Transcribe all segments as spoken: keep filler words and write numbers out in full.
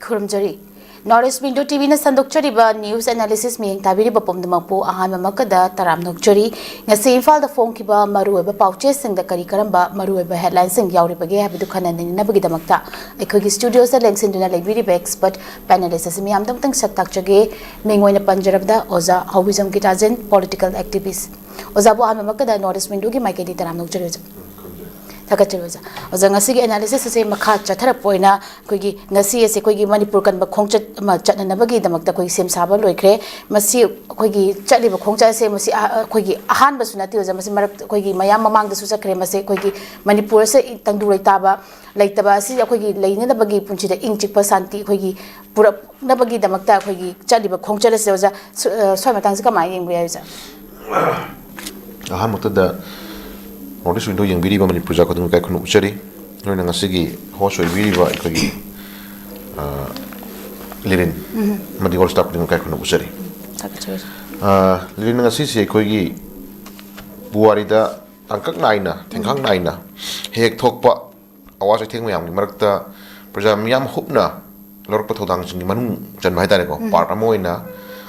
ꯈꯨꯔꯨꯝꯖꯔꯤ꯫ North East Window ꯇꯤꯚꯤꯅ ꯁꯟꯗꯣꯛꯆꯔꯤꯕ news analysis ꯃꯤꯠꯌꯦꯡ ꯇꯥꯕꯤꯔꯤꯕ ꯄꯨꯝꯅꯃꯛꯄꯨ ꯑꯍꯥꯟꯕꯃꯛꯇꯗ ꯇꯔꯥꯝꯅ ꯑꯣꯛꯆꯔꯤ꯫ ꯉꯁꯤ ꯏꯝꯐꯥꯜꯗ ꯐꯣꯡꯈꯤꯕ ꯃꯔꯨꯑꯣꯏꯕ ꯄꯥꯎꯆꯦꯁꯤꯡꯗ ꯀꯔꯤ ꯀꯔꯝꯕ ꯃꯔꯨꯑꯣꯏꯕ headlineꯁꯤꯡ ꯌꯥꯎꯔꯤꯕꯒꯦ ꯍꯥꯏꯕꯗꯨ ꯈꯟꯅ ꯅꯩꯅꯅꯕꯒꯤꯗꯃꯛꯇ ꯑꯩꯈꯣꯏꯒꯤ studioꯗ ꯂꯦꯡꯁꯤꯟꯗꯨꯅ ꯂꯩꯕꯤꯔꯤꯕ expert panelist ꯑꯁꯤ ꯃꯤꯌꯥꯝꯗ ꯑꯃꯨꯛꯇꯪ ꯁꯛ ꯇꯥꯛꯆꯒꯦ꯫ ꯃꯤꯡ ꯑꯣꯏꯅ ꯄꯟꯖꯔꯕꯗ ꯑꯣꯖꯥ ꯍꯥꯎꯕꯤꯖꯝ ꯒꯤꯇꯥꯖꯦꯟ, political activist꯫ ꯑꯣꯖꯥꯕꯨ ꯑꯍꯥꯟꯕꯃꯛꯇꯗ North East Windowꯒꯤ ꯃꯥꯏꯀꯩꯗꯒꯤ ꯇꯔꯥꯝꯅ ꯑꯣꯛꯆꯔꯤ ꯑꯣꯖꯥ꯫ ꯊꯥꯒꯠꯆꯔꯤ ꯑꯣꯖꯥ꯫ ꯑꯣꯖꯥ, ꯉꯁꯤꯒꯤ analysis ꯑꯁꯦ ꯃꯈꯥ ꯆꯠꯊꯔꯛꯄ ꯑꯣꯏꯅ ꯑꯩꯈꯣꯏꯒꯤ ꯉꯁꯤ ꯑꯁꯦ ꯑꯩꯈꯣꯏꯒꯤ ꯃꯅꯤꯄꯨꯔ ꯀꯟꯕ ꯈꯣꯡꯆꯠ ꯑꯃ ꯆꯠꯅꯅꯕꯒꯤꯗꯃꯛꯇ ꯑꯩꯈꯣꯏꯒꯤ ꯁꯦꯝ ꯁꯥꯕ ꯂꯣꯏꯈ꯭ꯔꯦ꯫ ꯃꯁꯤ ꯑꯩꯈꯣꯏꯒꯤ ꯆꯠꯂꯤꯕ ꯈꯣꯡꯆꯠ ꯑꯁꯦ ꯃꯁꯤ ꯑ-, ꯑꯩꯈꯣꯏꯒꯤ ꯑꯍꯥꯟꯕꯁꯨ ꯅꯠꯇꯦ ꯑꯣꯖꯥ, ꯃꯁꯤ ꯃꯔꯛ ꯑꯩꯈꯣꯏꯒꯤ ꯃꯌꯥꯝ ꯃꯃꯥꯡꯗꯁꯨ ꯆꯠꯈ꯭ꯔꯦ꯫ ꯃꯁꯤ ꯑꯩꯈꯣꯏꯒꯤ ꯃꯅꯤꯄꯨꯔ ꯑꯁꯦ ꯇꯪꯗꯨ ꯂꯩꯇꯥꯕ ꯂꯩꯇꯕ ꯑꯁꯤ ꯑꯩꯈꯣꯏꯒꯤ ꯂꯩꯅꯅꯕꯒꯤ ꯄꯨꯟꯁꯤꯗ ꯏꯪ ꯆꯤꯛꯄ ꯁꯥꯟꯇꯤ ꯑꯩꯈꯣꯏꯒꯤ ꯄꯨꯔꯛꯅꯕꯒꯤꯗꯃꯛꯇ ꯑꯩꯈꯣꯏꯒꯤ ꯆꯠꯂꯤꯕ ꯈꯣꯡꯆꯠ ꯑꯁꯤ ꯑꯣꯖꯥ, ꯁꯨ-, ꯑ, ꯁ꯭ꯋꯥꯏ ꯃꯇꯥꯡꯁꯤ ꯀꯃꯥꯏꯅ ꯌꯦꯡꯕ ꯌꯥꯏ ꯑꯣꯖꯥ? ꯑꯍꯥꯟꯕꯃꯛꯇꯗ North East Window ꯌꯦꯡꯕꯤꯔꯤꯕ ꯃꯅꯤꯄꯨꯔ ꯄ꯭ꯔꯖꯥ ꯈꯨꯗꯤꯡꯃꯛ ꯏꯀꯥꯏ ꯈꯨꯝꯅꯕ ꯎꯠꯆꯔꯤ꯫ ꯂꯣꯏꯅ ꯉꯁꯤꯒꯤ host ꯑꯣꯏꯕꯤꯔꯤꯕ ꯑꯩꯈꯣꯏꯒꯤ, ꯑ, ꯂꯤꯔꯤꯟ ꯑꯃꯗꯤ all staff ꯈꯨꯗꯤꯡꯃꯛ ꯏꯀꯥꯏ ꯈꯨꯝꯅꯕ ꯎꯠꯆꯔꯤ꯫ ꯊꯥꯒꯠꯆꯔꯤ꯫ ꯑ, ꯂꯤꯔꯤꯟ, ꯉꯁꯤꯁꯦ ꯑꯩꯈꯣꯏꯒꯤ ꯄꯨꯋꯥꯔꯤꯗ ꯇꯥꯡꯀꯛ ꯅꯥꯏꯅ, ꯊꯦꯡꯈꯥꯡ ꯅꯥꯏꯅ ꯍꯦꯛ ꯊꯣꯛꯄ ꯑꯋꯥ ꯆꯩꯊꯦꯡ ꯃꯌꯥꯝꯒꯤ ꯃꯔꯛꯇ ꯄ꯭ꯔꯖꯥ ꯃꯤꯌꯥꯝ ꯍꯨꯞꯅ ꯂꯧꯔꯛꯄ ꯊꯧꯗꯥꯡꯁꯤꯡꯒꯤ ꯃꯅꯨꯡ ꯆꯟꯕ ꯍꯥꯏꯇꯥꯔꯦꯀꯣ, part ꯑꯃ ꯑꯣꯏꯅ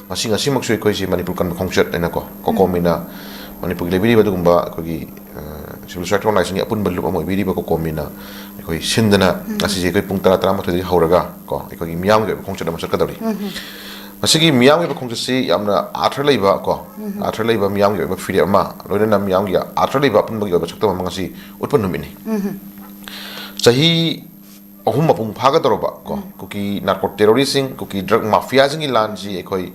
ꯉꯁꯤ, ꯉꯁꯤꯃꯛꯁꯨ ꯑꯩꯈꯣꯏꯁꯦ ꯃꯅꯤꯄꯨꯔ ꯀꯟꯕ ꯈꯣꯡꯆꯠ ꯍꯥꯏꯅꯀꯣ, ꯀꯣꯀꯣꯃꯤꯅ ꯃꯅꯤꯄꯨꯔꯒꯤ ꯂꯩꯕꯤꯔꯤꯕ ꯑꯗꯨꯒꯨꯝꯕ ꯑꯩꯈꯣꯏꯒꯤ, ꯑ, civil society organizationꯒꯤ ꯑꯄꯨꯟꯕ ꯂꯨꯞ ꯑꯃ ꯑꯣꯏꯕꯤꯔꯤꯕ ꯀꯣꯀꯣꯃꯤꯅ ꯑꯩꯈꯣꯏ ꯁꯤꯟꯗꯅ ꯉꯁꯤꯁꯦ ꯑꯩꯈꯣꯏ ꯄꯨꯡ ꯇꯔꯥ, ꯇꯔꯥꯃꯥꯊꯣꯏꯗꯒꯤ ꯍꯧꯔꯒ ꯀꯣ, ꯑꯩꯈꯣꯏꯒꯤ ꯃꯤꯌꯥꯝꯒꯤ ꯑꯣꯏꯕ ꯈꯣꯡꯆꯠ ꯑꯃ ꯆꯠꯀꯗꯧꯔꯤ꯫ ꯃꯁꯤꯒꯤ ꯃꯤꯌꯥꯝꯒꯤ ꯑꯣꯏꯕ ꯈꯣꯡꯆꯠꯁꯤ ꯌꯥꯝꯅ ꯑꯥꯔꯊ ꯂꯩꯕ ꯀꯣ, ꯑꯥꯔꯊ ꯂꯩꯕ, ꯃꯤꯌꯥꯝꯒꯤ ꯑꯣꯏꯕ ꯐꯤꯔꯦꯞ ꯑꯃ, ꯂꯣꯏꯅꯅ ꯃꯤꯌꯥꯝꯒꯤ ꯑꯥꯔꯊ ꯂꯩꯕ ꯑꯄꯨꯟꯕꯒꯤ ꯑꯣꯏꯕ ꯁꯛꯇꯝ ꯑꯃ ꯉꯁꯤ ꯎꯠꯄ ꯅꯨꯃꯤꯠꯅꯤ꯫ ꯆꯍꯤ ꯑꯍꯨꯝ ꯃꯄꯨꯡ ꯐꯥꯒꯗꯧꯔꯕ ꯀꯣ, ꯀꯨꯀꯤ narco terroristꯁꯤꯡ, ꯀꯨꯀꯤ drug mafiaꯁꯤꯡꯒꯤ ꯂꯥꯟꯁꯤ ꯑꯩꯈꯣꯏ,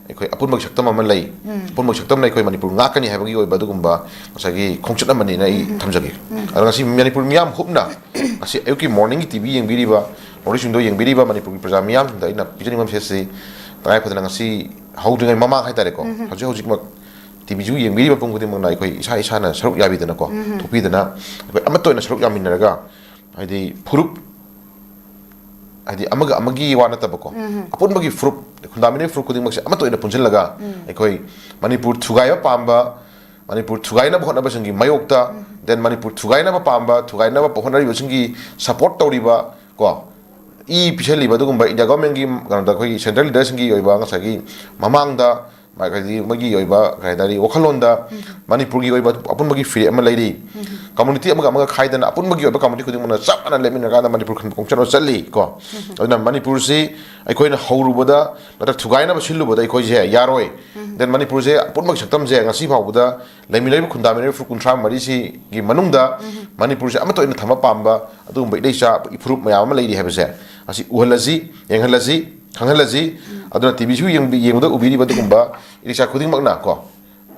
ꯑꯩꯈꯣꯏ ꯑꯄꯨꯟꯕꯒꯤ ꯁꯛꯇꯝ ꯑꯃ ꯂꯩ꯫ ꯑꯄꯨꯟꯕꯒꯤ ꯁꯛꯇꯝꯅ ꯑꯩꯈꯣꯏ ꯃꯅꯤꯄꯨꯔ ꯉꯥꯛꯀꯅꯤ ꯍꯥꯏꯕꯒꯤ ꯑꯣꯏꯕ ꯑꯗꯨꯒꯨꯝꯕ ꯉꯁꯥꯏꯒꯤ ꯈꯣꯡꯆꯠ ꯑꯃꯅꯤꯅ ꯑꯩ ꯊꯝꯖꯒꯦ꯫ ꯑꯗꯣ ꯉꯁꯤ ꯃꯅꯤꯄꯨꯔ ꯃꯤꯌꯥꯝ ꯍꯨꯞꯅ ꯉꯁꯤ ꯑꯌꯨꯛꯀꯤ morningꯒꯤ ꯇꯤꯚꯤ ꯌꯦꯡꯕꯤꯔꯤꯕ, North East Window ꯌꯦꯡꯕꯤꯔꯤꯕ ꯃꯅꯤꯄꯨꯔꯒꯤ ꯄ꯭ꯔꯖꯥ ꯃꯤꯌꯥꯝꯁꯤꯡꯗ ꯑꯩꯅ ꯄꯤꯖꯅꯤꯡꯕ messageꯁꯤ, ꯇꯉꯥꯏ ꯐꯗꯅ ꯉꯁꯤ ꯍꯧꯗ꯭ꯔꯤꯉꯩ ꯃꯃꯥꯡ ꯍꯥꯏꯇꯥꯔꯦꯀꯣ, ꯍꯧꯖꯤꯛ ꯍꯧꯖꯤꯛꯃꯛ ꯇꯤꯚꯤꯁꯨ ꯌꯦꯡꯕꯤꯔꯤꯕ ꯄꯨꯝ ꯈꯨꯗꯤꯡꯃꯛꯅ ꯑꯩꯈꯣꯏ ꯏꯁꯥ ꯏꯁꯥꯅ ꯁꯔꯨꯛ ꯌꯥꯕꯤꯗꯅꯀꯣ, ꯊꯣꯛꯄꯤꯗꯅ ꯑꯩꯈꯣꯏ ꯑꯃꯠꯇ ꯑꯣꯏꯅ ꯁꯔꯨꯛ ꯌꯥꯃꯤꯟꯅꯔꯒ, ꯍꯥꯏꯗꯤ ꯐꯨꯔꯨꯞ, ꯍꯥꯏꯗꯤ ꯑꯃꯒ ꯑꯃꯒꯤ ꯋꯥ ꯅꯠꯇꯕꯀꯣ, ꯑꯄꯨꯟꯕꯒꯤ ꯐꯨꯔꯨꯞ, ꯈꯨꯟꯗꯥꯃꯤꯟꯅꯔꯤꯕ ꯐꯨꯔꯨꯞ ꯈꯨꯗꯤꯡꯃꯛꯁꯦ ꯑꯃꯠꯇ ꯑꯣꯏꯅ ꯄꯨꯟꯁꯤꯜꯂꯒ ꯑꯩꯈꯣꯏ ꯃꯅꯤꯄꯨꯔ ꯊꯨꯒꯥꯏꯕ ꯄꯥꯝꯕ, ꯃꯅꯤꯄꯨꯔ ꯊꯨꯒꯥꯏꯅꯕ ꯍꯣꯠꯅꯕꯁꯤꯡꯒꯤ ꯃꯥꯌꯣꯛꯇ, then ꯃꯅꯤꯄꯨꯔ ꯊꯨꯒꯥꯏꯅꯕ ꯄꯥꯝꯕ, ꯊꯨꯒꯥꯏꯅꯕ ꯍꯣꯠꯅꯔꯤꯕꯁꯤꯡꯒꯤ support ꯇꯧꯔꯤꯕ ꯀꯣ, ꯏ ꯄꯤꯁꯜꯂꯤꯕ ꯑꯗꯨꯒꯨꯝꯕ ꯏꯟꯗꯤꯌꯥ ꯒꯣꯔꯃꯦꯟꯒꯤ ꯀꯩꯅꯣꯗ ꯑꯩꯈꯣꯏꯒꯤ ꯁꯦꯟꯇ꯭ꯔꯦꯜ ꯂꯤꯗꯔꯁꯤꯡꯒꯤ ꯑꯣꯏꯕ ꯉꯁꯥꯏꯒꯤ ꯃꯃꯥꯡꯗ ꯃꯥ-, ꯍꯥꯏꯗꯤ ꯃꯣꯏꯒꯤ ꯑꯣꯏꯕ ꯀꯩ ꯍꯥꯏꯇꯥꯔꯦ, ꯋꯥꯈꯜꯂꯣꯟꯗ ꯃꯅꯤꯄꯨꯔꯒꯤ ꯑꯣꯏꯕ ꯑꯄꯨꯟꯕꯒꯤ ꯐꯤꯔꯦꯞ ꯑꯃ ꯂꯩꯔꯤ꯫ ꯀꯝꯃꯨꯅꯤꯇꯤ ꯑꯃꯒ ꯑꯃꯒ ꯈꯥꯏꯗꯅ ꯑꯄꯨꯟꯕꯒꯤ ꯑꯣꯏꯕ ꯀꯝꯃꯨꯅꯤꯇꯤ ꯈꯨꯗꯤꯡꯃꯛꯅ ꯆꯞ ꯃꯥꯟꯅ ꯂꯦꯞꯃꯤꯟꯅꯔꯀꯥꯟꯗ ꯃꯅꯤꯄꯨꯔ ꯈꯟꯕ ꯈꯣꯡꯆꯠ ꯑꯃ ꯆꯠꯂꯤ ꯀꯣ꯫ ꯑꯗꯨꯅ ꯃꯅꯤꯄꯨꯔꯁꯤ ꯑꯩꯈꯣꯏꯅ ꯍꯧꯔꯨꯕꯗ ꯅꯠꯇ꯭ꯔꯒ ꯊꯨꯒꯥꯏꯅꯕ ꯁꯤꯜꯂꯨꯕꯗ ꯑꯩꯈꯣꯏꯁꯦ ꯌꯥꯔꯣꯏ꯫ ꯗꯦꯟ ꯃꯅꯤꯄꯨꯔꯁꯦ ꯑꯄꯨꯟꯕꯒꯤ ꯁꯛꯇꯝꯁꯦ ꯉꯁꯤ ꯐꯥꯎꯕꯗ ꯂꯩꯃꯤꯟꯅꯔꯤꯕ ꯈꯨꯟꯗꯥꯃꯤꯟꯅꯔꯤꯕ ꯐꯨꯔꯨꯞ ꯀꯨꯟꯊ꯭ꯔꯥ ꯃꯔꯤꯁꯤꯒꯤ ꯃꯅꯨꯡꯗ ꯃꯅꯤꯄꯨꯔꯁꯦ ꯑꯃꯠꯇ ꯑꯣꯏꯅ ꯊꯝꯕ ꯄꯥꯝꯕ ꯑꯗꯨꯒꯨꯝꯕ ꯏꯂꯩꯆꯥ ꯏꯐꯨꯔꯨꯞ ꯃꯌꯥꯝ ꯑꯃ ꯂꯩꯔꯤ ꯍꯥꯏꯕꯁꯦ ꯑꯁꯤ ꯎꯍꯜꯂꯁꯤ, ꯌꯦꯡꯍꯜꯂꯁꯤ, ꯈꯪꯍꯜꯂꯁꯤ꯫ ꯑꯗꯨꯅ ꯇꯤ ꯚꯤꯁꯨ ꯌꯦꯡꯕꯤ-, ꯌꯦꯡꯕꯗ ꯎꯕꯤꯔꯤꯕ ꯑꯗꯨꯒꯨꯝꯕ ꯏꯂꯩꯆꯥ ꯈꯨꯗꯤꯡꯃꯛꯅ ꯀꯣ,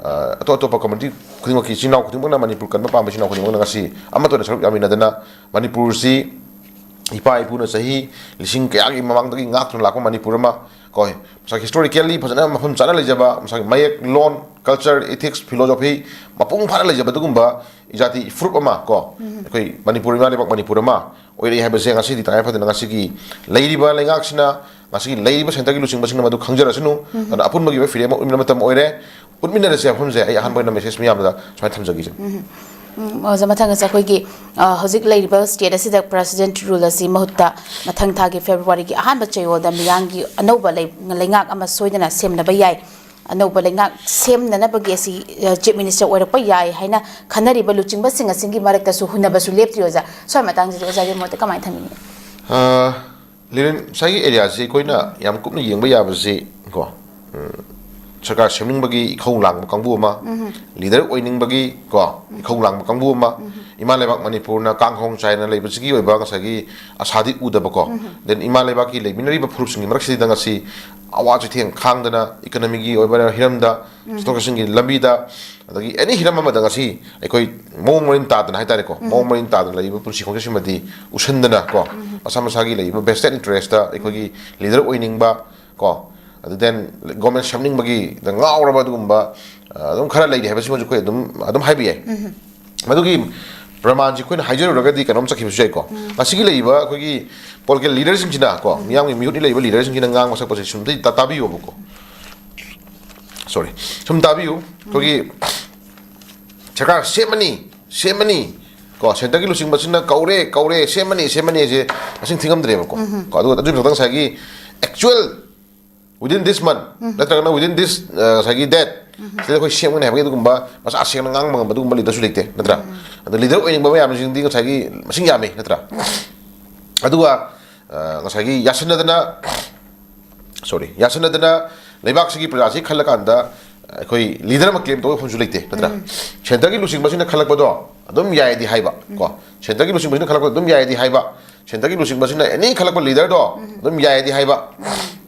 ꯑ, ꯑꯇꯣꯞ ꯑꯇꯣꯞꯄ ꯀꯝꯃꯨꯅꯤꯇꯤ ꯈꯨꯗꯤꯡꯃꯛꯀꯤ ꯏꯆꯤꯟ ꯏꯅꯥꯎ ꯈꯨꯗꯤꯡꯃꯛꯅ ꯃꯅꯤꯄꯨꯔ ꯀꯟꯕ ꯄꯥꯝꯕ ꯏꯆꯤꯟ ꯏꯅꯥꯎ ꯈꯨꯗꯤꯡꯃꯛꯅ ꯉꯁꯤ ꯑꯃꯠꯇ ꯑꯣꯏꯅ ꯁꯔꯨꯛ ꯌꯥꯃꯤꯟꯅꯗꯅ ꯃꯅꯤꯄꯨꯔꯁꯤ ꯏꯄꯥ ꯏꯄꯨꯅ ꯆꯍꯤ ꯂꯤꯁꯤꯡ ꯀꯌꯥꯒꯤ ꯃꯃꯥꯡꯗꯒꯤ ꯉꯥꯛꯇꯨꯅ ꯂꯥꯛꯄ ꯃꯅꯤꯄꯨꯔ ꯑꯃ ꯀꯣ, ꯃꯁꯥꯒꯤ ꯍꯤꯁꯇꯣꯔꯤꯀꯦꯜꯂꯤ ꯐꯖꯅ ꯃꯐꯝ ꯆꯥꯅ ꯂꯩꯖꯕ, ꯃꯁꯥꯒꯤ ꯃꯌꯦꯛ, ꯂꯣꯟ, ꯀꯜꯆꯔ, ꯏꯊꯤꯛꯁ, ꯐꯤꯂꯣꯖꯣꯐꯤ ꯃꯄꯨꯡ ꯐꯥꯅ ꯂꯩꯖꯕ ꯑꯗꯨꯒꯨꯝꯕ ꯏꯖꯥꯇꯤ ꯏꯐꯨꯔꯨꯞ ꯑꯃ ꯀꯣ, ꯑꯩꯈꯣꯏ ꯃꯅꯤꯄꯨꯔ, ꯏꯃꯥ ꯂꯩꯕꯥꯛ ꯃꯅꯤꯄꯨꯔ ꯑꯃ ꯑꯣꯏꯔꯛꯏ ꯍꯥꯏꯕꯁꯦ ꯉꯁꯤꯗꯤ ꯇꯉꯥꯏ ꯐꯗꯅ ꯉꯁꯤꯒꯤ ꯂꯩꯔꯤꯕ ꯂꯩꯉꯥꯛꯁꯤꯅ, ꯉꯁꯤꯒꯤ ꯂꯩꯔꯤꯕ ꯁꯦꯟꯇꯔꯒꯤ ꯂꯨꯆꯤꯡꯕꯁꯤꯡꯅ ꯃꯗꯨ ꯈꯪꯖꯔꯁꯅꯨ꯫ ꯑꯗꯨꯅ ꯑꯄꯨꯟꯕꯒꯤ ꯑꯣꯏꯕ ꯐꯤꯔꯦꯞ ꯑꯃ ꯎꯠꯃꯤꯟꯅꯕ ꯃꯇꯝ ꯑꯣꯏꯔꯦ꯫ ꯎꯠꯃꯤꯟꯅꯔꯁꯦ ꯋꯥꯐꯝꯁꯦ ꯑꯩ ꯑꯍꯥꯟꯕ ꯑꯣꯏꯅ ꯃꯦꯁꯦꯖ ꯃꯌꯥꯝꯗ ꯁꯨꯃꯥꯏꯅ ꯊꯝꯖꯒꯦ꯫ ꯎꯝ, ꯑꯣꯖꯥ, ꯃꯊꯪ ꯑꯁꯤ ꯑꯩꯈꯣꯏꯒꯤ, ꯑ, ꯍꯧꯖꯤꯛ ꯂꯩꯔꯤꯕ ꯁ꯭ꯇꯦꯠ ꯑꯁꯤꯗ ꯄ꯭ꯔꯦꯁꯤꯗꯦꯟꯠ ꯔꯨꯜ ꯑꯁꯤ ꯃꯍꯨꯠꯇ ꯃꯊꯪ ꯊꯥꯒꯤ ꯐꯦꯕ꯭ꯔꯨꯋꯥꯔꯤꯒꯤ ꯑꯍꯥꯟꯕ ꯆꯌꯣꯜꯗ ꯃꯤꯌꯥꯝꯒꯤ ꯑꯅꯧꯕ ꯂꯩ-, ꯂꯩꯉꯥꯛ ꯑꯃ ꯁꯣꯏꯗꯅ ꯁꯦꯝꯅꯕ ꯌꯥꯏ꯫ ꯑꯅꯧꯕ ꯂꯩꯉꯥꯛ ꯁꯦꯝꯅꯅꯕꯒꯤ ꯑꯁꯤ, ꯑ, ꯆꯤꯐ ꯃꯤꯅꯤꯁꯇꯔ ꯑꯣꯏꯔꯛꯄ ꯌꯥꯏ ꯍꯥꯏꯅ ꯈꯟꯅꯔꯤꯕ ꯂꯨꯆꯤꯡꯕꯁꯤꯡ ꯑꯁꯤꯒꯤ ꯃꯔꯛꯇꯁꯨ ꯍꯨꯟꯅꯕꯁꯨ ꯂꯦꯞꯇ꯭ꯔꯤ, ꯑꯣꯖꯥ꯫ ꯁ꯭ꯋꯥꯏ ꯃꯇꯥꯡꯁꯤꯗ ꯑꯣꯖꯥꯒꯤ ꯃꯣꯠꯇ ꯀꯃꯥꯏꯅ ꯊꯝꯕꯤꯅꯤ? ꯑ, ꯂꯤꯔꯦꯟ, ꯉꯁꯥꯏꯒꯤ ꯑꯦꯔꯤꯌꯥꯁꯤ ꯑꯩꯈꯣꯏꯅ ꯌꯥꯝ ꯀꯨꯞꯅ ꯌꯦꯡꯕ ꯌꯥꯕꯁꯤ ꯀꯣ, ꯎꯝ, ꯁꯔꯀꯥꯔ ꯁꯦꯝꯅꯤꯡꯕꯒꯤ ꯏꯈꯧ ꯂꯥꯡꯕ ꯀꯥꯡꯕꯨ ꯑꯃ, ꯂꯤꯗꯔ ꯑꯣꯏꯅꯤꯡꯕꯒꯤ ꯀꯣ, ꯏꯈꯧ ꯂꯥꯡꯕ ꯀꯥꯡꯕꯨ ꯑꯃ, ꯏꯃꯥ ꯂꯩꯕꯥꯛ ꯃꯅꯤꯄꯨꯔꯅ ꯀꯥꯡꯍꯣꯡ ꯆꯥꯏꯅ ꯂꯩꯕꯁꯤꯒꯤ ꯑꯣꯏꯕ ꯉꯁꯥꯏꯒꯤ ꯑꯁꯥꯗꯤ ꯎꯗꯕꯀꯣ꯫ ꯗꯦꯟ ꯏꯃꯥ ꯂꯩꯕꯥꯛꯀꯤ ꯂꯩꯃꯤꯟꯅꯔꯤꯕ ꯐꯨꯔꯨꯞꯁꯤꯡꯒꯤ ꯃꯔꯛꯁꯤꯗ ꯉꯁꯤ ꯑꯋꯥ ꯆꯩꯊꯦꯡ ꯈꯥꯡꯗꯅ, ꯏꯀꯅꯃꯤꯒꯤ ꯑꯣꯏꯕ ꯍꯤꯔꯝꯗ, ꯆꯠꯊꯣꯛ ꯆꯠꯁꯤꯟꯒꯤ ꯂꯝꯕꯤꯗ, ꯑꯗꯒꯤ ꯑꯦꯅꯤ ꯍꯤꯔꯝ ꯑꯃꯗ ꯉꯁꯤ ꯑꯩꯈꯣꯏ ꯃꯑꯣꯡ ꯃꯔꯤꯟ ꯇꯥꯗꯅ ꯍꯥꯏꯇꯥꯔꯦꯀꯣ, ꯃꯑꯣꯡ ꯃꯔꯤꯟ ꯇꯥꯗꯅ ꯂꯩꯔꯤꯕ ꯄꯨꯟꯁꯤ ꯈꯣꯡꯆꯠꯁꯤꯃꯗꯤ ꯎꯁꯟꯗꯅꯀꯣ, ꯃꯁꯥ ꯃꯁꯥꯒꯤ ꯂꯩꯔꯤꯕ ꯚꯦꯁꯇꯦꯠ ꯏꯟꯇꯔꯦꯁꯇ ꯑꯩꯈꯣꯏꯒꯤ ꯂꯤꯗꯔ ꯑꯣꯏꯅꯤꯡꯕ ꯀꯣ, ꯑꯗꯨ ꯗꯦꯟ ꯒꯣꯔꯃꯦꯟ ꯁꯦꯝꯅꯤꯡꯕꯒꯤ ꯉꯥꯎꯔꯕ ꯑꯗꯨꯒꯨꯝꯕ, ꯑ, ꯑꯗꯨꯝ ꯈꯔ ꯂꯩꯔꯤ ꯍꯥꯏꯕꯁꯤꯃꯁꯨ ꯑꯩꯈꯣꯏ ꯑꯗꯨꯝ, ꯑꯗꯨꯝ ꯍꯥꯏꯕ ꯌꯥꯏ꯫ ꯃꯗꯨꯒꯤ ꯄ꯭ꯔꯃꯥꯟꯁꯤ ꯑꯩꯈꯣꯏꯅ ꯍꯥꯏꯖꯔꯨꯔꯒꯗꯤ ꯀꯩꯅꯣꯝ ꯆꯠꯈꯤꯕꯁꯨ ꯌꯥꯏꯀꯣ꯫ ꯉꯁꯤꯒꯤ ꯂꯩꯔꯤꯕ ꯑꯩꯈꯣꯏꯒꯤ ꯄꯣꯂꯤꯇꯤꯀꯦꯜ ꯂꯤꯗꯔꯁꯤꯡꯁꯤꯅ ꯀꯣ, ꯃꯤꯌꯥꯝꯒꯤ ꯃꯤꯍꯨꯠꯅꯤ ꯂꯩꯔꯤꯕ ꯂꯤꯗꯔꯁꯤꯡꯁꯤꯅ ꯉꯥꯡꯕ ꯁꯛꯄꯁꯦ ꯁꯨꯝ ꯇꯥ-, ꯇꯥꯕꯤꯌꯣꯕꯀꯣ꯫ ꯁꯣꯔꯤ, ꯁꯨꯝ ꯇꯥꯕꯤꯌꯨ꯫ ꯑꯩꯈꯣꯏꯒꯤ ꯁꯔꯀꯥꯔ ꯁꯦꯝꯃꯅꯤ, ꯁꯦꯝꯃꯅꯤ, ꯀꯣ, ꯁꯦꯟꯇꯔꯒꯤ ꯂꯨꯆꯤꯡꯕꯁꯤꯅ ꯀꯧꯔꯦ, ꯀꯧꯔꯦ, ꯁꯦꯝꯃꯅꯤ, ꯁꯦꯝꯃꯅꯤ ꯍꯥꯏꯁꯦ ꯃꯁꯤꯡ ꯊꯤꯉꯝꯗ꯭ꯔꯦꯕꯀꯣ꯫ ꯀꯣ, ꯑꯗꯨꯒ ꯑꯗꯨꯒꯤ ꯃꯊꯛꯇ ꯉꯁꯥꯏꯒꯤ actual within this month ꯅꯠꯇ꯭ꯔꯒꯅ within this, ꯑ, ꯉꯁꯥꯏꯒꯤ date ꯁꯤꯗ ꯑꯩꯈꯣꯏ ꯁꯦꯝꯒꯅꯤ ꯍꯥꯏꯕꯒꯤ ꯑꯗꯨꯒꯨꯝꯕ ꯃꯆꯥ ꯁꯦꯡꯅ ꯉꯥꯡꯕ ꯉꯝꯕ ꯑꯗꯨꯒꯨꯝꯕ leaderꯁꯨ ꯂꯩꯇꯦ, ꯅꯠꯇ꯭ꯔꯥ? ꯑꯗꯣ leader ꯑꯣꯏꯅꯤꯡꯕ ꯃꯌꯥꯝꯁꯤꯡꯗꯤ ꯉꯁꯥꯏꯒꯤ ꯃꯁꯤꯡ ꯌꯥꯝꯃꯤ, ꯅꯠꯇ꯭ꯔꯥ? ꯑꯗꯨꯒ, ꯑ, ꯉꯁꯥꯏꯒꯤ ꯌꯥꯁꯤꯟꯅꯗꯅ, sorry, ꯌꯥꯁꯤꯟꯅꯗꯅ ꯂꯩꯕꯥꯛꯁꯤꯒꯤ ꯄ꯭ꯔꯖꯥꯁꯤ ꯈꯜꯂꯀꯥꯟꯗ ꯑꯩꯈꯣꯏ leader ꯑꯃ claim ꯇꯧꯕ ꯃꯐꯝꯁꯨ ꯂꯩꯇꯦ, ꯅꯠꯇ꯭ꯔꯥ? ꯁꯦꯟꯇꯔꯒꯤ ꯂꯨꯆꯤꯡꯕꯁꯤꯅ ꯈꯜꯂꯛꯄꯗꯣ ꯑꯗꯨꯝ ꯌꯥꯏꯗꯤ ꯍꯥꯏꯕ, ꯀꯣ, ꯁꯦꯟꯇꯔꯒꯤ ꯂꯨꯆꯤꯡꯕꯁꯤꯅ ꯈꯜꯂꯛꯄꯗꯣ ꯑꯗꯨꯝ ꯌꯥꯏꯗꯤ ꯍꯥꯏꯕ, ꯁꯦꯟꯇꯔꯒꯤ ꯂꯨꯆꯤꯡꯕꯁꯤꯅ any ꯈꯜꯂꯛꯄ leaderꯗꯣ ꯑꯗꯨꯝ ꯌꯥꯏꯗꯤ ꯍꯥꯏꯕ꯫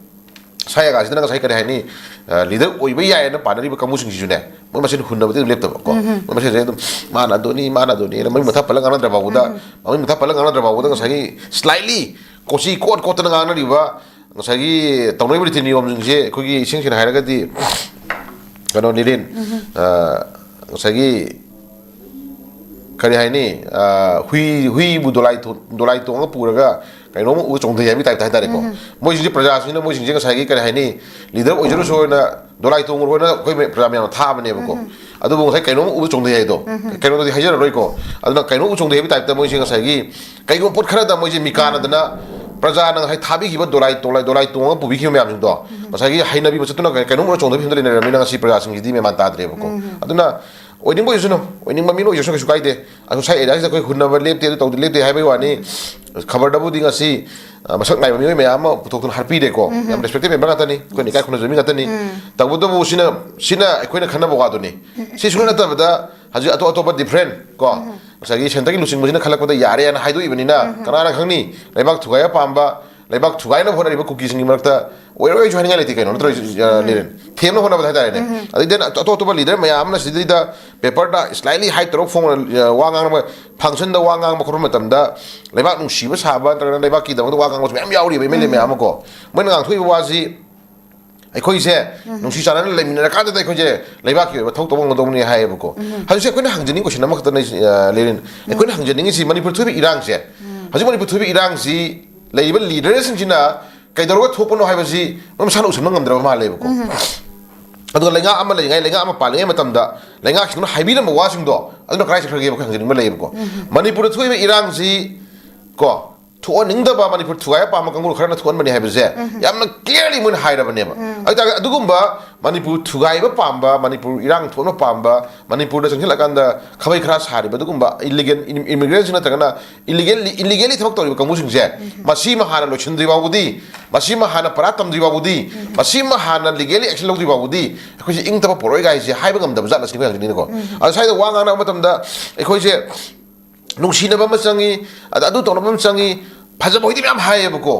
ꯁꯥꯏ ꯑꯒꯥꯁꯤꯗꯅ ꯉꯁꯥꯏ ꯀꯔꯤ ꯍꯥꯏꯅꯤ, ꯑ, leader ꯑꯣꯏꯕ ꯌꯥꯏꯌꯦꯅ ꯄꯥꯅꯔꯤꯕ ꯀꯥꯡꯕꯨꯁꯤꯡꯁꯤꯁꯨꯅꯦ, ꯃꯣꯏ ꯃꯁꯦꯟ ꯍꯨꯟꯅꯕꯗꯤ ꯑꯗꯨꯝ ꯂꯦꯞꯇꯕ, ꯀꯣ꯫ ꯃꯣꯏ ꯃꯁꯦꯟꯁꯦ ꯑꯗꯨꯝ ꯃꯥꯅ ꯑꯗꯨꯅꯤ, ꯃꯥꯅ ꯑꯗꯨꯅꯤꯅ ꯃꯃꯤꯡ ꯃꯊꯥ ꯄꯜꯂꯒ ꯉꯥꯡꯅꯗ꯭ꯔ ꯐꯥꯎꯕꯗ, ꯃꯃꯤꯡ ꯃꯊꯥ ꯄꯜꯂꯒ ꯉꯥꯡꯅꯗ꯭ꯔ ꯐꯥꯎꯕꯗ ꯉꯁꯥꯏꯒꯤ slightly ꯀꯣꯆꯤ ꯀꯣꯠ ꯀꯣꯠꯇꯅ ꯉꯥꯡꯅꯔꯤꯕ ꯉꯁꯥꯏꯒꯤ ꯇꯧꯅꯔꯤꯕ ꯔꯤꯇꯤ ꯅꯤꯌꯣꯝꯁꯤꯡꯁꯦ ꯑꯩꯈꯣꯏꯒꯤ ꯏꯁꯦꯡ ꯁꯦꯡꯅ ꯍꯥꯏꯔꯒꯗꯤ ꯀꯩꯅꯣ, ꯂꯤꯔꯦꯟ, ꯑ, ꯉꯁꯥꯏꯒꯤ ꯀꯔꯤ ꯍꯥꯏꯅꯤ, ꯑ, ꯍꯨꯏ, ꯍꯨꯏꯕꯨ ꯗꯣꯂꯥꯏ ꯊꯣ-, ꯗꯣꯂꯥꯏ ꯇꯣꯡꯉꯒ ꯄꯨꯔꯒ ꯀꯩꯅꯣꯝꯃ ꯎꯕ ꯆꯣꯡꯊꯩ ꯍꯥꯏꯕꯒꯤ typeꯇ ꯍꯥꯏꯇꯥꯔꯦꯀꯣ꯫ ꯃꯣꯏꯁꯤꯡꯁꯦ ꯄ꯭ꯔꯖꯥꯁꯤꯡꯅ ꯃꯣꯏꯁꯤꯡꯁꯦ ꯉꯁꯥꯏꯒꯤ ꯀꯔꯤ ꯍꯥꯏꯅꯤ, leader ꯑꯣꯏꯖꯔꯨꯁꯨ ꯍꯥꯏꯅ ꯗꯣꯂꯥꯏ ꯇꯣꯡꯉꯨꯔꯣꯏꯅ ꯑꯩꯈꯣꯏ ꯃ-, ꯄ꯭ꯔꯖꯥ ꯃꯌꯥꯝꯅ ꯊꯥꯕꯅꯦꯕꯀꯣ꯫ ꯑꯗꯨꯕꯨ ꯉꯁꯥꯏ ꯀꯩꯅꯣꯝꯃ ꯎꯕ ꯆꯣꯡꯊꯩ ꯍꯥꯏꯗꯣ, ꯀꯩꯅꯣꯗꯤ ꯍꯥꯏꯖꯔꯔꯣꯏꯀꯣ꯫ ꯑꯗꯨꯅ ꯀꯩꯅꯣꯝ ꯎꯕ ꯆꯣꯡꯊꯩ ꯍꯥꯏꯕꯒꯤ typeꯇ ꯃꯣꯏꯁꯦ ꯉꯁꯥꯏꯒꯤ ꯀꯩꯒꯨꯝꯕ ꯄꯣꯠ ꯈꯔꯗ ꯃꯣꯏꯁꯦ ꯃꯤꯀꯥꯅꯗꯅ ꯄ꯭ꯔꯖꯥꯅ ꯉꯁꯥꯏ ꯊꯥꯕꯤꯈꯤꯕ ꯗꯣꯂꯥꯏ ꯇꯣꯂꯥꯏ-, ꯗꯣꯂꯥꯏ ꯇꯣꯡꯉꯒ ꯄꯨꯕꯤꯈꯤꯕ ꯃꯌꯥꯝꯁꯤꯡꯗꯣ ꯉꯁꯥꯏꯒꯤ ꯍꯩꯅꯕꯤ ꯃꯆꯠꯇꯨꯅ ꯀꯩ-, ꯀꯩꯅꯣꯝ ꯎꯔ ꯆꯣꯡꯊꯕꯤ ꯐꯤꯕꯝꯗ ꯂꯩꯅꯔꯕꯅꯤꯅ ꯉꯁꯤ ꯄ꯭ꯔꯖꯥꯁꯤꯡꯁꯤꯗꯤ ꯃꯦꯟ ꯃꯥꯟ ꯇꯥꯗ꯭ꯔꯦꯕꯀꯣ꯫ ꯑꯗꯨꯅ ꯑꯣꯏꯅꯤꯡꯕ ꯑꯣꯏꯖꯁꯅꯨ, ꯑꯣꯏꯅꯤꯡꯕ ꯃꯤ ꯑꯣꯏꯖꯁꯅꯨ, ꯀꯩꯁꯨ ꯀꯥꯏꯗꯦ꯫ ꯑꯁꯣꯝ ꯁꯥꯏ ꯑꯦꯔꯤꯌꯥꯁꯤꯗ ꯑꯩꯈꯣꯏ ꯍꯨꯟꯅꯕ ꯂꯦꯞꯇꯦ, ꯑꯗꯨ ꯇꯧꯗꯦ, ꯂꯦꯞꯇꯦ ꯍꯥꯏꯕꯒꯤ ꯋꯥꯅꯤ꯫ ꯈꯕꯔꯗꯕꯨꯗꯤ ꯉꯁꯤ, ꯑ, ꯃꯁꯛ ꯅꯥꯏꯕ ꯃꯤꯑꯣꯏ ꯃꯌꯥꯝ ꯑꯃ ꯄꯨꯊꯣꯛꯇꯨꯅ ꯍꯥꯠꯄꯤꯔꯦꯀꯣ꯫ ꯌꯥꯝ respected member ꯉꯥꯛꯇꯅꯤ, ꯑꯩꯈꯣꯏꯅ ꯏꯀꯥꯏ ꯈꯨꯝꯅꯖꯕ ꯃꯤ ꯉꯥꯛꯇꯅꯤ꯫ ꯇꯧꯕꯇꯕꯨ ꯁꯤꯅ, ꯁꯤꯅ ꯑꯩꯈꯣꯏꯅ ꯈꯟꯅꯕ ꯋꯥꯗꯨꯅꯤ꯫ ꯁꯤ ꯁꯨꯡꯅ ꯅꯠꯇꯕꯗ ꯍꯧꯖꯤꯛ ꯑꯇꯣꯞ ꯑꯇꯣꯞꯄ different ꯀꯣ, ꯉꯁꯥꯏꯒꯤ ꯁꯦꯟꯇꯔꯒꯤ ꯂꯨꯆꯤꯡꯕꯁꯤꯅ ꯈꯜꯂꯛꯄꯗ ꯌꯥꯔꯦꯅ ꯍꯥꯏꯗꯣꯛꯏꯕꯅꯤꯅ, ꯀꯅꯥꯅ ꯈꯪꯅꯤ? ꯂꯩꯕꯥꯛ ꯊꯨꯒꯥꯏꯕ ꯄꯥꯝꯕ, ꯂꯩꯕꯥꯛ ꯊꯨꯒꯥꯏꯅꯕ ꯍꯣꯠꯅꯔꯤꯕ ꯀꯨꯀꯤꯁꯤꯡꯒꯤ ꯃꯔꯛꯇ ꯑꯣꯏꯔꯣꯏꯁꯨ ꯍꯥꯏꯅꯤꯡꯉꯥꯏ ꯂꯩꯇꯦ ꯀꯩꯅꯣ, ꯅꯠꯇ꯭ꯔꯣ, ꯑ, ꯂꯤꯔꯦꯟ? ꯊꯦꯝꯅꯕ ꯍꯣꯠꯅꯕꯗ ꯍꯥꯏꯇꯥꯔꯦꯅꯦ꯫ ꯑꯗꯩ then ꯑꯇꯣꯞ ꯑꯇꯣꯞꯄ leader ꯃꯌꯥꯝ ꯑꯃꯅ ꯁꯤꯗꯩꯗ paperꯗ slightly high ꯇꯧꯔꯒ ꯐꯣꯡꯅ, ꯑ, ꯋꯥ ꯉꯥꯡꯕ, functionꯗ ꯋꯥ ꯉꯥꯡꯕ ꯈꯣꯠꯄ ꯃꯇꯝꯗ ꯂꯩꯕꯥꯛ ꯅꯨꯡꯁꯤꯕ ꯁꯥꯕ ꯅꯠꯇ꯭ꯔꯒꯅ ꯂꯩꯕꯥꯛꯀꯤꯗꯃꯛꯇ ꯋꯥ ꯉꯥꯡꯕꯁꯨ ꯃꯌꯥꯝ ꯌꯥꯎꯔꯤꯕ MLA ꯃꯌꯥꯝ ꯑꯃ ꯀꯣ꯫ ꯃꯣꯏꯅ ꯉꯥꯡꯊꯣꯛꯏꯕ ꯋꯥꯁꯤ ꯑꯩꯈꯣꯏꯁꯦ ꯅꯨꯡꯁꯤ ꯆꯥꯟꯅꯅ ꯂꯩꯃꯤꯟꯅꯔꯀꯥꯟꯗ ꯑꯩꯈꯣꯏꯁꯦ ꯂꯩꯕꯥꯛꯀꯤ ꯑꯣꯏꯕ ꯊꯕꯛ ꯇꯧꯕ ꯉꯝꯒꯗꯧꯕꯅꯤ ꯍꯥꯏꯌꯦꯕꯀꯣ꯫ ꯍꯧꯖꯤꯛꯁꯦ ꯑꯩꯈꯣꯏꯅ ꯍꯪꯖꯅꯤꯡꯉꯤ question ꯑꯃꯈꯛꯇꯅꯦ, ꯑ, ꯂꯤꯔꯦꯟ꯫ ꯑꯩꯈꯣꯏꯅ ꯍꯪꯖꯅꯤꯡꯉꯤꯁꯤ ꯃꯅꯤꯄꯨꯔ ꯊꯣꯛꯏꯕ ꯏꯔꯥꯡꯁꯦ, ꯍꯧꯖꯤꯛ ꯃꯅꯤꯄꯨꯔ ꯊꯣꯛꯏꯕ ꯏꯔꯥꯡꯁꯤ ꯂꯩꯔꯤꯕ leaderꯁꯤꯡꯁꯤꯅ ꯀꯩꯗꯧꯔꯒ ꯊꯣꯛꯄꯅꯣ ꯍꯥꯏꯕꯁꯤ ꯃꯣꯏ ꯃꯁꯥꯅ ꯎꯁꯟꯕ ꯉꯝꯗ꯭ꯔꯕ ꯃꯥꯜꯂꯦꯕꯀꯣ꯫ ꯑꯗꯨꯒ ꯂꯩꯉꯥꯛ ꯑꯃ ꯂꯩꯔꯤꯉꯩ, ꯂꯩꯉꯥꯛ ꯑꯃ ꯄꯥꯜꯂꯤꯉꯩ ꯃꯇꯝꯗ ꯂꯩꯉꯥꯛꯁꯤꯡꯗꯨꯅ ꯍꯥꯏꯕꯤꯔꯝꯕ ꯋꯥꯁꯤꯡꯗꯣ ꯑꯗꯨꯅ ꯀꯗꯥꯏ ꯆꯠꯈ꯭ꯔꯒꯦꯕ? ꯑꯩꯈꯣꯏ ꯍꯪꯖꯅꯤꯡꯕ ꯂꯩꯌꯦꯕꯀꯣ꯫ ꯃꯅꯤꯄꯨꯔꯗ ꯊꯣꯛꯏꯕ ꯏꯔꯥꯡꯁꯤ ꯀꯣ, ꯊꯣꯛꯍꯟꯅꯤꯡꯗꯕ, ꯃꯅꯤꯄꯨꯔ ꯊꯨꯒꯥꯏꯕ ꯄꯥꯝꯕ ꯀꯥꯡꯕꯨ ꯈꯔꯅ ꯊꯣꯛꯍꯟꯕꯅꯤ ꯍꯥꯏꯕꯁꯦ ꯌꯥꯝꯅ clearly ꯃꯣꯏꯅ ꯍꯥꯏꯔꯕꯅꯦꯕ꯫ ꯑꯗꯨ ꯑꯣꯏꯇꯥꯔꯗꯤ ꯑꯗꯨꯒꯨꯝꯕ ꯃꯅꯤꯄꯨꯔ ꯊꯨꯒꯥꯏꯕ ꯄꯥꯝꯕ, ꯃꯅꯤꯄꯨꯔ ꯏꯔꯥꯡ ꯊꯣꯛꯍꯟꯕ ꯄꯥꯝꯕ, ꯃꯅꯤꯄꯨꯔꯗ ꯆꯪꯁꯤꯜꯂꯀꯥꯟꯗ ꯈꯥꯕꯩ ꯈꯔ ꯁꯥꯔꯤꯕ ꯑꯗꯨꯒꯨꯝꯕ illegal immigrantꯁꯤꯡ ꯅꯠꯇ꯭ꯔꯒꯅ illegally, illegally ꯊꯕꯛ ꯇꯧꯔꯤꯕ ꯀꯥꯡꯕꯨꯁꯤꯡꯁꯦ ꯃꯁꯤꯃ ꯍꯥꯟꯅ ꯂꯣꯏꯁꯤꯟꯗ꯭ꯔꯤ ꯐꯥꯎꯕꯗꯤ, ꯃꯁꯤꯃ ꯍꯥꯟꯅ ꯄꯔꯥ ꯇꯝꯗ꯭ꯔꯤ ꯐꯥꯎꯕꯗꯤ, ꯃꯁꯤꯃ ꯍꯥꯟꯅ legally action ꯂꯧꯗ꯭ꯔꯤ ꯐꯥꯎꯕꯗꯤ ꯑꯩꯈꯣꯏꯁꯦ ꯏꯪ ꯇꯞꯄ ꯄꯣꯔꯛꯑꯣꯏ ꯀꯥꯏꯁꯦ ꯍꯥꯏꯕ ꯉꯝꯗꯕ ꯖꯥꯠꯂ ꯁꯤꯅꯤ ꯑꯩꯈꯣꯏ ꯍꯪꯖꯅꯤꯡꯉꯤꯅꯀꯣ꯫ ꯑꯗꯣ ꯁ꯭ꯋꯥꯏꯗ ꯋꯥ ꯉꯥꯡꯅꯕ ꯃꯇꯝꯗ ꯑꯩꯈꯣꯏꯁꯦ ꯅꯨꯡꯁꯤꯅꯕ ꯑꯃ ꯆꯪꯉꯤ, ꯑꯗ ꯑꯗꯨ ꯇꯧꯅꯕ ꯑꯃ ꯆꯪꯉꯤ, ꯐꯖꯕ ꯍꯣꯏꯗꯤ ꯃꯌꯥꯝ ꯍꯥꯏꯌꯦꯕꯀꯣ꯫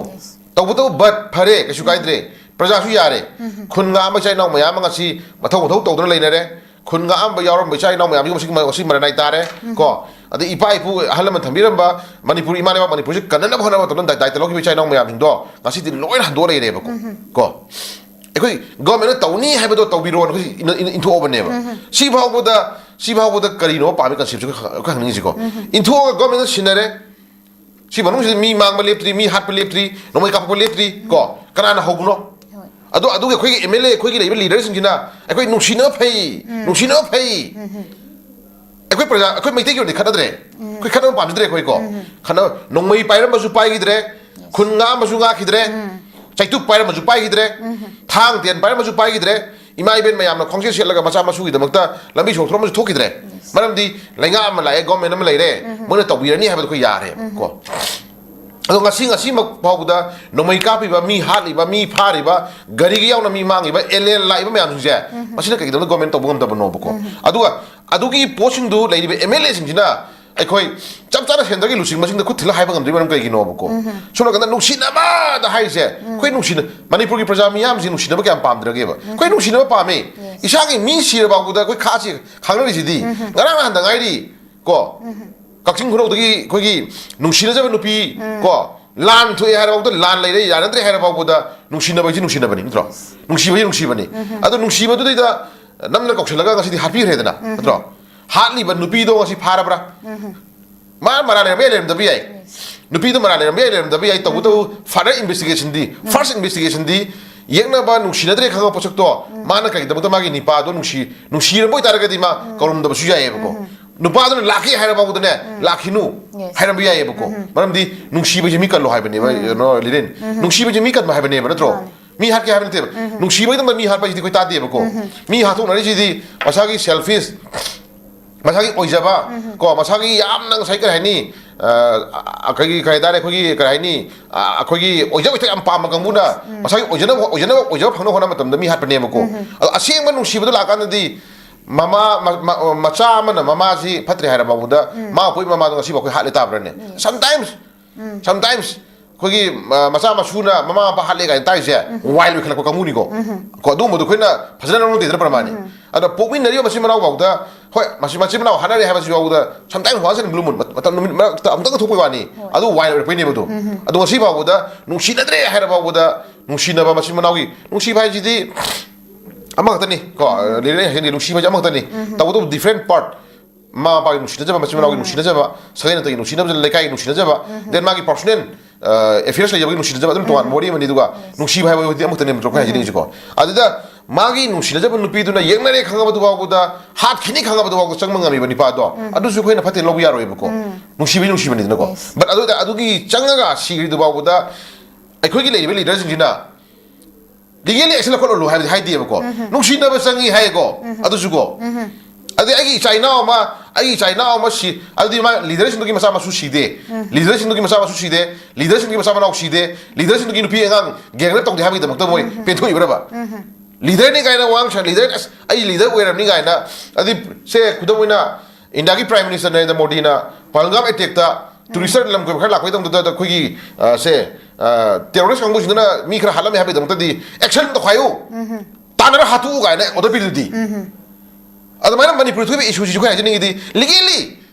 ꯇꯧꯕꯇꯕꯨ but ꯐꯔꯦ, ꯀꯩꯁꯨ ꯀꯥꯏꯗ꯭ꯔꯦ, ꯄ꯭ꯔꯖꯥꯁꯨ ꯌꯥꯔꯦ꯫ ꯈꯨꯟ ꯉꯥꯛꯑꯝꯕ ꯏꯆꯥ ꯏꯅꯥꯎ ꯃꯌꯥꯝ ꯑꯃ ꯉꯁꯤ ꯃꯊꯧ ꯃꯊꯧ ꯇꯧꯗꯨꯅ ꯂꯩꯅꯔꯦ꯫ ꯈꯨꯟ ꯉꯥꯛꯑꯝꯕ ꯌꯥꯎꯔꯝꯕ ꯏꯆꯥ ꯏꯅꯥꯎ ꯃꯌꯥꯝꯁꯤ ꯉꯁꯤ ꯉꯁꯤ ꯃꯔꯟ ꯅꯥꯏ ꯇꯥꯔꯦ꯫ ꯀꯣ, ꯑꯗꯩ ꯏꯄꯥ ꯏꯄꯨ ꯑꯍꯜ ꯂꯃꯟ ꯊꯝꯕꯤꯔꯝꯕ ꯃꯅꯤꯄꯨꯔ, ꯏꯃꯥ ꯂꯩꯕꯥꯛ ꯃꯅꯤꯄꯨꯔꯁꯤ ꯀꯟꯅꯅꯕ ꯍꯣꯠꯅꯕ ꯃꯇꯝꯗ ꯗꯥꯏꯇ ꯂꯧꯈꯤꯕ ꯏꯆꯥ ꯏꯅꯥꯎ ꯃꯌꯥꯝꯁꯤꯡꯗꯣ ꯉꯁꯤꯗꯤ ꯂꯣꯏꯅ ꯍꯟꯗꯣꯛꯑ ꯂꯩꯔꯦꯕꯀꯣ꯫ ꯀꯣ, ꯑꯩꯈꯣꯏ ꯒꯣꯔꯃꯦꯟꯅ ꯇꯧꯅꯤ ꯍꯥꯏꯕꯗꯣ ꯇꯧꯕꯤꯔꯣꯅ ꯑꯩꯈꯣꯏ ꯏꯟ-, ꯏꯟ-, ꯏꯟꯊꯣꯛꯑꯕꯅꯦꯕ꯫ ꯁꯤ ꯐꯥꯎꯕꯗ, ꯁꯤ ꯐꯥꯎꯕꯗ ꯀꯔꯤꯅꯣ ꯄꯥꯝꯃꯤ conceptꯁꯦ ꯑꯩꯈꯣꯏ ꯈꯪꯅꯤꯡꯉꯤꯁꯤꯀꯣ꯫ ꯏꯟꯊꯣꯛꯑꯒ ꯒꯣꯔꯃꯦꯟꯅ ꯁꯤꯟꯅꯔꯦ꯫ ꯁꯤ ꯃꯅꯨꯡꯁꯤꯗ ꯃꯤ ꯃꯥꯡꯕ ꯂꯦꯞꯇ꯭ꯔꯤ, ꯃꯤ ꯍꯥꯠꯄ ꯂꯦꯞꯇ꯭ꯔꯤ, ꯅꯣꯡꯃꯩ ꯀꯥꯞꯄꯛꯄ ꯂꯦꯞꯇ꯭ꯔꯤ꯫ ꯀꯣ, ꯀꯅꯥꯅ ꯍꯧꯕꯅꯣ? ꯑꯗꯣ ꯑꯗꯨꯒꯤ ꯑꯩꯈꯣꯏꯒꯤ ꯑꯦꯝ ꯑꯦꯜ ꯑꯦ, ꯑꯩꯈꯣꯏꯒꯤ ꯂꯩꯔꯤꯕ ꯂꯤꯗꯔꯁꯤꯡꯁꯤꯅ ꯑꯩꯈꯣꯏ ꯅꯨꯡꯁꯤꯅꯕ ꯐꯩ, ꯅꯨꯡꯁꯤꯅꯕ ꯐꯩ꯫ ꯑꯩꯈꯣꯏ ꯄ꯭ꯔꯖꯥ, ꯑꯩꯈꯣꯏ ꯃꯩꯇꯩꯒꯤ ꯑꯣꯏꯅꯗꯤ ꯈꯠꯅꯗ꯭ꯔꯦ꯫ ꯑꯩꯈꯣꯏ ꯈꯠꯅꯕ ꯄꯥꯝꯖꯗ꯭ꯔꯦ ꯑꯩꯈꯣꯏꯀꯣ꯫ ꯈꯠꯅꯕ, ꯅꯣꯡꯃꯩ ꯄꯥꯏꯔꯝꯕꯁꯨ ꯄꯥꯏꯈꯤꯗ꯭ꯔꯦ, ꯈꯨꯟ ꯉꯥꯛꯑꯝꯕꯁꯨ ꯉꯥꯛꯈꯤꯗ꯭ꯔꯦ, ꯆꯩꯇꯨꯞ ꯄꯥꯏꯔꯝꯕꯁꯨ ꯄꯥꯏꯈꯤꯗ꯭ꯔꯦ, ꯊꯥꯡ ꯇꯦꯟ ꯄꯥꯏꯔꯝꯕꯁꯨ ꯄꯥꯏꯈꯤꯗ꯭ꯔꯦ, ꯏꯃꯥ ꯏꯕꯦꯟ ꯃꯌꯥꯝꯅ ꯈ꯭ꯋꯥꯡꯁꯦꯠ ꯁꯦꯠꯂꯒ ꯃꯆꯥ ꯃꯁꯨꯒꯤꯗꯃꯛꯇ ꯂꯝꯕꯤ ꯁꯣꯔꯣꯛ ꯊꯣꯛꯂꯝꯕꯁꯨ ꯊꯣꯛꯈꯤꯗ꯭ꯔꯦ꯫ ꯃꯔꯝꯗꯤ ꯂꯩꯉꯥꯛ ꯑꯃ ꯂꯥꯛꯑꯦ, ꯒꯣꯔꯃꯦꯟ ꯑꯃ ꯂꯩꯔꯦ, ꯃꯣꯏꯅ ꯇꯧꯕꯤꯔꯅꯤ ꯍꯥꯏꯕꯗꯣ ꯑꯩꯈꯣꯏ ꯌꯥꯔꯦꯕ ꯀꯣ꯫ ꯑꯗꯣ ꯉꯁꯤ, ꯉꯁꯤꯃꯛ ꯐꯥꯎꯕꯗ ꯅꯣꯡꯃꯩ ꯀꯥꯞꯄꯤꯕ, ꯃꯤ ꯍꯥꯠꯂꯤꯕ, ꯃꯤ ꯐꯥꯔꯤꯕ, ꯒꯥꯔꯤꯒ ꯌꯥꯎꯅ ꯃꯤ ꯃꯥꯡꯉꯤꯕ, ꯑꯦꯂꯦꯟ ꯂꯥꯛꯏꯕ ꯃꯌꯥꯝꯁꯤꯡꯁꯦ, ꯃꯁꯤꯅ ꯀꯩꯒꯤꯗꯃꯛꯇ ꯒꯣꯔꯃꯦꯟ ꯇꯧꯕ ꯉꯝꯗꯕꯅꯣꯕꯀꯣ? ꯑꯗꯨꯒ ꯑꯗꯨꯒꯤ ꯄꯣꯠꯁꯤꯡꯗꯨ ꯂꯩꯔꯤꯕ ꯑꯦꯝ ꯑꯦꯜ ꯑꯦꯁꯤꯡꯁꯤꯅ ꯑꯩꯈꯣꯏ ꯆꯞ ꯆꯥꯅ ꯁꯦꯟꯇꯔꯒꯤ ꯂꯨꯆꯤꯡꯕꯁꯤꯡꯗ ꯈꯨꯠ ꯊꯤꯜꯂ ꯍꯥꯏꯕ ꯉꯝꯗ꯭ꯔꯤꯕ ꯃꯔꯝ ꯀꯩꯒꯤꯅꯣꯕꯀꯣ? ꯁꯣꯝ ꯅꯥꯀꯟꯗ ꯅꯨꯡꯁꯤꯅꯕꯗ ꯍꯥꯏꯔꯤꯁꯦ, ꯑꯩꯈꯣꯏ ꯅꯨꯡꯁꯤꯅ-, ꯃꯅꯤꯄꯨꯔꯒꯤ ꯄ꯭ꯔꯖꯥ ꯃꯤꯌꯥꯝꯁꯤ ꯅꯨꯡꯁꯤꯅꯕ ꯀꯌꯥꯝ ꯄꯥꯝꯗ꯭ꯔꯒꯦꯕ? ꯑꯩꯈꯣꯏ ꯅꯨꯡꯁꯤꯅꯕ ꯄꯥꯝꯃꯤ꯫ ꯏꯁꯥꯒꯤ ꯃꯤ ꯁꯤꯔ ꯐꯥꯎꯕꯗ ꯑꯩꯈꯣꯏ ꯈꯥꯁꯤ ꯈꯥꯡꯅꯔꯤꯁꯤꯗꯤ꯫ ꯉꯔꯥꯡ ꯅꯍꯥꯟꯗ ꯉꯥꯏꯔꯤ ꯀꯣ꯫ ꯀꯛꯆꯤꯡ ꯈꯨꯅꯧꯗꯒꯤ ꯑꯩꯈꯣꯏꯒꯤ ꯅꯨꯡꯁꯤꯅꯖꯕ ꯅꯨꯄꯤ ꯀꯣ, ꯂꯥꯟ ꯊꯣꯛꯑꯦ ꯍꯥꯏꯔ ꯐꯥꯎꯕꯗ, ꯂꯥꯟ ꯂꯩꯔꯦ ꯌꯥꯅꯗ꯭ꯔꯦ ꯍꯥꯏꯔ ꯐꯥꯎꯕꯗ, ꯅꯨꯡꯁꯤꯅꯕ ꯍꯥꯏꯁꯤ ꯅꯨꯡꯁꯤꯅꯕꯅꯤ ꯅꯠꯇ꯭ꯔꯣ? ꯅꯨꯡꯁꯤꯕ ꯍꯥꯏꯁꯤ ꯅꯨꯡꯁꯤꯕꯅꯤ꯫ ꯑꯗꯣ ꯅꯨꯡꯁꯤꯕꯗꯨꯗꯩꯗ ꯅꯝꯅ ꯀꯧꯁꯜꯂꯒ ꯉꯁꯤꯗꯤ ꯍꯥꯠꯄꯤꯈ꯭ꯔꯦꯗꯅ, ꯅꯠꯇ꯭ꯔꯣ? ꯍꯥꯠꯂꯤꯕ ꯅꯨꯄꯤꯗꯣ ꯉꯁꯤ ꯐꯥꯔꯕ꯭ꯔꯥ? ꯃꯥ ꯃꯔꯥꯜ ꯂꯩꯔꯝꯕ ꯌꯥꯏ, ꯂꯩꯔꯝꯗꯕ ꯌꯥꯏ꯫ ꯅꯨꯄꯤꯗꯣ ꯃꯔꯥꯜ ꯂꯩꯔꯝꯕ ꯌꯥꯏ, ꯂꯩꯔꯝꯗꯕ ꯌꯥꯏ꯫ ꯇꯧꯕꯇꯕꯨ further investigationꯗꯤ, first investigationꯗꯤ ꯌꯦꯛꯅꯕ ꯅꯨꯡꯁꯤꯅꯗ꯭ꯔꯦ ꯈꯪꯉꯕ ꯄꯣꯠꯁꯛꯇꯣ, ꯃꯥꯅ ꯀꯩꯒꯤꯗꯃꯛꯇ ꯃꯥꯒꯤ ꯅꯤꯄꯥꯗꯣ ꯅꯨꯡꯁꯤ ꯅꯨꯡꯁꯤꯔꯝꯕ ꯑꯣꯏꯇꯥꯔꯒꯗꯤ ꯃꯥ ꯀꯧꯔꯝꯗꯕꯁꯨ ꯌꯥꯏꯌꯦꯕꯀꯣ꯫ ꯅꯨꯄꯥꯗꯨꯅ ꯂꯥꯛꯀꯦ ꯍꯥꯏꯔꯕ ꯐꯥꯎꯕꯗꯅꯦ, ꯂꯥꯛꯈꯤꯅꯨ Yes. ꯍꯥꯏꯔꯝꯕ ꯌꯥꯏꯌꯦꯕꯀꯣ꯫ ꯃꯔꯝꯗꯤ ꯅꯨꯡꯁꯤꯕꯁꯦ ꯃꯤ ꯀꯜꯂꯣ ꯍꯥꯏꯕꯅꯦꯕ, ꯀꯩꯅꯣ, ꯂꯤꯔꯦꯟ꯫ ꯅꯨꯡꯁꯤꯕꯁꯦ ꯃꯤ ꯀꯟꯕ ꯍꯥꯏꯕꯅꯦꯕ, ꯅꯠꯇ꯭ꯔꯣ? ꯃꯥꯅꯦ. ꯃꯤ ꯍꯥꯠꯀꯦ ꯍꯥꯏꯕ ꯅꯠꯇꯦꯕ꯫ ꯅꯨꯡꯁꯤꯕꯒꯤꯗꯃꯛ ꯃꯤ ꯍꯥꯠꯄ ꯍꯥꯏꯁꯤꯗꯤ ꯑꯩꯈꯣꯏ ꯇꯥꯗꯦꯕꯀꯣ꯫ ꯃꯤ ꯍꯥꯠꯇꯣꯛꯅꯔꯤꯁꯤꯗꯤ ꯃꯁꯥꯒꯤ selfish, ꯃꯁꯥꯒꯤ ꯑꯣꯏꯖꯕ, ꯀꯣ, ꯃꯁꯥꯒꯤ ꯌꯥꯝꯅ ꯉꯁꯥꯏ ꯀꯔꯤ ꯍꯥꯏꯅꯤ, ꯑ, ꯑ, ꯑꯩꯈꯣꯏꯒꯤ ꯀꯔꯤ ꯍꯥꯏꯇꯥꯔꯦ, ꯑꯩꯈꯣꯏꯒꯤ ꯀꯔꯤ ꯍꯥꯏꯅꯤ, ꯑ, ꯑꯩꯈꯣꯏꯒꯤ ꯑꯣꯏꯖꯕ ꯍꯦꯛꯇ ꯌꯥꯝ ꯄꯥꯝꯕ ꯀꯥꯡꯕꯨꯅ ꯃꯁꯥꯒꯤ ꯑꯣꯏꯖꯅꯕ, ꯑꯣꯏꯖꯅꯕ, ꯑꯣꯏꯖꯕ ꯐꯪꯅꯕ ꯍꯣꯠꯅꯕ ꯃꯇꯝꯗ ꯃꯤ ꯍꯥꯠꯄꯅꯦꯕꯀꯣ꯫ ꯑꯗꯣ ꯑꯁꯦꯡꯕ ꯅꯨꯡꯁꯤꯕꯗ ꯂꯥꯛꯀꯥꯟꯗꯗꯤ ꯃꯃꯥ, ꯃ-, ꯃ-, ꯃꯆꯥ ꯑꯃꯅ ꯃꯃꯥꯁꯤ ꯐꯠꯇ꯭ꯔꯦ ꯍꯥꯏꯔ ꯐꯥꯎꯕꯗ, ꯃꯥ ꯄꯣꯛꯏ ꯃꯃꯥꯗꯣ ꯉꯁꯤꯐꯥꯎ ꯑꯩꯈꯣꯏ ꯍꯥꯠꯂꯦ ꯇꯥꯕ꯭ꯔꯅꯦ? Sometimes, sometimes ꯑꯩꯈꯣꯏꯒꯤ, ꯑ, ꯃꯆꯥ ꯃꯁꯨꯅ ꯃꯃꯥ ꯃꯄꯥ ꯍꯥꯠꯂꯦ ꯀꯥꯏꯅ ꯇꯥꯏꯁꯦ, wild ꯑꯣꯏꯈꯠꯂꯛꯄ ꯀꯥꯡꯕꯨꯅꯤꯀꯣ꯫ ꯀꯣ, ꯑꯗꯨꯒꯨꯝꯕꯗꯣ ꯑꯩꯈꯣꯏꯅ ꯐꯖꯅ ꯂꯧꯅꯗꯦꯗꯅ ꯄ꯭ꯔꯃꯥꯟꯅꯤ꯫ ꯑꯗꯣ ꯄꯣꯛꯃꯤꯟꯅꯔꯤꯕ ꯃꯆꯤꯟ ꯃꯅꯥꯎ ꯐꯥꯎꯗ, ꯍꯣꯏ, ꯃꯁꯤ ꯃꯆꯤꯟ ꯃꯅꯥꯎ ꯍꯥꯠꯅꯔꯦ ꯍꯥꯏꯕꯁꯤ ꯐꯥꯎꯗ, sometimes once in a blue moon, ꯃꯇꯝ, ꯅꯨꯃꯤꯠ ꯃꯔꯛꯇ ꯑꯃꯨꯛꯇꯪ ꯊꯣꯛꯄꯩ ꯋꯥꯅꯤ꯫ ꯑꯗꯨ wild ꯑꯣꯏꯔꯛꯄꯩꯅꯦꯕ ꯑꯗꯣ꯫ ꯑꯗꯣ ꯉꯁꯤ ꯐꯥꯎꯕꯗ ꯅꯨꯡꯁꯤꯅꯗ꯭ꯔꯦ ꯍꯥꯏꯔ ꯐꯥꯎꯕꯗ ꯅꯨꯡꯁꯤꯅꯕ ꯃꯆꯤꯟ ꯃꯅꯥꯎꯒꯤ ꯅꯨꯡꯁꯤꯕ ꯍꯥꯏꯁꯤꯗꯤ ꯑꯃꯈꯛꯇꯅꯤ ꯀꯣ, ꯂꯩꯔꯦ ꯍꯥꯏꯁꯤꯗꯤ ꯅꯨꯡꯁꯤꯕ ꯍꯥꯏꯁꯤ ꯑꯃꯈꯛꯇꯅꯤ꯫ ꯇꯧꯕꯇꯕꯨ different part, ꯃꯃꯥ ꯃꯄꯥꯒꯤ ꯅꯨꯡꯁꯤꯅꯖꯕ, ꯃꯆꯤꯟ ꯃꯅꯥꯎꯒꯤ ꯅꯨꯡꯁꯤꯅꯖꯕ, ꯁꯥꯒꯩ ꯅꯥꯇꯩꯒꯤ ꯅꯨꯡꯁꯤꯅꯖꯕ, ꯂꯩꯀꯥꯏꯒꯤ ꯅꯨꯡꯁꯤꯅꯖꯕ, then ꯃꯥꯒꯤ personal, ꯑ, affairs ꯂꯩꯖꯕꯒꯤ ꯅꯨꯡꯁꯤꯅꯖꯕ, ꯑꯗꯨꯝ ꯇꯣꯉꯥꯟꯕ ꯋꯥꯔꯤ ꯑꯃꯅꯤ꯫ ꯑꯗꯨꯒ ꯅꯨꯡꯁꯤꯕ ꯍꯥꯏꯕ ꯋꯥꯔꯤꯗꯤ ꯑꯃꯈꯛꯇꯅꯦꯕ ꯅꯠꯇ꯭ꯔꯣ ꯑꯩꯈꯣꯏ ꯍꯥꯏꯖꯅꯤꯡꯉꯤꯁꯤꯀꯣ꯫ ꯑꯗꯨꯗ ꯃꯥꯒꯤ ꯅꯨꯡꯁꯤꯅꯖꯕ ꯅꯨꯄꯤꯗꯨꯅ ꯌꯦꯛꯅꯔꯦ ꯈꯪꯉꯕꯗꯨ ꯐꯥꯎꯕꯗ, ꯍꯥꯠꯈꯤꯅꯤ ꯈꯪꯉꯕꯗꯨ ꯐꯥꯎꯕꯗ ꯆꯪꯕ ꯉꯝꯃꯤꯕ ꯅꯨꯄꯥꯗꯣ, ꯑꯗꯨꯁꯨ ꯑꯩꯈꯣꯏꯅ ꯐꯠꯇꯦ ꯂꯧꯕ ꯌꯥꯔꯣꯏꯕꯀꯣ꯫ ꯅꯨꯡꯁꯤꯕꯩ ꯅꯨꯡꯁꯤꯕꯅꯤꯗꯅꯀꯣ꯫ Yes. But ꯑꯗꯨ, ꯑꯗꯨꯒꯤ ꯆꯪꯉꯒ ꯁꯤꯈ꯭ꯔꯤꯗꯨ ꯐꯥꯎꯕꯗ ꯑꯩꯈꯣꯏꯒꯤ ꯂꯩꯔꯤꯕ leaderꯁꯤꯡꯁꯤꯅ legally action ꯂꯧꯈꯠꯂꯨ ꯍꯥꯏꯕꯗꯤ ꯍꯥꯏꯗꯦꯕꯀꯣ꯫ ꯅꯨꯡꯁꯤꯅꯕ ꯆꯪꯉꯤ ꯍꯥꯏꯌꯦꯀꯣ꯫ ꯑꯗꯨꯁꯨꯀꯣ꯫ ꯑꯗꯩ ꯑꯩꯒꯤ ꯏꯆꯥ ꯏꯅꯥꯎ ꯑꯃ, ꯑꯩꯒꯤ ꯏꯆꯥ ꯏꯅꯥꯎ ꯑꯃ ꯁꯤ, ꯑꯗꯨꯗꯤ ꯃꯥ leaderꯁꯤꯡꯗꯨꯒꯤ ꯃꯆꯥ ꯃꯁꯨ ꯁꯤꯗꯦ꯫ Leaderꯁꯤꯡꯗꯨꯒꯤ ꯃꯆꯥ ꯃꯁꯨ ꯁꯤꯗꯦ꯫ Leaderꯁꯤꯡꯗꯨꯒꯤ ꯃꯆꯥ ꯃꯅꯥꯎ ꯁꯤꯗꯦ꯫ Leaderꯁꯤꯡꯗꯨꯒꯤ ꯅꯨꯄꯤ ꯑꯉꯥꯡ gang rape ꯇꯧꯗꯦ ꯍꯥꯏꯕꯒꯤꯗꯃꯛꯇ ꯃꯣꯏ ꯄꯦꯟꯊꯣꯛꯏꯕ꯭ꯔꯕ? Leaderꯅꯤ ꯀꯥꯏꯅ ꯋꯥ ꯉꯥꯡꯁꯪ, leader, ꯑꯁ, ꯑꯩ leader ꯑꯣꯏꯔꯕꯅꯤ ꯀꯥꯏꯅ, ꯑꯗꯨꯗꯤ ꯁꯦ, ꯈꯨꯗꯝ ꯑꯣꯏꯅ, ꯏꯟꯗꯤꯌꯥꯒꯤ Prime Minister ꯅꯔꯦꯟꯗ꯭ꯔ ꯃꯣꯗꯤꯅ ꯄꯍꯜꯒꯥꯝ attackꯇ tourist ꯂꯝ ꯀꯣꯏꯕ ꯈꯔ ꯂꯥꯛꯄꯩ ꯇꯧꯗꯨꯗ ꯑꯩꯈꯣꯏꯒꯤ, ꯑ, ꯁꯦ, ꯑ, terrorist ꯀꯥꯡꯕꯨꯁꯤꯡꯗꯨꯅ ꯃꯤ ꯈꯔ ꯍꯥꯠꯂꯝꯃꯦ ꯍꯥꯏꯕꯒꯤꯗꯃꯛꯇꯗꯤ action ꯇꯧꯈꯥꯏꯌꯨ, ꯇꯥꯟꯅꯔ ꯍꯥꯠꯇꯣꯛꯎ ꯀꯥꯏꯅ order ꯄꯤꯗꯨꯗꯤ꯫ ꯑꯗꯨꯃꯥꯏꯅ ꯃꯅꯤꯄꯨꯔꯗ ꯊꯣꯛꯏꯕ issueꯁꯤꯁꯨ ꯑꯩꯈꯣꯏ ꯍꯥꯏꯖꯅꯤꯡꯉꯤꯗꯤ, legally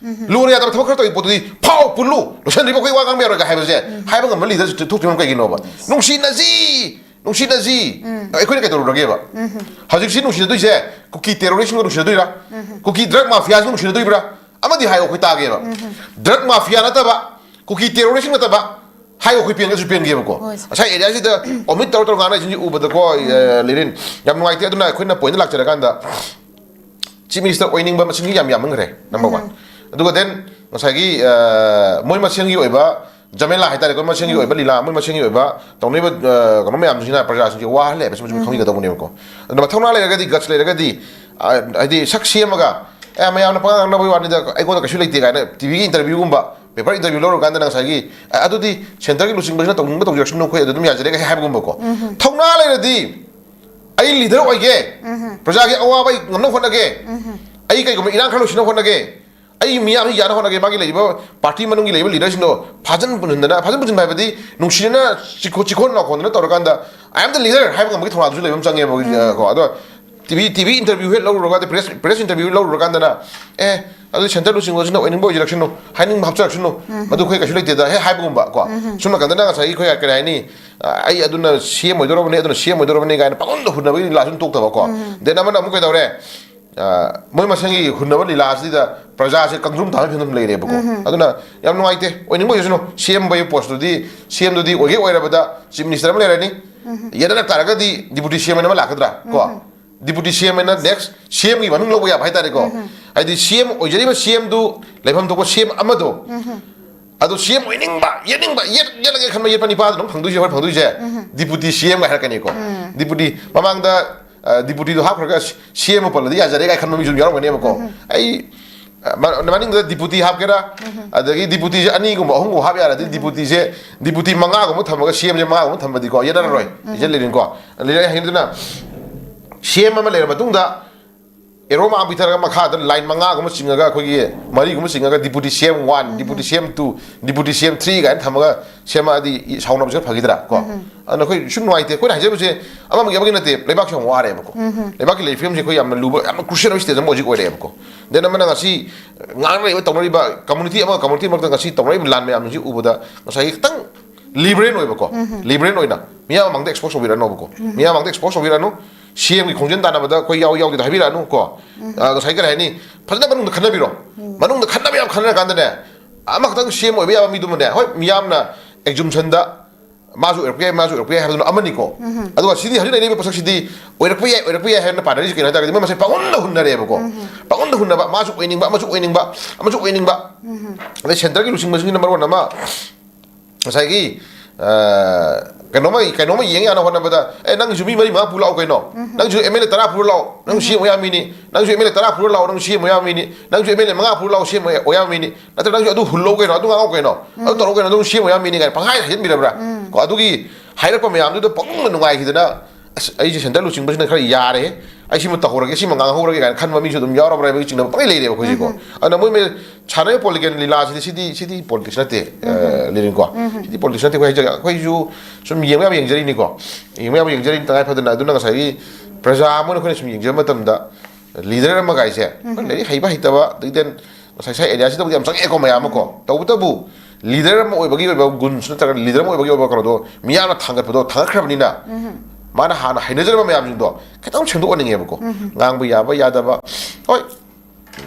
ꯂꯣꯅ ꯌꯥꯗꯕ ꯊꯕꯛ ꯈꯔ ꯇꯧꯔꯤ ꯄꯣꯠꯇꯨꯗꯤ ꯐꯥꯎ ꯄꯨꯜꯂꯨ, ꯂꯣꯏꯁꯤꯟꯗ꯭ꯔꯤꯕ ꯑꯩꯈꯣꯏ ꯋꯥ ꯉꯥꯡꯕ ꯌꯥꯔꯣꯏꯒ ꯍꯥꯏꯕꯁꯦ ꯍꯥꯏꯕ ꯉꯝꯕ leaderꯁꯤ ꯊꯣꯛꯇ꯭ꯔꯤꯕ ꯀꯩꯒꯤꯅꯣꯕ? ꯅꯨꯡꯁꯤꯅꯁꯤ, ꯅꯨꯡꯁꯤꯅꯁꯤ꯫ ꯑꯩꯈꯣꯏꯅ ꯀꯩꯗꯧꯔꯨꯔꯒꯦꯕ? ꯍꯧꯖꯤꯛꯁꯤ ꯅꯨꯡꯁꯤꯅꯗꯣꯏꯁꯦ ꯀꯨꯀꯤ terroristꯁꯤꯡꯒ ꯅꯨꯡꯁꯤꯅꯗꯣꯏꯔꯥ? ꯀꯨꯀꯤ drug mafiaꯁꯤꯡꯒ ꯅꯨꯡꯁꯤꯅꯗꯣꯏꯕ꯭ꯔꯥ? ꯑꯃꯗꯤ ꯍꯥꯏꯌꯣ, ꯑꯩꯈꯣꯏ ꯇꯥꯒꯦꯕ꯫ Drug mafia ꯅꯠꯇꯕ, ꯀꯨꯀꯤ terroristꯁꯤꯡ ꯅꯠꯇꯕ, ꯍꯥꯏꯌꯣ, ꯑꯩꯈꯣꯏ ꯄꯦꯟꯒꯁꯨ ꯄꯦꯟꯒꯦꯕꯀꯣ꯫ ꯍꯣꯏ, ꯁꯦ꯫ ꯉꯁꯥꯏ ꯑꯦꯔꯤꯌꯥꯁꯤꯗ ꯑꯣꯃꯤꯠ ꯇꯧꯔ ꯇꯧꯔ ꯉꯥꯡꯅꯔꯤꯁꯤꯡꯁꯤ ꯎꯕꯗꯀꯣ, ꯑ, ꯂꯤꯔꯤꯟ, ꯌꯥꯝ ꯅꯨꯡꯉꯥꯏꯇꯦ꯫ ꯑꯗꯨꯅ ꯑꯩꯈꯣꯏꯅ ꯄꯣꯏꯟꯗ ꯂꯥꯛꯆꯔꯀꯥꯟꯗ, ꯆꯤꯐ ꯃꯤꯅꯤꯁꯇꯔ ꯑꯣꯏꯅꯤꯡꯕ ꯃꯁꯤꯡꯁꯤ ꯌꯥꯝ ꯌꯥꯝꯃꯟꯈ꯭ꯔꯦ, ꯅꯝꯕꯔ ꯋꯥꯟ꯫ ꯑꯗꯨꯒ ꯗꯦꯟ ꯉꯁꯥꯏꯒꯤ, ꯑ, ꯃꯣꯏ ꯃꯁꯦꯟꯒꯤ ꯑꯣꯏꯕ ꯖꯃꯦꯂꯥ ꯍꯥꯏꯇꯥꯔꯦꯀꯣ, ꯃꯁꯦꯟꯒꯤ ꯑꯣꯏꯕ ꯂꯤꯂꯥ, ꯃꯣꯏ ꯃꯁꯦꯟꯒꯤ ꯑꯣꯏꯕ ꯇꯧꯅꯔꯤꯕ, ꯑ, ꯀꯩꯅꯣ ꯃꯌꯥꯝꯁꯤꯡꯁꯤꯅ ꯄ꯭ꯔꯖꯥꯁꯤꯡꯁꯦ ꯋꯥꯍꯜꯂꯦ ꯍꯥꯏꯕꯁꯤ ꯃꯁꯤ ꯈꯪꯕꯤꯒꯗꯧꯕꯅꯦꯕꯀꯣ꯫ ꯑꯗꯨꯅ ꯃꯊꯧꯅꯥ ꯂꯩꯔꯒꯗꯤ, ꯒꯠꯁ ꯂꯩꯔꯒꯗꯤ, ꯑ, ꯍꯥꯏꯗꯤ ꯁꯛ ꯁꯦꯝꯃꯒ, "ꯑꯦ, ꯃꯌꯥꯝꯅ ꯄꯉꯥꯡ ꯉꯥꯡꯅꯕꯒꯤ ꯋꯥꯅꯤꯗ, ꯑꯩꯉꯣꯟꯗ ꯀꯩꯁꯨ ꯂꯩꯇꯦ" ꯀꯥꯏꯅ ꯇꯤꯚꯤꯒꯤ ꯏꯟꯇꯔꯚ꯭ꯌꯨꯒꯨꯝꯕ, ꯄꯦꯄꯔ ꯏꯟꯇꯔꯚ꯭ꯌꯨ ꯂꯧꯔꯀꯥꯟꯗ ꯉꯁꯥꯏꯒꯤ, "ꯑ, ꯑꯗꯨꯗꯤ ꯁꯦꯟꯇꯔꯒꯤ ꯂꯨꯆꯤꯡꯕꯁꯤꯅ ꯇꯧꯅꯤꯡꯕ ꯇꯧꯖꯔꯁꯅꯨ, ꯑꯩꯈꯣꯏ ꯑꯗꯨꯝ ꯌꯥꯖꯔꯦ" ꯍꯥꯏꯕꯒꯨꯝꯕꯀꯣ꯫ ꯊꯧꯅꯥ ꯂꯩꯔꯗꯤ, "ꯑꯩ ꯂꯤꯗꯔ ꯑꯣꯏꯒꯦ, ꯄ꯭ꯔꯖꯥꯒꯤ ꯑꯋꯥꯕ ꯑꯩ ꯉꯝꯅꯕ ꯍꯣꯠꯅꯒꯦ, ꯑꯩ ꯀꯩꯒꯨꯝꯕ ꯏꯔꯥꯡ ꯈꯔ ꯂꯣꯏꯁꯤꯟꯅꯕ ꯍꯣꯠꯅꯒꯦ, ꯑꯩ ꯃꯤꯌꯥꯝꯁꯤ ꯌꯥꯅ ꯍꯣꯠꯅꯒꯦ", ꯃꯥꯒꯤ ꯂꯩꯔꯤꯕ ꯄꯥꯔꯇꯤ ꯃꯅꯨꯡꯒꯤ ꯂꯩꯔꯤꯕ ꯂꯤꯗꯔꯁꯤꯡꯗꯣ ꯐꯥꯖꯤꯟ ꯄꯨꯟꯁꯤꯟꯗꯅ, ꯐꯥꯖꯤꯟ ꯄꯨꯟꯁꯤꯟꯕ ꯍꯥꯏꯕꯗꯤ ꯅꯨꯡꯁꯤꯅꯅ ꯆꯤꯈꯣ-, ꯆꯤꯈꯣꯟ ꯂꯥꯎꯈꯣꯟꯗꯅ ꯇꯧꯔꯀꯥꯟꯗ "I am the leader" ꯍꯥꯏꯕ ꯉꯝꯕꯒꯤ ꯊꯧꯅꯥꯗꯨꯁꯨ ꯂꯩꯕ ꯑꯃ ꯆꯪꯉꯦꯕ꯫ ꯀꯣ, ꯑꯗꯣ ꯇꯤꯚꯤ, ꯇꯤꯚꯤ ꯏꯟꯇꯔꯚ꯭ꯌꯨ ꯍꯦꯛ ꯂꯧꯔꯨꯔꯒ, ꯄ꯭ꯔꯦꯁ, ꯄ꯭ꯔꯦꯁ ꯏꯟꯇꯔꯚ꯭ꯌꯨ ꯂꯧꯔꯨꯔꯀꯥꯟꯗꯅ, "ꯑꯦ, ꯑꯗꯨ ꯁꯦꯟꯇꯔ ꯂꯨꯆꯤꯡꯕꯁꯤꯅ ꯑꯣꯏꯅꯤꯡꯕ ꯑꯣꯏꯖꯔꯛꯁꯅꯨ, ꯍꯥꯏꯅꯤꯡꯕ ꯍꯥꯞꯆꯔꯛꯁꯅꯨ, ꯃꯗꯨ ꯑꯩꯈꯣꯏ ꯀꯩꯁꯨ ꯂꯩꯇꯦꯗ" ꯍꯦꯛ ꯍꯥꯏꯕꯒꯨꯝꯕ꯫ ꯀꯣ, ꯁꯨꯝ ꯅꯥꯀꯟꯗꯅ ꯉꯁꯥꯏꯒꯤ ꯑꯩꯈꯣꯏ ꯀꯔꯤ ꯍꯥꯏꯅꯤ, "ꯑ, ꯑꯩ ꯑꯗꯨꯅ ꯁꯤ ꯑꯦꯝ ꯑꯣꯏꯗꯧꯔꯕꯅꯤ, ꯑꯗꯨꯅ ꯁꯤ ꯑꯦꯝ ꯑꯣꯏꯗꯧꯔꯕꯅꯤ" ꯀꯥꯏꯅ ꯄꯪꯉꯝꯗ ꯍꯨꯟꯅꯕꯒꯤ ꯂꯤꯂꯥꯁꯨ ꯑꯗꯨꯝ ꯇꯣꯛꯇꯕ꯫ ꯀꯣ, ꯗꯦꯟ ꯑꯃꯅ ꯑꯃꯨꯛ ꯀꯩꯗꯧꯔꯦ? ꯑ, ꯃꯣꯏ ꯃꯁꯦꯟꯒꯤ ꯍꯨꯟꯅꯕ ꯂꯤꯂꯥꯁꯤꯗ ꯄ꯭ꯔꯖꯥꯁꯦ ꯀꯪꯗ꯭ꯔꯨꯝ ꯊꯥꯕꯒꯤ ꯐꯤꯕꯝ ꯂꯩꯔꯦꯕꯀꯣ꯫ ꯑꯗꯨꯅ ꯌꯥꯝ ꯅꯨꯡꯉꯥꯏꯇꯦ, ꯑꯣꯏꯅꯤꯡꯕ ꯑꯣꯏꯖꯁꯅꯨ꯫ ꯁꯤ ꯑꯦꯝ ꯑꯣꯏꯕꯒꯤ ꯄꯣꯁꯇꯨꯗꯤ, ꯁꯤ ꯑꯦꯝꯗꯨꯗꯤ ꯑꯣꯏꯒꯦ ꯑꯣꯏꯔꯕꯗ ꯆꯤꯐ ꯃꯤꯅꯤꯁꯇꯔ ꯑꯃ ꯂꯩꯔꯅꯤ, ꯌꯦꯠꯅꯔꯛ ꯇꯥꯔꯒꯗꯤ ꯗꯤꯄꯨꯇꯤ ꯁꯤ ꯑꯦꯝ ꯑꯃ ꯂꯥꯛꯀꯗ꯭ꯔꯥ? ꯀꯣ, ꯗꯤꯄꯨꯇꯤ ꯁꯤ ꯑꯦꯝ ꯑꯅ ꯅꯦꯛꯁ ꯁꯤ ꯑꯦꯝꯒꯤ ꯃꯃꯤꯡ ꯂꯧꯕ ꯌꯥꯕ ꯍꯥꯏꯇꯥꯔꯦꯀꯣ꯫ ꯍꯥꯏꯗꯤ ꯁꯤ ꯑꯦꯝ ꯑꯣꯏꯖꯔꯤꯕ ꯁꯤ ꯑꯦꯝꯗꯨ, ꯂꯩꯐꯝ ꯊꯣꯛꯄ ꯁꯤ ꯑꯦꯝ ꯑꯃꯗꯣ, ꯑꯗꯣ ꯁꯤ ꯑꯦꯝ ꯑꯣꯏꯅꯤꯡꯕ, ꯌꯦꯠꯅꯤꯡꯕ, ꯌꯦꯠ-, ꯌꯦꯠꯂꯒꯦ ꯈꯟꯕ ꯌꯦꯠꯄ ꯅꯤꯄꯥꯗꯣ ꯑꯗꯨꯝ ꯐꯪꯗꯣꯏꯁꯦ, ꯍꯣꯏ, ꯐꯪꯗꯣꯏꯁꯦ ꯗꯤꯄꯨꯇꯤ ꯁꯤ ꯑꯦꯝꯒ ꯍꯥꯏꯔꯛꯀꯅꯤꯀꯣ꯫ ꯗꯤꯄꯨꯇꯤ ꯃꯃꯥꯡꯗ, ꯑ, ꯗꯤꯄꯨꯇꯤꯗꯣ ꯍꯥꯞꯈ꯭ꯔꯒ ꯁꯤ ꯑꯦꯝ ꯑꯃ ꯄꯜꯂꯗꯤ ꯌꯥꯖꯔꯦ ꯀꯥꯏ ꯈꯟꯕ ꯃꯤꯁꯨ ꯑꯗꯨꯝ ꯌꯥꯎꯔꯝꯒꯅꯦꯕꯀꯣ꯫ ꯑꯩ, ꯑ, ꯃ-, ꯃꯅꯤꯡꯗ ꯗꯤꯄꯨꯇꯤ ꯍꯥꯞꯀꯦꯔꯥ, ꯑꯗꯒꯤ ꯗꯤꯄꯨꯇꯤꯁꯦ ꯑꯅꯤꯒꯨꯝꯕ, ꯑꯍꯨꯝꯒꯨꯝꯕ ꯍꯥꯞ ꯌꯥꯔꯗꯤ, ꯗꯤꯄꯨꯇꯤꯁꯦ, ꯗꯤꯄꯨꯇꯤ ꯃꯉꯥꯒꯨꯝꯕ ꯊꯝꯃꯒ ꯁꯤ ꯑꯦꯝꯁꯦ ꯃꯉꯥꯒꯨꯝꯕ ꯊꯝꯃꯗꯤꯀꯣ, ꯌꯦꯠꯅꯔꯔꯣꯏ꯫ ꯏꯆꯦ ꯂꯤꯔꯤꯟꯀꯣ꯫ ꯂꯤꯔꯤꯟ ꯍꯥꯏꯅꯤꯡꯗꯨꯅ ꯁꯤ ꯑꯦꯝ ꯑꯃ ꯂꯩꯔ ꯃꯇꯨꯡꯗ, ꯑꯦꯔꯣ ꯃꯥ ꯄꯤꯊꯔꯒ ꯃꯈꯥꯗ ꯂꯥꯏꯟ ꯃꯉꯥꯒꯨꯝꯕ ꯆꯤꯡꯉꯒ, ꯑꯩꯈꯣꯏꯒꯤ ꯃꯔꯤꯒꯨꯝꯕ ꯆꯤꯡꯉꯒ, ꯗꯤꯄꯨꯇꯤ ꯁꯤ ꯑꯦꯝ ꯋꯥꯟ, ꯗꯤꯄꯨꯇꯤ ꯁꯤ ꯑꯦꯝ ꯇꯨ, ꯗꯤꯄꯨꯇꯤ ꯁꯤ ꯑꯦꯝ ꯊ꯭ꯔꯤ ꯀꯥꯏꯅ ꯊꯝꯃꯒ ꯁꯦꯝꯃꯛꯑꯗꯤ ꯏ-, ꯁꯥꯎꯅꯕꯁꯦ ꯈꯔ ꯐꯈꯤꯗ꯭ꯔꯥ? ꯀꯣ? ꯑꯗꯨꯅ ꯑꯩꯈꯣꯏ ꯁꯨꯝ ꯅꯨꯡꯉꯥꯏꯇꯦ꯫ ꯑꯩꯈꯣꯏꯅ ꯍꯥꯏꯖꯕꯁꯦ ꯑꯃꯃꯒꯤ ꯑꯃꯒꯤ ꯅꯠꯇꯦ, ꯂꯩꯕꯥꯛꯁꯦ ꯌꯥꯝ ꯋꯥꯔꯦꯕꯀꯣ꯫ ꯂꯩꯕꯥꯛꯀꯤ ꯂꯩꯔꯤꯕ ꯐꯤꯕꯝꯁꯦ ꯑꯩꯈꯣꯏ ꯌꯥꯝꯅ ꯂꯨꯕ, ꯌꯥꯝꯅ ꯀ꯭ꯔꯨꯁꯤꯌꯦꯜ ꯑꯣꯏꯕ ꯁ꯭ꯇꯦꯖ ꯑꯃ ꯍꯧꯖꯤꯛ ꯑꯣꯏꯔꯛꯑꯦꯕꯀꯣ꯫ ꯗꯦꯟ ꯑꯃꯅ ꯉꯁꯤ ꯉꯥꯡꯅꯔꯤꯕ, ꯇꯧꯅꯔꯤꯕ, ꯀꯝꯃꯨꯅꯤꯇꯤ ꯑꯃꯒ ꯀꯝꯃꯨꯅꯤꯇꯤ ꯃꯔꯛꯇ ꯉꯁꯤ ꯇꯧꯅꯔꯤꯕ ꯂꯥꯟ ꯃꯌꯥꯝꯁꯤ ꯎꯕꯗ ꯉꯁꯥꯏꯒꯤ ꯈꯤꯇꯪ ꯂꯤꯕꯔꯦꯜ ꯑꯣꯏꯕꯀꯣ꯫ ꯂꯤꯕꯔꯦꯜ ꯑꯣꯏꯅ ꯃꯤꯌꯥꯝ ꯃꯃꯥꯡꯗ ꯑꯦꯛꯁꯄꯣꯖ ꯇꯧꯕꯤꯔꯛꯑꯅꯣꯕꯀꯣ꯫ ꯃꯤꯌꯥꯝ ꯃꯃꯥꯡꯗ ꯑꯦꯛꯁꯄꯣꯖ ꯇꯧꯕꯤꯔꯛꯑꯅꯨ꯫ ꯁꯤ ꯑꯦꯝꯒꯤ ꯈꯣꯡꯖꯦꯜ ꯇꯥꯟꯅꯕꯗ ꯑꯩꯈꯣꯏ ꯌꯥꯎ ꯌꯥꯎꯗꯦꯗ ꯍꯥꯏꯕꯤꯔꯛꯑꯅꯨ ꯀꯣ꯫ ꯑ, ꯉꯁꯥꯏ ꯀꯔꯤ ꯍꯥꯏꯅꯤ? ꯐꯖꯅ ꯃꯅꯨꯡꯗ ꯈꯟꯅꯕꯤꯔꯣ꯫ ꯃꯅꯨꯡꯗ ꯈꯟꯅꯕ ꯌꯥꯝ ꯈꯟꯅꯔꯀꯥꯟꯗꯅꯦ, ꯑꯃꯈꯛꯇꯪ ꯁꯤ ꯑꯦꯝ ꯑꯣꯏꯕ ꯌꯥꯕ ꯃꯤꯗꯨꯃꯅꯦ, ꯍꯣꯏ, ꯃꯤꯌꯥꯝꯅ ꯑꯦꯛꯖꯨꯝꯁꯟꯗ ꯃꯥꯁꯨ ꯑꯣꯏꯔꯛꯄ ꯌꯥꯏ, ꯃꯥꯁꯨ ꯑꯣꯏꯔꯛꯄ ꯌꯥꯏ ꯍꯥꯏꯕꯗꯨꯅ ꯑꯃꯅꯤꯀꯣ꯫ ꯑꯗꯨꯒ ꯁꯤꯗꯤ ꯍꯧꯖꯤꯛ ꯂꯩꯔꯤꯕ ꯄꯣꯠꯁꯛꯁꯤꯗꯤ ꯑꯣꯏꯔꯛꯄ ꯌꯥꯏ, ꯑꯣꯏꯔꯛꯄ ꯌꯥꯏ ꯍꯥꯏꯅ ꯄꯥꯅꯔꯤꯁꯤ ꯀꯩꯅꯣ ꯍꯥꯏ ꯇꯥꯔꯒꯗꯤ, ꯃꯣꯏ ꯃꯁꯦ ꯄꯪꯍꯨꯟꯗ ꯍꯨꯟꯅꯔꯦꯕꯀꯣ꯫ ꯄꯪꯍꯨꯟꯗ ꯍꯨꯟꯅꯕ, ꯃꯥꯁꯨ ꯑꯣꯏꯅꯤꯡꯕ, ꯑꯃꯁꯨ ꯑꯣꯏꯅꯤꯡꯕ, ꯑꯃꯁꯨ ꯑꯣꯏꯅꯤꯡꯕ꯫ ꯑꯗꯩ ꯁꯦꯟꯇꯔꯒꯤ ꯂꯨꯆꯤꯡꯕꯁꯤꯡꯁꯤꯅ ꯃꯔꯣꯟ ꯑꯃ ꯉꯁꯥꯏꯒꯤ, ꯑ, ꯀꯩꯅꯣꯝꯃ, ꯀꯩꯅꯣꯝꯃ ꯌꯦꯡ ꯌꯥꯅ ꯍꯣꯠꯅꯕꯗ, "ꯑꯦ, ꯅꯪꯒꯤꯁꯨ ꯃꯤ ꯃꯔꯤ ꯃꯉꯥ ꯄꯨ ꯂꯥꯛꯑꯣ ꯀꯩꯅꯣ? ꯅꯪꯁꯨ ꯑꯦꯝ ꯑꯦꯜ ꯑꯦ ꯇꯔꯥ ꯄꯨꯔ ꯂꯥꯛꯑꯣ, ꯅꯪ ꯁꯤ ꯑꯦꯝ ꯑꯣꯏ ꯌꯥꯕ ꯃꯤꯅꯤ꯫ ꯅꯪꯁꯨ ꯑꯦꯝ ꯑꯦꯜ ꯑꯦ ꯇꯔꯥ ꯄꯨꯔ ꯂꯥꯛꯑꯣ, ꯅꯪ ꯁꯤ ꯑꯦꯝ ꯑꯣꯏ ꯌꯥꯕ ꯃꯤꯅꯤ꯫ ꯅꯪꯁꯨ ꯑꯦꯝ ꯑꯦꯜ ꯑꯦ ꯃꯉꯥ ꯄꯨꯔ ꯂꯥꯛꯑꯣ, ꯁꯤ ꯑꯦꯝ ꯑꯣꯏ ꯌꯥꯕ ꯃꯤꯅꯤ꯫ ꯅꯠꯇ꯭ꯔꯒ ꯅꯪꯁꯨ ꯑꯗꯨ ꯍꯨꯜꯂꯛꯑꯣ ꯀꯩꯅꯣ, ꯑꯗꯨ ꯉꯥꯡꯉꯛꯑꯣ ꯀꯩꯅꯣ, ꯑꯗꯨ ꯇꯧꯔꯛꯑꯣ ꯀꯩꯅꯣ, ꯅꯪ ꯁꯤ ꯑꯦꯝ ꯑꯣꯏ ꯌꯥꯕ ꯃꯤꯅꯤ" ꯀꯥꯏꯅ ꯄꯪꯍꯥꯏ ꯍꯥꯏꯖꯤꯟꯕꯤꯔꯕ꯭ꯔꯥ? ꯀꯣ, ꯑꯗꯨꯒꯤ ꯍꯥꯏꯔꯛꯄ ꯃꯌꯥꯝꯗꯨꯗ ꯄꯪꯅꯨꯡꯗ ꯅꯨꯡꯉꯥꯏꯈꯤꯗꯅ, "ꯑꯁ, ꯑꯩꯁꯦ ꯁꯦꯟꯇꯔ ꯂꯨꯆꯤꯡꯕꯁꯤꯅ ꯈꯔ ꯌꯥꯔꯦ, ꯑꯩ ꯁꯤꯃ ꯇꯧꯍꯧꯔꯒꯦ, ꯁꯤꯃ ꯉꯥꯡꯍꯧꯔꯒꯦ" ꯀꯥꯏꯅ ꯈꯟꯕ ꯃꯤꯁꯨ ꯑꯗꯨꯝ ꯌꯥꯎꯔꯕ꯭ꯔꯥ ꯍꯥꯏꯕꯒꯤ ꯆꯤꯡꯅꯕ ꯄꯪꯂꯩ ꯂꯩꯔꯦꯕ ꯑꯩꯈꯣꯏꯁꯦꯀꯣ꯫ ꯑꯗꯨꯅ ꯃꯣꯏ ꯃꯣꯏ ꯁꯥꯟꯅꯔꯤꯕ ꯄꯣꯂꯤꯇꯤꯀꯦꯜ ꯂꯤꯂꯥꯁꯤꯗꯤ, ꯁꯤꯗꯤ, ꯁꯤꯗꯤ ꯄꯣꯂꯤꯇꯤꯛꯁ ꯅꯠꯇꯦ, ꯑ, ꯂꯤꯔꯤꯡꯀꯣ꯫ ꯁꯤꯗꯤ ꯄꯣꯂꯤꯇꯤꯛꯁ ꯅꯠꯇꯦ, ꯑꯩꯈꯣꯏ ꯍꯥꯏꯖꯒꯦ, ꯑꯩꯈꯣꯏꯁꯨ ꯁꯨꯝ ꯌꯦꯡꯕ ꯌꯥꯕ ꯌꯦꯡꯖꯔꯤꯅꯤꯀꯣ꯫ ꯌꯦꯡꯕ ꯌꯥꯕ ꯌꯦꯡꯖꯔꯤꯅꯤ ꯇꯉꯥꯏ ꯐꯗꯅ꯫ ꯑꯗꯨꯅ ꯉꯁꯥꯏꯒꯤ ꯄ꯭ꯔꯖꯥ ꯑꯃ ꯑꯣꯏꯅ ꯑꯩꯈꯣꯏꯅ ꯁꯨꯝ ꯌꯦꯡꯖꯕ ꯃꯇꯝꯗ, ꯂꯤꯗꯔ ꯑꯃ ꯀꯥꯏꯁꯦ, ꯑꯩꯈꯣꯏ ꯂꯥꯏꯔꯤꯛ ꯍꯩꯕ ꯍꯩꯇꯕ, ꯑꯗꯒꯤ then ꯉꯁꯥꯏ ꯁꯥꯏ ꯑꯦꯔꯤꯌꯥꯁꯤꯗꯕꯨꯗꯤ ꯌꯥꯝ ꯆꯪꯉꯛꯑꯦꯀꯣ ꯃꯌꯥꯝ ꯑꯃꯀꯣ꯫ ꯇꯧꯕꯇꯕꯨ ꯂꯤꯗꯔ ꯑꯃ ꯑꯣꯏꯕꯒꯤ ꯑꯣꯏꯕ ꯒꯨꯟꯁꯨ ꯅꯠꯇ꯭ꯔꯒ ꯂꯤꯗꯔ ꯑꯃ ꯑꯣꯏꯕꯒꯤ ꯑꯣꯏꯕ ꯀꯩꯅꯣꯗꯣ ꯃꯤꯌꯥꯝꯅ ꯊꯥꯡꯒꯠꯄꯗꯣ ꯊꯥꯡꯒꯠꯈ꯭ꯔꯕꯅꯤꯅ, ꯃꯥꯅ ꯍꯥꯟꯅ ꯍꯩꯅꯖꯔꯝꯕ ꯃꯌꯥꯝꯁꯤꯡꯗꯣ ꯈꯤꯇꯪ ꯁꯦꯝꯗꯣꯛꯍꯟꯅꯤꯡꯉꯦꯕꯀꯣ꯫ ꯉꯥꯡꯕ ꯌꯥꯕ ꯌꯥꯗꯕ, ꯍꯣꯏ,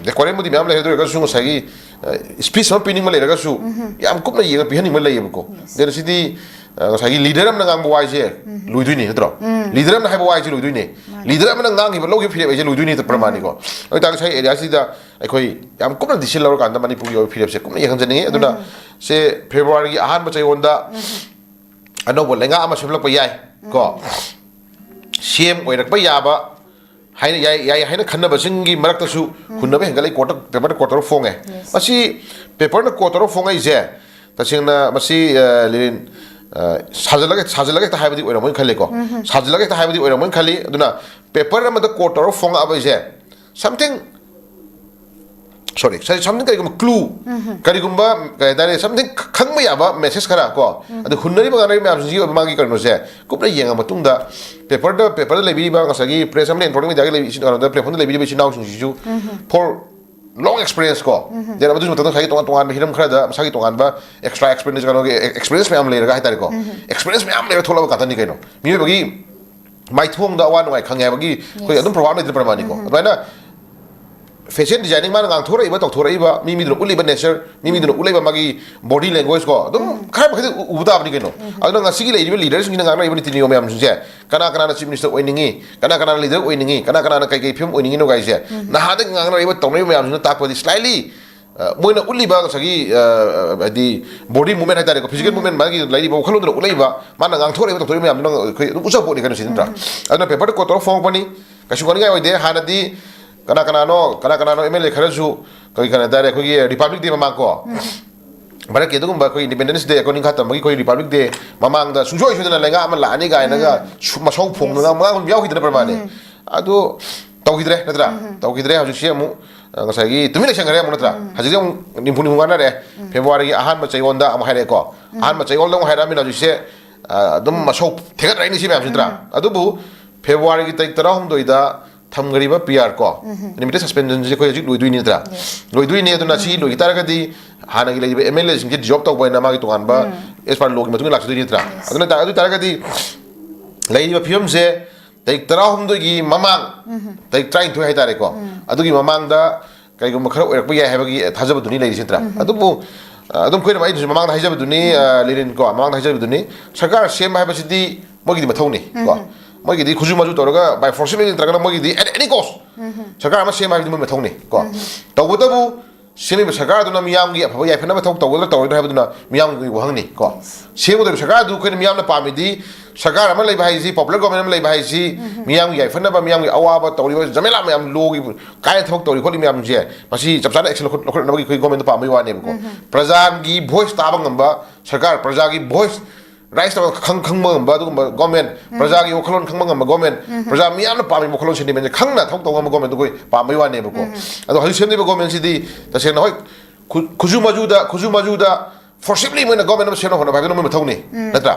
ꯗꯦꯀꯣꯔꯦꯝꯕꯨꯗꯤ ꯃꯌꯥꯝ ꯂꯩ, ꯑꯗꯨ ꯑꯣꯏꯔꯒꯁꯨ ꯉꯁꯥꯏꯒꯤ, ꯑ, ꯁ꯭ꯄꯤꯆ ꯑꯃ ꯄꯤꯅꯤꯡꯕ ꯂꯩꯔꯒꯁꯨ ꯌꯥꯝ ꯀꯨꯞꯅ ꯌꯦꯡꯉ ꯄꯤꯍꯟꯅꯤꯡꯕ ꯂꯩꯌꯦꯕꯀꯣ꯫ ꯑꯗꯨꯅ ꯁꯤꯗꯤ, ꯑ, ꯉꯁꯥꯏꯒꯤ ꯂꯤꯗꯔ ꯑꯃꯅ ꯉꯥꯡꯕ ꯋꯥꯁꯦ ꯂꯣꯏꯗꯣꯏꯅꯤ ꯅꯠꯇ꯭ꯔꯣ? ꯂꯤꯗꯔ ꯑꯃꯅ ꯍꯥꯏꯕ ꯋꯥꯁꯦ ꯂꯣꯏꯗꯣꯏꯅꯤ꯫ ꯂꯤꯗꯔ ꯑꯃꯅ ꯉꯥꯡꯈꯤꯕ, ꯂꯧꯈꯤꯕ ꯐꯤꯔꯦꯞ ꯍꯥꯏꯁꯦ ꯂꯣꯏꯗꯣꯏꯅꯤ, ꯄ꯭ꯔꯃꯥꯟꯅꯤꯀꯣ꯫ ꯑꯗꯨ ꯑꯣꯏꯇꯥꯔꯒꯗꯤ ꯉꯁꯥꯏ ꯑꯦꯔꯤꯌꯥꯁꯤꯗ ꯑꯩꯈꯣꯏ ꯌꯥꯝ ꯀꯨꯞꯅ ꯗꯤꯁꯤꯖꯟ ꯂꯧꯔꯀꯥꯟꯗ ꯃꯅꯤꯄꯨꯔꯒꯤ ꯑꯣꯏꯕ ꯐꯤꯔꯦꯞꯁꯦ ꯀꯨꯞꯅ ꯌꯦꯡꯍꯟꯖꯅꯤꯡꯉꯤ꯫ ꯑꯗꯨꯅ ꯁꯦ ꯐꯦꯕ꯭ꯔꯨꯋꯥꯔꯤꯒꯤ ꯑꯍꯥꯟꯕ ꯆꯌꯣꯜꯗ ꯑꯅꯧꯕ ꯂꯩꯉꯥꯛ ꯑꯃ ꯁꯦꯝꯂꯛꯄ ꯌꯥꯏ ꯀꯣ꯫ ꯁꯤ ꯑꯦꯝ ꯑꯣꯏꯔꯛꯄ ꯌꯥꯕ ꯍꯥꯏꯅ, ꯌꯥꯏ, ꯌꯥꯏ ꯍꯥꯏꯅ ꯈꯟꯅꯕꯁꯤꯡꯒꯤ ꯃꯔꯛꯇꯁꯨ ꯍꯨꯟꯅꯕ ꯍꯦꯟꯒꯠꯂꯛꯏ, ꯀꯣꯔꯠꯇ, ꯄꯦꯄꯔꯗ ꯀꯣꯔꯠ ꯇꯧꯔ ꯐꯣꯡꯉꯦ꯫ ꯃꯁꯤ ꯄꯦꯄꯔꯅ ꯀꯣꯔꯠ ꯇꯧꯔ ꯐꯣꯡꯉꯛꯏꯁꯦ, ꯇꯁꯦꯡꯅ ꯃꯁꯤ, ꯑ, ꯂꯤꯔꯤꯟ, ꯑ, ꯁꯥꯖꯜꯂꯒ, ꯁꯥꯖꯜꯂꯒ ꯍꯦꯛꯇ ꯍꯥꯏꯕꯗꯤ ꯑꯣꯏꯔꯝꯃꯣꯏꯅ ꯈꯜꯂꯤꯀꯣ꯫ ꯁꯥꯖꯜꯂꯒ ꯍꯦꯛꯇ ꯍꯥꯏꯕꯗꯤ ꯑꯣꯏꯔꯝꯃꯣꯏꯅ ꯈꯜꯂꯤ꯫ ꯑꯗꯨꯅ ꯄꯦꯄꯔ ꯑꯃꯗ ꯀꯣꯔꯠ ꯇꯧꯔ ꯐꯣꯡꯉꯛꯑꯕ ꯍꯥꯏꯁꯦ, something, sorry, something, ꯀꯔꯤꯒꯨꯝꯕ clue, ꯀꯔꯤꯒꯨꯝꯕ, ꯀꯩ ꯍꯥꯏꯇꯥꯔꯦ, something ꯈꯪꯕ ꯌꯥꯕ message ꯈꯔ ꯀꯣ, ꯑꯗꯨ ꯍꯨꯟꯅꯔꯤꯕ ꯉꯥꯡꯅꯔꯤꯕ ꯃꯌꯥꯝꯁꯤꯡꯁꯤꯒꯤ ꯑꯣꯏꯕ ꯃꯥꯒꯤ ꯀꯩꯅꯣꯁꯦ ꯀꯨꯞꯅ ꯌꯦꯡꯉ ꯃꯇꯨꯡꯗ, ꯄꯦꯄꯔꯗ, ꯄꯦꯄꯔꯗ ꯂꯩꯕꯤꯔꯤꯕ ꯉꯁꯥꯏꯒꯤ press ꯑꯃꯗꯤ electronic mediaꯒꯤ ꯂꯩꯕꯤ-, ꯀꯩꯅꯣꯗ platformꯗ ꯂꯩꯕꯤꯔꯤꯕ ꯏꯆꯤꯟ ꯏꯅꯥꯎꯁꯤꯡꯁꯤꯁꯨ for long experience ꯀꯣ, then ꯑꯗꯨꯒꯤ ꯃꯊꯛꯇ ꯉꯁꯥꯏꯒꯤ ꯇꯣꯉꯥꯟ ꯇꯣꯉꯥꯟꯕ ꯍꯤꯔꯝ ꯈꯔꯗ ꯃꯁꯥꯒꯤ ꯇꯣꯉꯥꯟꯕ extra experience, ꯀꯩꯅꯣꯒꯤ experience ꯃꯌꯥꯝ ꯂꯩꯔꯒ ꯍꯥꯏꯇꯥꯔꯦꯀꯣ, experience ꯃꯌꯥꯝ ꯂꯩꯔ ꯊꯣꯛꯂꯛꯄ ꯉꯥꯛꯇꯅꯤ ꯀꯩꯅꯣ꯫ ꯃꯤꯑꯣꯏꯕꯒꯤ ꯃꯥꯏꯊꯣꯡꯗ ꯑꯋꯥ ꯅꯨꯡꯉꯥꯏ ꯈꯪꯉꯦ ꯍꯥꯏꯕꯒꯤ ꯑꯩꯈꯣꯏ ꯑꯗꯨꯝ ꯄ꯭ꯔꯃꯥꯟ ꯂꯩꯗꯅ, ꯄ꯭ꯔꯃꯥꯟꯅꯤꯀꯣ꯫ ꯑꯗꯨꯃꯥꯏꯅ ꯐꯦꯁꯟ ꯗꯤꯖꯥꯏꯅꯤꯡ, ꯃꯥꯅ ꯉꯥꯡꯊꯣꯔꯛꯏꯕ, ꯇꯧꯊꯣꯔꯛꯏꯕ, ꯃꯤ ꯃꯤꯗꯨꯅ ꯎꯠꯂꯤꯕ ꯅꯦꯆꯔ, ꯃꯤ ꯃꯤꯗꯨꯅ ꯎꯠꯂꯤꯕ ꯃꯥꯒꯤ ꯕꯣꯗꯤ ꯂꯦꯡꯒ꯭ꯋꯦꯖ ꯀꯣ, ꯑꯗꯨꯝ ꯈꯔ ꯃꯈꯩꯗꯤ ꯎ- ꯎꯕ ꯇꯥꯕꯅꯤ ꯀꯩꯅꯣ꯫ ꯑꯗꯨꯅ ꯉꯁꯤꯒꯤ ꯂꯩꯔꯤꯕ ꯂꯤꯗꯔꯁꯤꯡꯁꯤꯅ ꯉꯥꯡꯅꯔꯤꯕ ꯅꯤꯇꯤ ꯅꯤꯌꯣꯝ ꯃꯌꯥꯝꯁꯤꯡꯁꯦ ꯀꯅꯥ ꯀꯅꯥꯅ ꯆꯤꯐ ꯃꯤꯅꯤꯁꯇꯔ ꯑꯣꯏꯅꯤꯡꯉꯤ, ꯀꯅꯥ ꯀꯅꯥꯅ ꯂꯤꯗꯔ ꯑꯣꯏꯅꯤꯡꯉꯤ, ꯀꯅꯥ ꯀꯅꯥꯅ ꯀꯩ ꯀꯩ ꯐꯤꯕꯝ ꯑꯣꯏꯅꯤꯡꯉꯤꯅꯣ ꯀꯥꯏꯁꯦ ꯅꯍꯥꯟꯗꯒꯤ ꯉꯥꯡꯅꯔꯤꯕ, ꯇꯧꯅꯔꯤꯕ ꯃꯌꯥꯝꯁꯤꯅ ꯇꯥꯛꯄꯗꯤ ꯁ꯭ꯂꯥꯏꯠꯂꯤ ꯃꯣꯏꯅ ꯎꯠꯂꯤꯕ ꯉꯁꯥꯏꯒꯤ, ꯑ, ꯍꯥꯏꯗꯤ ꯕꯣꯗꯤ ꯃꯨꯚꯃꯦꯟ ꯍꯥꯏꯇꯥꯔꯦꯀꯣ, ꯐꯤꯖꯤꯀꯦꯜ ꯃꯨꯚꯃꯦꯟ, ꯃꯥꯒꯤ ꯂꯩꯔꯤꯕ ꯋꯥꯈꯜꯂꯣꯟꯗꯨꯅ ꯎꯠꯂꯛꯏꯕ, ꯃꯥꯅ ꯉꯥꯡꯊꯣꯔꯛꯏꯕ, ꯇꯧꯊꯣꯔꯛꯏꯕ ꯃꯌꯥꯝꯗꯨꯅ ꯑꯩꯈꯣꯏ ꯑꯗꯨꯝ ꯎꯠꯆꯕ ꯄꯣꯠꯅꯤ ꯀꯩꯅꯣ ꯁꯤ, ꯅꯠꯇ꯭ꯔꯥ? ꯑꯗꯨꯅ ꯄꯦꯄꯔꯗ ꯀꯣꯠ ꯇꯧꯔꯒ ꯐꯣꯡꯉꯛꯄꯅꯤ, ꯀꯩꯁꯨ ꯉꯥꯡꯅꯤꯡꯉꯥꯏ ꯑꯣꯏꯗꯦ꯫ ꯍꯥꯟꯅꯗꯤ ꯀꯅꯥ ꯀꯅꯥꯅꯣ, ꯀꯅꯥ ꯀꯅꯥꯅꯣ ꯑꯦꯝ ꯑꯦꯜ ꯑꯦ ꯈꯔꯁꯨ, ꯀꯔꯤ ꯀꯅꯥ ꯍꯥꯏꯇꯥꯔꯦ, ꯑꯩꯈꯣꯏꯒꯤ ꯔꯤꯄꯕ꯭ꯂꯤꯛ ꯗꯦ ꯃꯃꯥꯡ ꯀꯣ, ꯚꯥꯔꯠꯀꯤ ꯑꯗꯨꯒꯨꯝꯕ ꯑꯩꯈꯣꯏ ꯏꯟꯗꯤꯄꯦꯟꯗꯦꯟꯁ ꯗꯦ, ꯑꯩꯈꯣꯏ ꯅꯤꯡꯈꯥ ꯇꯝꯕꯒꯤ ꯑꯩꯈꯣꯏ ꯔꯤꯄꯕ꯭ꯂꯤꯛ ꯗꯦ ꯃꯃꯥꯡꯗ ꯁꯨꯡꯁꯣꯏ ꯁꯣꯏꯗꯅ ꯂꯩꯉꯥꯛ ꯑꯃ ꯂꯥꯛꯑꯅꯤ ꯀꯥꯏꯅꯒ ꯁꯨ- ꯃꯁꯧ ꯐꯣꯡꯗꯅ ꯃꯉꯥꯡ ꯌꯥꯎꯈꯤꯗꯅ ꯄ꯭ꯔꯃꯥꯅꯦ꯫ ꯑꯗꯨ ꯇꯧꯈꯤꯗ꯭ꯔꯦ, ꯅꯠꯇ꯭ꯔꯥ? ꯇꯧꯈꯤꯗ꯭ꯔꯦ꯫ ꯍꯧꯖꯤꯛꯁꯤ ꯑꯃꯨꯛ, ꯑ, ꯉꯁꯥꯏꯒꯤ ꯇꯨꯃꯤꯟ ꯂꯩꯁꯟꯈ꯭ꯔꯦ ꯑꯃꯨꯛ, ꯅꯠꯇ꯭ꯔꯥ? ꯍꯧꯖꯤꯛꯁꯤ ꯑꯃꯨꯛ ꯅꯤꯝꯐꯨ ꯅꯤꯝꯐꯨ ꯉꯥꯡꯅꯔꯦ꯫ ꯐꯦꯕ꯭ꯔꯨꯋꯥꯔꯤꯒꯤ ꯑꯍꯥꯟꯕ ꯆꯌꯣꯜꯗ ꯑꯃꯨꯛ ꯍꯥꯏꯔꯛꯑꯦꯀꯣ꯫ ꯑꯍꯥꯟꯕ ꯆꯌꯣꯜꯗ ꯑꯃꯨꯛ ꯍꯥꯏꯔꯛꯑꯃꯤꯅ ꯍꯧꯖꯤꯛꯁꯦ, ꯑ, ꯑꯗꯨꯝ ꯃꯁꯧ ꯊꯦꯡꯒꯠꯔꯛꯏꯅꯤ ꯁꯤ ꯃꯌꯥꯝꯁꯤ, ꯅꯠꯇ꯭ꯔꯥ? ꯑꯗꯨꯕꯨ ꯐꯦꯕ꯭ꯔꯨꯋꯥꯔꯤꯒꯤ ꯇꯥꯔꯤꯛ ꯇꯔꯥꯍꯨꯝꯗꯣꯏꯗ ꯊꯝꯈ꯭ꯔꯤꯕ ꯄꯤ ꯑꯥꯔ ꯀꯣ, ꯂꯤꯃꯤꯇꯦꯠ ꯁꯁꯄꯦꯟꯁꯟꯁꯦ ꯑꯩꯈꯣꯏ ꯍꯧꯖꯤꯛ ꯂꯣꯏꯗꯣꯏꯅꯤ, ꯅꯠꯇ꯭ꯔꯥ? ꯂꯣꯏꯗꯣꯏꯅꯤ꯫ ꯑꯗꯨꯅ ꯁꯤ ꯂꯣꯏꯈꯤ ꯇꯥꯔꯒꯗꯤ ꯍꯥꯟꯅꯒꯤ ꯂꯩꯔꯤꯕ ꯑꯦꯝ ꯑꯦꯜ ꯑꯦꯁꯤꯡꯁꯦ ꯗꯤꯖꯣꯜꯕ ꯇꯧꯕ ꯍꯥꯏꯅ ꯃꯥꯒꯤ ꯇꯣꯉꯥꯟꯕ ꯑꯦꯁ ꯄꯥꯔ ꯂꯣꯒꯤ ꯃꯇꯨꯡ ꯏꯟꯅ ꯂꯥꯛꯆꯗꯣꯏꯅꯤ, ꯅꯠꯇ꯭ꯔꯥ? ꯑꯗꯨꯅ ꯇꯥ- ꯑꯗꯨ ꯑꯣꯏ ꯇꯥꯔꯒꯗꯤ ꯂꯩꯔꯤꯕ ꯐꯤꯕꯝꯁꯦ ꯇꯥꯔꯤꯛ ꯇꯔꯥꯍꯨꯝꯗꯣꯏꯒꯤ ꯃꯃꯥꯡ, ꯇꯥꯔꯤꯛ ꯇꯔꯥꯅꯤꯊꯣꯏ ꯍꯥꯏꯇꯥꯔꯦꯀꯣ, ꯑꯗꯨꯒꯤ ꯃꯃꯥꯡꯗ ꯀꯩꯒꯨꯝꯕ ꯈꯔ ꯑꯣꯏꯔꯛꯄ ꯌꯥꯏ ꯍꯥꯏꯕꯒꯤ ꯊꯥꯖꯕꯗꯨꯅꯤ ꯂꯩꯔꯤꯁꯤ, ꯅꯠꯇ꯭ꯔꯥ? ꯑꯗꯨꯕꯨ, ꯑ, ꯑꯗꯨꯝ ꯑꯩꯈꯣꯏꯅ, ꯑꯩꯅꯁꯨ ꯃꯃꯥꯡꯗ ꯍꯥꯏꯖꯕꯗꯨꯅꯤ, ꯑ, ꯂꯤꯔꯤꯟ ꯀꯣ, ꯃꯃꯥꯡꯗ ꯍꯥꯏꯖꯕꯗꯨꯅꯤ, ꯁꯔꯀꯥꯔ ꯁꯦꯝꯕ ꯍꯥꯏꯕꯁꯤꯗꯤ ꯃꯣꯏꯒꯤꯗꯤ ꯃꯊꯧꯅꯤ ꯀꯣ꯫ ꯃꯣꯏꯒꯤꯗꯤ ꯈꯨꯖꯨ ꯃꯖꯨ ꯇꯧꯔꯒ by force ꯅꯠꯇ꯭ꯔꯒꯅ ꯃꯣꯏꯒꯤꯗꯤ at any cost ꯁꯔꯀꯥꯔ ꯑꯃ ꯁꯦꯝꯕ ꯍꯥꯏꯕꯗꯤ ꯃꯣꯏ ꯃꯊꯧꯅꯤ ꯀꯣ꯫ ꯇꯧꯕꯇꯕꯨ ꯁꯦꯝꯃꯤꯕ ꯁꯔꯀꯥꯔꯗꯨꯅ ꯃꯤꯌꯥꯝꯒꯤ ꯑꯐꯕ ꯌꯥꯏꯐꯅꯕ ꯊꯕꯛ ꯇꯧꯒꯗ꯭ꯔꯥ ꯇꯧꯔꯣꯏꯗ꯭ꯔꯥ ꯍꯥꯏꯕꯗꯨꯅ ꯃꯤꯌꯥꯝꯒꯤ ꯋꯥꯍꯪꯅꯤ ꯀꯣ꯫ ꯁꯦꯝꯒꯗꯧꯔꯤꯕ ꯁꯔꯀꯥꯔꯗꯨ ꯑꯩꯈꯣꯏꯅ ꯃꯤꯌꯥꯝꯅ ꯄꯥꯝꯃꯤꯗꯤ, ꯁꯔꯀꯥꯔ ꯑꯃ ꯂꯩꯕ ꯍꯥꯏꯁꯤ, ꯄꯣꯄꯨꯂꯔ ꯒꯣꯔꯃꯦꯟ ꯑꯃ ꯂꯩꯕ ꯍꯥꯏꯁꯤ, ꯃꯤꯌꯥꯝꯒꯤ ꯌꯥꯏꯐꯅꯕ, ꯃꯤꯌꯥꯝꯒꯤ ꯑꯋꯥꯕ ꯇꯧꯔꯤꯕ ꯖꯃꯦꯂꯥ ꯃꯌꯥꯝ, ꯂꯣꯒꯤ ꯀꯥꯏꯅ ꯊꯕꯛ ꯇꯧꯔꯤ ꯈꯣꯠꯂꯤ ꯃꯌꯥꯝꯁꯦ, ꯃꯁꯤ ꯆꯞ ꯆꯥꯅ ꯑꯦꯛꯁꯟ ꯂꯧꯈꯠ- ꯂꯧꯈꯠꯅꯕꯒꯤ ꯑꯩꯈꯣꯏ ꯒꯣꯔꯃꯦꯟꯗ ꯄꯥꯝꯕꯒꯤ ꯋꯥꯅꯦꯕꯀꯣ꯫ ꯄ꯭ꯔꯖꯥꯒꯤ ꯚꯣꯏꯁ ꯇꯥꯕ ꯉꯝꯕ ꯁꯔꯀꯥꯔ, ꯄ꯭ꯔꯖꯥꯒꯤ ꯚꯣꯏꯁ ꯔꯥꯏꯁ ꯇꯧꯔꯒ ꯈꯪ- ꯈꯪꯕ ꯉꯝꯕ ꯑꯗꯨꯒꯨꯝꯕ ꯒꯣꯔꯃꯦꯟ, ꯄ꯭ꯔꯖꯥꯒꯤ ꯋꯥꯈꯜꯂꯣꯟ ꯈꯪꯕ ꯉꯝꯕ ꯒꯣꯔꯃꯦꯟ, ꯄ꯭ꯔꯖꯥ ꯃꯤꯌꯥꯝꯅ ꯄꯥꯝꯃꯤꯕ ꯋꯥꯈꯜꯂꯣꯟ ꯁꯦꯟꯇꯤꯃꯦꯟꯁꯦ ꯈꯪꯅ ꯊꯕꯛ ꯇꯧꯕ ꯉꯝꯕ ꯒꯣꯔꯃꯦꯟꯗꯨ ꯑꯩꯈꯣꯏ ꯄꯥꯝꯕꯒꯤ ꯋꯥꯅꯦꯕꯀꯣ꯫ ꯑꯗꯣ ꯍꯧꯖꯤꯛ ꯁꯦꯝꯂꯤꯕ ꯒꯣꯔꯃꯦꯟꯁꯤꯗꯤ ꯇꯁꯦꯡꯅ ꯍꯣꯏ ꯈꯨ- ꯈꯨꯖꯨ ꯃꯖꯨꯗ, ꯈꯨꯖꯨ ꯃꯖꯨꯗ ꯐꯣꯔꯁꯤꯞꯂꯤ ꯃꯣꯏꯅ ꯒꯣꯔꯃꯦꯟ ꯑꯃ ꯁꯦꯝꯅ ꯍꯣꯠꯅꯕ ꯍꯥꯏꯕꯗꯨꯅ ꯃꯣꯏ ꯃꯊꯧꯅꯤ, ꯅꯠꯇ꯭ꯔꯥ?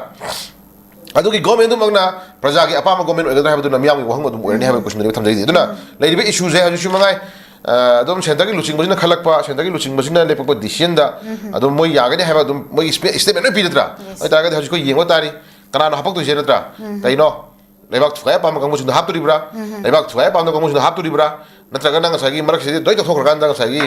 ꯑꯗꯨꯒꯤ ꯒꯣꯔꯃꯦꯟꯗꯨꯃꯛꯅ ꯄ꯭ꯔꯖꯥꯒꯤ ꯑꯄꯥꯝꯕ ꯒꯣꯔꯃꯦꯟ ꯑꯣꯏꯒꯗ꯭ꯔꯥ ꯍꯥꯏꯕꯗꯨꯅ ꯃꯤꯌꯥꯝꯒꯤ ꯋꯥꯍꯪ ꯑꯗꯨꯝ ꯑꯣꯏꯔꯅꯤ ꯍꯥꯏꯕ ꯀꯣꯏꯁꯟꯗꯨꯅꯤ ꯊꯝꯖꯔꯤꯁꯦ꯫ ꯑꯗꯨꯅ ꯂꯩꯔꯤꯕ ꯏꯁꯨꯁꯦ ꯍꯧꯖꯤꯛꯁꯨ ꯃꯉꯥꯏ, ꯑ, ꯑꯗꯨꯝ ꯁꯦꯟꯇꯔꯒꯤ ꯂꯨꯆꯤꯡꯕꯁꯤꯅ ꯈꯜꯂꯛꯄ, ꯁꯦꯟꯇꯔꯒꯤ ꯂꯨꯆꯤꯡꯕꯁꯤꯅ ꯂꯦꯞꯄꯛꯄ ꯗꯤꯁꯤꯖꯟꯗ ꯑꯗꯨꯝ ꯃꯣꯏ ꯌꯥꯒꯅꯤ ꯍꯥꯏꯕ ꯑꯗꯨꯝ ꯃꯣꯏꯒꯤ ꯁ꯭ꯇꯦ- ꯁ꯭ꯇꯦꯠꯃꯦꯟ ꯂꯣꯏ ꯄꯤꯔꯗ꯭ꯔꯥ? ꯑꯣꯏꯇꯥꯔꯒꯗꯤ ꯍꯧꯖꯤꯛ ꯑꯩꯈꯣꯏ ꯌꯦꯡꯕ ꯇꯥꯔꯤ, ꯀꯅꯥꯅ ꯍꯥꯞꯄꯛꯇꯣꯏꯁꯦ, ꯅꯠꯇ꯭ꯔꯥ? ꯀꯩꯅꯣ? ꯂꯩꯕꯥꯛ ꯊꯨꯒꯥꯏ ꯑꯄꯥꯝꯕ ꯀꯥꯡꯕꯨꯁꯤꯡꯗꯣ ꯍꯥꯞꯇꯣꯔꯤꯕ꯭ꯔꯥ? ꯂꯩꯕꯥꯛ ꯊꯨꯒꯥꯏ ꯑꯄꯥꯝꯕ ꯀꯥꯡꯕꯨꯁꯤꯡꯗꯣ ꯍꯥꯞꯇꯣꯔꯤꯕ꯭ꯔꯥ? ꯅꯠꯇ꯭ꯔꯒꯅ ꯉꯁꯥꯏꯒꯤ ꯃꯔꯛꯁꯤꯗꯤ ꯂꯣꯏ ꯇꯧꯊꯣꯛꯈ꯭ꯔꯀꯥꯟꯗ ꯉꯁꯥꯏꯒꯤ,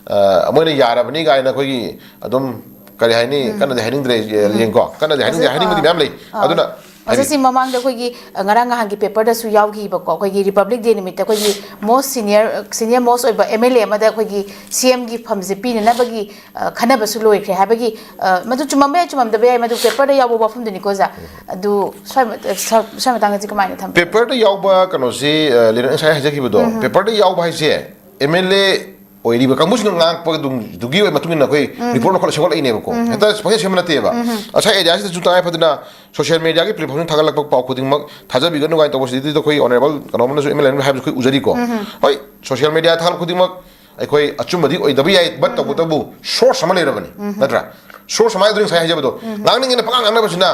ꯑ, ꯃꯣꯏꯅ ꯌꯥꯔꯕꯅꯤ ꯀꯥꯏꯅ ꯑꯩꯈꯣꯏꯒꯤ ꯑꯗꯨꯝ, ꯀꯔꯤ ꯍꯥꯏꯅꯤ, ꯀꯟꯅꯗꯤ ꯍꯥꯏꯅꯤꯡꯗ꯭ꯔꯦ, ꯌꯦꯡꯀꯣ, ꯀꯟꯅꯗꯤ ꯍꯥꯏꯅꯤꯡꯗꯦ, ꯍꯥꯏꯅꯤꯡꯕꯗꯤ ꯃꯌꯥꯝ ꯂꯩ꯫ ꯑꯗꯨꯅ ꯍꯥꯏꯗꯤ, ꯁꯤ ꯃꯃꯥꯡꯗ ꯑꯩꯈꯣꯏꯒꯤ, ꯑ, ꯉꯔꯥꯡ ꯅꯍꯥꯟꯒꯤ ꯄꯦꯄꯔꯗꯁꯨ ꯌꯥꯎꯈꯤꯕꯀꯣ, ꯑꯩꯈꯣꯏꯒꯤ ꯔꯤꯄꯕ꯭ꯂꯤꯛ ꯗꯦ ꯅꯨꯃꯤꯠꯇ ꯑꯩꯈꯣꯏꯒꯤ most senior, senior most ꯑꯣꯏꯕ ꯑꯦꯝ ꯑꯦꯜ ꯑꯦ ꯑꯃꯗ ꯑꯩꯈꯣꯏꯒꯤ ꯁꯤ ꯑꯦꯝꯒꯤ ꯐꯝꯁꯦ ꯄꯤꯅꯅꯕꯒꯤ, ꯑ, ꯈꯟꯅꯕꯁꯨ ꯂꯣꯏꯈ꯭ꯔꯦ ꯍꯥꯏꯕꯒꯤ, ꯑ, ꯃꯗꯨ ꯆꯨꯝꯃꯝꯕ ꯌꯥꯏ, ꯆꯨꯝꯃꯝꯗꯕ ꯌꯥꯏ, ꯃꯗꯨ ꯄꯦꯄꯔꯗ ꯌꯥꯎꯕ ꯋꯥꯐꯝꯗꯨꯅꯤꯀꯣ ꯑꯣꯖꯥ꯫ ꯑꯗꯨ ꯁ꯭ꯋꯥꯏ ꯃ-, ꯁ꯭ꯋꯥꯏ ꯃꯇꯥꯡꯗꯗꯤ ꯀꯃꯥꯏꯅ ꯊꯝꯕꯤ? ꯄꯦꯄꯔꯗ ꯌꯥꯎꯕ ꯀꯩꯅꯣꯁꯤ, ꯑ, ꯂꯤꯔꯛ ꯉꯁꯥꯏ ꯍꯥꯏꯖꯈꯤꯕꯗꯣ, ꯄꯦꯄꯔꯗ ꯌꯥꯎꯕ ꯍꯥꯏꯁꯦ ꯑꯦꯝ ꯑꯦꯜ ꯑꯦ ꯑꯣꯏꯔꯤꯕ ꯀꯥꯡꯕꯨꯁꯤꯡꯅ ꯉꯥꯡꯉꯛꯄꯗꯨꯒꯤ ꯑꯣꯏꯕ ꯃꯇꯨꯡ ꯏꯟꯅ ꯑꯩꯈꯣꯏ ꯔꯤꯄꯣꯔꯠ ꯂꯧꯈꯠꯂ ꯁꯦꯝꯒꯠꯂꯛꯏꯅꯦꯕꯀꯣ꯫ ꯍꯦꯛꯇ ꯄꯪꯁꯦꯝ ꯁꯦꯝꯕ ꯅꯠꯇꯦꯕ꯫ ꯉꯁꯥꯏ ꯑꯦꯔꯤꯌꯥꯁꯤꯗꯁꯨ ꯇꯉꯥꯏ ꯐꯗꯅ ꯁꯣꯁꯤꯌꯦꯜ ꯃꯦꯗꯤꯌꯥꯒꯤ ꯄ꯭ꯂꯦꯠꯐꯣꯝꯁꯤꯡ ꯊꯥꯒꯠꯂꯛꯄ ꯄꯥꯎ ꯈꯨꯗꯤꯡꯃꯛ ꯊꯥꯖꯕꯤꯒꯅꯨ ꯀꯥꯏꯅ ꯇꯧꯕꯁꯤꯗꯤ ꯑꯩꯈꯣꯏ ꯑꯣꯅꯔꯦꯕꯜ ꯀꯩꯅꯣꯝꯅꯁꯨ, ꯑꯦꯝ ꯑꯦꯜ ꯑꯦ ꯑꯃꯅ ꯍꯥꯏꯕꯁꯨ ꯑꯩꯈꯣꯏ ꯎꯖꯔꯤꯀꯣ꯫ ꯍꯣꯏ, ꯁꯣꯁꯤꯌꯦꯜ ꯃꯦꯗꯤꯌꯥ ꯊꯥꯒꯠꯂꯛꯄ ꯈꯨꯗꯤꯡꯃꯛ ꯑꯩꯈꯣꯏ ꯑꯆꯨꯝꯕꯗꯤ ꯑꯣꯏꯗꯕ ꯌꯥꯏ, ꯕꯠ ꯇꯧꯕꯇꯕꯨ ꯁꯣꯔꯁ ꯑꯃ ꯂꯩꯔꯕꯅꯤ, ꯅꯠꯇ꯭ꯔꯥ? ꯁꯣꯔꯁ ꯑꯃ ꯍꯥꯏꯗꯨꯅ ꯉꯁꯥꯏ ꯍꯥꯏꯖꯕꯗꯣ, ꯉꯥꯡꯅꯤꯡꯉꯦꯅ ꯄꯉꯥꯡ ꯉꯥꯡꯅꯕꯁꯤꯅ,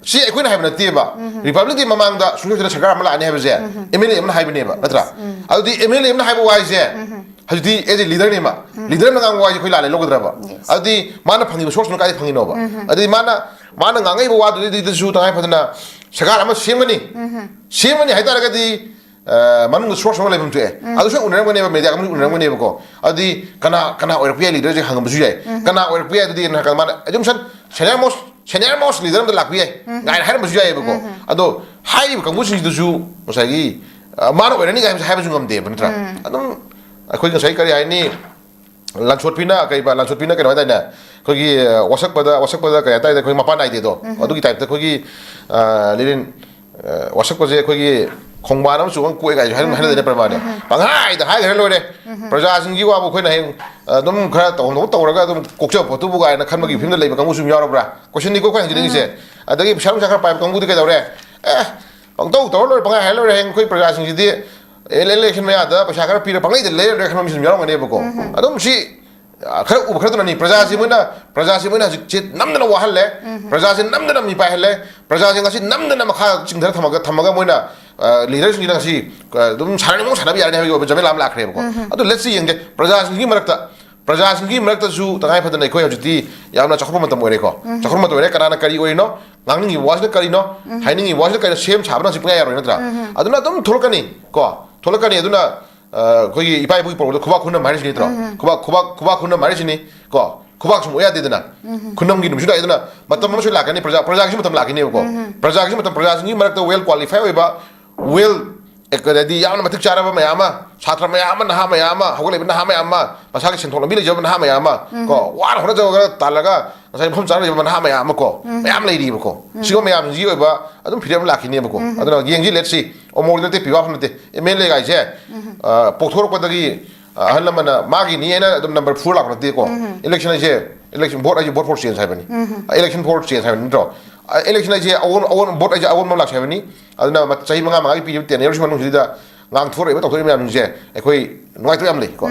ꯁꯤ ꯑꯩꯈꯣꯏꯅ ꯍꯥꯏꯕ ꯅꯠꯇꯦꯕ꯫ ꯔꯤꯄꯕ꯭ꯂꯤꯛ ꯗꯦ ꯃꯃꯥꯡꯗ ꯁꯨꯡꯁꯣꯏ ꯁꯣꯏꯗꯅ ꯁꯔꯀꯥꯔ ꯑꯃ ꯂꯥꯛꯑꯅꯤ ꯍꯥꯏꯕꯁꯦ ꯑꯦꯝ ꯑꯦꯜ ꯑꯦ ꯑꯃꯅ ꯍꯥꯏꯕꯅꯦꯕ, ꯅꯠꯇ꯭ꯔꯥ? ꯑꯗꯨꯗꯤ ꯑꯦꯝ ꯑꯦꯜ ꯑꯦ ꯑꯃꯅ ꯍꯥꯏꯕ ꯋꯥ ꯍꯥꯏꯁꯦ ꯍꯧꯖꯤꯛꯇꯤ ꯑꯦꯁ ꯑꯦ ꯂꯤꯗꯔꯅꯦꯕ꯫ ꯂꯤꯗꯔ ꯑꯃꯅ ꯉꯥꯡꯕ ꯋꯥꯁꯦ ꯑꯩꯈꯣꯏ ꯂꯥꯜꯂꯦ ꯂꯧꯒꯗ꯭ꯔꯕ? ꯑꯗꯨꯗꯤ ꯃꯥꯅ ꯐꯪꯉꯤꯕ ꯁꯣꯔꯁꯇꯨꯅ ꯀꯥꯏꯗ ꯐꯪꯉꯤꯅꯣꯕ? ꯑꯗꯨꯗꯤ ꯃꯥꯅ, ꯃꯥꯅ ꯉꯥꯡꯉꯛꯏꯕ ꯋꯥꯗꯨꯗꯤꯗꯁꯨ ꯇꯉꯥꯏ ꯐꯗꯅ ꯁꯔꯀꯥꯔ ꯑꯃ ꯁꯦꯝꯒꯅꯤ꯫ ꯁꯦꯝꯒꯅꯤ ꯍꯥꯏ ꯇꯥꯔꯒꯗꯤ, ꯑ, ꯃꯅꯨꯡꯗ ꯁꯣꯔꯁ ꯑꯃ ꯂꯩꯐꯝ ꯊꯣꯛꯑꯦ꯫ ꯑꯗꯨ ꯁꯣꯏ ꯎꯅꯔꯝꯒꯅꯦꯕ, ꯃꯦꯗꯤꯌꯥ ꯀꯥꯡꯕꯨ ꯎꯅꯔꯝꯒꯅꯦꯕꯀꯣ꯫ ꯑꯗꯨꯗꯤ ꯀꯅꯥ, ꯀꯅꯥ ꯑꯣꯏꯔꯛꯄ ꯌꯥꯏ ꯂꯤꯗꯔꯁꯦ ꯍꯪꯉꯝꯕꯁꯨ ꯌꯥꯏ꯫ ꯀꯅꯥ ꯑꯣꯏꯔꯛꯄ ꯌꯥꯏ ꯑꯗꯨꯗꯤ ꯅꯍꯥꯟ ꯃꯥꯅ ꯑꯗꯨꯝ ꯁꯟ senior most, senior most leader ꯑꯃꯗ ꯂꯥꯛꯄ ꯌꯥꯏ ꯀꯥꯏꯅ ꯍꯥꯏꯔꯝꯕꯁꯨ ꯌꯥꯏꯑꯕꯀꯣ꯫ ꯑꯗꯣ ꯍꯥꯏꯔꯤꯕ ꯀꯥꯡꯕꯨꯁꯤꯡꯁꯤꯗꯁꯨ ꯉꯁꯥꯏꯒꯤ, ꯑ, ꯃꯥꯅ ꯑꯣꯏꯔꯅꯤ ꯀꯥꯏꯅ ꯍꯥꯏꯕꯁꯨ ꯉꯝꯗꯦꯕ, ꯅꯠꯇ꯭ꯔꯥ? ꯑꯗꯨꯝ ꯑꯩꯈꯣꯏ ꯉꯁꯥꯏ ꯀꯔꯤ ꯍꯥꯏꯅꯤ, ꯂꯥꯟꯁꯣꯠꯄꯤꯅ, ꯀꯩꯕ, ꯂꯥꯟꯁꯣꯠꯄꯤꯅ ꯀꯩꯅꯣ ꯍꯥꯏꯇꯥꯔꯦꯅꯦ, ꯑꯩꯈꯣꯏꯒꯤ, ꯑ, ꯋꯥꯁꯛꯄꯗ, ꯋꯥꯁꯛꯄꯗ ꯀꯩ ꯍꯥꯏꯇꯥꯔꯦ, ꯑꯩꯈꯣꯏ ꯃꯄꯥꯟ ꯅꯥꯏꯗꯦꯗꯣ, ꯑꯗꯨꯒꯤ ꯇꯥꯏꯞꯇ ꯑꯩꯈꯣꯏꯒꯤ, ꯑ, ꯂꯤꯔꯤꯟ, ꯑ, ꯋꯥꯁꯛꯄꯁꯦ ꯑꯩꯈꯣꯏꯒꯤ ꯈꯣꯡꯕꯥꯟ ꯑꯃꯁꯨ ꯑꯃ ꯀꯣꯛꯑꯦ ꯀꯥꯏꯁꯨ ꯍꯥꯏꯅ ꯍꯥꯏꯅꯗꯅ ꯄ꯭ꯔꯃꯥꯅꯦ꯫ ꯄꯪꯍꯥꯏꯗ ꯍꯥꯏꯈ꯭ꯔ ꯂꯣꯏꯔꯦ꯫ ꯄ꯭ꯔꯖꯥꯁꯤꯡꯒꯤ ꯋꯥꯕꯨ ꯑꯩꯈꯣꯏꯅ ꯍꯌꯦꯡ, ꯑ, ꯑꯗꯨꯝ ꯈꯔ ꯇꯧꯐꯝ ꯊꯣꯛꯄ ꯇꯧꯔꯒ ꯑꯗꯨꯝ ꯀꯣꯛꯆꯕ ꯄꯣꯠꯇꯨꯕꯨ ꯀꯥꯏꯅ ꯈꯟꯕꯒꯤ ꯐꯤꯕꯝꯗ ꯂꯩꯕ ꯀꯥꯡꯕꯨꯁꯨ ꯑꯗꯨꯝ ꯌꯥꯎꯔꯕ꯭ꯔꯥ? ꯀꯣꯏꯁꯟꯅꯤꯀꯣ ꯑꯩꯈꯣꯏ ꯍꯪꯖꯅꯤꯡꯉꯤꯁꯦ꯫ ꯑꯗꯒꯤ ꯄꯩꯁꯥ ꯅꯨꯡꯁꯥ ꯈꯔ ꯄꯥꯏꯕ ꯀꯥꯡꯕꯨꯗꯤ ꯀꯩꯗꯧꯔꯦ? ꯑꯦ, ꯄꯪꯇꯧ ꯇꯧꯔ ꯂꯣꯏꯔꯦ, ꯄꯪꯍꯥꯏ ꯍꯥꯏꯔ ꯂꯣꯏꯔꯦ, ꯍꯌꯦꯡ ꯑꯩꯈꯣꯏ ꯄ꯭ꯔꯖꯥꯁꯤꯡꯁꯤꯗꯤ ꯑꯦꯂꯦꯛꯁꯟ ꯃꯌꯥꯗ ꯄꯩꯁꯥ ꯈꯔ ꯄꯤꯔ ꯄꯪꯂꯩꯗ ꯂꯩꯔ ꯂꯣꯏꯔꯦ ꯈꯟꯕ ꯃꯤꯁꯨ ꯑꯗꯨꯝ ꯌꯥꯎꯔꯝꯒꯅꯦꯕꯀꯣ꯫ ꯑꯗꯨꯝ ꯁꯤ, ꯑ, ꯈꯔ ꯎꯕ ꯈꯔꯗꯨꯅꯅꯤ꯫ ꯄ꯭ꯔꯖꯥꯁꯤ ꯃꯣꯏꯅ, ꯄ꯭ꯔꯖꯥꯁꯤ ꯃꯣꯏꯅ ꯍꯧꯖꯤꯛꯁꯦ ꯅꯝꯗꯅ ꯋꯥꯍꯜꯂꯦ, ꯄ꯭ꯔꯖꯥꯁꯤ ꯅꯝꯗꯅ ꯃꯤꯄꯥꯏꯍꯜꯂꯦ, ꯄ꯭ꯔꯖꯥꯁꯤꯡ ꯑꯁꯤ ꯅꯝꯗꯅ ꯃꯈꯥ ꯆꯤꯡꯊꯔ ꯊꯝꯃꯒ, ꯊꯝꯃꯒ ꯃꯣꯏꯅ, ꯑ, ꯂꯤꯗꯔꯁꯤꯡꯁꯤꯅ ꯉꯁꯤ, ꯑ, ꯑꯗꯨꯝ ꯁꯥꯟꯅꯅꯤꯡꯕ ꯁꯥꯟꯅꯕ ꯌꯥꯔꯅꯤ ꯍꯥꯏꯕꯒꯤ ꯑꯣꯏꯕ ꯖꯃꯦꯂꯥ ꯑꯃ ꯂꯥꯛꯈ꯭ꯔꯦꯕꯀꯣ꯫ ꯑꯗꯨ ꯂꯦꯠꯁ ꯁꯤ ꯌꯦꯡꯒꯦ, ꯄ꯭ꯔꯖꯥꯁꯤꯡꯒꯤ ꯃꯔꯛꯇ, ꯄ꯭ꯔꯖꯥꯁꯤꯡꯒꯤ ꯃꯔꯛꯇꯁꯨ ꯇꯉꯥꯏ ꯐꯗꯅ ꯑꯩꯈꯣꯏ ꯍꯧꯖꯤꯛꯇꯤ ꯌꯥꯝꯅ ꯆꯥꯎꯈꯠꯄ ꯃꯇꯝ ꯑꯣꯏꯔꯦꯀꯣ꯫ ꯆꯥꯎꯈꯠꯄ ꯃꯇꯝ ꯑꯣꯏꯔꯦ, ꯀꯅꯥꯅ ꯀꯔꯤ ꯑꯣꯏꯔꯤꯅꯣ, ꯉꯥꯡꯅꯤꯡꯉꯤꯕ ꯋꯥꯁꯤꯅ ꯀꯔꯤꯅꯣ, ꯍꯥꯏꯅꯤꯡꯉꯤꯕ ꯋꯥꯁꯤꯅ ꯀꯔꯤꯅꯣ, ꯁꯦꯝ ꯁꯥꯕꯅ ꯍꯧꯖꯤꯛ ꯄꯨꯡꯌꯥ ꯌꯥꯔꯣꯏ, ꯅꯠꯇ꯭ꯔꯥ? ꯑꯗꯨꯅ ꯑꯗꯨꯝ ꯊꯣꯛꯂꯛꯀꯅꯤ ꯀꯣ, ꯊꯣꯛꯂꯛꯀꯅꯤ꯫ ꯑꯗꯨꯅ ꯑꯩꯈꯣꯏꯒꯤ ꯏꯄꯥ ꯏꯄꯨꯒꯤ ꯄꯥꯎꯔꯧꯗ ꯈꯨꯕꯥꯛ ꯈꯨꯅꯝ ꯍꯥꯏꯔꯤꯁꯤꯅꯤ ꯅꯠꯇ꯭ꯔꯣ? ꯈꯨꯕꯥꯛ ꯈꯨꯕꯥꯛ ꯈꯨꯕꯥꯛ ꯈꯨꯅꯝ ꯍꯥꯏꯔꯤꯁꯤꯅꯤ ꯀꯣ꯫ ꯈꯨꯕꯥꯛ ꯁꯨꯝ ꯑꯣꯏ ꯌꯥꯗꯦꯗꯅ꯫ ꯈꯨꯅꯝꯒꯤ ꯅꯨꯃꯤꯠꯁꯨ ꯂꯥꯛꯑꯦꯗꯅ꯫ ꯃꯇꯝ ꯑꯃꯁꯨ ꯂꯥꯛꯀꯅꯤ, ꯄ꯭ꯔꯖꯥ ꯄ꯭ꯔꯖꯥꯒꯤꯁꯨ ꯃꯇꯝ ꯂꯥꯛꯈꯤꯅꯦꯕꯀꯣ꯫ ꯄ꯭ꯔꯖꯥꯒꯤꯁꯨ ꯃꯇꯝ, ꯄ꯭ꯔꯖꯥꯁꯤꯡꯒꯤ ꯃꯔꯛꯇ ꯋꯦꯜ ꯀ꯭ꯋꯥꯂꯤꯐꯥꯏ ꯑꯣꯏꯕ, ꯋꯦꯜ ꯍꯥꯏꯗꯤ ꯌꯥꯝꯅ ꯃꯇꯤꯛ ꯆꯥꯔꯕ ꯃꯌꯥꯝ ꯑꯃ, ꯁꯥꯇ꯭ꯔ ꯃꯌꯥꯝ ꯑꯃ, ꯅꯍꯥ ꯃꯌꯥꯝ ꯑꯃ, ꯍꯧꯒꯠꯂꯛꯏꯕ ꯅꯍꯥ ꯃꯌꯥꯝ ꯑꯃ, ꯃꯁꯥꯒꯤ ꯁꯦꯟꯊꯣꯛ ꯂꯝꯕꯤ ꯂꯩꯖꯕ ꯅꯍꯥ ꯃꯌꯥꯝ ꯑꯃ ꯀꯣ, ꯋꯥꯅ ꯍꯣꯠꯅꯖꯔꯒ ꯇꯥꯜꯂꯒ ꯉꯁꯥꯏ ꯃꯐꯝ ꯆꯥꯅ ꯂꯩꯕ ꯅꯍꯥ ꯃꯌꯥꯝ ꯑꯃ ꯀꯣ, ꯃꯌꯥꯝ ꯂꯩꯔꯤꯕꯀꯣ꯫ ꯁꯤꯒꯨꯝꯕ ꯃꯌꯥꯝꯁꯤꯒꯤ ꯑꯣꯏꯕ ꯑꯗꯨꯝ ꯐꯤꯔꯦꯞ ꯑꯃ ꯂꯥꯛꯈꯤꯅꯦꯕꯀꯣ꯫ ꯑꯗꯨꯅ ꯌꯦꯡꯁꯤ, ꯂꯦꯠꯁꯤ꯫ ꯑꯣꯃꯣꯔꯗꯤ ꯅꯠꯇꯦ, ꯄꯤꯕꯥ ꯅꯠꯇꯦ, ꯑꯦꯝ ꯑꯦꯜ ꯑꯦ ꯒꯥꯏꯁꯦ꯫ ꯄꯣꯛꯊꯣꯔꯛꯄꯗꯒꯤ ꯑꯍꯜ ꯂꯃꯟꯅ ꯃꯥꯒꯤꯅꯤ ꯍꯥꯏꯅ ꯑꯗꯨꯝ ꯅꯝꯕꯔ ꯐꯣꯔ ꯂꯥꯛꯄ ꯅꯠꯇꯦꯀꯣ꯫ ꯏꯂꯦꯛꯁꯟ ꯍꯥꯏꯁꯦ, ꯏꯂꯦꯛꯁꯟ ꯚꯣꯠ ꯍꯥꯏꯁꯦ ꯚꯣꯠ ꯐꯣꯔ ꯆꯦꯟꯖ ꯍꯥꯏꯕꯅꯤ꯫ ꯏꯂꯦꯛꯁꯟ ꯐꯣꯔ ꯆꯦꯟꯖ ꯍꯥꯏꯕꯅꯤ ꯅꯠꯇ꯭ꯔꯣ? ꯏꯂꯦꯛꯁꯟ ꯍꯥꯏꯁꯦ ꯑꯑꯣꯟ ꯑꯑꯣꯟ ꯚꯣꯠ ꯍꯥꯏꯁꯦ ꯑꯑꯣꯟꯕ ꯑꯃ ꯂꯥꯛꯁꯦ ꯍꯥꯏꯕꯅꯤ꯫ ꯑꯗꯨꯅ ꯆꯍꯤ ꯃꯉꯥ ꯃꯉꯥꯒꯤ ꯄꯤꯔꯤꯕ ꯇꯦꯟ ꯌꯔꯁ ꯃꯅꯨꯡꯁꯤꯗ ꯉꯥꯡꯊꯣꯔꯛꯏꯕ ꯇꯧꯊꯣꯔꯛꯏꯕ ꯃꯌꯥꯝꯁꯤꯡꯁꯦ ꯑꯩꯈꯣꯏ ꯅꯨꯡꯉꯥꯏꯇꯕ ꯌꯥꯝ ꯂꯩꯀꯣ꯫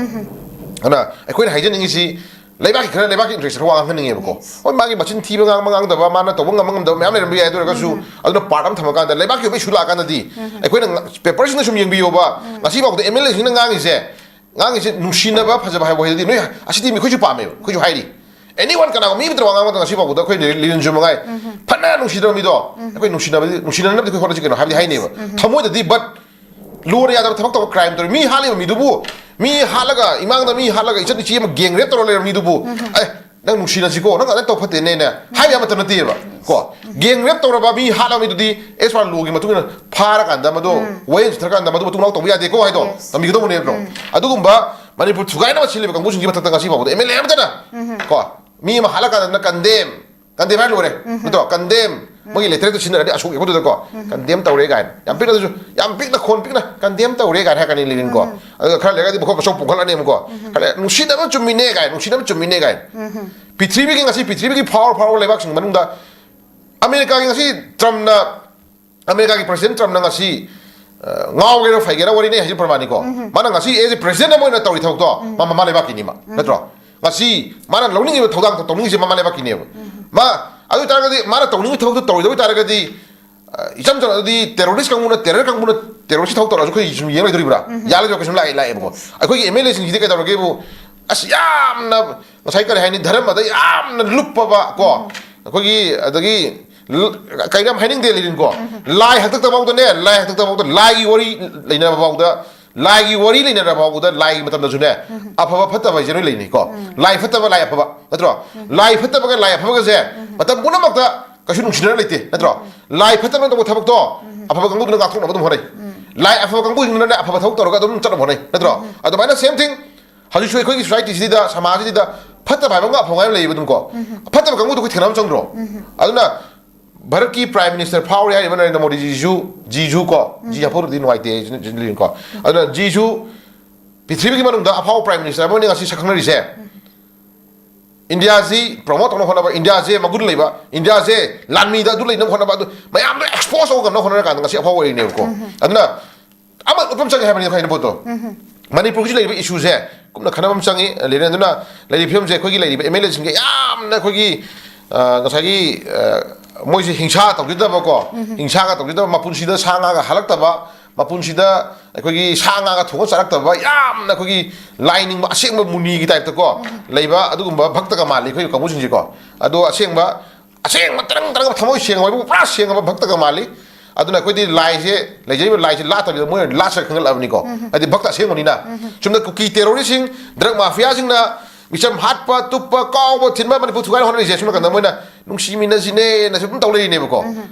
ꯑꯗꯨꯅ ꯑꯩꯈꯣꯏꯅ ꯍꯥꯏꯖꯅꯤꯡꯉꯤꯁꯤ, ꯂꯩꯕꯥꯛꯀꯤ ꯈꯔ ꯂꯩꯕꯥꯛꯀꯤ ꯏꯟꯇꯔꯦꯁ ꯈꯔ ꯋꯥ ꯉꯥꯡꯍꯟꯅꯤꯡꯉꯦꯕꯀꯣ꯫ ꯍꯣꯏ, ꯃꯥꯒꯤ ꯃꯆꯤꯟ ꯊꯤꯕ ꯉꯥꯡꯕ ꯉꯥꯡꯗꯕ, ꯃꯥꯅ ꯇꯧꯕ ꯉꯝꯕ ꯉꯝꯗꯕ ꯃꯌꯥꯝ ꯂꯩꯔꯝꯕ ꯌꯥꯏ꯫ ꯑꯗꯨ ꯑꯣꯏꯔꯒꯁꯨ ꯑꯗꯨꯅ ꯄꯥꯔꯠ ꯑꯃ ꯊꯝꯃꯀꯥꯟꯗ ꯂꯩꯕꯥꯛꯀꯤ ꯑꯣꯏꯕ ꯏꯁꯨ ꯂꯥꯛꯑꯀꯥꯟꯗꯗꯤ ꯑꯩꯈꯣꯏꯅ ꯄꯦꯄꯔꯁꯤꯡꯗ ꯁꯨꯝ ꯌꯦꯡꯕꯤꯌꯣꯕ꯫ ꯉꯁꯤ ꯐꯥꯎꯗ ꯑꯦꯝ ꯑꯦꯜ ꯑꯦꯁꯤꯡꯅ ꯉꯥꯡꯉꯤꯁꯦ, ꯉꯥꯡꯉꯤꯁꯦ ꯅꯨꯡꯁꯤꯅꯕ, ꯐꯖꯕ ꯍꯥꯏꯕ ꯋꯥꯍꯩꯗꯤ ꯅꯣꯏ, ꯑꯁꯤꯗꯤ ꯑꯩꯈꯣꯏꯁꯨ ꯄꯥꯝꯃꯦꯕ, ꯑꯩꯈꯣꯏꯁꯨ ꯍꯥꯏꯔꯤ꯫ ꯑꯦꯅꯤ ꯋꯥꯟ, ꯀꯅꯥꯒꯨꯝꯕ ꯃꯤ ꯑꯃꯠꯇꯅ ꯋꯥ ꯉꯥꯡꯕ ꯃꯇꯝꯗ ꯉꯁꯤ ꯐꯥꯎꯕꯗ ꯑꯩꯈꯣꯏ ꯂꯤꯔꯤꯟꯁꯨ ꯃꯉꯥꯏ, ꯐꯅ ꯅꯨꯡꯁꯤꯗꯕ ꯃꯤꯗꯣ, ꯑꯩꯈꯣꯏ ꯅꯨꯡꯁꯤꯅꯕꯗꯤ, ꯅꯨꯡꯁꯤꯅꯅꯕꯗꯤ ꯑꯩꯈꯣꯏ ꯍꯣꯠꯅꯁꯤ ꯀꯩꯅꯣ ꯍꯥꯏꯕꯗꯤ ꯍꯥꯏꯅꯦꯕ꯫ ꯊꯃꯣꯏꯗꯗꯤ, ꯕꯠ ꯂꯣꯅ ꯌꯥꯗꯕ ꯊꯕꯛ ꯇꯧꯕ, ꯀ꯭ꯔꯥꯏꯝ ꯇꯧꯔꯤ ꯃꯤ, ꯍꯥꯠꯂꯤꯕ ꯃꯤꯗꯨꯕꯨ, ꯃꯤ ꯍꯥꯠꯂꯒ ꯏꯃꯥꯡꯗ ꯃꯤ ꯍꯥꯠꯂꯒ ꯏꯆꯟ ꯏꯆꯦ ꯑꯃ ꯒꯦꯡ ꯔꯦꯞ ꯇꯧꯔ ꯂꯩꯔꯕ ꯃꯤꯗꯨꯕꯨ, ꯑꯦ, ꯅꯪ ꯅꯨꯡꯁꯤꯅꯁꯤꯀꯣ, ꯅꯪ ꯑꯗꯨꯃꯥꯏꯅ ꯇꯧ ꯐꯠꯇꯦꯅꯦꯅ ꯍꯥꯏꯕ ꯌꯥꯕ ꯃꯇꯝ ꯅꯠꯇꯦꯕ ꯀꯣ꯫ ꯒꯦꯡ ꯔꯦꯞ ꯇꯧꯔꯕ ꯃꯤ, ꯍꯥꯠꯂꯕ ꯃꯤꯗꯨꯗꯤ ꯑꯦꯁ ꯄꯥꯔ ꯂꯣꯒꯤ ꯃꯇꯨꯡ ꯏꯟꯅ ꯐꯥꯔꯀꯥꯟꯗ ꯃꯗꯨ ꯋꯥꯌꯦꯜ ꯆꯠꯊꯔꯀꯥꯟꯗ ꯃꯗꯨ ꯃꯇꯨꯡ ꯃꯅꯥꯎ ꯇꯧꯕ ꯌꯥꯗꯦꯀꯣ ꯍꯥꯏꯗꯣ ꯇꯝꯕꯤꯒꯗꯧꯕꯅꯦ ꯅꯠꯇ꯭ꯔꯣ? ꯑꯗꯨꯒꯨꯝꯕ ꯃꯅꯤꯄꯨꯔ ꯊꯨꯒꯥꯏꯅꯕ ꯁꯤꯜꯂꯤꯕ ꯀꯥꯡꯕꯨꯁꯤꯡꯒꯤ ꯃꯊꯛꯇ ꯉꯁꯤ ꯐꯥꯎꯕꯗ ꯑꯦꯝ ꯑꯦꯜ ꯑꯦ ꯑꯃꯠꯇꯅ ꯀꯣ, ꯃꯤ ꯑꯃ ꯍꯥꯠꯂꯀꯥꯟꯗ ꯀꯟꯗꯦꯝ, ꯀꯟꯗꯦꯝ ꯍꯥꯏꯔ ꯂꯣꯏꯔꯦ ꯅꯠꯇ꯭ꯔꯣ? ꯀꯟꯗꯦꯝ, ꯃꯣꯏꯒꯤ ꯂꯦꯇꯔꯗ ꯁꯤꯖꯤꯟꯅꯔꯗꯤ ꯑꯁꯣꯛ ꯌꯦꯛꯄꯗꯨꯗꯀꯣ, ꯀꯟꯗꯦꯝ ꯇꯧꯔꯦ ꯀꯥꯏꯅ ꯌꯥꯝ ꯄꯤꯛꯅꯁꯨ, ꯌꯥꯝ ꯄꯤꯛꯅ ꯈꯣꯟ ꯄꯤꯛꯅ ꯀꯟꯗꯦꯝ ꯇꯧꯔꯦ ꯀꯥꯏꯅ ꯍꯥꯏꯔꯛꯀꯅꯤ ꯂꯤꯔꯤꯟꯀꯣ꯫ ꯑꯗꯨꯒ ꯈꯔ ꯂꯩꯔꯒꯗꯤ ꯃꯈꯣꯏ ꯃꯁꯧ ꯄꯨꯡꯈꯠꯂꯅꯦꯕꯀꯣ꯫ ꯈꯔ ꯅꯨꯡꯁꯤꯅꯕ ꯆꯨꯝꯃꯤꯅꯦ ꯀꯥꯏꯅ, ꯅꯨꯡꯁꯤꯅꯕ ꯆꯨꯝꯃꯤꯅꯦ ꯀꯥꯏꯅ꯫ ꯄ꯭ꯔꯤꯊꯤꯕꯤꯒꯤ, ꯉꯁꯤ ꯄ꯭ꯔꯤꯊꯤꯕꯤꯒꯤ ꯐꯥꯎꯔ ꯐꯥꯎꯔꯕ ꯂꯩꯕꯥꯛꯁꯤꯡ ꯃꯅꯨꯡꯗ ꯑꯃꯦꯔꯤꯀꯥꯒꯤ ꯉꯁꯤ ꯇ꯭ꯔꯝꯞꯅ, ꯑꯃꯦꯔꯤꯀꯥꯒꯤ ꯄ꯭ꯔꯁꯤꯗꯦꯟ ꯇ꯭ꯔꯝꯞꯅ ꯉꯁꯤ, ꯑ, ꯉꯥꯎꯒꯦꯔꯥ ꯐꯩꯒꯦꯔꯥ ꯋꯥꯔꯤꯅꯦ ꯍꯥꯏꯁꯤ ꯄ꯭ꯔꯃꯥꯅꯤꯀꯣ꯫ ꯃꯥꯅ ꯉꯁꯤ ꯑꯦꯁ ꯑꯦ ꯄ꯭ꯔꯁꯤꯗꯦꯟ ꯑꯃ ꯑꯣꯏꯅ ꯇꯧꯔꯤ ꯊꯕꯛꯇꯣ ꯃꯥ ꯃꯃꯥ ꯂꯩꯕꯥꯛꯀꯤꯅꯤꯃ ꯅꯠꯇ꯭ꯔꯣ? ꯉꯁꯤ ꯃꯥꯅ ꯂꯧꯅꯤꯡꯉꯤꯕ ꯊꯧꯗꯥꯡ ꯇꯧꯅꯤꯡꯉꯤꯁꯦ ꯃꯃꯥ ꯂꯩꯕꯥꯛꯀꯤꯅꯦꯕ꯫ ꯃꯥ, ꯑꯗꯨ ꯑꯣꯏꯇꯥꯔꯒꯗꯤ ꯃꯥꯅ ꯇꯧꯅꯤꯡꯉꯤꯕ ꯊꯕꯛꯇꯣ ꯇꯧꯔꯣꯏꯗꯕ ꯑꯣꯏꯇꯥꯔꯒꯗꯤ, ꯑ, ꯏꯆꯝ ꯆꯝꯅ ꯑꯗꯨꯗꯤ ꯇꯦꯔꯣꯔꯤꯁ ꯀꯥꯡꯕꯨꯅ, ꯇꯦꯔꯔ ꯀꯥꯡꯕꯨꯅ ꯇꯦꯔꯣꯔꯤꯁ ꯊꯕꯛ ꯇꯧꯔꯁꯨ ꯑꯩꯈꯣꯏ ꯁꯨꯝ ꯌꯦꯡ ꯂꯩꯗꯣꯔꯤꯕ꯭ꯔꯥ? ꯌꯥꯔꯣꯏꯗꯣꯏꯕ, ꯀꯩꯁꯨꯝ ꯂꯥꯛꯑꯦ, ꯂꯥꯛꯑꯦꯕꯀꯣ꯫ ꯑꯩꯈꯣꯏꯒꯤ ꯑꯦꯝ ꯑꯦꯜ ꯑꯦꯁꯤꯡꯁꯤꯗꯤ ꯀꯩꯗꯧꯔꯒꯦꯕꯨ, ꯑꯁ, ꯌꯥꯝꯅ ꯉꯁꯥꯏ ꯀꯔꯤ ꯍꯥꯏꯅꯤ, ꯙꯔꯃꯗ ꯌꯥꯝꯅ ꯂꯨꯞꯄꯕ ꯀꯣ, ꯑꯩꯈꯣꯏꯒꯤ, ꯑꯗꯒꯤ ꯀꯩꯅꯣ ꯌꯥꯝ ꯍꯥꯏꯅꯤꯡꯗꯦ ꯂꯤꯔꯤꯟꯀꯣ꯫ ꯂꯥꯏ ꯍꯥꯛꯇꯛꯇ ꯐꯥꯎꯗꯅꯦ, ꯂꯥꯏ ꯍꯥꯛꯇꯛꯇ ꯐꯥꯎꯗ, ꯂꯥꯏꯒꯤ ꯋꯥꯔꯤ ꯂꯩꯅꯕ ꯐꯥꯎꯗ ꯂꯥꯏꯒꯤ ꯋꯥꯔꯤ ꯂꯩꯅꯔ ꯐꯥꯎꯕꯗ ꯂꯥꯏꯒꯤ ꯃꯇꯝꯗꯁꯨꯅꯦ, ꯑꯐꯕ ꯐꯠꯇꯕ ꯍꯥꯏꯁꯦ ꯂꯣꯏ ꯂꯩꯅꯩꯀꯣ꯫ ꯂꯥꯏ ꯐꯠꯇꯕ, ꯂꯥꯏ ꯑꯐꯕ, ꯅꯠꯇ꯭ꯔꯣ? ꯂꯥꯏ ꯐꯠꯇꯕꯒ ꯂꯥꯏ ꯑꯐꯕꯒꯁꯦ ꯃꯇꯝ ꯄꯨꯝꯅꯃꯛꯇ ꯀꯩꯁꯨ ꯅꯨꯡꯁꯤꯅꯔ ꯂꯩꯇꯦ, ꯅꯠꯇ꯭ꯔꯣ? ꯂꯥꯏ ꯐꯠꯇꯕꯅ ꯇꯧꯕ ꯊꯕꯛꯇꯣ ꯑꯐꯕ ꯀꯥꯡꯕꯨꯗꯨꯅ ꯉꯥꯛꯊꯣꯛꯅꯕ ꯑꯗꯨꯝ ꯍꯣꯠꯅꯩ꯫ ꯂꯥꯏ ꯑꯐꯕ ꯀꯥꯡꯕꯨꯁꯤꯡꯗꯨꯅꯅꯦ ꯑꯐꯕ ꯊꯕꯛ ꯇꯧꯔꯒ ꯑꯗꯨꯝ ꯆꯠꯅꯕ ꯍꯣꯠꯅꯩ, ꯅꯠꯇ꯭ꯔꯣ? ꯑꯗꯨꯃꯥꯏꯅ same thing ꯍꯧꯖꯤꯛꯁꯨ ꯑꯩꯈꯣꯏꯒꯤ societyꯁꯤꯗ, ꯁꯃꯥꯖꯁꯤꯗ ꯐꯠꯇꯕ ꯍꯥꯏꯕ ꯑꯃꯒ ꯑꯐꯕ ꯍꯥꯏꯕ ꯑꯃ ꯂꯩꯌꯦꯕ ꯑꯗꯨꯝ ꯀꯣ꯫ ꯐꯠꯇꯕ ꯀꯥꯡꯕꯨꯗꯣ ꯑꯩꯈꯣꯏ ꯊꯦꯡꯅꯕ ꯆꯪꯗ꯭ꯔꯣ? ꯑꯗꯨꯅ ꯚꯥꯔꯠꯀꯤ Prime Minister ꯐꯥꯎꯔꯦ ꯍꯥꯏꯔꯤꯕ ꯅꯔꯦꯟꯗ꯭ꯔ ꯃꯣꯗꯤꯖꯤꯁꯨ, ꯖꯤꯁꯨ ꯀꯣ, ꯖꯤ ꯍꯥꯞꯍꯧꯗ꯭ꯔꯗꯤ ꯅꯨꯡꯉꯥꯏꯇꯦ ꯍꯥꯏꯁꯤꯅ ꯂꯤꯡ ꯀꯣ꯫ ꯑꯗꯨꯅ ꯖꯤꯁꯨ ꯄ꯭ꯔꯤꯊꯤꯕꯤꯒꯤ ꯃꯅꯨꯡꯗ ꯑꯐꯥꯎꯕ Prime Minister ꯑꯃꯅꯤ ꯉꯁꯤ ꯁꯛꯈꯪꯅꯔꯤꯁꯦ꯫ ꯏꯟꯗꯤꯌꯥꯁꯤ promote ꯇꯧꯅꯕ ꯍꯣꯠꯅꯕ, ꯏꯟꯗꯤꯌꯥꯁꯦ ꯃꯒꯨꯟ ꯂꯩꯕ, ꯏꯟꯗꯤꯌꯥꯁꯦ ꯂꯥꯟꯃꯤꯗ ꯑꯗꯨ ꯂꯩꯅꯕ ꯍꯣꯠꯅꯕ, ꯑꯗꯨ ꯃꯌꯥꯝꯗꯣ expose ꯇꯧꯕ ꯉꯝꯅꯕ ꯍꯣꯠꯅꯔꯀꯥꯟꯗ ꯉꯁꯤ ꯑꯐꯥꯎꯕ ꯑꯣꯏꯔꯤꯅꯦꯕꯀꯣ꯫ ꯑꯗꯨꯅ ꯑꯃ ꯎꯠꯐꯝ ꯆꯪꯉꯦ ꯍꯥꯏꯕꯅꯤ ꯑꯩꯅ ꯄꯣꯠꯇꯣ꯫ ꯃꯅꯤꯄꯨꯔꯒꯤꯁꯨ ꯂꯩꯔꯤꯕ issueꯁꯦ ꯀꯨꯞꯅ ꯈꯟꯅꯕ ꯑꯃ ꯆꯪꯉꯤ, ꯂꯩꯔꯦ꯫ ꯑꯗꯨꯅ ꯂꯩꯔꯤꯕ ꯐꯤꯕꯝꯁꯦ ꯑꯩꯈꯣꯏꯒꯤ ꯂꯩꯔꯤꯕ MLAꯁꯤꯡꯒ ꯌꯥꯝꯅ ꯑꯩꯈꯣꯏꯒꯤ, ꯑ, ꯉꯁꯥꯏꯒꯤ, ꯑ, ꯃꯣꯏꯁꯦ ꯍꯤꯡꯁꯥ ꯇꯧꯖꯗꯕꯀꯣ, ꯍꯤꯡꯁꯥꯒ ꯇꯧꯖꯗꯕ, ꯃꯄꯨꯟꯁꯤꯗ ꯁꯥ ꯉꯥꯒ ꯍꯥꯜꯂꯛꯇꯕ, ꯃꯄꯨꯟꯁꯤꯗ ꯑꯩꯈꯣꯏꯒꯤ ꯁꯥ ꯉꯥꯒ ꯊꯣꯡꯉ ꯆꯥꯔꯛꯇꯕ, ꯌꯥꯝꯅ ꯑꯩꯈꯣꯏꯒꯤ ꯂꯥꯏ ꯅꯤꯡꯕ ꯑꯁꯦꯡꯕ ꯃꯨꯅꯤꯒꯤ typeꯇꯀꯣ ꯂꯩꯕ ꯑꯗꯨꯒꯨꯝꯕ ꯚꯛꯇꯒ ꯃꯥꯜꯂꯤ ꯑꯩꯈꯣꯏ ꯀꯥꯡꯕꯨꯁꯤꯡꯁꯦꯀꯣ꯫ ꯑꯗꯣ ꯑꯁꯦꯡꯕ, ꯑꯁꯦꯡꯕ ꯇꯔꯪ ꯇꯔꯪ ꯊꯃꯣꯏ ꯁꯦꯡꯕ ꯍꯥꯏꯕꯕꯨ ꯄꯨꯔꯥ ꯁꯦꯡꯉꯕ ꯚꯛꯇꯒ ꯃꯥꯜꯂꯤ꯫ ꯑꯗꯨꯅ ꯑꯩꯈꯣꯏꯗꯤ ꯂꯥꯏꯁꯦ, ꯂꯩꯖꯔꯤꯕ ꯂꯥꯏꯁꯦ ꯂꯥꯠꯇꯕꯤꯗ ꯃꯣꯏꯅ ꯂꯥꯠꯆꯔ ꯈꯟꯒꯠꯂꯕꯅꯤꯀꯣ꯫ ꯍꯥꯏꯗꯤ ꯚꯛꯇ ꯑꯁꯦꯡꯕꯅꯤꯅ꯫ ꯆꯨꯝꯅ ꯀꯨꯀꯤ terroristꯁꯤꯡ, drug mafiaꯁꯤꯡꯅ ꯃꯤꯆꯝ ꯍꯥꯠꯄ, ꯇꯨꯞꯄ, ꯀꯥꯎꯕ, ꯊꯤꯟꯕ, ꯃꯅꯤꯄꯨꯔ ꯊꯨꯒꯥꯏꯅ ꯍꯣꯠꯅꯔꯤꯁꯦ꯫ ꯁꯣꯝ ꯅꯥꯀꯟꯗ ꯃꯣꯏꯅ ꯅꯨꯡꯁꯤꯃꯤꯟꯅꯁꯤꯅꯦꯅ ꯁꯨꯝ ꯇꯧ ꯂꯩꯔꯤꯅꯦꯕꯀꯣ꯫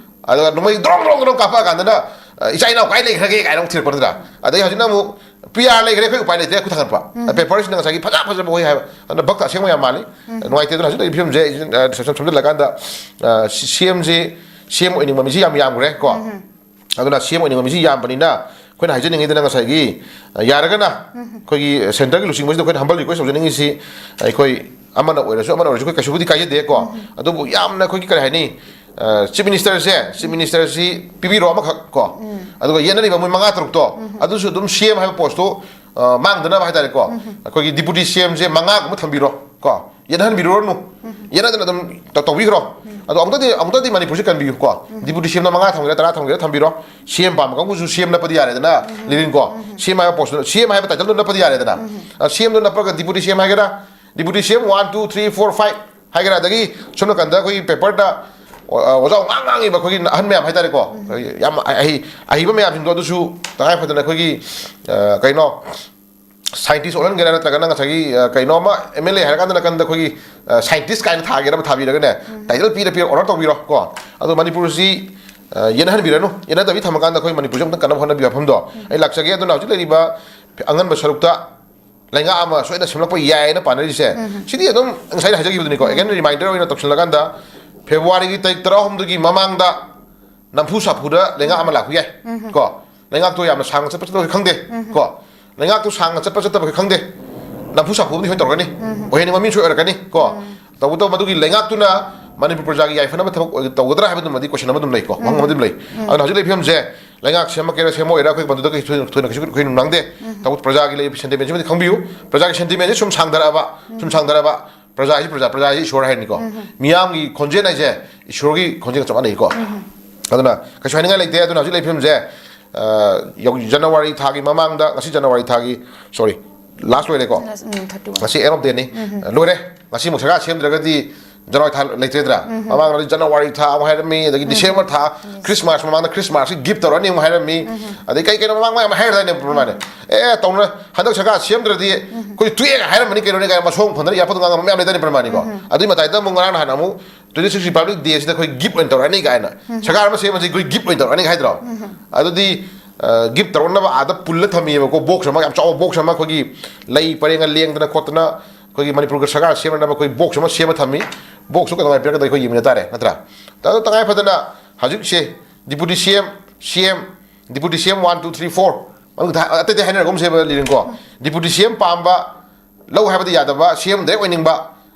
ꯑꯗꯨꯒ ꯅꯣꯡꯃꯩ ꯗ꯭ꯔꯣꯡ ꯗ꯭ꯔꯣꯡ ꯗ꯭ꯔꯣꯡ ꯀꯥꯞꯄꯛꯑꯀꯥꯟꯗꯅ, "ꯑ, ꯏꯆꯥ ꯏꯅꯥꯎ ꯀꯥꯏ ꯂꯩꯈ꯭ꯔꯒꯦ?" ꯀꯥꯏꯅ ꯑꯃꯨꯛ ꯊꯤꯔꯛꯄ ꯅꯠꯇ꯭ꯔꯥ? ꯑꯗꯩ ꯍꯧꯖꯤꯛꯅ ꯑꯃꯨꯛ, "ꯄꯤ ꯑꯥꯔ ꯂꯩꯈ꯭ꯔꯦ, ꯑꯩꯈꯣꯏ ꯎꯄꯥꯏ ꯂꯩꯇ꯭ꯔꯦ, ꯑꯩꯈꯣꯏ ꯊꯥꯡꯒꯠꯄ"꯫ ꯄꯦꯄꯔꯁꯤꯅ ꯉꯁꯥꯏꯒꯤ ꯐꯖ ꯐꯖꯕ ꯋꯥꯍꯩ ꯍꯥꯏꯕ꯫ ꯑꯗꯨꯅ ꯚꯛꯇ ꯑꯁꯦꯡꯕ ꯌꯥꯝ ꯃꯥꯜꯂꯤ꯫ ꯅꯨꯡꯉꯥꯏꯇꯦ꯫ ꯑꯗꯨꯅ ꯍꯧꯖꯤꯛ ꯂꯩꯔꯤꯕ ꯐꯤꯕꯝꯁꯦ ꯑꯩ, ꯑ, ꯁꯝ-, ꯁꯝꯖꯤꯜꯂꯀꯥꯟꯗ, ꯑ, ꯁꯤ-, CMꯁꯦ, CM ꯑꯣꯏꯅꯤꯡꯕ ꯃꯤꯁꯤ ꯌꯥꯝ ꯌꯥꯝꯈ꯭ꯔꯦ ꯀꯣ꯫ ꯑꯗꯨꯅ CM ꯑꯣꯏꯅꯤꯡꯕ ꯃꯤꯁꯤ ꯌꯥꯝꯕꯅꯤꯅ ꯑꯩꯈꯣꯏꯅ ꯍꯥꯏꯖꯅꯤꯡꯉꯤꯗꯅ ꯉꯁꯥꯏꯒꯤ, ꯑ, ꯌꯥꯔꯒꯅ ꯑꯩꯈꯣꯏꯒꯤ centreꯒꯤ ꯂꯨꯆꯤꯡꯕꯁꯤꯗ ꯑꯩꯈꯣꯏꯅ humble request ꯇꯧꯖꯅꯤꯡꯉꯤꯁꯤ, ꯑꯩꯈꯣꯏ ꯑꯃꯅ ꯑꯣꯏꯔꯁꯨ ꯑꯃꯅ ꯑꯣꯏꯔꯁꯨ ꯑꯩꯈꯣꯏ ꯀꯩꯁꯨꯕꯨꯗꯤ ꯀꯥꯏꯖꯗꯦ ꯀꯣ꯫ ꯑꯗꯨꯕꯨ ꯌꯥꯝꯅ ꯑꯩꯈꯣꯏꯒꯤ ꯀꯔꯤ ꯍꯥꯏꯅꯤ, ꯑ, Chief Ministerꯁꯦ, Chief Ministerꯁꯤ ꯄꯤꯕꯤꯔꯣ ꯑꯃꯈꯛ ꯀꯣ꯫ ꯑꯗꯨꯒ ꯌꯦꯠꯅꯔꯤꯕ ꯃꯣꯏ ꯃꯉꯥ ꯇꯔꯨꯛꯇꯣ, ꯑꯗꯨꯁꯨ ꯑꯗꯨꯝ CM ꯍꯥꯏꯕ postꯇꯣ, ꯑ, ꯃꯥꯡꯗꯅꯕ ꯍꯥꯏꯇꯥꯔꯦꯀꯣ꯫ ꯑꯩꯈꯣꯏꯒꯤ Deputy CMꯁꯦ ꯃꯉꯥꯒꯨꯝꯕ ꯊꯝꯕꯤꯔꯣ ꯀꯣ꯫ ꯌꯦꯠꯅꯍꯟꯕꯤꯔꯨꯔꯅꯨ꯫ ꯌꯦꯠꯅꯗꯅ ꯑꯗꯨꯝ ꯇꯧ-, ꯇꯧꯕꯤꯈ꯭ꯔꯣ꯫ ꯑꯗꯣ ꯑꯃꯨꯛꯇꯗꯤ, ꯑꯃꯨꯛꯇꯗꯤ ꯃꯅꯤꯄꯨꯔꯁꯦ ꯀꯟꯕꯤꯌꯨꯀꯣ꯫ Deputy CMꯗ ꯃꯉꯥ ꯊꯝꯒꯦꯔꯥ, ꯇꯔꯥ ꯊꯝꯒꯦꯔꯥ ꯊꯝꯕꯤꯔꯣ꯫ CM ꯄꯥꯝꯕ ꯀꯥꯡꯕꯨꯁꯨ CM ꯅꯞꯄꯗꯤ ꯌꯥꯔꯦꯗꯅ, ꯂꯤꯂꯤꯟꯀꯣ꯫ CM ꯍꯥꯏꯕ postꯇꯨ, CM ꯍꯥꯏꯕ titleꯗꯨ ꯅꯞꯄꯗꯤ ꯌꯥꯔꯦꯗꯅ꯫ ꯑ, CMꯗꯨ ꯅꯞꯄꯒ Deputy CM ꯍꯥꯏꯒꯦꯔꯥ, Deputy CM one, two, three, four, five ꯍꯥꯏꯒꯦꯔꯥ, ꯑꯗꯒꯤ ꯁꯣꯝ ꯅꯥꯀꯟꯗ ꯑꯩꯈꯣꯏꯒꯤ paperꯗ ꯑꯣꯖꯥ ꯉꯥꯡ ꯉꯥꯡꯉꯤꯕ ꯑꯩꯈꯣꯏꯒꯤ ꯑꯍꯟ ꯃꯌꯥꯝ ꯍꯥꯏꯇꯥꯔꯦꯀꯣ, ꯑꯩꯈꯣꯏꯒꯤ ꯌꯥꯝ ꯑꯍꯩ-, ꯑꯍꯩꯕ ꯃꯌꯥꯝꯁꯤꯡꯗꯣ ꯑꯗꯨꯁꯨ ꯇꯉꯥꯏ ꯐꯗꯅ ꯑꯩꯈꯣꯏꯒꯤ, ꯑ, ꯀꯩꯅꯣ, ꯁꯥꯏꯟꯇꯤꯁ ꯑꯣꯜꯍꯟꯒꯦꯔꯥ, ꯅꯠꯇ꯭ꯔꯒꯅ ꯉꯁꯥꯏꯒꯤ, ꯑ, ꯀꯩꯅꯣ ꯑꯃ ꯑꯦꯝ ꯑꯦꯜ ꯑꯦ ꯍꯥꯏꯔꯀꯥꯟꯗ ꯅꯥꯀꯟꯗ ꯑꯩꯈꯣꯏꯒꯤ, ꯑ, ꯁꯥꯏꯟꯇꯤꯁ ꯀꯥꯏꯅ ꯊꯥꯒꯦꯔꯥ, ꯊꯥꯕꯤꯔꯒꯅꯦ, ꯇꯥꯏꯇꯜ ꯄꯤꯔ ꯄꯤꯔ ꯑꯣꯅꯔ ꯇꯧꯕꯤꯔꯣ ꯀꯣ꯫ ꯑꯗꯣ ꯃꯅꯤꯄꯨꯔꯁꯤ, ꯑ, ꯌꯦꯠꯅꯍꯟꯕꯤꯔꯅꯨ꯫ ꯌꯦꯠꯅꯗꯕꯤ ꯊꯝꯃꯀꯥꯟꯗ ꯑꯩꯈꯣꯏ ꯃꯅꯤꯄꯨꯔꯁꯤ ꯑꯃꯨꯛꯇꯪ ꯀꯟꯅꯕ ꯍꯣꯠꯅꯕꯤꯌꯨ ꯍꯥꯏꯐꯝꯗꯣ ꯑꯩ ꯂꯥꯛꯆꯒꯦ꯫ ꯑꯗꯨꯅ ꯍꯧꯖꯤꯛ ꯂꯩꯔꯤꯕ ꯑꯉꯟꯕ ꯁꯔꯨꯛꯇ ꯂꯩꯉꯥꯛ ꯑꯃ ꯁꯣꯏꯗꯅ ꯁꯦꯝꯂꯛꯄ ꯌꯥꯏꯅ ꯄꯥꯅꯔꯤꯁꯦ, ꯁꯤꯗꯤ ꯑꯗꯨꯝ ꯉꯁꯥꯏꯅ ꯍꯥꯏꯖꯈꯤꯕꯗꯨꯅꯤꯀꯣ꯫ ꯑꯦꯒꯦꯟ ꯔꯤꯃꯥꯏꯟꯗꯔ ꯑꯣꯏꯅ ꯇꯧꯁꯤꯜꯂꯀꯥꯟꯗ, ꯐꯦꯕ꯭ꯔꯨꯋꯥꯔꯤꯒꯤ ꯇꯥꯔꯤꯛ ꯇꯔꯥꯍꯨꯝꯗꯣꯏꯒꯤ ꯃꯃꯥꯡꯗ ꯅꯝꯐꯨ ꯁꯥꯐꯨꯗ ꯂꯩꯉꯥꯛ ꯑꯃ ꯂꯥꯛꯄ ꯌꯥꯏ ꯀꯣ꯫ ꯂꯩꯉꯥꯛꯇꯣ ꯌꯥꯝꯅ ꯁꯥꯡꯅ ꯆꯠꯄ ꯆꯠꯇꯕ ꯈꯪꯗꯦ ꯀꯣ꯫ ꯂꯩꯉꯥꯛꯇꯣ ꯁꯥꯡꯅ ꯆꯠꯄ ꯆꯠꯇꯕ ꯈꯪꯗꯦ꯫ ꯅꯝꯐꯨ ꯁꯥꯐꯨꯗꯤ ꯁꯣꯏ ꯇꯧꯔꯛꯀꯅꯤ꯫ ꯑꯣꯏꯍꯟꯅꯤꯡꯕ ꯃꯤ ꯁꯣꯏ ꯑꯣꯏꯔꯛꯀꯅꯤ ꯀꯣ꯫ ꯇꯧꯕꯇꯕꯨ ꯃꯗꯨꯒꯤ ꯂꯩꯉꯥꯛꯇꯨꯅ ꯃꯅꯤꯄꯨꯔ ꯄ꯭ꯔꯖꯥꯒꯤ ꯌꯥꯏꯐꯅꯕ ꯊꯕꯛ ꯑꯣꯏ-, ꯇꯧꯒꯗ꯭ꯔꯥ ꯍꯥꯏꯕꯗꯨꯃꯗꯤ ꯀꯣꯏꯁꯟ ꯑꯃ ꯑꯗꯨꯝ ꯂꯩꯀꯣ, ꯋꯥꯍꯪ ꯑꯃ ꯑꯗꯨꯝ ꯂꯩ꯫ ꯑꯗꯨꯅ ꯍꯧꯖꯤꯛ ꯂꯩꯔꯤꯕ ꯐꯤꯕꯝꯁꯦ, ꯂꯩꯉꯥꯛ ꯁꯦꯝꯃꯛꯀꯦꯔꯥ ꯁꯦꯝꯃꯛꯑꯣꯏꯔꯥ ꯑꯩꯈꯣꯏ ꯃꯗꯨꯗ ꯀꯩꯁꯨ ꯊꯣꯏꯅ, ꯊꯣꯏꯅ ꯀꯩꯁꯨ ꯑꯩꯈꯣꯏ ꯅꯨꯡꯅꯥꯡꯗꯦ꯫ ꯇꯧꯕ ꯄ꯭ꯔꯖꯥꯒꯤ ꯂꯩꯔꯤꯕ ꯁꯦꯟꯇꯤꯃꯦꯟꯁꯤꯃꯗꯤ ꯈꯪꯕꯤꯌꯨ꯫ ꯄ꯭ꯔꯖꯥꯒꯤ ꯁꯦꯟꯇꯤꯃꯦꯟꯁꯤ ꯁꯨꯝ ꯁꯥꯡꯊꯔꯛꯑꯕ, ꯁꯨꯝ ꯁꯥꯡꯊꯔꯛꯑꯕ, ꯄ꯭ꯔꯖꯥ ꯍꯥꯏꯁꯤ, ꯄ꯭ꯔꯖꯥ, ꯄ꯭ꯔꯖꯥ ꯍꯥꯏꯁꯤ ꯏꯁꯣꯔ ꯍꯥꯏꯅꯤꯀꯣ꯫ ꯃꯤꯌꯥꯝꯒꯤ ꯈꯣꯟꯖꯦꯜ ꯍꯥꯏꯁꯦ ꯏꯁꯣꯔꯒꯤ ꯈꯣꯟꯖꯦꯜꯒ ꯆꯞ ꯃꯥꯟꯅꯩꯀꯣ꯫ ꯑꯗꯨꯅ ꯀꯩꯁꯨ ꯍꯥꯏꯅꯤꯡꯉꯥꯏ ꯂꯩꯇꯦ꯫ ꯑꯗꯨꯅ ꯍꯧꯖꯤꯛ ꯂꯩꯔꯤꯕ ꯐꯤꯕꯝꯁꯦ, ꯑ, ꯌꯧ-, ꯖꯅꯋꯥꯔꯤ ꯊꯥꯒꯤ ꯃꯃꯥꯡꯗ, ꯉꯁꯤ ꯖꯅꯋꯥꯔꯤ ꯊꯥꯒꯤ, ꯁꯣꯔꯤ, ꯂꯥꯁ ꯂꯣꯏꯔꯦꯀꯣ꯫ ꯂꯥꯁ, ꯎꯝ, ꯊꯥꯔꯇꯤ ꯋꯥꯟ꯫ ꯉꯁꯤ ꯑꯦꯟ ꯑꯣꯐ ꯗꯦꯅꯤ꯫ ꯂꯣꯏꯔꯦ꯫ ꯉꯁꯤꯃꯨꯛ ꯁꯔꯀꯥꯔ ꯁꯦꯝꯗ꯭ꯔꯒꯗꯤ ꯖꯅꯋꯥꯔꯤ ꯊꯥ ꯂꯩꯇ꯭ꯔꯦꯗ꯭ꯔꯥ? ꯃꯃꯥꯡꯗꯗꯤ ꯖꯅꯋꯥꯔꯤ ꯊꯥ ꯑꯃꯨꯛ ꯍꯥꯏꯔꯝꯃꯤ, ꯑꯗꯒꯤ ꯗꯤꯁꯦꯝꯕꯔ ꯊꯥ, ꯈ꯭ꯔꯤꯁꯃꯥꯁ ꯃꯃꯥꯡꯗ ꯈ꯭ꯔꯤꯁꯃꯥꯁꯀꯤ ꯒꯤꯐ ꯇꯧꯔꯛꯑꯅꯤ ꯑꯃꯨꯛ ꯍꯥꯏꯔꯝꯃꯤ, ꯑꯗꯩ ꯀꯩ ꯀꯩꯅꯣ ꯃꯃꯥꯡ ꯃꯌꯥꯝ ꯍꯥꯏꯔꯗꯥꯏꯅꯦ ꯄ꯭ꯔꯃꯥꯅꯦ? ꯑꯦ, ꯇꯧꯅ-, ꯍꯟꯗꯛ ꯁꯔꯀꯥꯔ ꯁꯦꯝꯗ꯭ꯔꯗꯤ ꯑꯩꯈꯣꯏ ꯇꯣꯛꯑꯦꯒ ꯍꯥꯏꯔꯝꯃꯅꯤ ꯀꯩꯅꯣꯅꯦ ꯀꯥꯏꯅ ꯃꯁꯣꯡ ꯐꯟꯗꯅ ꯏꯌꯥꯔꯄꯣꯠꯇ ꯉꯥꯡꯕ ꯃꯌꯥꯝ ꯂꯩꯗꯥꯏꯅꯦ ꯄ꯭ꯔꯃꯥꯅꯤꯀꯣ? ꯑꯗꯨꯏ ꯃꯇꯥꯏꯗ ꯑꯃꯨꯛ ꯉꯔꯥꯡ ꯅꯍꯥꯟ ꯑꯃꯨꯛ twenty six Republic Day ꯁꯤꯗ ꯑꯩꯈꯣꯏ ꯒꯤꯐ ꯑꯣꯏꯅ ꯇꯧꯔꯛꯑꯅꯤ ꯀꯥꯏꯅ, ꯁꯔꯀꯥꯔ ꯑꯃ ꯁꯦꯝꯕꯁꯤ ꯑꯩꯈꯣꯏ ꯒꯤꯐ ꯑꯣꯏꯅ ꯇꯧꯔꯛꯑꯅꯤ ꯍꯥꯏꯗ꯭ꯔꯣ? ꯑꯗꯨꯗꯤ, ꯑ, ꯒꯤꯐ ꯇꯧꯔꯛꯅꯕ ꯑꯥꯗ ꯄꯨꯜꯂ ꯊꯝꯃꯤꯑꯕꯀꯣ, ꯕꯣꯛꯁ ꯑꯃ, ꯌꯥꯝ ꯆꯥꯎꯕ ꯕꯣꯛꯁ ꯑꯃ, ꯑꯩꯈꯣꯏꯒꯤ ꯂꯩ ꯄꯔꯦꯡꯒ ꯂꯦꯡꯗꯅ ꯈꯣꯠꯇꯅ ꯑꯩꯈꯣꯏꯒꯤ ꯃꯅꯤꯄꯨꯔꯒ ꯁꯔꯀꯥꯔ ꯁꯦꯝꯅꯅꯕ ꯑꯩꯈꯣꯏ ꯕꯣꯛꯁ ꯑꯃ ꯁꯦꯝꯃ ꯊꯝꯃꯤ꯫ ꯕꯣꯛꯁꯇꯨ ꯀꯩꯗꯧꯉꯩ ꯄꯤꯔꯛꯀꯗꯒꯦ ꯑꯩꯈꯣꯏ ꯌꯦꯡꯃꯤꯟꯅ ꯇꯥꯔꯦ, ꯅꯠꯇ꯭ꯔꯥ? ꯑꯗꯣ ꯇꯉꯥꯏ ꯐꯗꯅ ꯍꯧꯖꯤꯛꯁꯦ ꯗꯤꯄꯨꯇꯤ ꯁꯤ ꯑꯦꯝ, ꯁꯤ ꯑꯦꯝ, ꯗꯤꯄꯨꯇꯤ ꯁꯤ M one, two, three, four, ꯑꯇꯩ ꯑꯇꯩ ꯍꯥꯏꯅꯔꯒꯨꯝꯁꯦꯕ ꯂꯤꯔꯤꯡꯀꯣ꯫ ꯗꯤꯄꯨꯇꯤ ꯁꯤ ꯑꯦꯝ ꯄꯥꯝꯕ, ꯂꯧ ꯍꯥꯏꯕꯗꯤ ꯌꯥꯗꯕ, ꯁꯤ ꯑꯦꯝ ꯗꯥꯏꯔꯦꯛ ꯑꯣꯏꯅꯤꯡꯕ,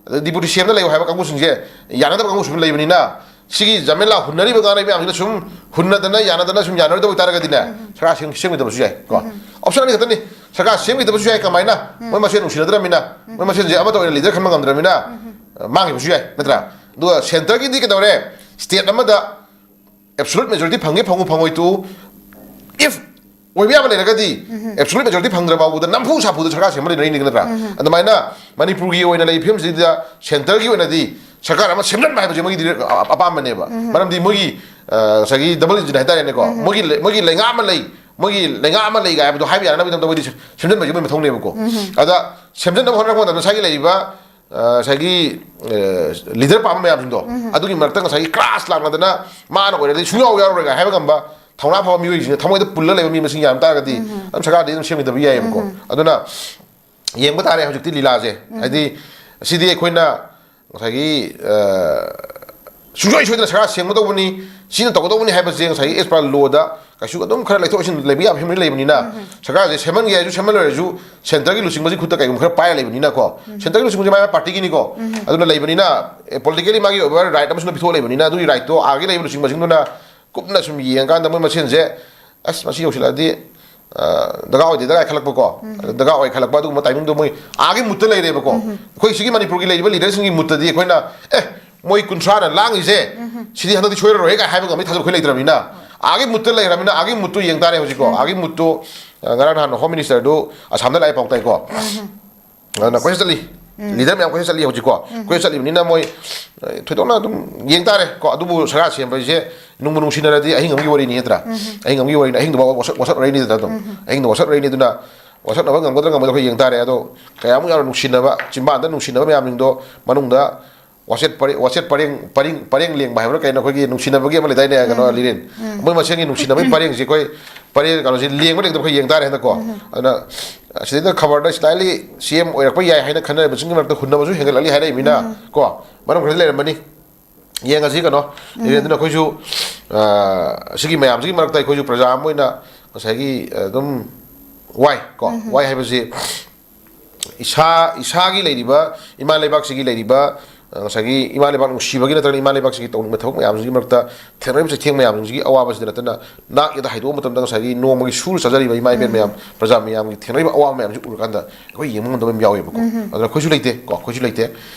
ꯑꯗꯩ ꯗꯤꯄꯨꯇꯤ ꯁꯤ ꯑꯦꯝꯗ ꯂꯩꯌꯨ ꯍꯥꯏꯕ ꯀꯥꯡꯕꯨꯁꯤꯡꯁꯦ ꯌꯥꯅꯗꯕ ꯀꯥꯡꯕꯨꯁꯨ ꯂꯩꯕꯅꯤꯅ, ꯁꯤꯒꯤ ꯖꯃꯦꯂꯥ ꯍꯨꯟꯅꯔꯤꯕ ꯉꯥꯡꯅꯔꯤꯕ ꯃꯌꯥꯝꯁꯤꯅ ꯁꯨꯝ ꯍꯨꯟꯅꯗꯅ ꯌꯥꯅꯗꯅ ꯁꯨꯝ ꯌꯥꯅꯔꯣꯏꯗꯕ ꯑꯣꯏꯇꯥꯔꯒꯗꯤꯅꯦ, ꯁꯔꯀꯥꯔ ꯁꯦꯝ-, ꯁꯦꯝꯈꯤꯗꯕꯁꯨ ꯌꯥꯏ ꯀꯣ꯫ ꯑꯣꯞꯁꯟ ꯑꯅꯤ ꯈꯛꯇꯅꯤ꯫ ꯁꯔꯀꯥꯔ ꯁꯦꯝꯈꯤꯗꯕꯁꯨ ꯌꯥꯏ꯫ ꯀꯃꯥꯏꯅ? ꯃꯣꯏ ꯃꯁꯦꯟ ꯅꯨꯡꯁꯤꯅꯗ꯭ꯔꯕꯅꯤꯅ, ꯃꯣꯏ ꯃꯁꯦꯟꯁꯦ ꯑꯃꯠꯇ ꯑꯣꯏꯅ ꯂꯤꯗꯔ ꯈꯟꯕ ꯉꯝꯗ꯭ꯔꯕꯅꯤꯅ, ꯃꯥꯡꯈꯤꯕꯁꯨ ꯌꯥꯏ, ꯅꯠꯇ꯭ꯔꯥ? ꯑꯗꯨꯒ ꯁꯦꯟꯇꯔꯒꯤꯗꯤ ꯀꯩꯗꯧꯔꯦ? ꯁ꯭ꯇꯦꯠ ꯑꯃꯗ absolute majority ꯐꯪꯒꯦ ꯐꯪꯉꯨ ꯐꯪꯉꯣꯏ ꯇꯣꯛꯎ, if ꯑꯣꯏꯕ ꯌꯥꯕ ꯂꯩꯔꯒꯗꯤ, absolute majority ꯐꯪꯗ꯭ꯔ ꯐꯥꯎꯕꯗ ꯅꯝꯐꯨ ꯁꯥꯐꯨꯗ ꯁꯔꯀꯥꯔ ꯁꯦꯝꯕ ꯂꯩꯅꯔꯤꯅꯤ, ꯅꯠꯇ꯭ꯔꯥ? ꯑꯗꯨꯃꯥꯏꯅ ꯃꯅꯤꯄꯨꯔꯒꯤ ꯑꯣꯏꯅ ꯂꯩꯔꯤꯕ ꯐꯤꯕꯝꯁꯤꯗ ꯁꯦꯟꯇꯔꯒꯤ ꯑꯣꯏꯅꯗꯤ ꯁꯔꯀꯥꯔ ꯑꯃ ꯁꯦꯝꯖꯤꯟꯕ ꯍꯥꯏꯕꯁꯦ ꯃꯣꯏꯒꯤ ꯑꯄꯥꯝꯕꯅꯦꯕ꯫ ꯃꯔꯝꯗꯤ ꯃꯣꯏꯒꯤ ꯉꯁꯥꯏꯒꯤ ꯗꯕꯜ ꯏꯟꯖꯤꯟ ꯍꯥꯏꯇꯥꯔꯦꯅꯦꯀꯣ, ꯃꯣꯏꯒꯤ ꯃꯣꯏꯒꯤ ꯂꯩꯉꯥꯛ ꯑꯃ ꯂꯩ, ꯃꯣꯏꯒꯤ ꯂꯩꯉꯥꯛ ꯑꯃ ꯂꯩꯒ ꯍꯥꯏꯕꯗꯣ ꯍꯥꯏꯕ ꯌꯥꯅꯕꯒꯤꯗꯃꯛꯇ ꯃꯣꯏꯗꯤ ꯁꯦꯝꯖꯤꯟꯕꯒꯤ ꯃꯣꯏ ꯃꯊꯧꯅꯦꯕꯀꯣ꯫ ꯑꯗ ꯁꯦꯝꯖꯤꯟꯅꯕ ꯍꯣꯠꯅꯔꯛꯄ ꯃꯇꯝꯗ ꯉꯁꯥꯏꯒꯤ ꯂꯩꯔꯤꯕ ꯉꯁꯥꯏꯒꯤ ꯂꯤꯗꯔ ꯄꯥꯝꯕ ꯃꯌꯥꯝꯁꯤꯡꯗꯣ, ꯑꯗꯨꯒꯤ ꯃꯔꯛꯇ ꯉꯁꯥꯏꯒꯤ ꯀ꯭ꯔꯥꯁ ꯂꯥꯛꯅꯗꯅ ꯃꯥꯅ ꯑꯣꯏꯔꯗꯤ ꯁꯨꯡꯌꯥꯎ ꯌꯥꯎꯔꯣꯏꯒ ꯍꯥꯏꯕ ꯉꯝꯕ ꯊꯧꯅꯥ ꯐꯕ ꯃꯤꯑꯣꯏꯁꯤꯡꯅ ꯊꯃꯣꯏꯗ ꯄꯨꯜꯂ ꯂꯩꯕ ꯃꯤ ꯃꯁꯤꯡ ꯌꯥꯝ ꯇꯥꯔꯒꯗꯤ ꯑꯗꯨꯝ ꯁꯔꯀꯥꯔꯗꯤ ꯑꯗꯨꯝ ꯁꯦꯝꯈꯤꯗꯕ ꯌꯥꯏꯑꯕꯀꯣ꯫ ꯑꯗꯨꯅ ꯌꯦꯡꯕ ꯇꯥꯔꯦ ꯍꯧꯖꯤꯛꯇꯤ ꯂꯤꯂꯥꯁꯦ꯫ ꯍꯥꯏꯗꯤ ꯁꯤꯗꯤ ꯑꯩꯈꯣꯏꯅ ꯉꯁꯥꯏꯒꯤ ꯁꯨꯡꯁꯣꯏ ꯁꯣꯏꯗꯅ ꯁꯔꯀꯥꯔ ꯁꯦꯝꯒꯗꯧꯕꯅꯤ, ꯁꯤꯅ ꯇꯧꯒꯗꯧꯕꯅꯤ ꯍꯥꯏꯕꯁꯦ ꯉꯁꯥꯏꯒꯤ ꯑꯦꯁ ꯄꯥꯔ ꯂꯣꯗ ꯀꯩꯁꯨ ꯑꯗꯨꯝ ꯈꯔ ꯂꯩꯊꯣꯛ ꯂꯩꯁꯤꯟ ꯂꯩꯕ ꯌꯥꯕ ꯐꯤꯕꯝꯗ ꯂꯩꯕꯅꯤꯅ, ꯁꯔꯀꯥꯔꯁꯦ ꯁꯦꯝꯍꯟꯒꯦ ꯍꯥꯏꯔꯁꯨ ꯁꯦꯝꯍꯜꯂꯣꯏꯔꯁꯨ ꯁꯦꯟꯇꯔꯒꯤ ꯂꯨꯆꯤꯡꯕꯁꯤ ꯈꯨꯠꯇ ꯀꯩꯒꯨꯝꯕ ꯈꯔ ꯄꯥꯏꯔ ꯂꯩꯕꯅꯤꯅꯀꯣ꯫ ꯁꯦꯟꯇꯔꯒꯤ ꯂꯨꯆꯤꯡꯕꯁꯤ ꯃꯥꯏ ꯃꯥꯏ ꯄꯥꯔꯇꯤꯒꯤꯅꯤꯀꯣ꯫ ꯑꯗꯨꯅ ꯂꯩꯕꯅꯤꯅ ꯄꯣꯂꯤꯇꯤꯀꯦꯜꯂꯤ ꯃꯥꯒꯤ ꯑꯣꯏꯕ ꯔꯥꯏꯠ ꯑꯃꯁꯨ ꯄꯤꯊꯣꯛꯑ ꯂꯩꯕꯅꯤꯅ ꯑꯗꯨꯒꯤ ꯔꯥꯏꯠꯇꯣ ꯑꯥꯒꯤ ꯂꯩꯕ ꯂꯨꯆꯤꯡꯕꯁꯤꯡꯗꯨꯅ ꯀꯨꯞꯅ ꯁꯨꯝ ꯌꯦꯡꯉꯀꯥꯟꯗ ꯃꯣꯏ ꯃꯁꯦꯟꯁꯦ ꯑꯁ ꯃꯁꯤ ꯌꯧꯁꯤꯜꯂꯛꯑꯗꯤ ꯗꯔꯀꯥꯔ ꯑꯣꯏꯗꯦ ꯗꯔꯀꯥꯔ ꯈꯜꯂꯛꯄꯀꯣ꯫ ꯗꯔꯀꯥꯔ ꯑꯣꯏ ꯈꯜꯂꯛꯄ ꯑꯗꯨꯒꯨꯝꯕ ꯇꯥꯏꯃꯤꯡꯗꯣ ꯃꯣꯏ ꯑꯥꯒꯤ ꯃꯨꯠꯇ ꯂꯩꯔꯦꯕꯀꯣ꯫ ꯑꯩꯈꯣꯏ ꯁꯤꯒꯤ ꯃꯅꯤꯄꯨꯔꯒꯤ ꯂꯩꯔꯤꯕ ꯂꯤꯗꯔꯁꯤꯡꯒꯤ ꯃꯨꯠꯇꯗꯤ ꯑꯩꯈꯣꯏꯅ ꯑꯦ ꯃꯣꯏ ꯀꯨꯟꯊ꯭ꯔꯥꯅ ꯂꯥꯡꯉꯤꯁꯦ ꯁꯤꯗꯤ ꯍꯟꯗꯛꯇꯤ ꯁꯣꯏꯔꯔꯣꯏ ꯀꯥꯏ ꯍꯥꯏꯕ ꯉꯝꯕꯒꯤ ꯊꯥꯖꯕ ꯑꯩꯈꯣꯏ ꯂꯩꯇ꯭ꯔꯕꯅꯤꯅ ꯑꯥꯒꯤ ꯃꯨꯠꯇ ꯂꯩꯔꯕꯅꯤꯅ ꯑꯥꯒꯤ ꯃꯨꯠꯇꯨ ꯌꯦꯡ ꯇꯥꯔꯦ ꯍꯧꯖꯤꯛꯀꯣ꯫ ꯑꯥꯒꯤ ꯃꯨꯠꯇꯨ ꯉꯔꯥꯡ ꯅꯍꯥꯟ ꯍꯣꯝ ꯃꯤꯅꯤꯁꯇꯔꯗꯨ ꯑꯁꯥꯝꯗ ꯂꯥꯛꯑꯦ ꯄꯥꯎ ꯇꯥꯏꯀꯣ꯫ ꯑꯗꯨꯅ ꯀꯣꯏꯆꯠ ꯆꯠꯂꯤ꯫ ꯂꯤꯗꯔ ꯃꯌꯥꯝ ꯀꯣꯏꯆꯠ ꯆꯠꯂꯤ ꯍꯧꯖꯤꯛꯀꯣ꯫ ꯀꯣꯏꯆꯠ ꯆꯠꯂꯤꯕꯅꯤꯅ ꯃꯣꯏ ꯊꯣꯏꯗꯣꯛꯅ ꯑꯗꯨꯝ ꯌꯦꯡ ꯇꯥꯔꯦ ꯀꯣ꯫ ꯑꯗꯨꯕꯨ ꯁꯔꯀꯥꯔ ꯁꯦꯝꯕ ꯍꯥꯏꯁꯦ ꯅꯨꯡꯕꯨ ꯅꯨꯡꯁꯤꯅꯔꯗꯤ ꯑꯍꯤꯡ ꯑꯃꯒꯤ ꯋꯥꯔꯤꯅꯤ ꯅꯠꯇ꯭ꯔꯥ? ꯑꯍꯤꯡ ꯑꯃꯒꯤ ꯋꯥꯔꯤꯅꯤ꯫ ꯑꯍꯤꯡꯗꯨꯐꯥꯎ ꯋꯥꯁꯛ ꯋꯥꯁꯛ ꯔꯩꯅꯤꯗꯅ ꯑꯗꯨꯝ ꯑꯍꯤꯡꯗ ꯋꯥꯁꯛ ꯔꯩꯅꯤ꯫ ꯑꯗꯨꯅ ꯋꯥꯁꯛꯅꯕ ꯉꯝꯒꯗ꯭ꯔꯥ ꯉꯝꯃꯣꯏꯗ꯭ꯔꯥ ꯑꯩꯈꯣꯏ ꯌꯦꯡ ꯇꯥꯔꯦ꯫ ꯑꯗꯣ ꯀꯌꯥꯃꯨꯛ ꯌꯥꯝꯅ ꯅꯨꯡꯁꯤꯅꯕ ꯆꯤꯝꯕꯥꯟꯗ ꯅꯨꯡꯁꯤꯅꯕ ꯃꯌꯥꯝꯁꯤꯡꯗꯣ ꯃꯅꯨꯡꯗ ꯋꯥꯆꯦꯠ ꯄꯔꯦꯡ ꯋꯥꯆꯦꯠ ꯄꯔꯦꯡ ꯄꯔꯦꯡ ꯄꯔꯦꯡ ꯂꯦꯡꯕ ꯍꯥꯏꯕ꯭ꯔꯥ ꯀꯩꯅꯣ ꯑꯩꯈꯣꯏꯒꯤ ꯅꯨꯡꯁꯤꯅꯕꯒꯤ ꯑꯃ ꯂꯩꯗꯥꯏꯅꯦ ꯀꯩꯅꯣ ꯂꯤꯔꯦꯟ꯫ ꯃꯣꯏ ꯃꯁꯦꯟꯒꯤ ꯅꯨꯡꯁꯤꯅꯕꯒꯤ ꯄꯔꯦꯡꯁꯦ ꯑꯩꯈꯣꯏ ꯄꯔꯦꯡ ꯀꯩꯅꯣꯁꯦ ꯂꯦꯡꯕ ꯂꯦꯡꯗꯕ ꯑꯩꯈꯣꯏ ꯌꯦꯡ ꯇꯥꯔꯦ ꯍꯟꯗꯛꯀꯣ꯫ ꯑꯗꯨꯅ ꯁꯤꯗꯩꯗ ꯈꯕꯔꯗ ꯁꯤꯗꯥꯏꯂꯤ ꯁꯤ ꯑꯦꯝ ꯑꯣꯏꯔꯛꯄ ꯌꯥꯏ ꯍꯥꯏꯅ ꯈꯟꯅꯔꯤꯕꯁꯤꯡꯒꯤ ꯃꯔꯛꯇ ꯍꯨꯟꯅꯕꯁꯨ ꯍꯦꯟꯒꯠꯂꯛꯂꯤ ꯍꯥꯏꯔꯛꯏꯃꯤꯅ ꯀꯣ ꯃꯔꯝ ꯈꯔꯗꯤ ꯂꯩꯔꯝꯃꯅꯤ꯫ ꯌꯦꯡꯉꯁꯤ ꯀꯩꯅꯣ ꯂꯤꯔꯦꯟꯗꯨꯅ ꯑꯩꯈꯣꯏꯁꯨ ꯁꯤꯒꯤ ꯃꯌꯥꯝꯁꯤꯒꯤ ꯃꯔꯛꯇ ꯑꯩꯈꯣꯏꯁꯨ ꯄ꯭ꯔꯖꯥ ꯑꯃ ꯑꯣꯏꯅ ꯉꯁꯥꯏꯒꯤ ꯑꯗꯨꯝ ꯋꯥꯏ ꯀꯣ꯫ ꯋꯥꯏ ꯍꯥꯏꯕꯁꯤ ꯏꯁꯥ ꯏꯁꯥꯒꯤ ꯂꯩꯔꯤꯕ ꯏꯃꯥ ꯂꯩꯕꯥꯛꯁꯤꯒꯤ ꯂꯩꯔꯤꯕ ꯉꯁꯥꯏꯒꯤ ꯏꯃꯥ ꯂꯩꯕꯥꯛ ꯅꯨꯡꯁꯤꯕꯒꯤ ꯅꯠꯇ꯭ꯔꯒ ꯏꯃꯥ ꯂꯩꯕꯥꯛꯁꯤꯒꯤ ꯇꯧꯅꯤꯡꯕ ꯊꯕꯛ ꯃꯌꯥꯝꯁꯤꯒꯤ ꯃꯔꯛꯇ ꯊꯦꯡꯅꯔꯤꯕ ꯆꯩꯊꯦꯡ ꯃꯌꯥꯝꯁꯤꯡꯁꯤꯒꯤ ꯑꯋꯥꯕꯁꯤꯗ ꯅꯠꯇꯅ ꯅꯥꯛ ꯌꯦꯠꯇ ꯍꯥꯏꯗꯣꯛꯄ ꯃꯇꯝꯗ ꯉꯁꯥꯏꯒꯤ ꯅꯣꯡꯃꯒꯤ ꯁꯨꯔ ꯆꯥꯖꯔꯤꯕ ꯏꯃꯥ ꯏꯕꯦꯟ ꯃꯌꯥꯝ ꯄ꯭ꯔꯖꯥ ꯃꯌꯥꯝꯒꯤ ꯊꯦꯡꯅꯔꯤꯕ ꯑꯋꯥꯕ ꯃꯌꯥꯝꯁꯤ ꯎꯔꯀꯥꯟꯗ ꯑꯩꯈꯣꯏ ꯌꯦꯡꯕ ꯉꯝꯗꯕ ꯌꯥꯝ ꯌꯥꯎꯋꯦꯕꯀꯣ꯫ ꯑꯗꯨꯅ ꯑꯩꯈꯣꯏꯁꯨ ꯂꯩꯇꯦ ꯀꯣ ꯑꯩꯈꯣꯏꯁꯨ ꯂꯩꯇꯦ꯫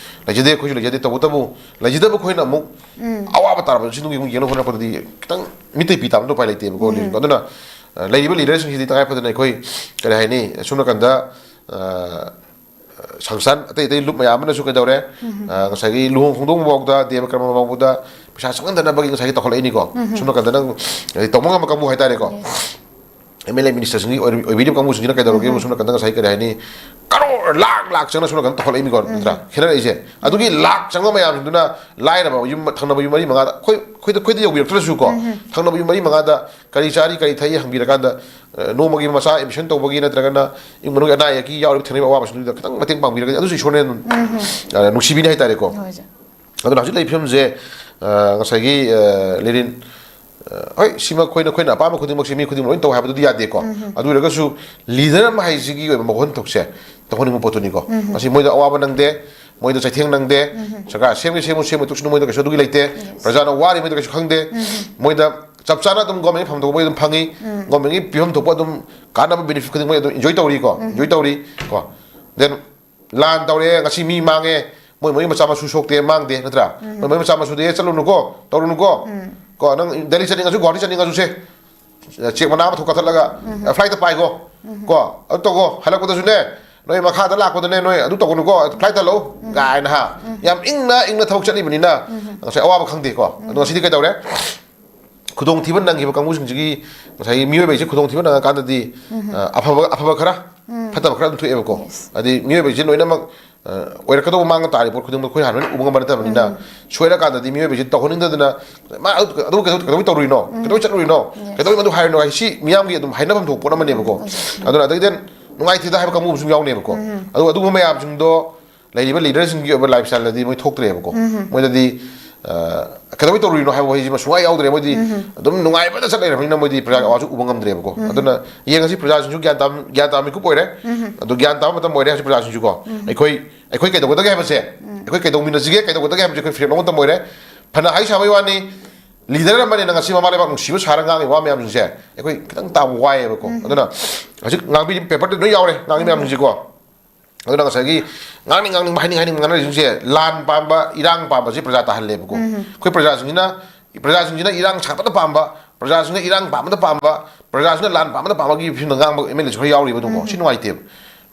ꯂꯩꯖꯗꯦ ꯑꯩꯈꯣꯏꯁꯨ ꯂꯩꯖꯗꯦ꯫ ꯇꯧꯕꯇꯕꯨ ꯂꯩꯖꯗꯕ ꯑꯩꯈꯣꯏꯅ ꯑꯃꯨꯛ ꯑꯋꯥꯕ ꯇꯥꯔꯕꯁꯤ ꯅꯨꯡꯒꯤ ꯑꯃꯨꯛ ꯌꯦꯡꯅꯕ ꯍꯣꯠꯅꯔꯛꯄꯗꯗꯤ ꯈꯤꯇꯪ ꯃꯤꯠꯇꯩ ꯄꯤ ꯇꯥꯕꯗꯣ ꯎꯄꯥꯏ ꯂꯩꯇꯦꯕꯀꯣ꯫ ꯂꯤꯔꯦꯟꯀꯣ ꯑꯗꯨꯅ ꯂꯩꯔꯤꯕ ꯂꯤꯗꯔꯁꯤꯡꯁꯤꯗꯤ ꯇꯉꯥꯏ ꯐꯗꯅ ꯑꯩꯈꯣꯏ ꯀꯔꯤ ꯍꯥꯏꯅꯤ ꯑꯁꯣꯝ ꯅꯥꯀꯟꯗ ꯁꯪꯁꯊꯥꯟ ꯑꯇꯩ ꯑꯇꯩ ꯂꯨꯞ ꯃꯌꯥꯝ ꯑꯃꯅꯁꯨ ꯀꯩꯗꯧꯔꯦ? ꯉꯁꯥꯏꯒꯤ ꯂꯨꯍꯣꯡ ꯈꯣꯡꯗꯣꯡꯕ ꯐꯥꯎꯗ, ꯗꯦꯕ ꯀꯔꯃ ꯐꯥꯎꯕꯗ ꯄꯩꯁꯥ ꯆꯪꯍꯟꯗꯅꯕꯒꯤ ꯉꯁꯥꯏꯒꯤ ꯇꯧꯈꯠꯂꯛꯏꯅꯤꯀꯣ꯫ ꯁꯣꯝ ꯅꯥꯀꯟꯗ ꯅꯪ, ꯍꯥꯏꯗꯤ, ꯇꯧꯕ ꯉꯝꯕ ꯀꯥꯡꯕꯨ ꯍꯥꯏꯇꯥꯔꯦꯀꯣ꯫ ꯑꯦꯝ ꯑꯦꯜ ꯑꯦ ꯃꯤꯅꯤꯁꯇꯔꯁꯤꯡꯒꯤ ꯑꯣꯏ-, ꯑꯣꯏꯕꯤꯔꯤꯕ ꯀꯥꯡꯕꯨꯁꯤꯡꯁꯤꯅ ꯀꯩꯗꯧꯔꯒꯦ? ꯁꯣꯝ ꯅꯥꯀꯟꯗ ꯉꯁꯥꯏ ꯀꯔꯤ ꯍꯥꯏꯅꯤ, ꯀꯔꯣꯔ ꯂꯥꯛ ꯂꯥꯛ ꯆꯪꯅ ꯁꯣꯝ ꯅꯥꯀꯟꯗ ꯇꯧꯈꯠꯂꯛꯏꯅꯤꯀꯣ, ꯅꯠꯇ꯭ꯔꯥ? ꯈꯦꯠꯅꯔꯛꯏꯁꯦ꯫ ꯑꯗꯨꯒꯤ ꯂꯥꯛ ꯆꯪꯕ ꯃꯌꯥꯝꯁꯤꯡꯗꯨꯅ ꯂꯥꯏꯔꯕ ꯌꯨꯝ, ꯊꯪꯅꯕ ꯌꯨꯝ ꯃꯔꯤ ꯃꯉꯥꯗ, ꯑꯩꯈꯣꯏ, ꯑꯩꯈꯣꯏꯗ, ꯑꯩꯈꯣꯏꯗ ꯌꯧꯕꯤꯔꯛꯇ꯭ꯔꯁꯨꯀꯣ, ꯊꯪꯅꯕ ꯌꯨꯝ ꯃꯔꯤ ꯃꯉꯥꯗ ꯀꯔꯤ ꯆꯥꯔꯤ, ꯀꯔꯤ ꯊꯛꯏ ꯍꯪꯕꯤꯔꯀꯥꯟꯗ, ꯑ, ꯅꯣꯡꯃꯒꯤ ꯃꯆꯥ ꯑꯦꯗꯃꯤꯁꯟ ꯇꯧꯕꯒꯤ ꯅꯠꯇ꯭ꯔꯒꯅ ꯏꯃꯨꯡ ꯃꯅꯨꯡꯒꯤ ꯑꯅꯥ ꯑꯌꯦꯛꯀꯤ ꯌꯥꯎꯔꯤꯕ ꯊꯦꯡꯅꯔꯤꯕ ꯑꯋꯥꯕꯁꯤꯡꯗꯨꯗ ꯈꯤꯇꯪ ꯃꯇꯦꯡ ꯄꯥꯡꯕꯤꯔꯒꯗꯤ ꯑꯗꯨꯁꯨ ꯏꯁꯣꯔꯅ ꯑꯗꯨꯝ, ꯑ, ꯅꯨꯡꯁꯤꯕꯤꯅꯤ ꯍꯥꯏꯇꯥꯔꯦꯀꯣ꯫ ꯍꯣꯏ, ꯁꯦ꯫ ꯑꯗꯨꯅ ꯍꯧꯖꯤꯛ ꯂꯩꯔꯤꯕ ꯐꯤꯕꯝꯁꯦ, ꯑ, ꯉꯁꯥꯏꯒꯤ, ꯑ, ꯂꯦꯅꯤꯟ, ꯑ, ꯍꯣꯏ, ꯁꯤꯃꯛ ꯑꯩꯈꯣꯏꯅ, ꯑꯩꯈꯣꯏꯅ ꯑꯄꯥꯝꯕ ꯈꯨꯗꯤꯡꯃꯛꯁꯦ ꯃꯤ ꯈꯨꯗꯤꯡꯃꯛ ꯂꯣꯏꯅ ꯇꯧ ꯍꯥꯏꯕꯗꯨꯗꯤ ꯌꯥꯗꯦꯀꯣ꯫ ꯑꯗꯨ ꯑꯣꯏꯔꯒꯁꯨ ꯂꯤꯗꯔ ꯑꯃ ꯍꯥꯏꯁꯤꯒꯤ ꯑꯣꯏꯕ ꯃꯒꯨꯟ ꯊꯣꯛꯁꯦ ꯇꯧꯍꯟꯅꯤꯡꯕ ꯄꯣꯠꯇꯨꯅꯤꯀꯣ꯫ ꯃꯁꯤ ꯃꯣꯏꯗ ꯑꯋꯥꯕ ꯅꯪꯗꯦ, ꯃꯣꯏꯗ ꯆꯩꯊꯦꯡ ꯅꯪꯗꯦ, ꯁꯔꯀꯥꯔ ꯁꯦꯝꯒꯦ ꯁꯦꯝꯃꯨ, ꯁꯦꯝꯃꯨ ꯇꯣꯛꯁꯅꯨ, ꯃꯣꯏꯗ ꯀꯩꯁꯨ ꯑꯗꯨꯒꯤ ꯂꯩꯇꯦ꯫ ꯄ꯭ꯔꯖꯥꯅ ꯋꯥꯔꯤ ꯃꯣꯏꯗ ꯀꯩꯁꯨ ꯈꯪꯗꯦ꯫ ꯃꯣꯏꯗ ꯆꯞ ꯆꯥꯅ ꯑꯗꯨꯝ ꯒꯣꯔꯃꯦꯟꯒꯤ ꯐꯝ ꯊꯣꯛꯄ ꯃꯣꯏ ꯑꯗꯨꯝ ꯐꯪꯉꯤ꯫ ꯒꯣꯔꯃꯦꯟꯒꯤ ꯄꯤꯐꯝ ꯊꯣꯛꯄ ꯑꯗꯨꯝ ꯀꯥꯟꯅꯕ ꯕꯦꯅꯤꯐꯤꯠ ꯈꯨꯗꯤꯡꯃꯛ ꯑꯗꯨꯝ ꯏꯟꯖꯣꯏ ꯇꯧꯔꯤꯀꯣ, ꯏꯟꯖꯣꯏ ꯇꯧꯔꯤ ꯀꯣ꯫ ꯗꯦꯟ ꯂꯥꯟ ꯇꯧꯔꯦ, ꯉꯁꯤ ꯃꯤ ꯃꯥꯡꯉꯦ, ꯃꯣꯏ ꯃꯣꯏ ꯃꯆꯥ ꯃꯁꯨ ꯁꯣꯛꯇꯦ, ꯃꯥꯡꯗꯦ, ꯅꯠꯇ꯭ꯔꯥ? ꯃꯣꯏ ꯃꯣꯏ ꯃꯆꯥ ꯃꯁꯨꯗꯤ, "ꯑꯦ, ꯆꯠꯂꯨꯅꯨꯀꯣ, ꯇꯧꯔꯨꯅꯨꯀꯣ"꯫ ꯀꯣ, ꯅꯪ ꯗꯦꯜꯂꯤ ꯆꯠꯅꯤꯡꯉꯁꯨ, ꯒꯨꯋꯥꯍꯥꯇꯤ ꯆꯠꯅꯤꯡꯉꯁꯨ ꯁꯦ, ꯆꯦꯛ ꯃꯅꯥ ꯑꯃ ꯊꯣꯛ ꯀꯥꯈꯠꯂꯒ, "ꯑꯦ, ꯐ꯭ꯂꯥꯏꯠꯇ ꯄꯥꯏꯈꯣ"꯫ ꯀꯣ, ꯑꯗꯨ ꯇꯧꯈꯣ, ꯍꯜꯂꯛꯄꯗꯁꯨꯅꯦ, "ꯅꯣꯏ ꯃꯈꯥꯗ ꯂꯥꯛꯄꯗꯅꯦ, ꯅꯣꯏ ꯑꯗꯨ ꯇꯧꯒꯅꯨꯀꯣ, ꯐ꯭ꯂꯥꯏꯠꯇ ꯍꯜꯂꯛꯎ" ꯀꯥꯏꯅ, ꯍꯥ? ꯌꯥꯝ ꯏꯪꯅ ꯏꯪꯅ ꯊꯕꯛ ꯆꯠꯂꯤꯕꯅꯤꯅ ꯉꯁꯥꯏ ꯑꯋꯥꯕ ꯈꯪꯗꯦꯀꯣ꯫ ꯑꯗꯣ ꯉꯁꯤꯗꯤ ꯀꯩꯗꯧꯔꯦ? ꯈꯨꯗꯣꯡꯊꯤꯕ ꯅꯪꯈꯤꯕ ꯀꯥꯡꯕꯨꯁꯤꯡꯁꯤꯒꯤ, ꯉꯁꯥꯏꯒꯤ ꯃꯤꯑꯣꯏꯕꯁꯤ ꯈꯨꯗꯣꯡꯊꯤꯕ ꯅꯪꯉꯀꯥꯟꯗꯗꯤ, ꯑ, ꯑꯐꯕ, ꯑꯐꯕ ꯈꯔ, ꯐꯠꯇꯕ ꯈꯔ ꯑꯗꯨꯝ ꯊꯣꯛꯑꯦꯕꯀꯣ꯫ ꯍꯥꯏꯗꯤ ꯃꯤꯑꯣꯏꯕꯁꯤ ꯂꯣꯏꯅꯃꯛ, ꯑ, ꯑꯣꯏꯔꯛꯀꯗꯧꯕ ꯃꯥꯡꯕ ꯇꯥꯔꯤ ꯄꯣꯠ ꯈꯨꯗꯤꯡꯃꯛ ꯑꯩꯈꯣꯏ ꯍꯥꯟꯅ ꯂꯣꯏꯅ ꯎꯕ ꯉꯝꯕ ꯅꯠꯇꯕꯅꯤꯅ, ꯁꯣꯏꯔꯀꯥꯟꯗꯗꯤ ꯃꯤꯑꯣꯏꯕꯁꯤ ꯇꯧꯍꯟꯅꯤꯡꯗꯗꯅ, "ꯃꯥ ꯑꯗꯨ, ꯑꯗꯨ ꯀꯩꯗꯧ-, ꯀꯩꯗꯧꯕꯩ ꯇꯧꯔꯨꯏꯅꯣ? ꯀꯩꯗꯧꯕꯩ ꯆꯠꯂꯨꯏꯅꯣ? ꯀꯩꯗꯧꯕꯩ ꯃꯗꯨ ꯍꯥꯏꯔꯤꯅꯣ?" ꯍꯥꯏ, ꯁꯤ ꯃꯤꯌꯥꯝꯒꯤ ꯑꯗꯨꯝ ꯍꯥꯏꯅꯐꯝ ꯊꯣꯛꯄ ꯄꯣꯠ ꯑꯃꯅꯦꯕꯀꯣ꯫ ꯑꯗꯨꯅ ꯑꯗꯩ ꯗꯦꯟ ꯅꯨꯡꯉꯥꯏꯇꯦꯗ ꯍꯥꯏꯕ ꯀꯥꯡꯕꯨ ꯑꯃꯁꯨ ꯌꯥꯎꯅꯦꯕꯀꯣ꯫ ꯑꯗꯨ, ꯑꯗꯨꯒꯨꯝꯕ ꯃꯌꯥꯝꯁꯤꯡꯗꯣ ꯂꯩꯔꯤꯕ ꯂꯤꯗꯔꯁꯤꯡꯒꯤ ꯑꯣꯏꯕ ꯂꯥꯏꯐ ꯁ꯭ꯇꯥꯏꯜꯗꯗꯤ ꯃꯣꯏ ꯊꯣꯛꯇ꯭ꯔꯦꯕꯀꯣ꯫ ꯃꯣꯏꯗꯗꯤ, ꯑ, ꯀꯩꯗꯧꯕꯩ ꯇꯧꯔꯨꯔꯤꯅꯣ ꯍꯥꯏꯕ ꯋꯥꯍꯩꯁꯤꯃ ꯁꯨꯡꯌꯥ ꯌꯥꯎꯗ꯭ꯔꯦ꯫ ꯃꯣꯏꯗꯤ ꯑꯗꯨꯝ ꯅꯨꯡꯉꯥꯏꯕꯗ ꯆꯠ ꯂꯩꯔꯕꯅꯤꯅ ꯃꯣꯏꯗꯤ ꯄ꯭ꯔꯖꯥꯒꯤ ꯑꯋꯥꯁꯨ ꯎꯕ ꯉꯝꯗ꯭ꯔꯦꯕꯀꯣ꯫ ꯑꯗꯨꯅ ꯌꯦꯡꯉꯁꯤ, ꯄ꯭ꯔꯖꯥꯁꯤꯡꯁꯨ ꯒ꯭ꯌꯥꯟ ꯇꯥꯕ, ꯒ꯭ꯌꯥꯟ ꯇꯥꯕ ꯃꯤꯀꯨꯞ ꯑꯣꯏꯔꯦ꯫ ꯑꯗꯣ ꯒ꯭ꯌꯥꯟ ꯇꯥꯕ ꯃꯇꯝ ꯑꯣꯏꯔꯦ ꯍꯧꯖꯤꯛ ꯄ꯭ꯔꯖꯥꯁꯤꯡꯁꯨꯀꯣ꯫ ꯑꯩꯈꯣꯏ, ꯑꯩꯈꯣꯏ ꯀꯩꯗꯧꯒꯗꯒꯦ ꯍꯥꯏꯕꯁꯦ, ꯑꯩꯈꯣꯏ ꯀꯩꯗꯧꯃꯤꯟꯅꯁꯤꯒꯦ, ꯀꯩꯗꯧꯒꯗꯒꯦ ꯍꯥꯏꯕꯁꯦ ꯑꯩꯈꯣꯏ ꯐꯤꯔꯦꯞ ꯂꯧꯕ ꯃꯇꯝ ꯑꯣꯏꯔꯦ꯫ ꯐꯅ ꯍꯥꯏ ꯁꯥꯕꯩ ꯋꯥꯅꯤ, ꯂꯤꯗꯔ ꯑꯃꯅꯤꯅ ꯉꯁꯤ ꯃꯃꯥ ꯂꯩꯕꯥꯛ ꯅꯨꯡꯁꯤꯕ ꯁꯥꯔ ꯉꯥꯡꯉꯤꯕ ꯋꯥ ꯃꯌꯥꯝꯁꯤꯡꯁꯦ ꯑꯩꯈꯣꯏ ꯈꯤꯇꯪ ꯇꯥꯕ ꯋꯥꯏꯌꯦꯕꯀꯣ꯫ ꯑꯗꯨꯅ ꯍꯧꯖꯤꯛ ꯉꯥꯡꯕꯤ, ꯄꯦꯄꯔꯗ ꯂꯣꯏ ꯌꯥꯎꯔꯦ ꯉꯥꯡꯉꯤ ꯃꯌꯥꯝꯁꯤꯡꯁꯦꯀꯣ꯫ ꯑꯗꯨꯅ ꯉꯁꯥꯏꯒꯤ ꯉꯥꯡꯅꯤꯡ ꯉꯥꯡꯅꯤꯡꯕ, ꯍꯥꯏꯅꯤꯡ ꯍꯥꯏꯅꯤꯡꯕ ꯉꯥꯡꯅꯔꯤꯁꯤꯡꯁꯦ ꯂꯥꯟ ꯄꯥꯝꯕ, ꯏꯔꯥꯡ ꯄꯥꯝꯕꯁꯦ ꯄ꯭ꯔꯖꯥ ꯇꯥꯍꯜꯂꯦꯕꯀꯣ꯫ ꯑꯩꯈꯣꯏ ꯄ꯭ꯔꯖꯥꯁꯤꯡꯁꯤꯅ, ꯄ꯭ꯔꯖꯥꯁꯤꯡꯁꯤꯅ ꯏꯔꯥꯡ ꯁꯥꯕꯗ ꯄꯥꯝꯕ, ꯄ꯭ꯔꯖꯥꯁꯤꯡꯅ ꯏꯔꯥꯡ ꯄꯥꯝꯕꯗ ꯄꯥꯝꯕ, ꯄ꯭ꯔꯖꯥꯁꯤꯡꯅ ꯂꯥꯟ ꯄꯥꯝꯕꯗ ꯄꯥꯝꯕꯒꯤ ꯐꯤꯕꯝꯗ ꯉꯥꯡꯕ ꯑꯦꯝ ꯑꯦꯜ ꯑꯦꯁꯨ ꯈꯔ ꯌꯥꯎꯔꯤꯕ ꯑꯗꯨꯝꯀꯣ꯫ ꯁꯤ ꯅꯨꯡꯉꯥꯏꯇꯦꯕ꯫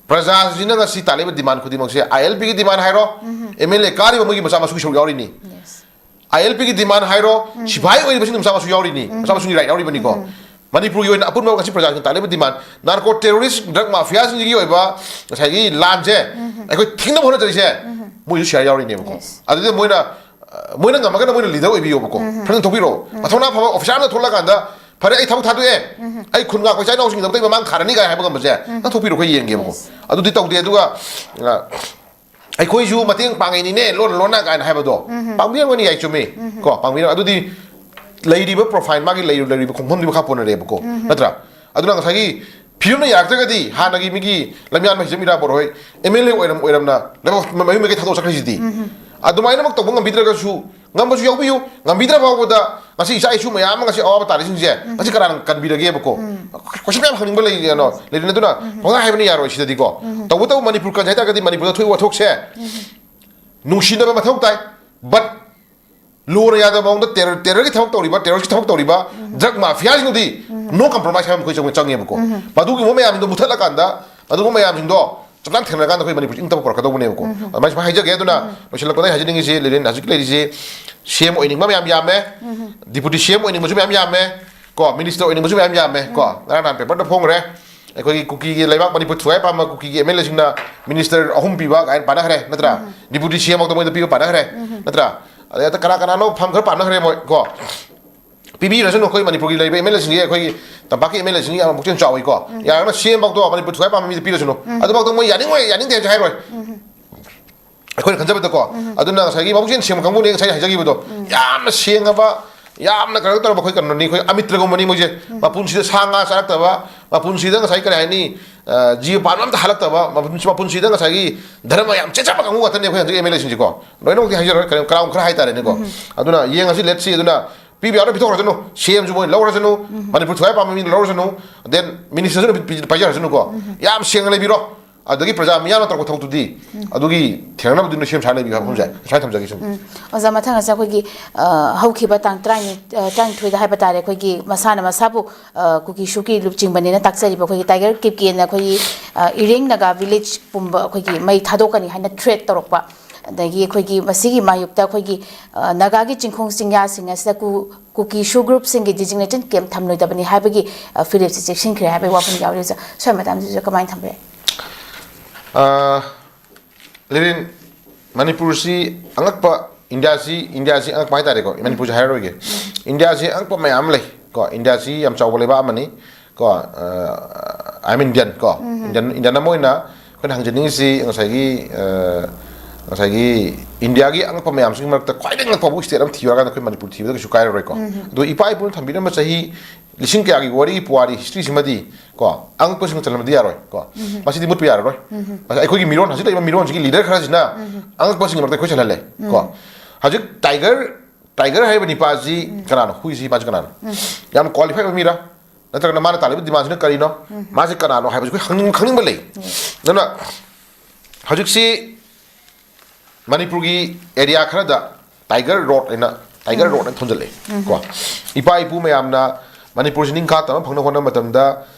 ꯄ꯭ꯔꯖꯥꯁꯤꯡꯁꯤꯅ ꯉꯁꯤ ꯇꯥꯜꯂꯤꯕ demand ꯈꯨꯗꯤꯡꯃꯛꯁꯦ, ILP ꯒꯤ demand ꯍꯥꯏꯔꯣ, MLA ꯀꯥꯔꯤꯕ ꯃꯣꯏꯒꯤ ꯃꯆꯥ ꯃꯁꯨꯒꯤ ꯁꯔꯨꯛ ꯌꯥꯎꯔꯤꯅꯤ꯫ ILP ꯒꯤ demand ꯍꯥꯏꯔꯣ, ꯁꯤꯐꯥꯏ ꯑꯣꯏꯔꯤꯕꯁꯤꯡ ꯃꯆꯥ ꯃꯁꯨ ꯌꯥꯎꯔꯤꯅꯤ, ꯃꯆꯥ ꯃꯁꯨꯒꯤ right ꯌꯥꯎꯔꯤꯕꯅꯤꯀꯣ꯫ ꯃꯅꯤꯄꯨꯔꯒꯤ ꯑꯣꯏꯅ ꯑꯄꯨꯟꯕ ꯉꯁꯤ ꯄ꯭ꯔꯖꯥꯁꯤꯡꯅ ꯇꯥꯜꯂꯤꯕ demand, narco terrorist, drug mafiaꯁꯤꯡꯒꯤ ꯑꯣꯏꯕ ꯉꯁꯥꯏꯒꯤ ꯂꯥꯟꯁꯦ ꯑꯩꯈꯣꯏ ꯊꯤꯡꯅꯕ ꯍꯣꯠꯅꯖꯔꯤꯁꯦ, ꯃꯣꯏꯁꯨ share ꯌꯥꯎꯔꯤꯅꯦꯕꯀꯣ꯫ ꯑꯗꯨꯗ ꯃꯣꯏꯅ, ꯃꯣꯏꯅ ꯉꯝꯃꯒꯅ ꯃꯣꯏꯅ leader ꯑꯣꯏꯕꯤꯌꯣꯕꯀꯣ꯫ ꯐꯖꯅ ꯊꯣꯛꯄꯤꯔꯛꯑꯣ꯫ ꯃꯊꯧꯅꯥ ꯐꯕ officer ꯑꯃꯅ ꯊꯣꯛꯂꯛꯑꯀꯥꯟꯗ, "ꯐꯔꯦ, ꯑꯩ ꯊꯕꯛ ꯊꯥꯗꯣꯛꯑꯦ, ꯑꯩ ꯈꯨꯟ ꯉꯥꯛꯄ ꯏꯆꯥ ꯏꯅꯥꯎꯁꯤꯡꯒꯤꯗꯃꯛꯇ ꯑꯩ ꯃꯃꯥꯡ ꯊꯥꯔꯅꯤ" ꯀꯥꯏ ꯍꯥꯏꯕ ꯉꯝꯕꯁꯦ ꯅꯪ ꯊꯣꯛꯄꯤꯔꯣ, ꯑꯩꯈꯣꯏ ꯌꯦꯡꯒꯦꯕꯀꯣ꯫ ꯑꯗꯨꯗꯤ ꯇꯧꯗꯦ꯫ ꯑꯗꯨꯒ, ꯑ, "ꯑꯩꯈꯣꯏꯁꯨ ꯃꯇꯦꯡ ꯄꯥꯡꯉꯤꯅꯤꯅꯦ, ꯂꯣꯟꯅ ꯂꯣꯟꯅ" ꯀꯥꯏꯅ ꯍꯥꯏꯕꯗꯣ, ꯄꯥꯡꯕꯤꯔꯝꯒꯅꯤ, ꯌꯥꯏ, ꯆꯨꯝꯃꯤ꯫ ꯀꯣ, ꯄꯥꯡꯕꯤꯔꯝ-, ꯑꯗꯨꯗꯤ ꯂꯩꯔꯤꯕ profile, ꯃꯥꯒꯤ ꯂꯩꯔꯤꯕ, ꯂꯩꯔꯤꯕ ꯈꯣꯡꯐꯝꯗꯨꯒꯤ ꯃꯈꯥ ꯄꯣꯟꯅꯔꯦꯕꯀꯣ꯫ ꯅꯠꯇ꯭ꯔꯥ? ꯑꯗꯨꯅ ꯉꯁꯥꯏꯒꯤ ꯐꯤꯕꯝꯅ ꯌꯥꯔꯛꯇ꯭ꯔꯒꯗꯤ, ꯍꯥꯟꯅꯒꯤ ꯃꯤꯒꯤ ꯂꯝꯌꯥꯟꯕ ꯍꯤꯖꯝ ꯏꯔꯥꯕꯣꯠ ꯍꯣꯏ MLA ꯑꯣꯏꯔꯝ-, ꯑꯣꯏꯔꯝꯅ ꯂꯩꯕꯥꯛ ꯃꯌꯨꯝ ꯃꯀꯩ ꯊꯥꯗꯣꯛ ꯆꯠꯈ꯭ꯔꯤꯁꯤꯗꯤ꯫ ꯑꯗꯨꯃꯥꯏꯅꯃꯛ ꯇꯧꯕ ꯉꯝꯕꯤꯗ꯭ꯔꯒꯁꯨ, ꯉꯝꯕꯁꯨ ꯌꯥꯎꯕꯤꯌꯨ, ꯉꯝꯕꯤꯗ꯭ꯔ ꯐꯥꯎꯕꯗ ꯉꯁꯤ ꯏꯆꯥ ꯏꯁꯨ ꯃꯌꯥꯝ ꯑꯃ ꯉꯁꯤ ꯑꯋꯥꯕ ꯇꯥꯔꯤꯁꯤꯡꯁꯦ ꯉꯁꯤ ꯀꯅꯥꯅ ꯀꯟꯕꯤꯔꯒꯦꯕꯀꯣ? Question ꯃꯌꯥꯝ ꯍꯪꯅꯤꯡꯕ ꯂꯩ, ꯀꯩꯅꯣ, ꯂꯩꯔꯤꯅꯤ꯫ ꯑꯗꯨꯅ ꯄꯪꯍꯥꯏ ꯍꯥꯏꯕꯅ ꯌꯥꯔꯣꯏ ꯁꯤꯗꯗꯤꯀꯣ꯫ ꯇꯧꯕꯇꯕꯨ ꯃꯅꯤꯄꯨꯔ ꯀꯟꯁꯦ ꯍꯥꯏꯇꯥꯔꯒꯗꯤ ꯃꯅꯤꯄꯨꯔꯗ ꯊꯣꯛꯏꯕ ꯋꯥꯊꯣꯛꯁꯦ ꯅꯨꯡꯁꯤꯅꯕ ꯃꯊꯧ ꯇꯥꯏ, but ꯂꯣꯅ ꯌꯥꯗꯕ ꯃꯑꯣꯡꯗ terror, terrorꯒꯤ ꯊꯕꯛ ꯇꯧꯔꯤꯕ, terrorꯒꯤ ꯊꯕꯛ ꯇꯧꯔꯤꯕ drug mafiaꯁꯤꯡꯗꯨꯗꯤ no compromise ꯍꯥꯏꯕ ꯑꯃ ꯑꯩꯈꯣꯏ ꯆꯪꯉꯦ-, ꯆꯪꯉꯦꯕꯀꯣ꯫ ꯃꯗꯨꯒꯨꯝꯕ ꯃꯌꯥꯝꯗꯣ ꯃꯨꯊꯠꯂꯀꯥꯟꯗ, ꯑꯗꯨꯒꯨꯝꯕ ꯃꯌꯥꯝꯁꯤꯡꯗꯣ ꯆꯞ ꯆꯥꯅ ꯊꯦꯡꯅꯔꯀꯥꯟꯗ ꯑꯩꯈꯣꯏ ꯃꯅꯤꯄꯨꯔꯁꯤ ꯏꯪ ꯇꯞꯄ ꯄꯨꯔꯛꯀꯗꯧꯕꯅꯦꯕꯀꯣ꯫ ꯑꯗꯨꯃꯥꯏꯅ ꯁꯨꯃꯥꯏꯅ ꯍꯥꯏꯖꯒꯦ꯫ ꯑꯗꯨꯅ ꯂꯣꯏꯁꯤꯜꯂꯛꯄꯗ ꯑꯩ ꯍꯥꯏꯖꯅꯤꯡꯉꯤꯁꯤ, ꯂꯤꯂꯦꯟ ꯍꯧꯖꯤꯛ ꯂꯩꯔꯤꯁꯤ CM ꯑꯣꯏꯅꯤꯡꯕ ꯃꯌꯥꯝ ꯌꯥꯝꯃꯦ, Deputy CM ꯑꯣꯏꯅꯤꯡꯕꯁꯨ ꯃꯌꯥꯝ ꯌꯥꯝꯃꯦ, ꯀꯣ, Minister ꯑꯣꯏꯅꯤꯡꯕꯁꯨ ꯃꯌꯥꯝ ꯌꯥꯝꯃꯦ, ꯀꯣ꯫ ꯉꯔꯥꯡ ꯅꯍꯥꯟ paperꯗ ꯐꯣꯡꯈ꯭ꯔꯦ꯫ ꯑꯩꯈꯣꯏꯒꯤ ꯀꯨꯀꯤꯒꯤ ꯂꯩꯕꯥꯛ ꯃꯅꯤꯄꯨꯔ ꯊꯨꯒꯥꯏ ꯄꯥꯝꯕ ꯀꯨꯀꯤꯒꯤ MLAꯁꯤꯡꯅ Minister ꯑꯍꯨꯝ ꯄꯤꯕ ꯀꯥꯏꯅ ꯄꯥꯅꯈ꯭ꯔꯦ, ꯅꯠꯇ꯭ꯔꯥ? Deputy CM ꯃꯛꯇ ꯃꯣꯏꯗ ꯄꯤꯕ ꯄꯥꯅꯈ꯭ꯔꯦ, ꯅꯠꯇ꯭ꯔꯥ? ꯑꯗꯩ ꯑꯇ ꯀꯅꯥ ꯀꯅꯥꯅꯣ ꯐꯝ ꯈꯔ ꯄꯥꯅꯈ꯭ꯔꯦ ꯃꯣꯏ, ꯀꯣ꯫ ꯄꯤꯕꯤꯔꯁꯅꯨ, ꯑꯩꯈꯣꯏ ꯃꯅꯤꯄꯨꯔꯒꯤ ꯂꯩꯔꯤꯕ MLAꯁꯤꯡꯒꯤ, ꯑꯩꯈꯣꯏꯒꯤ ꯇꯝꯄꯥꯛꯀꯤ MLAꯁꯤꯡꯒꯤ ꯌꯥꯝ ꯄꯨꯛꯆꯦꯜ ꯆꯥꯎꯏꯀꯣ꯫ ꯌꯥꯔꯒꯅ CM ꯐꯥꯎꯗꯣ ꯃꯅꯤꯄꯨꯔ ꯊꯨꯒꯥꯏ ꯄꯥꯝꯕ ꯃꯤꯗ ꯄꯤꯔꯁꯅꯨ꯫ ꯑꯗꯨꯐꯥꯎꯗꯣ ꯃꯣꯏ ꯌꯥꯅꯤꯡꯉꯣꯏ, ꯌꯥꯅꯤꯡꯗꯦ ꯍꯥꯏꯁꯨ ꯍꯥꯏꯔꯣꯏ꯫ ꯑꯩꯈꯣꯏꯅ ꯈꯟꯖꯕꯗꯀꯣ꯫ ꯑꯗꯨꯅ ꯉꯁꯥꯏꯒꯤ ꯃꯕꯨꯛꯆꯦꯜ ꯁꯦꯡꯕ ꯀꯥꯡꯕꯨꯅꯦ ꯉꯁꯥꯏ ꯍꯥꯏꯖꯈꯤꯕꯗꯣ꯫ ꯌꯥꯝꯅ ꯁꯦꯡꯉꯕ, ꯌꯥꯝꯅ ꯀꯩꯅꯣ ꯇꯧꯔꯕ ꯑꯩꯈꯣꯏ ꯀꯩꯅꯣꯅꯤ, ꯑꯩꯈꯣꯏ ꯑꯃꯤꯇ꯭ꯔꯒꯨꯝꯕꯅꯤ ꯃꯣꯏꯁꯦ꯫ ꯃꯄꯨꯟꯁꯤꯗ ꯁꯥ ꯉꯥ ꯆꯥꯔꯛꯇꯕ, ꯃꯄꯨꯟꯁꯤꯗ ꯉꯁꯥꯏ ꯀꯔꯤ ꯍꯥꯏꯅꯤ, ꯑ, ꯖꯤꯕ ꯄꯥꯟꯕ ꯑꯝꯇ ꯍꯥꯜꯂꯛꯇꯕ, ꯃꯄꯨꯟꯁꯤ-, ꯃꯄꯨꯟꯁꯤꯗ ꯉꯁꯥꯏꯒꯤ ꯙꯔꯃ ꯌꯥꯝ ꯆꯦꯠꯆꯕ ꯀꯥꯡꯕꯨ ꯉꯥꯛꯇꯅꯦ ꯑꯩꯈꯣꯏ ꯍꯧꯖꯤꯛ MLAꯁꯤꯡꯁꯤꯀꯣ꯫ ꯂꯣꯏꯅꯃꯛꯇꯤ ꯍꯥꯏꯖꯔꯣꯏ, ꯀꯔꯝ-, ꯀꯔꯥꯝ ꯈꯔ ꯍꯥꯏꯇꯥꯔꯦꯅꯦꯀꯣ꯫ ꯑꯗꯨꯅ ꯌꯦꯡꯉꯁꯤ, let's see꯫ ꯑꯗꯨꯅ ꯄꯤꯕ ꯌꯥꯕꯅ ꯄꯤꯊꯣꯛꯈ꯭ꯔꯁꯅꯨ, CMꯁꯨ ꯃꯣꯏ ꯂꯧꯔꯁꯅꯨ, ꯃꯅꯤꯄꯨꯔ ꯊꯨꯒꯥꯏ ꯄꯥꯝꯕ ꯃꯤꯅ ꯂꯧꯔꯁꯅꯨ, then Ministerꯁꯨ ꯄꯤ-, ꯄꯤ-, ꯄꯥꯏꯖꯔꯁꯅꯨꯀꯣ꯫ ꯌꯥꯝ ꯁꯦꯡꯅ ꯂꯩꯕꯤꯔꯣ꯫ ꯑꯗꯒꯤ ꯄ꯭ꯔꯖꯥ ꯃꯤꯌꯥꯝꯅ ꯇꯧꯔꯛꯄ ꯊꯕꯛꯇꯨꯗꯤ, ꯑꯗꯨꯒꯤ ꯊꯦꯡꯅꯅꯕꯗꯨꯅ ꯁꯦꯝ ꯁꯥꯅ ꯂꯩꯕꯤꯌꯨ ꯍꯥꯏꯕ ꯃꯐꯝꯁꯦ ꯁꯨꯃꯥꯏꯅ ꯊꯝꯖꯒꯦ ꯁꯨꯝ꯫ ꯑꯣꯖꯥ, ꯃꯊꯪ ꯑꯁꯤꯗ ꯑꯩꯈꯣꯏꯒꯤ, ꯑ, ꯍꯧꯈꯤꯕ ꯇꯥꯡ ꯇꯔꯥꯅꯤꯊꯣꯏ, ꯑ, ꯇꯔꯥꯅꯤꯊꯣꯏꯗ ꯍꯥꯏꯕ ꯇꯥꯔꯦ, ꯑꯩꯈꯣꯏꯒꯤ ꯃꯁꯥꯅ ꯃꯁꯥꯕꯨ, ꯑ, ꯀꯨꯀꯤ ꯁꯨꯒꯤ ꯂꯨꯆꯤꯡꯕꯅꯦꯅ ꯇꯥꯛꯆꯔꯤꯕ ꯑꯩꯈꯣꯏꯒꯤ ꯇꯥꯏꯒꯔ ꯀꯦꯞꯀꯦꯅ ꯑꯩꯈꯣꯏꯒꯤ, ꯑ, ꯏꯔꯦꯡ ꯅꯥꯒꯥ ꯚꯤꯂꯦꯖ ꯄꯨꯝꯕ ꯑꯩꯈꯣꯏꯒꯤ ꯃꯩ ꯊꯥꯗꯣꯛꯀꯅꯤ ꯍꯥꯏꯅ ꯊ꯭ꯔꯦꯠ ꯇꯧꯔꯛꯄ, ꯑꯗꯒꯤ ꯑꯩꯈꯣꯏꯒꯤ ꯃꯁꯤꯒꯤ ꯃꯥꯌꯣꯛꯇ ꯑꯩꯈꯣꯏꯒꯤ, ꯑ, ꯅꯥꯒꯥꯒꯤ ꯆꯤꯡꯈꯣꯡ ꯆꯤꯡꯌꯥꯁꯤꯡ ꯑꯁꯤꯗ ꯀꯨ-, ꯀꯨꯀꯤ ꯁꯨ ꯒ꯭ꯔꯨꯞꯁꯤꯡꯒꯤ ꯗꯤꯖꯤꯒꯅꯦꯇꯦꯠ ꯀꯦꯝꯞ ꯊꯝꯂꯣꯏꯗꯕꯅꯤ ꯍꯥꯏꯕꯒꯤ, ꯑ, ꯐꯤꯔꯦꯞꯁꯤ ꯆꯦꯛꯁꯤꯟꯈ꯭ꯔꯦ ꯍꯥꯏꯕꯒꯤ ꯋꯥꯐꯝ ꯌꯥꯎꯔꯤ꯫ ꯑꯣꯖꯥ, ꯁ꯭ꯋꯥꯏ ꯃꯇꯥꯡꯁꯤꯁꯨ ꯀꯃꯥꯏꯅ ꯊꯝꯕ ꯌꯥꯏ? ꯑ, ꯂꯤꯔꯤꯟ, ꯃꯅꯤꯄꯨꯔꯁꯤ ꯑꯉꯛꯄ, ꯏꯟꯗꯤꯌꯥꯁꯤ, ꯏꯟꯗꯤꯌꯥꯁꯤ ꯑꯉꯛꯄ ꯍꯥꯏꯇꯥꯔꯦꯀꯣ, ꯃꯅꯤꯄꯨꯔꯁꯤ ꯍꯥꯏꯔꯔꯣꯏꯒꯦ꯫ ꯏꯟꯗꯤꯌꯥꯁꯤ ꯑꯉꯛꯄ ꯃꯌꯥꯝ ꯑꯃ ꯂꯩ ꯀꯣ, ꯏꯟꯗꯤꯌꯥꯁꯤ ꯌꯥꯝ ꯆꯥꯎꯕ ꯂꯩꯕꯥꯛ ꯑꯃꯅꯤ ꯀꯣ, ꯑ, I am Indian ꯀꯣ, ꯏꯟꯗꯤꯌꯟ, ꯏꯟꯗꯤꯌꯟ ꯑꯃ ꯑꯣꯏꯅ ꯑꯩꯈꯣꯏꯅ ꯍꯪꯖꯅꯤꯡꯉꯤꯁꯤ ꯉꯁꯥꯏꯒꯤ, ꯑ, ꯉꯁꯥꯏꯒꯤ ꯏꯟꯗꯤꯌꯥꯒꯤ ꯑꯉꯛꯄ ꯃꯌꯥꯝꯁꯤꯒꯤ ꯃꯔꯛꯇ ꯈ꯭ꯋꯥꯏꯗꯒꯤ ꯉꯛꯄ ꯁ꯭ꯇꯦꯠ ꯑꯃ ꯊꯤꯌꯨ ꯍꯥꯏꯔꯀꯥꯟꯗ ꯑꯩꯈꯣꯏ ꯃꯅꯤꯄꯨꯔ ꯊꯤꯕꯗ ꯀꯩꯁꯨ ꯀꯥꯏꯔꯔꯣꯏꯀꯣ꯫ ꯑꯗꯣ ꯏꯄꯥ ꯏꯄꯨꯅ ꯊꯝꯕꯤꯔꯝꯕ ꯆꯍꯤ ꯂꯤꯁꯤꯡ ꯀꯌꯥꯒꯤ ꯋꯥꯔꯤꯒꯤ ꯄꯨꯋꯥꯔꯤ, ꯍꯤꯁꯇ꯭ꯔꯤꯁꯤꯃꯗꯤ ꯀꯣ, ꯑꯉꯛꯄꯁꯤꯡ ꯆꯜꯍꯟꯕꯗꯤ ꯌꯥꯔꯣꯏ ꯀꯣ꯫ ꯃꯁꯤꯗꯤ ꯃꯨꯠꯄ ꯌꯥꯔꯔꯣꯏ꯫ ꯃꯁꯤ ꯑꯩꯈꯣꯏꯒꯤ ꯃꯤꯔꯣꯟ, ꯍꯧꯖꯤꯛ ꯂꯩꯔꯤꯕ ꯃꯤꯔꯣꯟꯁꯤꯒꯤ ꯂꯤꯗꯔ ꯈꯔꯁꯤꯅ ꯑꯉꯛꯄꯁꯤꯡꯒꯤ ꯃꯔꯛꯇ ꯑꯩꯈꯣꯏ ꯆꯜꯍꯜꯂꯦ ꯀꯣ꯫ ꯍꯧꯖꯤꯛ ꯇꯥꯏꯒꯔ, ꯇꯥꯏꯒꯔ ꯍꯥꯏꯔꯤꯕ ꯅꯤꯄꯥꯁꯤ ꯀꯅꯥꯅꯣ? ꯍꯨꯏꯁꯤ ꯃꯥꯁꯤ ꯀꯅꯥꯅꯣ? ꯌꯥꯝ ꯀ꯭ꯋꯥꯂꯤꯐꯥꯏ ꯑꯣꯏꯕ ꯃꯤꯔꯥ? ꯅꯠꯇ꯭ꯔꯒꯅ ꯃꯥꯅ ꯇꯥꯜꯂꯤꯕ ꯗꯤꯃꯥꯟꯁꯤꯅ ꯀꯔꯤꯅꯣ? ꯃꯥꯁꯤ ꯀꯅꯥꯅꯣ ꯍꯥꯏꯕꯁꯤ ꯑꯩꯈꯣꯏ ꯈꯪꯅꯤꯡ-, ꯈꯪꯅꯤꯡꯕ ꯂꯩ꯫ ꯑꯗꯨꯅ ꯍꯧꯖꯤꯛꯁꯤ ꯃꯅꯤꯄꯨꯔꯒꯤ ꯑꯦꯔꯤꯌꯥ ꯈꯔꯗ ꯇꯥꯏꯒꯔ ꯔꯣꯠ ꯍꯥꯏꯅ, ꯇꯥꯏꯒꯔ ꯔꯣꯠ ꯍꯥꯏꯅ ꯊꯣꯟꯖꯜꯂꯛꯑꯦ ꯀꯣ꯫ ꯏꯄꯥ ꯏꯄꯨ ꯃꯌꯥꯝꯅ ꯃꯅꯤꯄꯨꯔꯁꯤ ꯅꯤꯡꯈꯥ ꯇꯝꯕ ꯐꯪꯅꯕ ꯍꯣꯠꯅꯕ ꯃꯇꯝꯗ,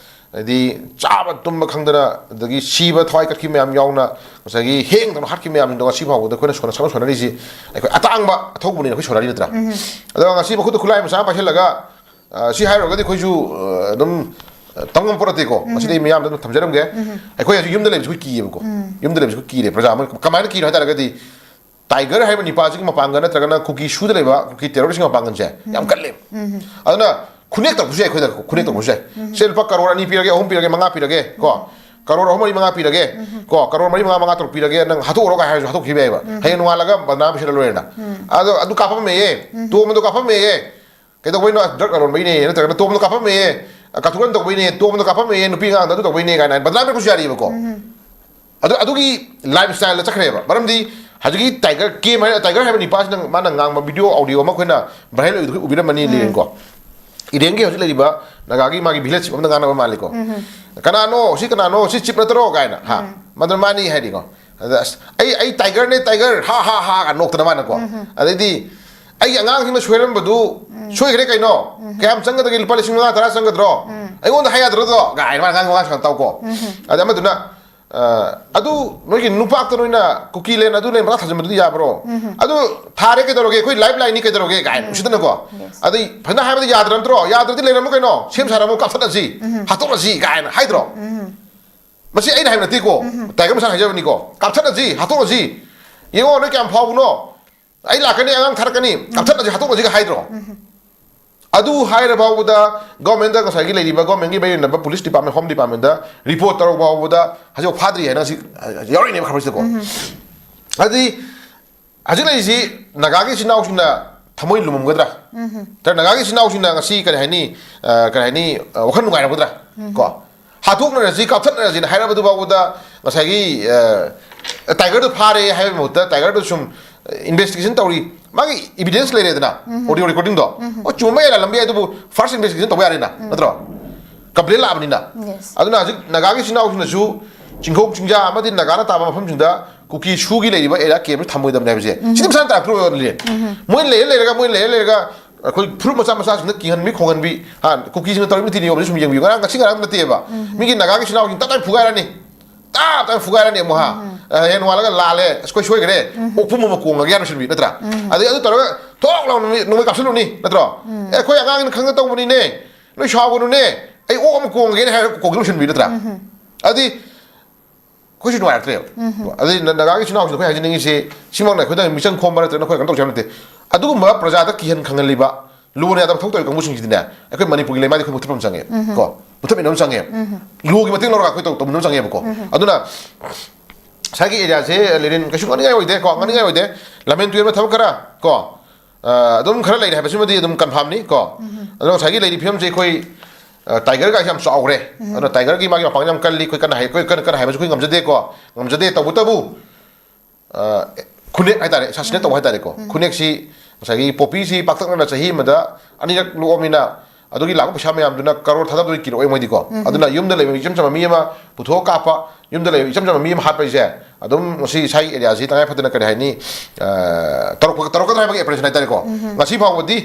ꯍꯥꯏꯗꯤ ꯆꯥꯕ ꯇꯨꯝꯕ ꯈꯪꯗꯅ, ꯑꯗꯒꯤ ꯁꯤꯕ ꯊꯋꯥꯏ ꯀꯠꯈꯤꯕ ꯃꯌꯥꯝ ꯌꯥꯎꯅ, ꯉꯁꯥꯏꯒꯤ ꯍꯦꯡ ꯇꯧꯅ ꯍꯥꯠꯈꯤꯕ ꯃꯌꯥꯝꯁꯤꯡꯗꯣ ꯉꯁꯤ ꯐꯥꯎꯕꯗ ꯑꯩꯈꯣꯏꯅ ꯁꯣꯟꯅ-, ꯁꯣꯟꯅ-, ꯁꯣꯟꯅꯔꯤꯁꯤ ꯑꯩꯈꯣꯏ ꯑꯇꯥꯡꯕ ꯑꯊꯧꯕꯅꯤꯅ ꯑꯩꯈꯣꯏ ꯁꯣꯟꯅꯔꯤ ꯅꯠꯇ꯭ꯔꯥ? ꯑꯗꯣ ꯉꯁꯤ ꯃꯈꯨꯠꯇ ꯈꯨꯠꯂꯥꯏ ꯃꯆꯥ ꯑꯃ ꯄꯥꯏꯁꯤꯜꯂꯒ, ꯑ, ꯁꯤ ꯍꯥꯏꯔꯨꯔꯒꯗꯤ ꯑꯩꯈꯣꯏꯁꯨ, ꯑ, ꯑꯗꯨꯝ, ꯑ, ꯇꯝ ꯉꯝꯕ ꯄꯣꯠ ꯅꯠꯇꯦꯀꯣ꯫ ꯃꯁꯤꯗꯤ ꯑꯩ ꯃꯤꯌꯥꯝꯗ ꯑꯗꯨꯝ ꯊꯝꯖꯔꯝꯒꯦ꯫ ꯑꯩꯈꯣꯏ ꯍꯧꯖꯤꯛ ꯌꯨꯝꯗ ꯂꯩꯕꯁꯤ ꯑꯩꯈꯣꯏ ꯀꯤꯌꯦꯕꯀꯣ꯫ ꯌꯨꯝꯗ ꯂꯩꯕꯁꯤ ꯑꯩꯈꯣꯏ ꯀꯤꯔꯦ꯫ ꯄ꯭ꯔꯖꯥ ꯑꯃ ꯀꯃꯥꯏꯅ ꯀꯤꯔꯤꯅꯣ ꯍꯥꯏ ꯇꯥꯔꯒꯗꯤ, ꯇꯥꯏꯒꯔ ꯍꯥꯏꯕ ꯅꯤꯄꯥꯁꯤꯒꯤ ꯃꯄꯥꯡꯒꯜ ꯅꯠꯇ꯭ꯔꯒꯅ ꯀꯨꯀꯤ ꯁꯨꯗ ꯂꯩꯕ ꯀꯨꯀꯤ ꯇꯦꯔꯣꯔꯤꯁꯀꯤ ꯃꯄꯥꯡꯒꯜꯁꯦ ꯌꯥꯝ ꯀꯜꯂꯦꯕ꯫ ꯑꯗꯨꯅ ꯈꯨꯅꯦꯛ ꯇꯧꯕꯁꯨ ꯌꯥꯏ ꯑꯩꯈꯣꯏꯗ, ꯈꯨꯅꯦꯛ ꯇꯧꯕꯁꯨ ꯌꯥꯏ꯫ ꯁꯦ ꯂꯨꯄꯥ ꯀꯔꯣꯔ ꯑꯅꯤ ꯄꯤꯔꯒꯦ, ꯑꯍꯨꯝ ꯄꯤꯔꯒꯦ, ꯃꯉꯥ ꯄꯤꯔꯒꯦ ꯀꯣ, ꯀꯔꯣꯔ ꯑꯍꯨꯝ ꯃꯔꯤ ꯃꯉꯥ ꯄꯤꯔꯒꯦ ꯀꯣ, ꯀꯔꯣꯔ ꯃꯔꯤ ꯃꯉꯥ, ꯃꯉꯥ ꯇꯔꯨꯛ ꯄꯤꯔꯒꯦ, ꯅꯪ ꯍꯥꯠꯇꯣꯛꯎꯔꯣ ꯀꯥꯏ ꯍꯥꯏꯔꯁꯨ ꯍꯥꯠꯇꯣꯛꯈꯤꯕ ꯌꯥꯏꯕ꯫ ꯍꯌꯦꯡ ꯅꯣꯡꯉꯥꯜꯂꯒ ꯕꯗꯅꯥꯝ ꯄꯤꯁꯜꯂ ꯂꯣꯏꯔꯦꯅ꯫ ꯑꯗꯣ ꯑꯗꯨ ꯀꯥꯞꯄꯝꯃꯦꯌꯦ, ꯇꯣꯝꯕꯗꯣ ꯀꯥꯞꯄꯝꯃꯦꯌꯦ, ꯀꯩꯗꯧꯕꯩꯅꯣ? ꯗ꯭ꯔꯒ ꯂꯂꯣꯟꯕꯩꯅꯦ ꯅꯠꯇ꯭ꯔꯒꯅ ꯇꯣꯝꯕꯗꯣ ꯀꯥꯞꯄꯝꯃꯦꯌꯦ, ꯀꯥꯊꯨꯛꯀꯥꯟ ꯇꯧꯕꯩꯅꯦ, ꯇꯣꯝꯕꯗꯣ ꯀꯥꯞꯄꯝꯃꯦꯌꯦ, ꯅꯨꯄꯤ ꯑꯉꯥꯡꯗ ꯑꯗꯨ ꯇꯧꯕꯩꯅꯦ ꯀꯥꯏꯅ ꯕꯗꯅꯥꯝ ꯄꯤꯔꯛꯄꯁꯨ ꯌꯥꯔꯤꯕꯀꯣ꯫ ꯑꯗꯨ, ꯑꯗꯨꯒꯤ ꯂꯥꯏꯐ ꯁ꯭ꯇꯥꯏꯜꯗ ꯆꯠꯈ꯭ꯔꯦꯕ꯫ ꯃꯔꯝꯗꯤ ꯍꯧꯖꯤꯛꯀꯤ ꯇꯥꯏꯒꯔ ꯀꯦꯝ ꯍꯥꯏ, ꯇꯥꯏꯒꯔ ꯍꯥꯏꯕ ꯅꯤꯄꯥꯁꯤꯅ ꯃꯥꯅ ꯉꯥꯡꯕ ꯚꯤꯗꯤꯑꯣ ꯑꯣꯗꯤꯑꯣ ꯑꯃ ꯑꯩꯈꯣꯏꯅ ꯚꯥꯏꯔꯦꯜ ꯑꯣꯏꯕꯗꯨ ꯑꯩꯈꯣꯏ ꯎꯕꯤꯔꯝꯃꯅꯤ, ꯂꯤꯔꯦꯟꯀꯣ꯫ ꯏꯔꯦꯡꯒꯤ ꯍꯧꯖꯤꯛ ꯂꯩꯔꯤꯕ ꯅꯥꯒꯥꯒꯤ ꯃꯥꯒꯤ ꯚꯤꯂꯦꯖ ꯆꯤꯞ ꯑꯃꯅ ꯉꯥꯡꯅꯕ ꯃꯥꯜꯂꯤꯀꯣ꯫ ꯀꯅꯥꯅꯣ ꯁꯤ, ꯀꯅꯥꯅꯣ ꯁꯤ, ꯆꯤꯞ ꯅꯠꯇ꯭ꯔꯣ ꯀꯥꯏꯅ, ꯍꯥ? ꯃꯗꯨꯅ ꯃꯥꯅꯤ ꯍꯥꯏꯔꯤꯀꯣ꯫ ꯑꯗ ꯑꯁ, "ꯑꯩ, ꯑꯩ ꯇꯥꯏꯒꯔꯅꯦ, ꯇꯥꯏꯒꯔ, ꯍꯥ, ꯍꯥ, ꯍꯥ" ꯅꯣꯛꯇꯅ ꯃꯥꯅꯀꯣ꯫ ꯑꯗꯩꯗꯤ, "ꯑꯩꯒꯤ ꯑꯉꯥꯡꯁꯤꯡꯅ ꯁꯣꯏꯔꯝꯕꯗꯨ ꯁꯣꯏꯈ꯭ꯔꯦ ꯀꯩꯅꯣ? ꯀꯌꯥꯝ ꯆꯪꯒꯗꯒꯦ? ꯂꯨꯄꯥ ꯂꯤꯁꯤꯡ ꯃꯉꯥ ꯇꯔꯥ ꯆꯪꯒꯗ꯭ꯔꯣ? ꯑꯩꯉꯣꯟꯗ ꯍꯥꯏ ꯌꯥꯗ꯭ꯔꯣ ꯑꯗꯣ?" ꯀꯥꯏꯅ ꯃꯥꯅ ꯉꯥꯡ ꯋꯥ ꯁꯥꯟꯅ ꯇꯧꯀꯣ꯫ ꯑꯗ ꯑꯃꯗꯨꯅ, ꯑ, "ꯑꯗꯨ ꯅꯣꯏꯒꯤ ꯅꯨꯄꯥꯛꯇ ꯅꯣꯏꯅ ꯀꯨꯀꯤ ꯂꯦꯟ ꯑꯗꯨ ꯂꯦꯟ ꯃꯈꯥ ꯊꯥꯖꯤꯟꯕꯗꯨꯗꯤ ꯌꯥꯕ꯭ꯔꯣ? ꯑꯗꯨ ꯊꯥꯔꯦ ꯀꯩꯗꯧꯔꯒꯦ? ꯑꯩꯈꯣꯏ ꯂꯥꯏꯐ ꯂꯥꯏꯟꯅꯤ ꯀꯩꯗꯧꯔꯒꯦ?" ꯀꯥꯏꯅ ꯎꯁꯤꯠꯇꯅꯀꯣ꯫ ꯑꯗꯩ ꯐꯖꯅ ꯍꯥꯏꯕꯗ ꯌꯥꯗ꯭ꯔ ꯅꯠꯇ꯭ꯔꯣ? ꯌꯥꯗ꯭ꯔꯗꯤ ꯂꯩꯔꯝꯃꯨ ꯀꯩꯅꯣ, ꯁꯦꯝ ꯁꯥꯔꯝꯃꯨ, ꯀꯥꯞꯊꯠꯅꯁꯤ, ꯍꯥꯠꯇꯣꯛꯅꯁꯤ ꯀꯥꯏꯅ ꯍꯥꯏꯗ꯭ꯔꯣ? ꯃꯁꯤ ꯑꯩꯅ ꯍꯥꯏꯕ ꯅꯠꯇꯦꯀꯣ, ꯇꯥꯏꯒꯔ ꯃꯁꯥꯅ ꯍꯥꯏꯖꯕꯅꯤꯀꯣ꯫ "ꯀꯥꯞꯊꯠꯅꯁꯤ, ꯍꯥꯠꯇꯣꯛꯅꯁꯤ, ꯌꯦꯡꯉꯣ ꯅꯣꯏ ꯀꯌꯥꯝ ꯐꯥꯎꯕꯅꯣ, ꯑꯩ ꯂꯥꯛꯀꯅꯤ, ꯑꯉꯥꯡ ꯊꯥꯔꯛꯀꯅꯤ, ꯀꯥꯞꯊꯠꯅꯁꯤ, ꯍꯥꯠꯇꯣꯛꯅꯁꯤꯒ" ꯍꯥꯏꯗ꯭ꯔꯣ? ꯑꯗꯨ ꯍꯥꯏꯔ ꯐꯥꯎꯕꯗ ꯒꯣꯔꯃꯦꯟꯗ, ꯉꯁꯥꯏꯒꯤ ꯂꯩꯔꯤꯕ ꯒꯣꯔꯃꯦꯟꯒꯤ ꯃꯔꯤ ꯂꯩꯅꯕ ꯄꯨꯂꯤꯁ ꯗꯤꯄꯥꯔꯠꯃꯦꯟ, ꯍꯣꯝ ꯗꯤꯄꯥꯔꯠꯃꯦꯟꯗ ꯔꯤꯄꯣꯔꯠ ꯇꯧꯔ ꯐꯥꯎꯕꯗ ꯍꯧꯖꯤꯛ ꯐꯥꯗ꯭ꯔꯤ ꯍꯥꯏꯅ ꯍꯧꯖꯤꯛ ꯌꯥꯎꯔꯛꯏꯅꯦꯕ ꯈꯕꯔꯁꯤꯗꯀꯣ꯫ ꯑꯗꯨꯗꯤ ꯍꯧꯖꯤꯛ ꯂꯩꯔꯤꯁꯤ ꯅꯥꯒꯥꯒꯤ ꯏꯆꯤꯟ ꯏꯅꯥꯎꯁꯤꯡꯅ ꯊꯃꯣꯏ ꯂꯨꯝꯃꯝꯒꯗ꯭ꯔꯥ? ꯅꯠꯇ꯭ꯔ ꯅꯥꯒꯥꯒꯤ ꯏꯆꯤꯟ ꯏꯅꯥꯎꯁꯤꯡꯅ ꯉꯁꯤ ꯀꯔꯤ ꯍꯥꯏꯅꯤ, ꯑ, ꯀꯔꯤ ꯍꯥꯏꯅꯤ, ꯑ, ꯋꯥꯈꯜ ꯅꯨꯡꯉꯥꯏꯔꯝꯒꯗ꯭ꯔꯥ? ꯀꯣ, "ꯍꯥꯠꯇꯣꯛꯅꯔꯁꯤ, ꯀꯥꯞꯊꯠꯅꯔꯁꯤꯅ" ꯍꯥꯏꯔꯕꯗꯨ ꯐꯥꯎꯕꯗ ꯉꯁꯥꯏꯒꯤ, ꯑ, ꯇꯥꯏꯒꯔꯗꯨ ꯐꯥꯔꯦ ꯍꯥꯏꯕꯒꯤ ꯃꯍꯨꯠꯇ ꯇꯥꯏꯒꯔꯗꯨ ꯁꯨꯝ ꯏꯟꯚꯦꯁꯇꯤꯒꯦꯁꯟ ꯇꯧꯔꯤ, ꯃꯥꯒꯤ ꯏꯚꯤꯗꯦꯟꯁ ꯂꯩꯔꯦꯗꯅ, ꯑꯣꯗꯤꯑꯣ ꯔꯦꯀꯣꯔꯗꯤꯡꯗꯣ꯫ ꯑꯣ, ꯆꯨꯝꯕ ꯌꯥꯏ, ꯂꯥꯜꯂꯝꯕ ꯌꯥꯏ, ꯑꯗꯨꯕꯨ ꯐꯥꯔꯁ ꯏꯟꯚꯦꯁꯇꯤꯒꯦꯁꯟ ꯇꯧꯕ ꯌꯥꯔꯦꯅ, ꯅꯠꯇ꯭ꯔꯣ? ꯀꯝꯄ꯭ꯂꯦꯟ ꯂꯥꯛꯑꯕꯅꯤꯅ꯫ ꯑꯗꯨꯅ ꯍꯧꯖꯤꯛ ꯅꯥꯒꯥꯒꯤ ꯏꯆꯤꯟ ꯏꯅꯥꯎꯁꯤꯡꯅꯁꯨ ꯆꯤꯡꯈꯣꯡ ꯆꯤꯡꯖꯥ ꯑꯃꯗꯤ ꯅꯥꯒꯥꯅ ꯇꯥꯕ ꯃꯐꯝꯁꯤꯡꯗ ꯀꯨꯀꯤ ꯁꯨꯒꯤ ꯂꯩꯔꯤꯕ ꯑꯦꯔꯤꯌꯥ ꯀꯦꯝꯁ ꯊꯝꯃꯣꯏꯗꯕꯅꯦ ꯍꯥꯏꯕꯁꯦ꯫ ꯁꯤꯗꯤ ꯃꯁꯥꯅ ꯇꯥꯔꯛꯇ꯭ꯔꯣ? ꯃꯣꯏ ꯂꯩꯔ ꯂꯩꯔꯒ, ꯃꯣꯏ ꯂꯩꯔ ꯂꯩꯔꯒ ꯑꯩꯈꯣꯏ ꯐꯨꯔꯨꯞ ꯃꯆꯥ ꯃꯆꯥꯁꯤꯡꯗ ꯀꯤꯍꯟꯕꯤ ꯈꯣꯡꯍꯟꯕꯤ, ꯍꯥ, ꯀꯨꯀꯤꯁꯤꯡꯅ ꯇꯧꯔꯤꯕ ꯅꯤꯇꯤ ꯅꯤꯌꯣꯝꯁꯤ ꯁꯨꯝ ꯌꯦꯡꯕꯤꯌꯨ꯫ ꯉꯔꯥꯡ, ꯉꯁꯤ ꯉꯔꯥꯡ ꯅꯠꯇꯦꯕ꯫ ꯃꯤꯒꯤ ꯅꯥꯒꯥꯒꯤ ꯏꯆꯤꯟ ꯏꯅꯥꯎꯁꯤꯡ ꯇꯞ ꯇꯥꯏ ꯐꯨꯒꯥꯏꯔꯅꯤ꯫ ꯇꯞ ꯇꯥꯏ ꯐꯨꯒꯥꯏꯔꯅꯤ ꯑꯃꯨꯛ, ꯍꯥ꯫ ꯑ, ꯍꯌꯦꯡ ꯅꯣꯡꯉꯥꯜꯂꯒ ꯂꯥꯜꯂꯦ, ꯑꯁ, ꯑꯩꯈꯣꯏ ꯁꯣꯏꯈ꯭ꯔꯦ꯫ ꯑꯣꯛꯄꯨꯝ ꯑꯃ ꯀꯣꯡꯉꯒꯦ ꯍꯥꯏꯅ ꯂꯣꯏꯁꯤꯟꯕꯤ, ꯅꯠꯇ꯭ꯔꯥ? ꯑꯗꯩ ꯑꯗꯨ ꯇꯧꯔꯒ ꯊꯣꯛ ꯂꯥꯎꯅ ꯅꯣꯡꯃꯩ, ꯅꯣꯡꯃꯩ ꯀꯥꯞꯁꯤꯜꯂꯨꯅꯤ, ꯅꯠꯇ꯭ꯔꯣ? "ꯑꯦ, ꯑꯩꯈꯣꯏ ꯑꯉꯥꯡꯅ ꯈꯪꯗ ꯇꯧꯕꯅꯤꯅꯦ, ꯅꯣꯏ ꯁꯥꯎꯒꯅꯨꯅꯦ, ꯑꯩ ꯑꯣꯛ ꯑꯃ ꯀꯣꯡꯉꯒꯦꯅ" ꯍꯥꯏꯔꯒ ꯀꯣꯡꯁꯤ ꯂꯣꯏꯁꯤꯟꯕꯤ, ꯅꯠꯇ꯭ꯔꯥ? ꯑꯗꯨꯗꯤ ꯑꯩꯈꯣꯏꯁꯨ ꯅꯨꯡꯉꯥꯏꯔꯛꯇ꯭ꯔꯦꯕ꯫ ꯑꯗꯩ ꯅ-, ꯅꯥꯒꯥꯒꯤ ꯏꯆꯤꯟ ꯏꯅꯥꯎꯁꯤꯡꯗ ꯑꯩꯈꯣꯏ ꯍꯥꯏꯖꯅꯤꯡꯉꯤꯁꯤ, ꯁꯤꯃꯛꯅ ꯑꯩꯈꯣꯏꯗ ꯃꯤꯆꯪ ꯈꯣꯝꯕ ꯅꯠꯇ꯭ꯔꯒ ꯑꯩꯈꯣꯏ ꯀꯩꯅꯣ ꯇꯧꯁꯦ ꯍꯥꯏꯕ ꯅꯠꯇꯦ꯫ ꯑꯗꯨꯒꯨꯝꯕ ꯄ꯭ꯔꯖꯥꯗ ꯀꯤꯍꯟ ꯈꯪꯍꯜꯂꯤꯕ, ꯂꯨꯅ ꯌꯥꯗꯕ ꯊꯕꯛ ꯇꯧꯔꯤꯕ ꯀꯥꯡꯕꯨꯁꯤꯡꯁꯤꯗꯤꯅꯦ, ꯑꯩꯈꯣꯏ ꯃꯅꯤꯄꯨꯔꯒꯤ ꯂꯩꯃꯥꯏꯗ ꯑꯩꯈꯣꯏ ꯃꯨꯊꯠꯄ ꯑꯃ ꯆꯪꯉꯦ꯫ ꯀꯣ? ꯃꯨꯊꯠꯃꯤꯟꯅꯕ ꯑꯃ ꯆꯪꯉꯦꯕ꯫ ꯂꯣꯒꯤ ꯃꯇꯦꯡ ꯂꯧꯔꯒ ꯑꯩꯈꯣꯏ ꯇꯧ-, ꯇꯧꯃꯤꯟꯅꯕ ꯆꯪꯉꯦꯕꯀꯣ꯫ ꯑꯗꯨꯅ ꯉꯁꯥꯏꯒꯤ ꯑꯦꯔꯤꯌꯥꯁꯦ, ꯂꯤꯔꯤꯟ, ꯀꯩꯁꯨ ꯉꯥꯡꯅꯤꯡꯉꯥꯏ ꯑꯣꯏꯗꯦ, ꯀꯣ? ꯉꯥꯡꯅꯤꯡꯉꯥꯏ ꯑꯣꯏꯗꯦ꯫ ꯂꯝꯐꯦꯟ ꯇꯨꯔꯦꯜ ꯊꯕꯛ ꯈꯔ, ꯀꯣ? ꯑ, ꯑꯗꯨꯝ ꯈꯔ ꯂꯩꯔꯦ ꯍꯥꯏꯕꯁꯤꯃꯗꯤ ꯑꯗꯨꯝ ꯀꯟꯐꯥꯝꯅꯤ, ꯀꯣ? ꯑꯗꯣ ꯉꯁꯥꯏꯒꯤ ꯂꯩꯔꯤ ꯐꯤꯕꯝꯁꯦ ꯑꯩꯈꯣꯏ, ꯑ, ꯇꯥꯏꯒꯔꯒ ꯌꯥꯝ ꯆꯥꯎꯈ꯭ꯔꯦ꯫ ꯑꯗꯨꯅ ꯇꯥꯏꯒꯔꯒꯤ ꯃꯥꯒꯤ ꯃꯄꯥꯡꯒꯜ ꯌꯥꯝ ꯀꯜꯂꯤ, ꯑꯩꯈꯣꯏ ꯀꯟꯅ ꯍꯥꯏ-, ꯑꯩꯈꯣꯏ ꯀꯟꯅ, ꯀꯟꯅ ꯍꯥꯏꯕꯁꯨ ꯑꯩꯈꯣꯏ ꯉꯝꯖꯗꯦ, ꯀꯣ? ꯉꯝꯖꯗꯦ꯫ ꯇꯧꯕꯇꯕꯨ, ꯑ, ꯈꯨꯅꯦꯛ ꯍꯥꯏꯇꯥꯔꯦ, assassinate ꯇꯧꯕ ꯍꯥꯏꯇꯥꯔꯦꯀꯣ꯫ ꯈꯨꯅꯦꯛꯁꯤ ꯉꯁꯥꯏꯒꯤ ꯄꯣꯄꯤꯁꯤ ꯄꯥꯛꯇꯛꯅꯅ ꯆꯍꯤ ꯑꯃꯗ ꯑꯅꯤꯔꯛ ꯂꯣꯛꯑꯃꯤꯅ, ꯑꯗꯨꯒꯤ ꯂꯥꯛꯄ ꯄꯩꯁꯥ ꯃꯌꯥꯝꯗꯨꯅ ꯀꯔꯣꯔ ꯊꯥꯗꯕꯗꯨꯗꯤ ꯀꯤꯔꯛꯑꯣꯏ ꯃꯣꯏꯗꯤꯀꯣ꯫ ꯑꯗꯨꯅ ꯌꯨꯝꯗ ꯂꯩꯕ ꯏꯆꯝ ꯆꯝꯕ ꯃꯤ ꯑꯃ ꯄꯨꯊꯣꯛꯑ ꯀꯥꯞꯄ, ꯌꯨꯝꯗ ꯂꯩꯕ ꯏꯆꯝ ꯆꯝꯕ ꯃꯤ ꯑꯃ ꯍꯥꯠꯄ ꯍꯥꯏꯁꯦ ꯑꯗꯨꯝ ꯉꯁꯤ ꯏꯁꯥꯒꯤ ꯑꯦꯔꯤꯌꯥꯁꯤ ꯇꯉꯥꯏ ꯐꯗꯅ, ꯀꯔꯤ ꯍꯥꯏꯅꯤ, ꯑ, ꯇꯧꯔꯛꯄ-, ꯇꯧꯔꯛꯀꯗ꯭ꯔꯥ ꯍꯥꯏꯕꯒꯤ ꯑꯦꯄ꯭ꯔꯦꯁꯟ ꯍꯥꯏꯇꯥꯔꯦꯀꯣ꯫ ꯉꯁꯤ ꯐꯥꯎꯕꯗꯤ,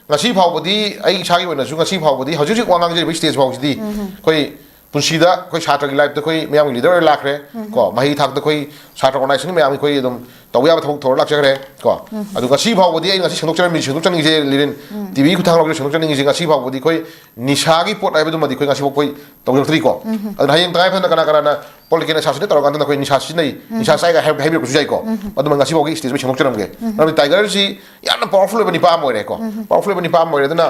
ꯉꯁꯤ ꯐꯥꯎꯕꯗꯤ ꯑꯩ ꯏꯁꯥꯒꯤ ꯑꯣꯏꯅꯁꯨ ꯉꯁꯤ ꯐꯥꯎꯕꯗꯤ, ꯍꯧꯖꯤꯛ ꯍꯧꯖꯤꯛ ꯋꯥ ꯉꯥꯡꯖꯔꯤꯕ ꯁ꯭ꯇꯦꯖ ꯐꯥꯎꯁꯤꯗꯤ ꯑꯩꯈꯣꯏ ꯄꯨꯟꯁꯤꯗ ꯑꯩꯈꯣꯏ ꯁꯥꯇ꯭ꯔꯒꯤ ꯂꯥꯏꯐꯇ ꯑꯩꯈꯣꯏ ꯃꯌꯥꯝꯒꯤ ꯂꯤꯗꯔ ꯑꯣꯏꯅ ꯂꯥꯛꯈ꯭ꯔꯦ ꯀꯣ꯫ ꯃꯍꯩ ꯊꯥꯛꯇ ꯑꯩꯈꯣꯏ ꯁꯥꯇ꯭ꯔ ꯑꯣꯔꯒꯅꯥꯏꯖꯦꯁꯟ ꯃꯌꯥꯝ ꯑꯩꯈꯣꯏ ꯑꯗꯨꯝ ꯇꯧꯕ ꯌꯥꯕ ꯊꯕꯛ ꯇꯧꯔ ꯂꯥꯛꯆꯈ꯭ꯔꯦ ꯀꯣ꯫ ꯑꯗꯨ ꯉꯁꯤ ꯐꯥꯎꯕꯗꯤ ꯑꯩ ꯉꯁꯤ ꯁꯦꯡꯗꯣꯛꯆꯔꯝꯃꯤ, ꯁꯦꯡꯗꯣꯛꯆꯅꯤꯡꯉꯤꯁꯦ ꯂꯤꯔꯦꯟ, ꯇꯤꯚꯤ ꯈꯨꯠꯊꯥꯡ ꯂꯧꯔꯒ ꯁꯦꯡꯗꯣꯛꯆꯅꯤꯡꯉꯤꯁꯦ, ꯉꯁꯤ ꯐꯥꯎꯕꯗꯤ ꯑꯩꯈꯣꯏ ꯅꯤꯁꯥꯒꯤ ꯄꯣꯠ ꯍꯥꯏꯕꯗꯨꯃꯗꯤ ꯑꯩꯈꯣꯏ ꯉꯁꯤꯐꯥꯎ ꯑꯩꯈꯣꯏ ꯇꯧꯖꯔꯛꯇ꯭ꯔꯤꯀꯣ꯫ ꯑꯗꯨꯅ ꯍꯌꯦꯡ ꯇꯉꯥꯏ ꯐꯗꯅ ꯀꯅꯥ ꯀꯅꯥꯅ ꯄꯣꯂꯤꯇꯤꯀꯦꯜ ꯑꯦꯁꯥꯁꯤꯅ ꯇꯧꯔꯀꯥꯟꯗ ꯑꯩꯈꯣꯏ ꯅꯤꯁꯥ ꯁꯤꯖꯤꯟꯅꯩ, ꯅꯤꯁꯥ ꯆꯥꯏꯒ ꯍꯥꯏ-, ꯍꯥꯏꯕꯤꯔꯛꯄꯁꯨ ꯌꯥꯏꯀꯣ꯫ ꯑꯗꯨꯃ ꯉꯁꯤꯐꯥꯎꯒꯤ ꯁ꯭ꯇꯦꯖ ꯑꯃ ꯁꯦꯡꯗꯣꯛꯆꯔꯝꯒꯦ꯫ ꯃꯔꯝꯗꯤ ꯇꯥꯏꯒꯔꯁꯤ ꯌꯥꯝꯅ ꯄꯋꯥꯔꯐꯨꯜ ꯑꯣꯏꯕ ꯅꯤꯄꯥ ꯑꯃ ꯑꯣꯏꯔꯦꯀꯣ꯫ ꯄꯋꯥꯔꯐꯨꯜ ꯑꯣꯏꯕ ꯅꯤꯄꯥ ꯑꯃ ꯑꯣꯏꯔꯦ꯫ ꯑꯗꯨꯅ,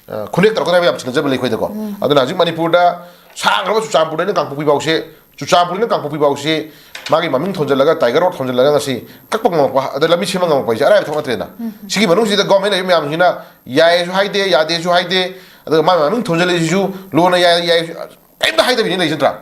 ꯑ, ꯈꯨꯅꯦꯛ ꯇꯧꯔꯛꯀꯗꯕ ꯌꯥꯝ ꯆꯤꯡꯅꯖꯕ ꯂꯩ ꯑꯩꯈꯣꯏꯗꯀꯣ꯫ ꯑꯗꯨꯅ ꯍꯧꯖꯤꯛ ꯃꯅꯤꯄꯨꯔꯗ ꯁꯥꯡꯈ꯭ꯔꯕ ꯆꯨꯔꯆꯥꯟꯄꯨꯔꯗꯩꯅ ꯀꯥꯡꯄꯣꯛꯄꯤ ꯐꯥꯎꯁꯦ, ꯆꯨꯔꯆꯥꯟꯄꯨꯔꯗꯩꯅ ꯀꯥꯡꯄꯣꯛꯄꯤ ꯐꯥꯎꯁꯦ ꯃꯥꯒꯤ ꯃꯃꯤꯡ ꯊꯣꯟꯖꯜꯂꯒ, ꯇꯥꯏꯒꯔ ꯔꯣꯗ ꯊꯣꯟꯖꯜꯂꯒ ꯉꯁꯤ ꯀꯛꯄ ꯉꯝꯃꯛꯄ, ꯑꯗ ꯂꯝꯕꯤ ꯁꯦꯝꯕ ꯉꯝꯃꯛꯄ ꯍꯥꯏꯁꯦ ꯑꯔꯥꯏꯕ ꯊꯕꯛ ꯅꯠꯇ꯭ꯔꯦꯅ꯫ ꯁꯤꯒꯤ ꯃꯅꯨꯡꯁꯤꯗ ꯒꯣꯔꯃꯦꯟ ꯂꯩꯔꯤꯕ ꯃꯌꯥꯝꯁꯤꯅ ꯌꯥꯏꯁꯨ ꯍꯥꯏꯗꯦ, ꯌꯥꯗꯦꯁꯨ ꯍꯥꯏꯗꯦ, ꯑꯗꯨꯒ ꯃꯥꯒꯤ ꯃꯃꯤꯡ ꯊꯣꯟꯖꯜꯂꯛꯏꯁꯤꯁꯨ ꯂꯣꯟꯅ ꯌꯥꯏ, ꯌꯥꯏ, ꯀꯔꯤꯝꯇ ꯍꯥꯏꯗꯕꯤꯅ ꯂꯩꯁꯤ ꯅꯠꯇ꯭ꯔꯥ?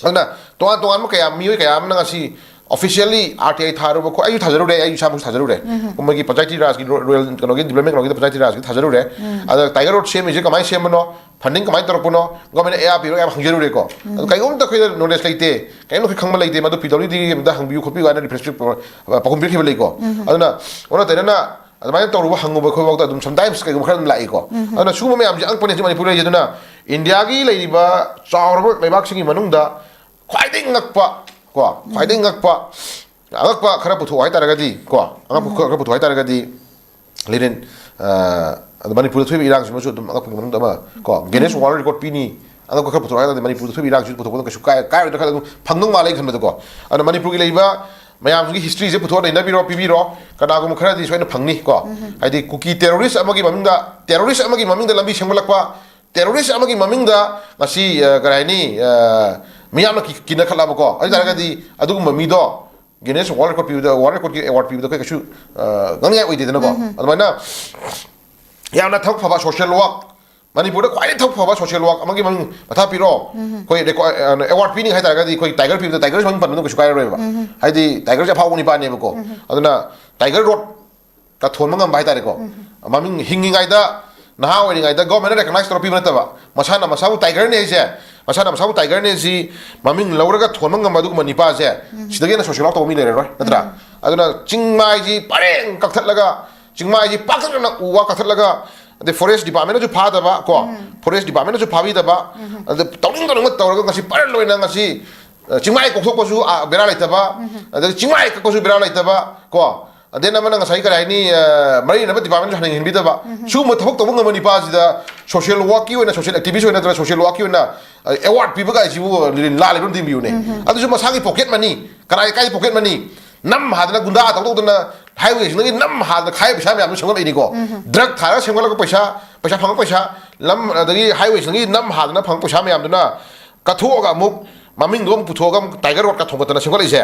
ꯑꯗꯨꯅ ꯇꯣꯉꯥꯟ ꯇꯣꯉꯥꯟꯕ ꯀꯌꯥ, ꯃꯤꯑꯣꯏ ꯀꯌꯥ ꯑꯃꯅ ꯉꯁꯤ ꯑꯣꯐꯤꯁꯤꯌꯦꯜꯂꯤ ꯑꯥꯔ ꯇꯤ ꯑꯥꯏ ꯊꯥꯔꯨꯕ ꯈꯣ-, ꯑꯩꯁꯨ ꯊꯥꯖꯔꯨꯔꯦ, ꯑꯩ ꯏꯁꯥꯃꯛꯁꯨ ꯊꯥꯖꯔꯨꯔꯦ꯫ ꯃꯣꯏꯒꯤ ꯄꯟꯆꯥꯌꯇꯤ ꯔꯥꯖꯀꯤ ꯔꯣ-, ꯔꯣꯌꯦꯜ ꯀꯩꯅꯣꯒꯤ, ꯗꯤꯕ꯭ꯂꯞꯃꯦꯟ ꯀꯩꯅꯣꯒꯤꯗ ꯄꯟꯆꯥꯌꯇꯤ ꯔꯥꯖꯀꯤ ꯊꯥꯖꯔꯨꯔꯦ꯫ ꯑꯗ ꯇꯥꯏꯒꯔ ꯔꯣꯗ ꯁꯦꯝꯃꯤꯁꯦ ꯀꯃꯥꯏꯅ ꯁꯦꯝꯕꯅꯣ, ꯐꯟꯗꯤꯡ ꯀꯃꯥꯏꯅ ꯇꯧꯔꯛꯄꯅꯣ, ꯒꯣꯔꯃꯦꯟꯅ ꯑꯦ ꯑꯥꯔ ꯄꯤꯕ ꯀꯌꯥꯝ ꯍꯪꯖꯔꯨꯔꯦꯀꯣ꯫ ꯑꯗꯣ ꯀꯩꯒꯨꯝꯕꯗ ꯑꯩꯈꯣꯏꯗ ꯅꯣꯂꯦꯖ ꯂꯩꯇꯦ, ꯀꯩꯝꯇ ꯑꯩꯈꯣꯏ ꯈꯪꯕ ꯂꯩꯇꯦ, ꯃꯗꯨ ꯄꯤ ꯗꯕ꯭ꯂꯤꯎ ꯗꯤꯒꯤ ꯑꯝꯇ ꯍꯪꯕꯤꯌꯨ ꯈꯣꯠꯄꯤꯌꯨ ꯍꯥꯏꯅ ꯔꯤꯐ꯭ꯔꯦꯟꯁ ꯄꯤꯔꯛꯄ, ꯄꯥꯎꯈꯨꯝ ꯄꯤꯔꯛꯈꯤꯕ ꯂꯩꯀꯣ꯫ ꯑꯗꯨꯅ ꯑꯣꯟꯅ ꯇꯩꯅꯅ ꯑꯗꯨꯃꯥꯏꯅ ꯇꯧꯔꯨꯕ ꯍꯪꯉꯨꯕ ꯑꯩꯈꯣꯏꯐꯥꯎꯗ ꯑꯗꯨꯝ ꯁꯝꯇꯥꯏꯝꯁ ꯀꯩꯒꯨꯝꯕ ꯈꯔ ꯑꯗꯨꯝ ꯂꯥꯛꯏꯀꯣ꯫ ꯑꯗꯨꯅ ꯁꯤꯒꯨꯝꯕ ꯃꯌꯥꯝꯁꯦ ꯑꯉꯛꯄꯅꯦ ꯍꯧꯖꯤꯛ ꯃꯅꯤꯄꯨꯔ ꯂꯩꯔꯤꯁꯦ꯫ ꯑꯗꯨꯅ ꯏꯟꯗꯤꯌꯥꯒꯤ ꯂꯩꯔꯤꯕ ꯆꯥꯎꯔꯕ ꯂꯩꯕꯥꯛꯁꯤꯡꯒꯤ ꯃꯅꯨꯡꯗ ꯈ꯭ꯋꯥꯏꯗꯒꯤ ꯉꯛꯄ ꯀꯣ, ꯈ꯭ꯋꯥꯏꯗꯒꯤ ꯉꯛꯄ, ꯑꯉꯛꯄ ꯈꯔ ꯄꯨꯊꯣꯛꯑꯣ ꯍꯥꯏꯇꯥꯔꯒꯗꯤ ꯀꯣ, ꯑꯉꯛꯄ ꯈꯔ ꯄꯨꯊꯣꯛꯑꯣ ꯍꯥꯏꯇꯥꯔꯒꯗꯤ, ꯂꯤꯔꯦꯟ, ꯑ, ꯑꯗꯣ ꯃꯅꯤꯄꯨꯔꯗ ꯊꯣꯛꯏꯕ ꯏꯔꯥꯡꯁꯤꯃꯁꯨ ꯑꯗꯨꯝ ꯑꯉꯛꯄꯒꯤ ꯃꯅꯨꯡꯗ ꯑꯃ ꯀꯣ, ꯒꯦꯅꯦꯁ ꯋꯥꯔꯜ ꯔꯦꯀꯣꯔꯗ ꯄꯤꯅꯤ, ꯑꯉꯛꯄ ꯈꯔ ꯄꯨꯊꯣꯔꯛꯑꯀꯥꯟꯗ ꯃꯅꯤꯄꯨꯔꯗ ꯊꯣꯛꯏꯕ ꯏꯔꯥꯡꯁꯤ ꯄꯨꯊꯣꯛꯄꯗ ꯀꯩꯁꯨ ꯀꯥꯏ-, ꯀꯥꯏꯔꯣꯏꯗ꯭ꯔꯥ ꯈꯜꯂꯦ, ꯑꯗꯨꯝ ꯐꯪꯗꯧ ꯃꯥꯜꯂꯦ ꯑꯩ ꯈꯟꯕꯗꯀꯣ꯫ ꯑꯗꯣ ꯃꯅꯤꯄꯨꯔꯒꯤ ꯂꯩꯔꯤꯕ ꯃꯌꯥꯝꯁꯤꯒꯤ ꯍꯤꯁꯇ꯭ꯔꯤꯁꯦ ꯄꯨꯊꯣꯛꯑ ꯅꯩꯅꯕꯤꯔꯣ, ꯄꯤꯕꯤꯔꯣ, ꯀꯅꯥꯒꯨꯝꯕ ꯈꯔꯗꯤ ꯁꯣꯏꯅ ꯐꯪꯅꯤ ꯀꯣ꯫ ꯍꯥꯏꯗꯤ ꯀꯨꯀꯤ ꯇꯦꯔꯣꯔꯤꯁ ꯑꯃꯒꯤ ꯃꯃꯤꯡꯗ, ꯇꯦꯔꯣꯔꯤꯁ ꯑꯃꯒꯤ ꯃꯃꯤꯡꯗ ꯂꯝꯕꯤ ꯁꯦꯝꯒꯠꯂꯛꯄ, ꯇꯦꯔꯣꯔꯤꯁ ꯑꯃꯒꯤ ꯃꯃꯤꯡꯗ ꯉꯁꯤ, ꯑ, ꯀꯔꯤ ꯍꯥꯏꯅꯤ, ꯑ, ꯃꯤꯌꯥꯝꯅ ꯀꯤ-, ꯀꯤꯅꯈꯠꯂꯕꯀꯣ꯫ ꯑꯗꯨ ꯑꯣꯏ ꯇꯥꯔꯒꯗꯤ ꯑꯗꯨꯒꯨꯝꯕ ꯃꯤꯗꯣ ꯒꯤꯅꯦꯁ ꯋꯥꯔꯜ ꯔꯦꯀꯣꯔꯗ ꯄꯤꯕꯗ, ꯋꯥꯔꯜ ꯔꯦꯀꯣꯔꯗꯀꯤ ꯑꯦꯋꯥꯔꯗ ꯄꯤꯕꯗ ꯑꯩꯈꯣꯏ ꯀꯩꯁꯨ, ꯑ, ꯉꯥꯡꯅꯤꯡꯉꯥꯏ ꯑꯣꯏꯗꯦꯗꯅꯀꯣ꯫ ꯑꯗꯨꯃꯥꯏꯅ ꯌꯥꯝꯅ ꯊꯕꯛ ꯐꯕ ꯁꯣꯁꯤꯌꯦꯜ ꯋꯥꯔꯛ, ꯃꯅꯤꯄꯨꯔꯗ ꯈ꯭ꯋꯥꯏꯗꯒꯤ ꯊꯕꯛ ꯐꯕ ꯁꯣꯁꯤꯌꯦꯜ ꯋꯥꯔꯛ ꯑꯃꯒꯤ ꯃꯃꯤꯡ ꯃꯊꯥ ꯄꯤꯔꯣ꯫ ꯑꯩꯈꯣꯏ ꯔꯦꯀꯣ-, ꯑ, ꯑꯦꯋꯥꯔꯗ ꯄꯤꯅꯤꯡꯉꯦ ꯍꯥꯏ ꯇꯥꯔꯒꯗꯤ ꯑꯩꯈꯣꯏ ꯇꯥꯏꯒꯔ ꯄꯤꯕꯗ ꯇꯥꯏꯒꯔꯁꯤ ꯃꯃꯤꯡ ꯄꯟꯕꯗ ꯀꯩꯁꯨ ꯀꯥꯏꯔꯔꯣꯏꯕ꯫ ꯍꯥꯏꯗꯤ ꯇꯥꯏꯒꯔꯁꯦ ꯑꯐꯥꯎꯕ ꯅꯤꯄꯥꯅꯦꯕꯀꯣ꯫ ꯑꯗꯨꯅ ꯇꯥꯏꯒꯔ ꯔꯣꯗ ꯀ ꯊꯣꯟꯕ ꯉꯝꯕ ꯍꯥꯏꯇꯥꯔꯦꯀꯣ꯫ ꯃꯃꯤꯡ ꯍꯤꯡꯉꯤꯉꯩꯗ ꯅꯍꯥ ꯑꯣꯏꯔꯤꯉꯩꯗ ꯒꯣꯔꯃꯦꯟꯅ ꯔꯦꯀꯒꯅꯥꯏꯁ ꯇꯧꯔ ꯄꯤꯕ ꯅꯠꯇꯕ, ꯃꯁꯥꯅ ꯃꯁꯥꯕꯨ ꯇꯥꯏꯒꯔꯅꯦ ꯍꯥꯏꯁꯦ, ꯃꯁꯥꯅ ꯃꯁꯥꯕꯨ ꯇꯥꯏꯒꯔꯅꯦ ꯁꯤ ꯃꯃꯤꯡ ꯂꯧꯔꯒ ꯊꯣꯟꯕ ꯉꯝꯕ ꯑꯗꯨꯒꯨꯝꯕ ꯅꯤꯄꯥꯁꯦ, ꯁꯤꯗꯒꯤ ꯍꯦꯟꯅ ꯁꯣꯁꯤꯌꯦꯜ ꯋꯥꯛ ꯇꯧꯕ ꯃꯤ ꯂꯩꯔꯔꯣꯏ, ꯅꯠꯇ꯭ꯔꯥ? ꯑꯗꯨꯅ ꯆꯤꯡ ꯃꯥꯏꯁꯤ ꯄꯔꯦꯡ ꯀꯛꯊꯠꯂꯒ, ꯆꯤꯡ ꯃꯥꯏꯁꯤ ꯄꯥꯛꯇꯛꯅꯅ ꯎ ꯋꯥ ꯀꯛꯊꯠꯂꯒ, ꯑꯗꯩ ꯐꯣꯔꯦꯁ ꯗꯤꯄꯥꯔꯠꯃꯦꯟꯅꯁꯨ ꯐꯥꯗꯕ ꯀꯣ, ꯐꯣꯔꯦꯁ ꯗꯤꯄꯥꯔꯠꯃꯦꯟꯅꯁꯨ ꯐꯥꯕꯤꯗꯕ, ꯑꯗ ꯇꯧꯅꯤꯡ ꯇꯧꯅꯤꯡꯕ ꯇꯧꯔꯒ ꯉꯁꯤ ꯄꯔꯦꯡ ꯂꯣꯏꯅ ꯉꯁꯤ, ꯑ, ꯆꯤꯡꯃꯥꯏ ꯀꯣꯛꯊꯣꯛꯄꯁꯨ, ꯑ, ꯕꯦꯔꯥ ꯂꯩꯇꯕ, ꯑꯗꯒꯤ ꯆꯤꯡꯃꯥꯏ ꯀꯛꯄꯁꯨ ꯕꯦꯔꯥ ꯂꯩꯇꯕ ꯀꯣ, ꯑꯗꯩ ꯑꯃꯅ ꯉꯁꯥꯏ ꯀꯔꯤ ꯍꯥꯏꯅꯤ, ꯑ, ꯃꯔꯤ ꯂꯩꯅꯕ ꯗꯤꯄꯥꯔꯠꯃꯦꯟꯁꯨ ꯍꯟꯅ ꯌꯦꯡꯍꯟꯕꯤꯗꯕ, ꯁꯤꯒꯨꯝꯕ ꯊꯕꯛ ꯇꯧꯕ ꯉꯝꯕ ꯅꯤꯄꯥꯁꯤꯗ ꯁꯣꯁꯤꯌꯦꯜ ꯋꯥꯛꯀꯤ ꯑꯣꯏꯅ, ꯁꯣꯁꯤꯌꯦꯜ ꯑꯦꯛꯇꯤꯚꯤꯁ꯭ꯠ ꯑꯣꯏꯅ ꯅꯠꯇ꯭ꯔꯒ ꯁꯣꯁꯤꯌꯦꯜ ꯋꯥꯛꯀꯤ ꯑꯣꯏꯅ, ꯑ, ꯑꯦꯋꯥꯔꯗ ꯄꯤꯕ ꯀꯥꯏꯁꯤꯕꯨ ꯂꯥꯜꯂꯤꯕ ꯑꯃ ꯊꯤꯡꯕꯤꯌꯨꯅꯦ꯫ ꯑꯗꯨꯁꯨ ꯃꯁꯥꯒꯤ ꯄꯣꯀꯦꯠ ꯃꯅꯤ, ꯀꯅꯥꯏ ꯀꯥꯏ ꯄꯣꯀꯦꯠ ꯃꯅꯤ? ꯅꯝ ꯍꯥꯗꯅ ꯒꯨꯟꯗꯥ ꯇꯧꯗꯧꯗꯅ ꯍꯥꯏꯋꯦꯁꯤꯡꯗꯒꯤ ꯅꯝ ꯍꯥꯗꯅ ꯈꯥꯏꯕ ꯄꯩꯁꯥ ꯃꯌꯥꯝꯗꯨ ꯁꯦꯝꯒꯠꯂꯛꯏꯅꯤꯀꯣ꯫ ꯗ꯭ꯔꯒ ꯊꯥꯔꯒ ꯁꯦꯝꯒꯠꯂꯛꯄ ꯄꯩꯁꯥ, ꯄꯩꯁꯥ ꯐꯪꯉꯛꯄ ꯄꯩꯁꯥ, ꯂꯝ ꯑꯗꯒꯤ ꯍꯥꯏꯋꯦꯁꯤꯡꯗꯒꯤ ꯅꯝ ꯍꯥꯗꯅ ꯐꯪꯉꯛꯄ ꯄꯩꯁꯥ ꯃꯌꯥꯝꯗꯨꯅ ꯀꯠꯊꯣꯛꯑꯒ ꯑꯃꯨꯛ ꯃꯃꯤꯡꯗꯣ ꯑꯃꯨꯛ ꯄꯨꯊꯣꯛꯑꯒ ꯑꯃꯨꯛ ꯇꯥꯏꯒꯔ ꯔꯣꯗꯀ ꯊꯣꯡꯒꯠꯇꯅ ꯁꯦꯝꯒꯠꯂꯛꯏꯁꯦ꯫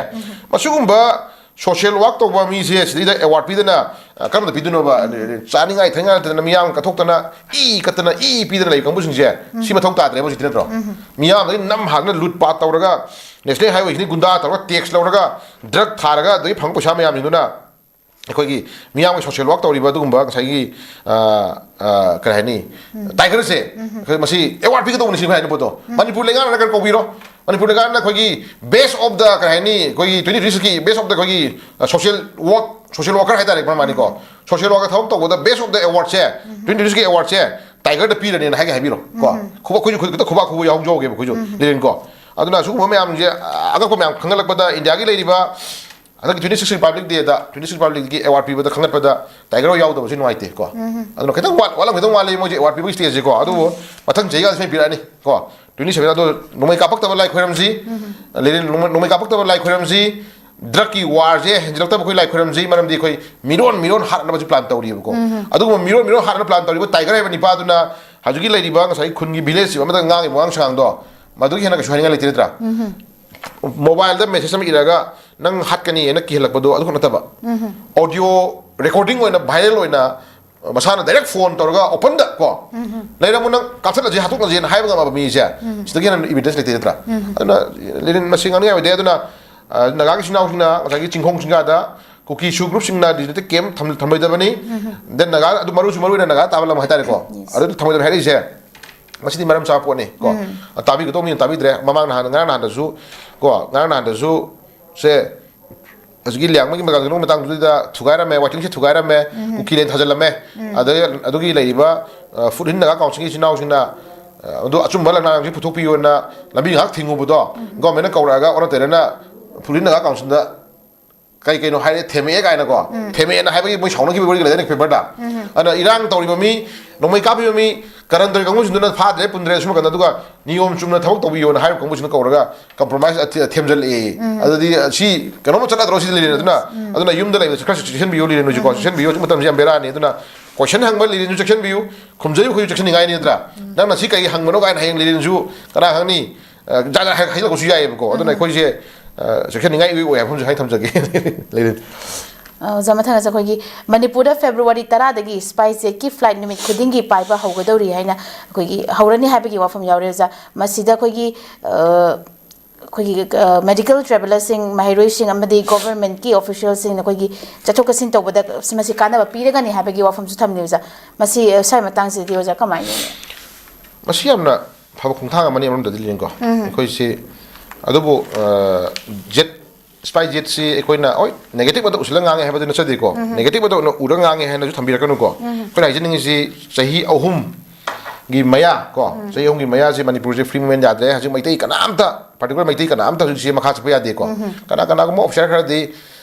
ꯃꯁꯤꯒꯨꯝꯕ ꯁꯣꯁꯤꯌꯦꯜ ꯋꯥꯛ ꯇꯧꯕ ꯃꯤꯁꯦ ꯁꯤꯗꯩꯗ ꯑꯦꯋꯥꯔꯗ ꯄꯤꯗꯅ, ꯑ, ꯀꯔꯝꯕꯗ ꯄꯤꯗꯣꯏꯅꯣꯕ? ꯆꯥꯅꯤꯡꯉꯥꯏ ꯊꯛꯅꯤꯡꯉꯥꯏ ꯅꯠꯇꯗꯅ ꯃꯤꯌꯥꯝ ꯀꯠꯊꯣꯛꯇꯅ ꯏ ꯀꯠꯇꯅ ꯏ ꯄꯤꯗꯅ ꯂꯩꯕ ꯀꯥꯡꯕꯨꯁꯤꯡꯁꯦ ꯁꯤ ꯃꯊꯧ ꯇꯥꯗ꯭ꯔꯦꯕ ꯍꯧꯖꯤꯛꯇꯤ, ꯅꯠꯇ꯭ꯔꯣ? ꯃꯤꯌꯥꯝꯗꯒꯤ ꯅꯝ ꯍꯥꯗꯅ ꯂꯨꯠ ꯄꯥꯠ ꯇꯧꯔꯒ ꯅꯦꯁꯅꯦꯜ ꯍꯥꯏꯋꯦꯁꯤꯡꯗꯒꯤ ꯒꯨꯟꯗꯥ ꯇꯧꯔꯒ ꯇꯦꯛꯁ ꯂꯧꯔꯒ ꯗ꯭ꯔꯒ ꯊꯥꯔꯒ ꯑꯗꯒꯤ ꯐꯪꯕ ꯄꯩꯁꯥ ꯃꯌꯥꯝꯁꯤꯡꯗꯨꯅ ꯑꯩꯈꯣꯏꯒꯤ ꯃꯤꯌꯥꯝꯒꯤ ꯁꯣꯁꯤꯌꯦꯜ ꯋꯥꯛ ꯇꯧꯔꯤꯕ ꯑꯗꯨꯒꯨꯝꯕ ꯉꯁꯥꯏꯒꯤ, ꯑ, ꯑ, ꯀꯔꯤ ꯍꯥꯏꯅꯤ, ꯇꯥꯏꯒꯔꯁꯦ ꯑꯩꯈꯣꯏ ꯃꯁꯤ ꯑꯦꯋꯥꯔꯗ ꯄꯤꯒꯗꯧꯕꯅꯤ ꯁꯤ ꯍꯥꯏꯅ ꯄꯣꯠꯇꯣ꯫ ꯃꯅꯤꯄꯨꯔ ꯂꯩꯉꯥꯛꯅ ꯀꯔꯤ ꯀꯧꯕꯤꯔꯣ? ꯃꯅꯤꯄꯨꯔ ꯂꯩꯉꯥꯛꯅ ꯑꯩꯈꯣꯏꯒꯤ best of the ꯀꯔꯤ ꯍꯥꯏꯅꯤ, ꯑꯩꯈꯣꯏꯒꯤ twenty twenty-six ꯀꯤ best of the ꯑꯩꯈꯣꯏꯒꯤ, ꯑ, social work, social worker ꯍꯥꯏꯇꯥꯔꯦ ꯃꯥꯅꯤꯀꯣ꯫ ꯁꯣꯁꯤꯌꯦꯜ ꯋꯥꯛꯀ ꯊꯕꯛ ꯇꯧꯕꯗ best of the award say, twenty twenty-six ꯀꯤ award ꯁꯦ ꯇꯥꯏꯒꯔꯗ ꯄꯤꯔꯅꯦꯅ ꯍꯥꯏꯒꯦ ꯍꯥꯏꯕꯤꯔꯣ ꯀꯣ꯫ ꯈꯨꯕꯥꯛ, ꯑꯩꯈꯣꯏꯁꯨ ꯈꯨꯗꯛꯇ ꯈꯨꯕꯥꯛ ꯈꯨꯕ ꯌꯥꯎꯖꯧꯒꯦꯕ ꯑꯩꯈꯣꯏꯁꯨ, ꯂꯤꯂꯦꯟ ꯀꯣ꯫ ꯑꯗꯨꯅ ꯁꯤꯒꯨꯝꯕ ꯃꯌꯥꯝꯁꯦ, ꯑ, ꯑꯉꯛꯄ ꯃꯌꯥꯝ ꯈꯪꯒꯠꯂꯛꯄꯗ ꯏꯟꯗꯤꯌꯥꯒꯤ ꯂꯩꯔꯤꯕ ꯍꯟꯗꯛꯀꯤ twenty-six Republic Day ꯗ, twenty-six Republic Day ꯒꯤ ꯑꯦꯋꯥꯔꯗ ꯄꯤꯕꯗ ꯈꯪꯒꯠꯄꯗ ꯇꯥꯏꯒꯔ ꯍꯣꯏ ꯌꯥꯎꯗꯕꯁꯤ ꯅꯨꯡꯉꯥꯏꯇꯦ ꯀꯣ꯫ ꯑꯗꯨꯅ ꯈꯤꯇꯪ ꯋꯥꯠ-, ꯋꯥꯠꯂꯝ ꯈꯤꯇꯪ ꯋꯥꯠꯂꯤ ꯃꯣꯏꯁꯦ ꯑꯦꯋꯥꯔꯗ ꯄꯤꯕꯒꯤ ꯁ꯭ꯇꯦꯖꯁꯦ ꯀꯣ꯫ ꯑꯗꯨꯕꯨ ꯃꯊꯪ ꯆꯍꯤꯒ ꯁꯣꯏꯅ ꯄꯤꯔꯛꯑꯅꯤ ꯀꯣ꯫ Twenty seven ꯑꯗꯣ ꯅꯣꯡꯃꯩ ꯀꯥꯞꯄꯛꯇꯕ ꯂꯥꯏ ꯈꯣꯏꯔꯝꯁꯤ, ꯂꯦꯅꯤꯟ ꯅꯣꯡꯃꯩ, ꯅꯣꯡꯃꯩ ꯀꯥꯞꯄꯛꯇꯕ ꯂꯥꯏ ꯈꯣꯏꯔꯝꯁꯤ, ꯗ꯭ꯔꯒꯀꯤ ꯋꯥꯔꯁꯦ ꯍꯦꯟꯖꯤꯜꯂꯛꯇꯕ ꯑꯩꯈꯣꯏ ꯂꯥꯏ ꯈꯣꯏꯔꯝꯁꯤ, ꯃꯔꯝꯗꯤ ꯑꯩꯈꯣꯏ ꯃꯤꯔꯣꯟ ꯃꯤꯔꯣꯟ ꯍꯥꯠꯅꯕꯁꯨ ꯄ꯭ꯂꯥꯟ ꯇꯧꯔꯤꯕꯀꯣ꯫ ꯑꯗꯨꯒꯨꯝꯕ ꯃꯤꯔꯣꯟ ꯃꯤꯔꯣꯟ ꯍꯥꯠꯅꯕ ꯄ꯭ꯂꯥꯟ ꯇꯧꯔꯤꯕ ꯇꯥꯏꯒꯔ ꯍꯥꯏꯕ ꯅꯤꯄꯥꯗꯨꯅ ꯍꯧꯖꯤꯛꯀꯤ ꯂꯩꯔꯤꯕ ꯉꯁꯥꯏꯒꯤ ꯈꯨꯟꯒꯤ ꯚꯤꯂꯦꯖ ꯑꯃꯗ ꯉꯥꯡꯉꯤꯕ ꯋꯥꯉꯥꯡ ꯁꯉꯥꯡꯗꯣ ꯃꯗꯨꯒꯤ ꯍꯦꯟꯅ ꯀꯩꯁꯨ ꯍꯥꯏꯅꯤꯡꯉꯥꯏ ꯂꯩꯇꯦ, ꯅꯠꯇ꯭ꯔꯥ? ꯃꯣꯕꯥꯏꯜꯗ ꯃꯦꯁꯦꯖ ꯑꯃ ꯏꯔꯒ ꯅꯪ ꯍꯥꯠꯀꯅꯤ ꯍꯥꯏꯅ ꯀꯤꯍꯜꯂꯛꯄꯗꯣ ꯑꯗꯨꯈꯛ ꯅꯠꯇꯕ, ꯑꯣꯗꯤꯑꯣ ꯔꯦꯀꯣꯔꯗꯤꯡ ꯑꯣꯏꯅ ꯚꯥꯏꯔꯦꯜ ꯑꯣꯏꯅ ꯃꯁꯥꯅ ꯗꯥꯏꯔꯦꯛ ꯐꯣꯟ ꯇꯧꯔꯒ ꯑꯣꯄꯟꯗ ꯀꯣ, ꯂꯩꯔꯝꯃꯣ ꯅꯪ ꯀꯥꯞꯊꯠꯂꯁꯤ ꯍꯥꯠꯇꯣꯛꯂꯁꯤꯅ ꯍꯥꯏꯕ ꯉꯝꯃꯕ ꯃꯤꯁꯦ ꯁꯤꯗꯒꯤ ꯍꯦꯟꯅ ꯏꯚꯤꯗꯦꯟꯁ ꯂꯩꯇꯦ, ꯅꯠꯇ꯭ꯔꯥ? ꯑꯗꯨꯅ ꯂꯦꯅꯤꯟ ꯃꯁꯤ ꯉꯥꯡꯅꯤꯡꯉꯥꯏ ꯑꯣꯏꯗꯦ꯫ ꯑꯗꯨꯅ, ꯑ, ꯅꯥꯒꯥꯒꯤ ꯏꯆꯤꯟ ꯏꯅꯥꯎꯁꯤꯡꯅ ꯉꯁꯥꯏꯒꯤ ꯆꯤꯡꯈꯣꯡ ꯆꯤꯡꯌꯥꯗ ꯀꯨꯀꯤꯁꯨ ꯒ꯭ꯔꯨꯞꯁꯤꯡꯅ ꯗꯤꯖꯤꯇꯦꯜ ꯀꯦꯝ ꯊꯝ-, ꯊꯝꯂꯣꯏꯗꯕꯅꯤ꯫ ꯎꯝ꯫ ꯗꯦꯟ ꯅꯥꯒꯥ, ꯑꯗꯨ ꯃꯔꯨꯁꯨ ꯃꯔꯨ ꯑꯣꯏꯅ ꯅꯥꯒꯥ ꯇꯥꯕ ꯂꯝ ꯍꯥꯏꯇꯥꯔꯦꯀꯣ꯫ ꯌꯦꯁ꯫ ꯑꯗꯨ ꯊꯝꯂꯣꯏꯗꯕꯅꯤ ꯍꯥꯏꯔꯛꯏꯁꯦ꯫ ꯃꯁꯤꯗꯤ ꯃꯔꯝ ꯆꯥꯕ ꯄꯣꯠꯅꯤ ꯀꯣ꯫ ꯎꯝ꯫ ꯇꯥꯕꯤꯒꯗꯧꯕ ꯃꯤꯅ ꯇꯥꯕꯤꯗ꯭ꯔꯦ꯫ ꯃꯃꯥꯡ ꯅꯍꯥꯟ, ꯉꯔꯥꯡ ꯅꯍꯥꯟꯗꯁꯨ ꯀꯣ, ꯉꯔꯥꯡ ꯅꯍꯥꯟꯗꯁꯨ ꯁꯦ ꯍꯧꯖꯤꯛꯀꯤ ꯂꯤꯌꯥꯡꯃꯩꯒꯤ ꯃꯇꯥꯡꯗꯨꯒꯤ ꯃꯇꯥꯡꯗꯨꯗ ꯊꯨꯒꯥꯏꯔꯝꯃꯦ, ꯋꯥꯏꯇꯤꯡꯁꯦ ꯊꯨꯒꯥꯏꯔꯝꯃꯦ, ꯎꯝ꯫ ꯀꯨꯀꯤ ꯂꯦꯟ ꯊꯥꯖꯤꯜꯂꯝꯃꯦ꯫ ꯎꯝ꯫ ꯑꯗꯩ ꯑꯗꯨꯒꯤ ꯂꯩꯔꯤꯕ, ꯑ, ꯐꯨꯠ ꯍꯤꯜ ꯅꯥꯒꯥ ꯀꯥꯎꯟꯁꯤꯜꯒꯤ ꯏꯆꯤꯟ ꯏꯅꯥꯎꯁꯤꯡꯅ, ꯑ, ꯑꯗꯨ ꯑꯆꯨꯝꯕ ꯂꯅꯥꯏꯁꯤ ꯄꯨꯊꯣꯛꯄꯤꯌꯣꯅ ꯂꯝꯕꯤ ꯉꯥꯏꯍꯥꯛ ꯊꯤꯡꯉꯨꯕꯗꯣ, ꯎꯝ꯫ ꯒꯣꯔꯃꯦꯟꯅ ꯀꯧꯔꯛꯑꯒ ꯑꯣꯟꯅ ꯇꯩꯅꯅ ꯐꯨꯠ ꯍꯤꯜ ꯅꯥꯒꯥ ꯀꯥꯎꯟꯁꯤꯜꯗ ꯀꯩ ꯀꯩꯅꯣ ꯍꯥꯏꯔꯦ, ꯊꯦꯝꯃꯛꯑꯦ ꯀꯥꯏꯅꯀꯣ꯫ ꯎꯝ꯫ ꯊꯦꯝꯃꯛꯑꯦꯅ ꯍꯥꯏꯕꯒꯤ ꯃꯣꯏ ꯁꯥꯎꯅꯈꯤꯕ ꯋꯥꯔꯤꯒ ꯂꯩꯗꯥꯏꯅꯦ ꯄꯦꯄꯔꯗ꯫ ꯎꯝ꯫ ꯑꯗꯨꯅ ꯏꯔꯥꯡ ꯇꯧꯔꯤꯕ ꯃꯤ, ꯅꯣꯡꯃꯩ ꯀꯥꯞꯄꯤꯕ ꯃꯤ, ꯀꯔꯟ ꯇꯧꯔꯤ ꯀꯥꯡꯕꯨꯁꯤꯡꯗꯨꯅ ꯐꯥꯗ꯭ꯔꯦ, ꯄꯨꯟꯗ꯭ꯔꯦ, ꯁꯨꯝ ꯀꯥꯟꯗ, ꯑꯗꯨꯒ ꯅꯤꯌꯣꯝ ꯆꯨꯝꯅ ꯊꯕꯛ ꯇꯧꯕꯤꯌꯣꯅ ꯍꯥꯏꯔꯤꯕ ꯀꯥꯡꯕꯨꯁꯤꯡꯗꯨ ꯀꯧꯔꯒ ꯀꯝꯄ꯭ꯔꯣꯃꯥꯏꯁ ꯑꯊꯤ-, ꯊꯦꯝꯖꯤꯜꯂꯛꯑꯦ꯫ ꯎꯝ꯫ ꯑꯗꯨꯗꯤ ꯁꯤ ꯀꯩꯅꯣꯝꯃ ꯆꯠꯅꯗ꯭ꯔꯣ ꯁꯤꯗꯤ ꯂꯩꯔꯦ꯫ ꯑꯗꯨꯅ, ꯎꯝ꯫ ꯑꯗꯨꯅ ꯌꯨꯝꯗ ꯂꯩꯕꯁꯨ ꯈꯔꯁꯨ ꯆꯦꯛꯁꯤꯟꯕꯤꯌꯨ ꯂꯩꯔꯦ ꯍꯧꯖꯤꯛꯀꯣ꯫ ꯎꯝ꯫ ꯆꯦꯛꯁꯤꯟꯕꯤꯌꯨ, ꯍꯧꯖꯤꯛ ꯃꯇꯝꯁꯤ ꯌꯥꯝ ꯕꯦꯔꯥꯅꯤ꯫ ꯑꯗꯨꯅ ꯀꯣꯏꯁꯟ ꯍꯪꯕ ꯂꯩꯔꯦꯁꯨ ꯆꯦꯛꯁꯤꯟꯕꯤꯌꯨ, ꯈꯨꯝꯖꯔꯤꯕ ꯑꯩꯈꯣꯏꯁꯨ ꯆꯦꯛꯁꯤꯟꯅꯤꯡꯉꯥꯏꯅꯤ ꯅꯠꯇ꯭ꯔꯥ? ꯎꯝ꯫ ꯅꯪꯅ ꯁꯤ ꯀꯩ ꯍꯪꯕꯅꯣ ꯀꯥꯏꯅ ꯍꯌꯦꯡ ꯂꯩꯔꯦꯁꯨ ꯀꯅꯥ ꯈꯪꯅꯤ? ꯑ, ꯖꯥꯠ ꯖꯥꯠ ꯍꯥꯏ-, ꯍꯥꯏꯖꯤꯜꯂꯛꯄꯁꯨ ꯌꯥꯏꯑꯕꯀꯣ꯫ ꯑꯗꯨꯅ ꯎꯝ꯫ ꯑꯩꯈꯣꯏꯁꯦ, ꯑ, ꯆꯦꯛꯁꯤꯟꯅꯤꯡꯉꯥꯏ ꯑꯣꯏ ꯍꯥꯏꯕ ꯑꯃꯁꯨ ꯍꯥꯏ ꯊꯝꯖꯒꯦ꯫ ꯂꯩꯔꯦ꯫ ꯑ, ꯑꯣꯖꯥ, ꯃꯊꯪ ꯑꯁꯤ ꯑꯩꯈꯣꯏꯒꯤ ꯃꯅꯤꯄꯨꯔꯗ ꯐꯦꯕ꯭ꯔꯨꯋꯥꯔꯤ ꯇꯔꯥꯗꯒꯤ ꯁ꯭ꯄꯥꯏꯁ ꯖꯦꯠꯀꯤ ꯐ꯭ꯂꯥꯏꯠ ꯅꯨꯃꯤꯠ ꯈꯨꯗꯤꯡꯒꯤ ꯄꯥꯏꯕ ꯍꯧꯒꯗꯧꯔꯤ ꯍꯥꯏꯅ ꯑꯩꯈꯣꯏꯒꯤ ꯍꯧꯔꯅꯤ ꯍꯥꯏꯕꯒꯤ ꯋꯥꯐꯝ ꯌꯥꯎꯔꯦ ꯑꯣꯖꯥ꯫ ꯃꯁꯤꯗ ꯑꯩꯈꯣꯏꯒꯤ, ꯑ, ꯑꯩꯈꯣꯏꯒꯤ, ꯑ, ꯃꯦꯗꯤꯀꯦꯜ ꯇ꯭ꯔꯦꯚꯦꯂꯔꯁꯤꯡ, ꯃꯍꯩꯔꯣꯏꯁꯤꯡ ꯑꯃꯗꯤ ꯒꯣꯚꯔꯟꯃꯦꯟꯠꯀꯤ ꯑꯣꯐꯤꯁꯤꯌꯦꯜꯁꯤꯡꯅ ꯑꯩꯈꯣꯏꯒꯤ ꯆꯠꯊꯣꯛ ꯆꯠꯁꯤꯟ ꯇꯧꯕꯗ ꯃꯁꯤ ꯀꯥꯟꯅꯕ ꯄꯤꯔꯒꯅꯤ ꯍꯥꯏꯕꯒꯤ ꯋꯥꯐꯝꯁꯨ ꯊꯝꯂꯤ ꯑꯣꯖꯥ꯫ ꯃꯁꯤ, ꯑ, ꯁ꯭ꯋꯥꯏ ꯃꯇꯥꯡꯁꯤꯗꯤ ꯑꯣꯖꯥ ꯀꯃꯥꯏꯅ ꯌꯦꯡꯉꯤ? ꯃꯁꯤ ꯌꯥꯝꯅ ꯐꯕ ꯈꯣꯡꯊꯥꯡ ꯑꯃꯅꯤ ꯑꯃꯔꯣꯝꯗꯗꯤ, ꯂꯤꯂꯤꯡꯀꯣ꯫ ꯎꯝ꯫ ꯑꯩꯈꯣꯏꯁꯤ, ꯑꯗꯨꯕꯨ, ꯑ, ꯖꯦꯠ, ꯁ꯭ꯄꯥꯏꯁ ꯖꯦꯠꯁꯤ ꯑꯩꯈꯣꯏꯅ, ꯍꯣꯏ, ꯅꯦꯒꯦꯇꯤꯚ ꯑꯗ ꯎꯁꯤꯜꯂꯒ ꯉꯥꯡꯉꯦ ꯍꯥꯏꯕꯗꯤ ꯅꯠꯆꯗꯦꯀꯣ꯫ ꯎꯝ꯫ ꯅꯦꯒꯦꯇꯤꯚ ꯑꯗ ꯑꯣꯏꯅ ꯎꯔꯒ ꯉꯥꯡꯉꯦ ꯍꯥꯏꯅꯁꯨ ꯊꯝꯕꯤꯔꯛꯀꯅꯨꯀꯣ꯫ ꯎꯝ꯫ ꯑꯩꯈꯣꯏꯅ ꯍꯥꯏꯖꯅꯤꯡꯉꯤꯁꯤ ꯆꯍꯤ ꯑꯍꯨꯝꯒꯤ ꯃꯌꯥ ꯀꯣ, ꯎꯝ꯫ ꯆꯍꯤ ꯑꯍꯨꯝꯒꯤ ꯃꯌꯥꯁꯤ ꯃꯅꯤꯄꯨꯔꯁꯦ ꯐ꯭ꯔꯤ ꯃꯨꯚꯃꯦꯟꯠ ꯌꯥꯗ꯭ꯔꯦ꯫ ꯍꯧꯖꯤꯛ ꯃꯩꯇꯩ ꯀꯅꯥꯝꯇ, ꯄꯥꯔꯇꯤꯀꯨꯂꯔ ꯃꯩꯇꯩ ꯀꯅꯥꯝꯇ ꯍꯧꯖꯤꯛꯁꯦ ꯃꯈꯥ ꯆꯠꯄ ꯌꯥꯗꯦꯀꯣ꯫ ꯎꯝ꯫ ꯀꯅꯥ ꯀꯅꯥꯒꯨꯝꯕ ꯑꯣꯐꯤꯁꯥꯔ ꯈꯔꯗꯤ,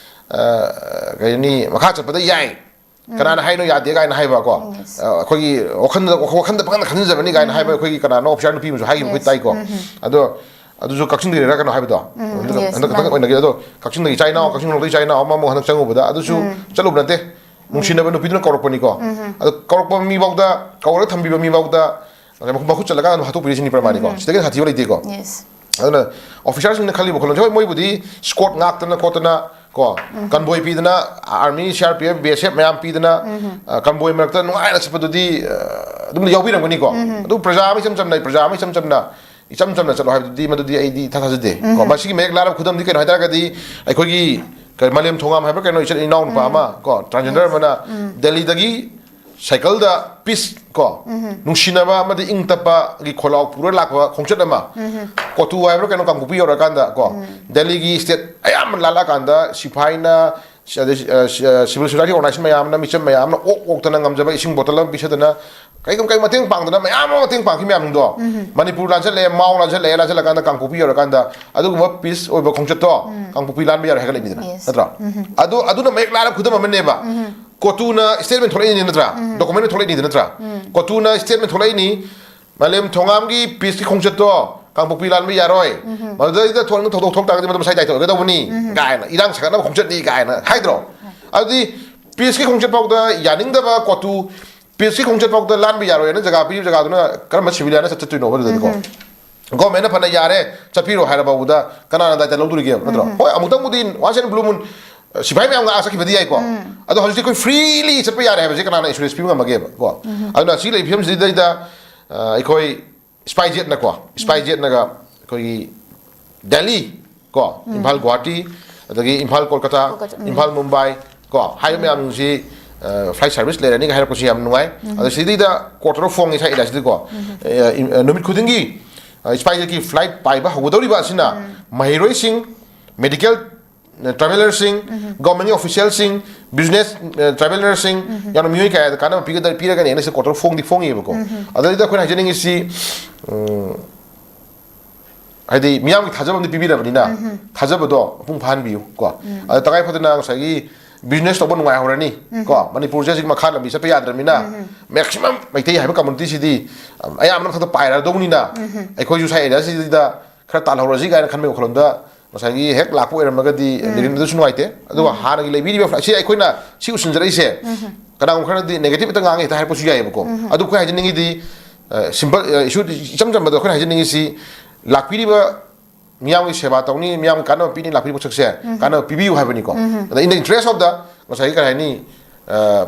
ꯑ, ꯀꯩ ꯍꯥꯏꯅꯤ, ꯃꯈꯥ ꯆꯠꯄꯗ ꯌꯥꯏ꯫ ꯎꯝ꯫ ꯀꯅꯥꯅ ꯍꯥꯏꯅꯣ ꯌꯥꯗꯦ ꯀꯥꯏꯅ ꯍꯥꯏꯕ ꯀꯣ? ꯌꯦꯁ꯫ ꯑ, ꯑꯩꯈꯣꯏꯒꯤ ꯋꯥꯈꯜꯗ, ꯋꯥꯈꯜꯗ ꯄꯪꯈꯟꯗ ꯈꯟꯖꯕꯅꯤ ꯀꯥꯏꯅ ꯎꯝ꯫ ꯍꯥꯏꯕ ꯑꯩꯈꯣꯏꯒꯤ ꯀꯅꯥꯅꯣ ꯑꯣꯐꯤꯁꯔ ꯅꯨꯄꯤ ꯑꯃꯁꯨ ꯍꯥꯏꯈꯤꯕ ꯑꯩꯈꯣꯏ ꯌꯦꯁ꯫ ꯇꯥꯏꯀꯣ꯫ ꯎꯝ, ꯎꯝ꯫ ꯑꯗꯣ ꯑꯗꯨꯁꯨ ꯀꯛꯆꯤꯡꯗꯒꯤꯔ ꯀꯩꯅꯣ ꯍꯥꯏꯕꯗꯣ? ꯎꯝ, ꯍꯟꯗꯛ, ꯌꯦꯁ, ꯍꯟꯗꯛ ꯈꯛꯇꯪ ꯃꯥꯅꯦ꯫ ꯑꯣꯏꯅꯈꯤ꯫ ꯑꯗꯣ ꯀꯛꯆꯤꯡꯗꯒꯤ ꯏꯆꯥ ꯏꯅꯥꯎ, ꯎꯝ꯫ ꯀꯛꯆꯤꯡ ꯅꯣꯡꯄꯣꯛꯇꯒꯤ ꯏꯆꯥ ꯏꯅꯥꯎ ꯑꯃ ꯑꯃꯨꯛ ꯍꯟꯗꯛ ꯆꯪꯉꯨꯕꯗ ꯑꯗꯨꯁꯨ ꯎꯝ꯫ ꯆꯠꯂꯨꯕ ꯅꯠꯇꯦ꯫ ꯎꯝ꯫ ꯅꯨꯡꯁꯤꯅꯕ ꯅꯨꯄꯤꯗꯨꯅ ꯀꯧꯔꯛꯄꯅꯤꯀꯣ꯫ ꯎꯝ, ꯎꯝ꯫ ꯑꯗꯣ ꯀꯧꯔꯛꯄ ꯃꯤꯐꯥꯎꯗ, ꯀꯧꯔꯒ ꯊꯝꯕꯤꯕ ꯃꯤꯐꯥꯎꯗ ꯃꯈꯨꯠ ꯆꯠꯂꯀꯥꯟꯗ ꯑꯗꯨꯝ ꯍꯥꯠꯇꯣꯛꯄꯤꯔꯤꯁꯤꯅꯤ ꯄ꯭ꯔꯃꯥꯅꯤꯀꯣ꯫ ꯎꯝ꯫ ꯁꯤꯗꯒꯤ ꯁꯥꯊꯤꯕ ꯂꯩꯇꯦꯀꯣ꯫ ꯌꯦꯁ꯫ ꯑꯗꯨꯅ ꯑꯣꯐꯤꯁꯥꯔꯁꯤꯡꯅ ꯈꯜꯂꯤꯕ ꯋꯥꯈꯜꯂꯣꯟꯁꯦ, ꯍꯣꯏ, ꯃꯣꯏꯕꯨꯗꯤ ꯁ꯭ꯀꯣꯔꯠ ꯉꯥꯛꯇꯅ ꯈꯣꯠꯇꯅ ꯀꯣ, ꯎꯝ꯫ ꯀꯟꯕꯣꯏ ꯄꯤꯗꯅ, army, C R P F, B S F ꯃꯌꯥꯝ ꯄꯤꯗꯅ, ꯎꯝ꯫ ꯑ, ꯀꯟꯕꯣꯏ ꯃꯔꯛꯇ ꯅꯨꯡꯉꯥꯏꯅ ꯆꯠꯄꯗꯨꯗꯤ, ꯑ, ꯑꯗꯨꯝ ꯌꯥꯎꯕꯤꯔꯝꯒꯅꯤꯀꯣ꯫ ꯎꯝ꯫ ꯑꯗꯨ ꯄ꯭ꯔꯖꯥ ꯑꯃ ꯏꯆꯝ ꯆꯝꯅ, ꯄ꯭ꯔꯖꯥ ꯑꯃ ꯏꯆꯝ ꯆꯝꯅ, ꯏꯆꯝ ꯆꯝꯅ ꯆꯠꯂꯣ ꯍꯥꯏꯕꯗꯨꯗꯤ, ꯃꯗꯨꯗꯤ ꯑꯩꯗꯤ ꯏꯊꯥ ꯊꯥꯖꯗꯦ꯫ ꯀꯣ, ꯎꯝ꯫ ꯃꯁꯤꯒꯤ ꯃꯌꯦꯛ ꯂꯥꯔꯕ ꯈꯨꯗꯝꯗꯤ ꯀꯩꯅꯣ ꯍꯥꯏ ꯇꯥꯔꯒꯗꯤ, ꯑꯩꯈꯣꯏꯒꯤ ꯀꯔꯤ, ꯃꯥꯂꯦꯝ ꯊꯣꯉꯥꯝ ꯍꯥꯏꯕ꯭ꯔꯥ ꯀꯩꯅꯣ, ꯏꯆꯟ ꯏꯅꯥꯎ ꯅꯨꯄꯥ ꯑꯃ ꯀꯣ, ꯇ꯭ꯔꯥꯟꯁꯖꯦꯟꯗꯔ ꯑꯃꯅ ꯗꯦꯜꯂꯤꯗꯒꯤ ꯁꯥꯏꯀꯜꯗ ꯄꯤꯁ ꯀꯣ, ꯅꯨꯡꯁꯤꯅꯕ ꯑꯃꯗꯤ ꯏꯪ ꯇꯞꯄꯒꯤ ꯈꯣꯜꯂꯥꯎ ꯄꯨꯔ ꯂꯥꯛꯄ ꯈꯣꯡꯆꯠ ꯑꯃ, ꯀꯣꯇꯨ ꯍꯥꯏꯕ꯭ꯔꯥ ꯀꯩꯅꯣ, ꯀꯥꯡꯄꯣꯛꯄꯤ ꯌꯧꯔꯀꯥꯟꯗ ꯀꯣ, ꯗꯦꯜꯂꯤꯒꯤ ꯁ꯭ꯇꯦꯠ ꯑꯌꯥꯝꯕ ꯂꯥꯜꯂꯛꯑꯀꯥꯟꯗ ꯁꯤꯐꯥꯏꯅ, ꯑꯗꯩ, ꯑ, ꯁꯤ-, ꯑ, ꯁꯤꯚꯤꯜ ꯁꯣꯁꯥꯏꯇꯤ ꯑꯣꯔꯒꯅꯥꯏꯖꯦꯁꯟ ꯃꯌꯥꯝꯅ, ꯃꯤꯆꯝ ꯃꯌꯥꯝꯅ ꯑꯣꯛ ꯑꯣꯛꯇꯅ ꯉꯝꯖꯕ ꯏꯁꯤꯡ ꯕꯣꯇꯜ ꯑꯃ ꯄꯤꯖꯗꯅ, ꯀꯩꯒꯨꯝ ꯀꯩ ꯃꯇꯦꯡ ꯄꯥꯡꯗꯅ ꯃꯌꯥꯝ ꯑꯃ ꯃꯇꯦꯡ ꯄꯥꯡꯈꯤ ꯃꯌꯥꯝꯗꯣ, ꯃꯅꯤꯄꯨꯔ ꯂꯥꯟꯁꯜꯂꯛꯑꯦ, ꯃꯥꯎ ꯂꯥꯟꯁꯜꯂꯛꯑꯦ, ꯂꯥꯟꯁꯜꯂꯀꯥꯟꯗ ꯀꯥꯡꯄꯣꯛꯄꯤ ꯌꯧꯔꯀꯥꯟꯗ ꯑꯗꯨꯒꯨꯝꯕ ꯄꯤꯁ ꯑꯣꯏꯕ ꯈꯣꯡꯆꯠꯇꯣ ꯀꯥꯡꯄꯣꯛꯄꯤ ꯂꯥꯟꯕ ꯌꯥꯔꯣꯏ ꯍꯥꯏꯒꯠꯂꯛꯏꯅꯤꯗꯅ, ꯅꯠꯇ꯭ꯔꯣ? ꯑꯗꯨ, ꯑꯗꯨꯅ ꯃꯌꯦꯛ ꯂꯥꯅ ꯈꯨꯗꯝ ꯑꯃꯅꯦꯕ꯫ ꯀꯣꯇꯨꯅ ꯁ꯭ꯇꯦꯠꯃꯦꯟ ꯊꯣꯛꯂꯛꯏꯅꯤ ꯅꯠꯇ꯭ꯔꯥ? ꯗꯣꯀꯨꯃꯦꯟ ꯊꯣꯛꯂꯛꯏꯅꯤ ꯅꯠꯇ꯭ꯔꯥ? ꯀꯣꯇꯨꯅ ꯁ꯭ꯇꯦꯠꯃꯦꯟ ꯊꯣꯛꯂꯛꯏꯅꯤ, ꯃꯥꯂꯦꯝ ꯊꯣꯉꯥꯝꯒꯤ ꯄꯤꯁꯀꯤ ꯈꯣꯡꯆꯠꯇꯣ ꯀꯥꯡꯄꯣꯛꯄꯤ ꯂꯥꯟꯕ ꯌꯥꯔꯣꯏ, ꯃꯗꯨꯗꯩꯗ ꯊꯣꯛꯅ ꯊꯧꯗꯣꯛ ꯊꯣꯛ ꯇꯥꯔꯒꯗꯤ ꯃꯗꯨ ꯃꯁꯥꯏ ꯗꯥꯏꯇ ꯑꯣꯏꯒꯗꯧꯕꯅꯤ ꯀꯥꯏꯅ, ꯏꯔꯥꯡ ꯁꯥꯒꯠꯅꯕ ꯈꯣꯡꯆꯠꯅꯤ ꯀꯥꯏꯅ ꯍꯥꯏꯗ꯭ꯔꯣ? ꯑꯗꯨꯗꯤ ꯄꯤꯁꯀꯤ ꯈꯣꯡꯆꯠ ꯐꯥꯎꯗ ꯌꯥꯅꯤꯡꯗꯕ ꯀꯣꯇꯨ, ꯄꯤꯁꯀꯤ ꯈꯣꯡꯆꯠ ꯐꯥꯎꯗ ꯂꯥꯟꯕ ꯌꯥꯔꯣꯏꯅ ꯖꯒꯥ ꯄꯤꯔꯤꯕ ꯖꯒꯥꯗꯨꯅ ꯀꯔꯝꯕ ꯁꯤꯚꯤꯂꯤꯌꯥꯟꯅ ꯆꯠ-, ꯆꯠꯇꯣꯏꯅꯣꯕ ꯑꯗꯨꯗꯗꯤꯀꯣ? ꯒꯣꯔꯃꯦꯟꯅ ꯐꯅ ꯌꯥꯔꯦ, ꯆꯠꯄꯤꯔꯣ ꯍꯥꯏꯔ ꯐꯥꯎꯕꯗ ꯀꯅꯥꯅ ꯗꯥꯏꯇ ꯂꯧꯗꯣꯔꯤꯒꯦꯕ, ꯅꯠꯇ꯭ꯔꯣ? ꯍꯣꯏ, ꯑꯃꯨꯛꯇꯪꯕꯨꯗꯤ once in a blue moon, ꯑ, ꯁꯤꯐꯥꯏ ꯃꯌꯥꯝ ꯉꯥꯛ ꯆꯠꯈꯤꯕꯗꯤ ꯌꯥꯏꯀꯣ꯫ ꯑꯗꯣ ꯍꯧꯖꯤꯛꯇꯤ ꯑꯩꯈꯣꯏ ꯐ꯭ꯔꯤꯂꯤ ꯆꯠꯄ ꯌꯥꯔꯦ ꯍꯥꯏꯕꯁꯦ ꯀꯅꯥꯅ ꯑꯦꯁꯨꯔꯦꯟꯁ ꯄꯤꯕ ꯉꯝꯃꯒꯦꯕ ꯀꯣ? ꯑꯗꯨꯅ ꯁꯤ ꯂꯩ ꯐꯤꯕꯝꯁꯤꯗꯩꯗ, ꯑ, ꯑꯩꯈꯣꯏ ꯁ꯭ꯄꯥꯏ ꯖꯦꯠꯅꯀꯣ, ꯁ꯭ꯄꯥꯏ ꯖꯦꯠꯅꯒ ꯑꯩꯈꯣꯏꯒꯤ ꯗꯦꯜꯂꯤ ꯀꯣ, ꯏꯝꯐꯥꯜ ꯒꯨꯋꯥꯍꯥꯇꯤ, ꯑꯗꯒꯤ ꯏꯝꯐꯥꯜ ꯀꯣꯜꯀꯇꯥ, ꯀꯣꯜꯀꯇꯥ, ꯎꯝ꯫ ꯏꯝꯐꯥꯜ ꯃꯨꯝꯕꯥꯏ ꯀꯣ, ꯍꯥꯏꯔꯤꯕ ꯃꯌꯥꯝꯁꯤ, ꯑ, ꯐ꯭ꯂꯥꯏꯠ ꯁꯥꯔꯚꯤꯁ ꯂꯩꯔꯅꯤꯒ ꯍꯥꯏꯔꯛꯄꯁꯤ ꯌꯥꯝ ꯅꯨꯡꯉꯥꯏ꯫ ꯑꯗꯣ ꯁꯤꯗꯩꯗ ꯀꯣꯔꯇꯔ ꯐꯣꯡꯉꯦ ꯁꯥꯏ ꯏꯟꯗꯤꯌꯥꯁꯤꯗꯀꯣ, ꯑ, ꯏꯝ-, ꯑ, ꯅꯨꯃꯤꯠ ꯈꯨꯗꯤꯡꯒꯤ, ꯑ, ꯁ꯭ꯄꯥꯏ ꯖꯦꯠꯀꯤ ꯐ꯭ꯂꯥꯏꯠ ꯄꯥꯏꯕ ꯍꯧꯒꯗꯧꯔꯤꯕ ꯑꯁꯤꯅ ꯃꯍꯩꯔꯣꯏꯁꯤꯡ, ꯃꯦꯗꯤꯀꯦꯜ ꯇ꯭ꯔꯥꯚꯦꯂꯔꯁꯤꯡ, ꯒꯣꯔꯃꯦꯟꯒꯤ ꯑꯣꯐꯤꯁꯤꯌꯦꯜꯁꯤꯡ, ꯕꯤꯖꯤꯅꯦꯁ, ꯑ, ꯇ꯭ꯔꯥꯚꯦꯂꯔꯁꯤꯡ, ꯌꯥꯝꯅ ꯃꯤꯑꯣꯏ ꯀꯌꯥꯗ ꯀꯥꯟꯅꯕ ꯄꯤꯒꯗ-, ꯄꯤꯔꯒꯅꯤ ꯍꯥꯏꯅ ꯁꯤ ꯀꯣꯔꯇꯔ ꯐꯣꯡꯗꯤ ꯐꯣꯡꯉꯤꯕꯀꯣ꯫ ꯑꯗꯨꯗꯩꯗ ꯑꯩꯈꯣꯏꯅ ꯍꯥꯏꯖꯅꯤꯡꯉꯤꯁꯤ, ꯎꯝ, ꯍꯥꯏꯗꯤ ꯃꯤꯌꯥꯝꯒꯤ ꯊꯥꯖꯕ ꯑꯃꯗꯤ ꯄꯤꯕꯤꯔꯕꯅꯤꯅ, ꯊꯥꯖꯕꯗꯣ ꯃꯄꯨꯡ ꯐꯥꯍꯟꯕꯤꯌꯨ ꯀꯣ꯫ ꯑꯗ ꯇꯉꯥꯏ ꯐꯗꯅ ꯉꯁꯥꯏꯒꯤ ꯕꯤꯖꯤꯅꯦꯁ ꯇꯧꯕ ꯅꯨꯡꯉꯥꯏꯍꯧꯔꯅꯤ ꯀꯣ꯫ ꯃꯅꯤꯄꯨꯔꯁꯦ ꯍꯧꯖꯤꯛ ꯃꯈꯥ ꯂꯝꯕꯤ ꯆꯠꯄ ꯌꯥꯗ꯭ꯔꯕꯅꯤꯅ, ꯃꯦꯛꯁꯤꯃꯝ ꯃꯩꯇꯩ ꯍꯥꯏꯕ ꯀꯝꯃꯨꯅꯤꯇꯤꯁꯤꯗꯤ, ꯑꯝ, ꯑꯌꯥꯝꯕꯅ ꯃꯊꯛꯇ ꯄꯥꯏꯔꯗꯧꯅꯤꯅ, ꯑꯩꯈꯣꯏꯁꯨ ꯁ꯭ꯋꯥꯏ ꯑꯦꯔꯤꯌꯥꯁꯤꯗ ꯈꯔ ꯇꯥꯜꯍꯧꯔꯁꯤ ꯀꯥꯏꯅ ꯈꯟꯕꯒꯤ ꯋꯥꯈꯜꯂꯣꯟꯗ ꯉꯁꯥꯏꯒꯤ ꯍꯦꯛ ꯂꯥꯛꯄ ꯑꯣꯏꯔꯝꯃꯒꯗꯤ, ꯎꯝ꯫ ꯂꯤꯔꯤꯟ ꯑꯗꯨꯁꯨ ꯅꯨꯡꯉꯥꯏꯇꯦ꯫ ꯑꯗꯨꯒ ꯎꯝ꯫ ꯍꯥꯟꯅꯒꯤ ꯂꯩꯕꯤꯔꯤꯕ ꯐ꯭ꯂꯥꯏꯠ, ꯁꯤ ꯑꯩꯈꯣꯏꯅ ꯁꯤ ꯎꯁꯤꯟꯖꯔꯛꯏꯁꯦ, ꯎꯝ꯫ ꯀꯅꯥꯒꯨꯝꯕ ꯈꯔꯅꯗꯤ ꯅꯦꯒꯦꯇꯤꯚ ꯍꯦꯛꯇ ꯉꯥꯡꯉꯦ ꯍꯦꯛꯇ ꯍꯥꯏꯔꯛꯄꯁꯨ ꯌꯥꯏꯑꯕꯀꯣ꯫ ꯎꯝ꯫ ꯑꯗꯨ ꯑꯩꯈꯣꯏ ꯍꯥꯏꯖꯅꯤꯡꯉꯤꯗꯤ, ꯑ, ꯁꯤꯝꯄꯜ, ꯑ, ꯏꯁꯨ ꯏꯆꯝ ꯆꯝꯕꯗ ꯑꯩꯈꯣꯏꯅ ꯍꯥꯏꯖꯅꯤꯡꯉꯤꯁꯤ, ꯂꯥꯛꯄꯤꯔꯤꯕ ꯃꯤꯌꯥꯝꯒꯤ ꯁꯦꯕꯥ ꯇꯧꯅꯤ, ꯃꯤꯌꯥꯝꯒꯤ ꯀꯥꯟꯅꯕ ꯄꯤꯅꯤ ꯂꯥꯛꯄꯤꯔꯤꯕ ꯄꯣꯠꯁꯛꯁꯦ, ꯎꯝ꯫ ꯀꯥꯟꯅꯕ ꯄꯤꯕꯤꯌꯨ ꯍꯥꯏꯕꯅꯤꯀꯣ꯫ ꯎꯝ꯫ ꯑꯗ in the interest of the, ꯉꯁꯥꯏꯒꯤ ꯀꯔꯤ ꯍꯥꯏꯅꯤ, ꯑ,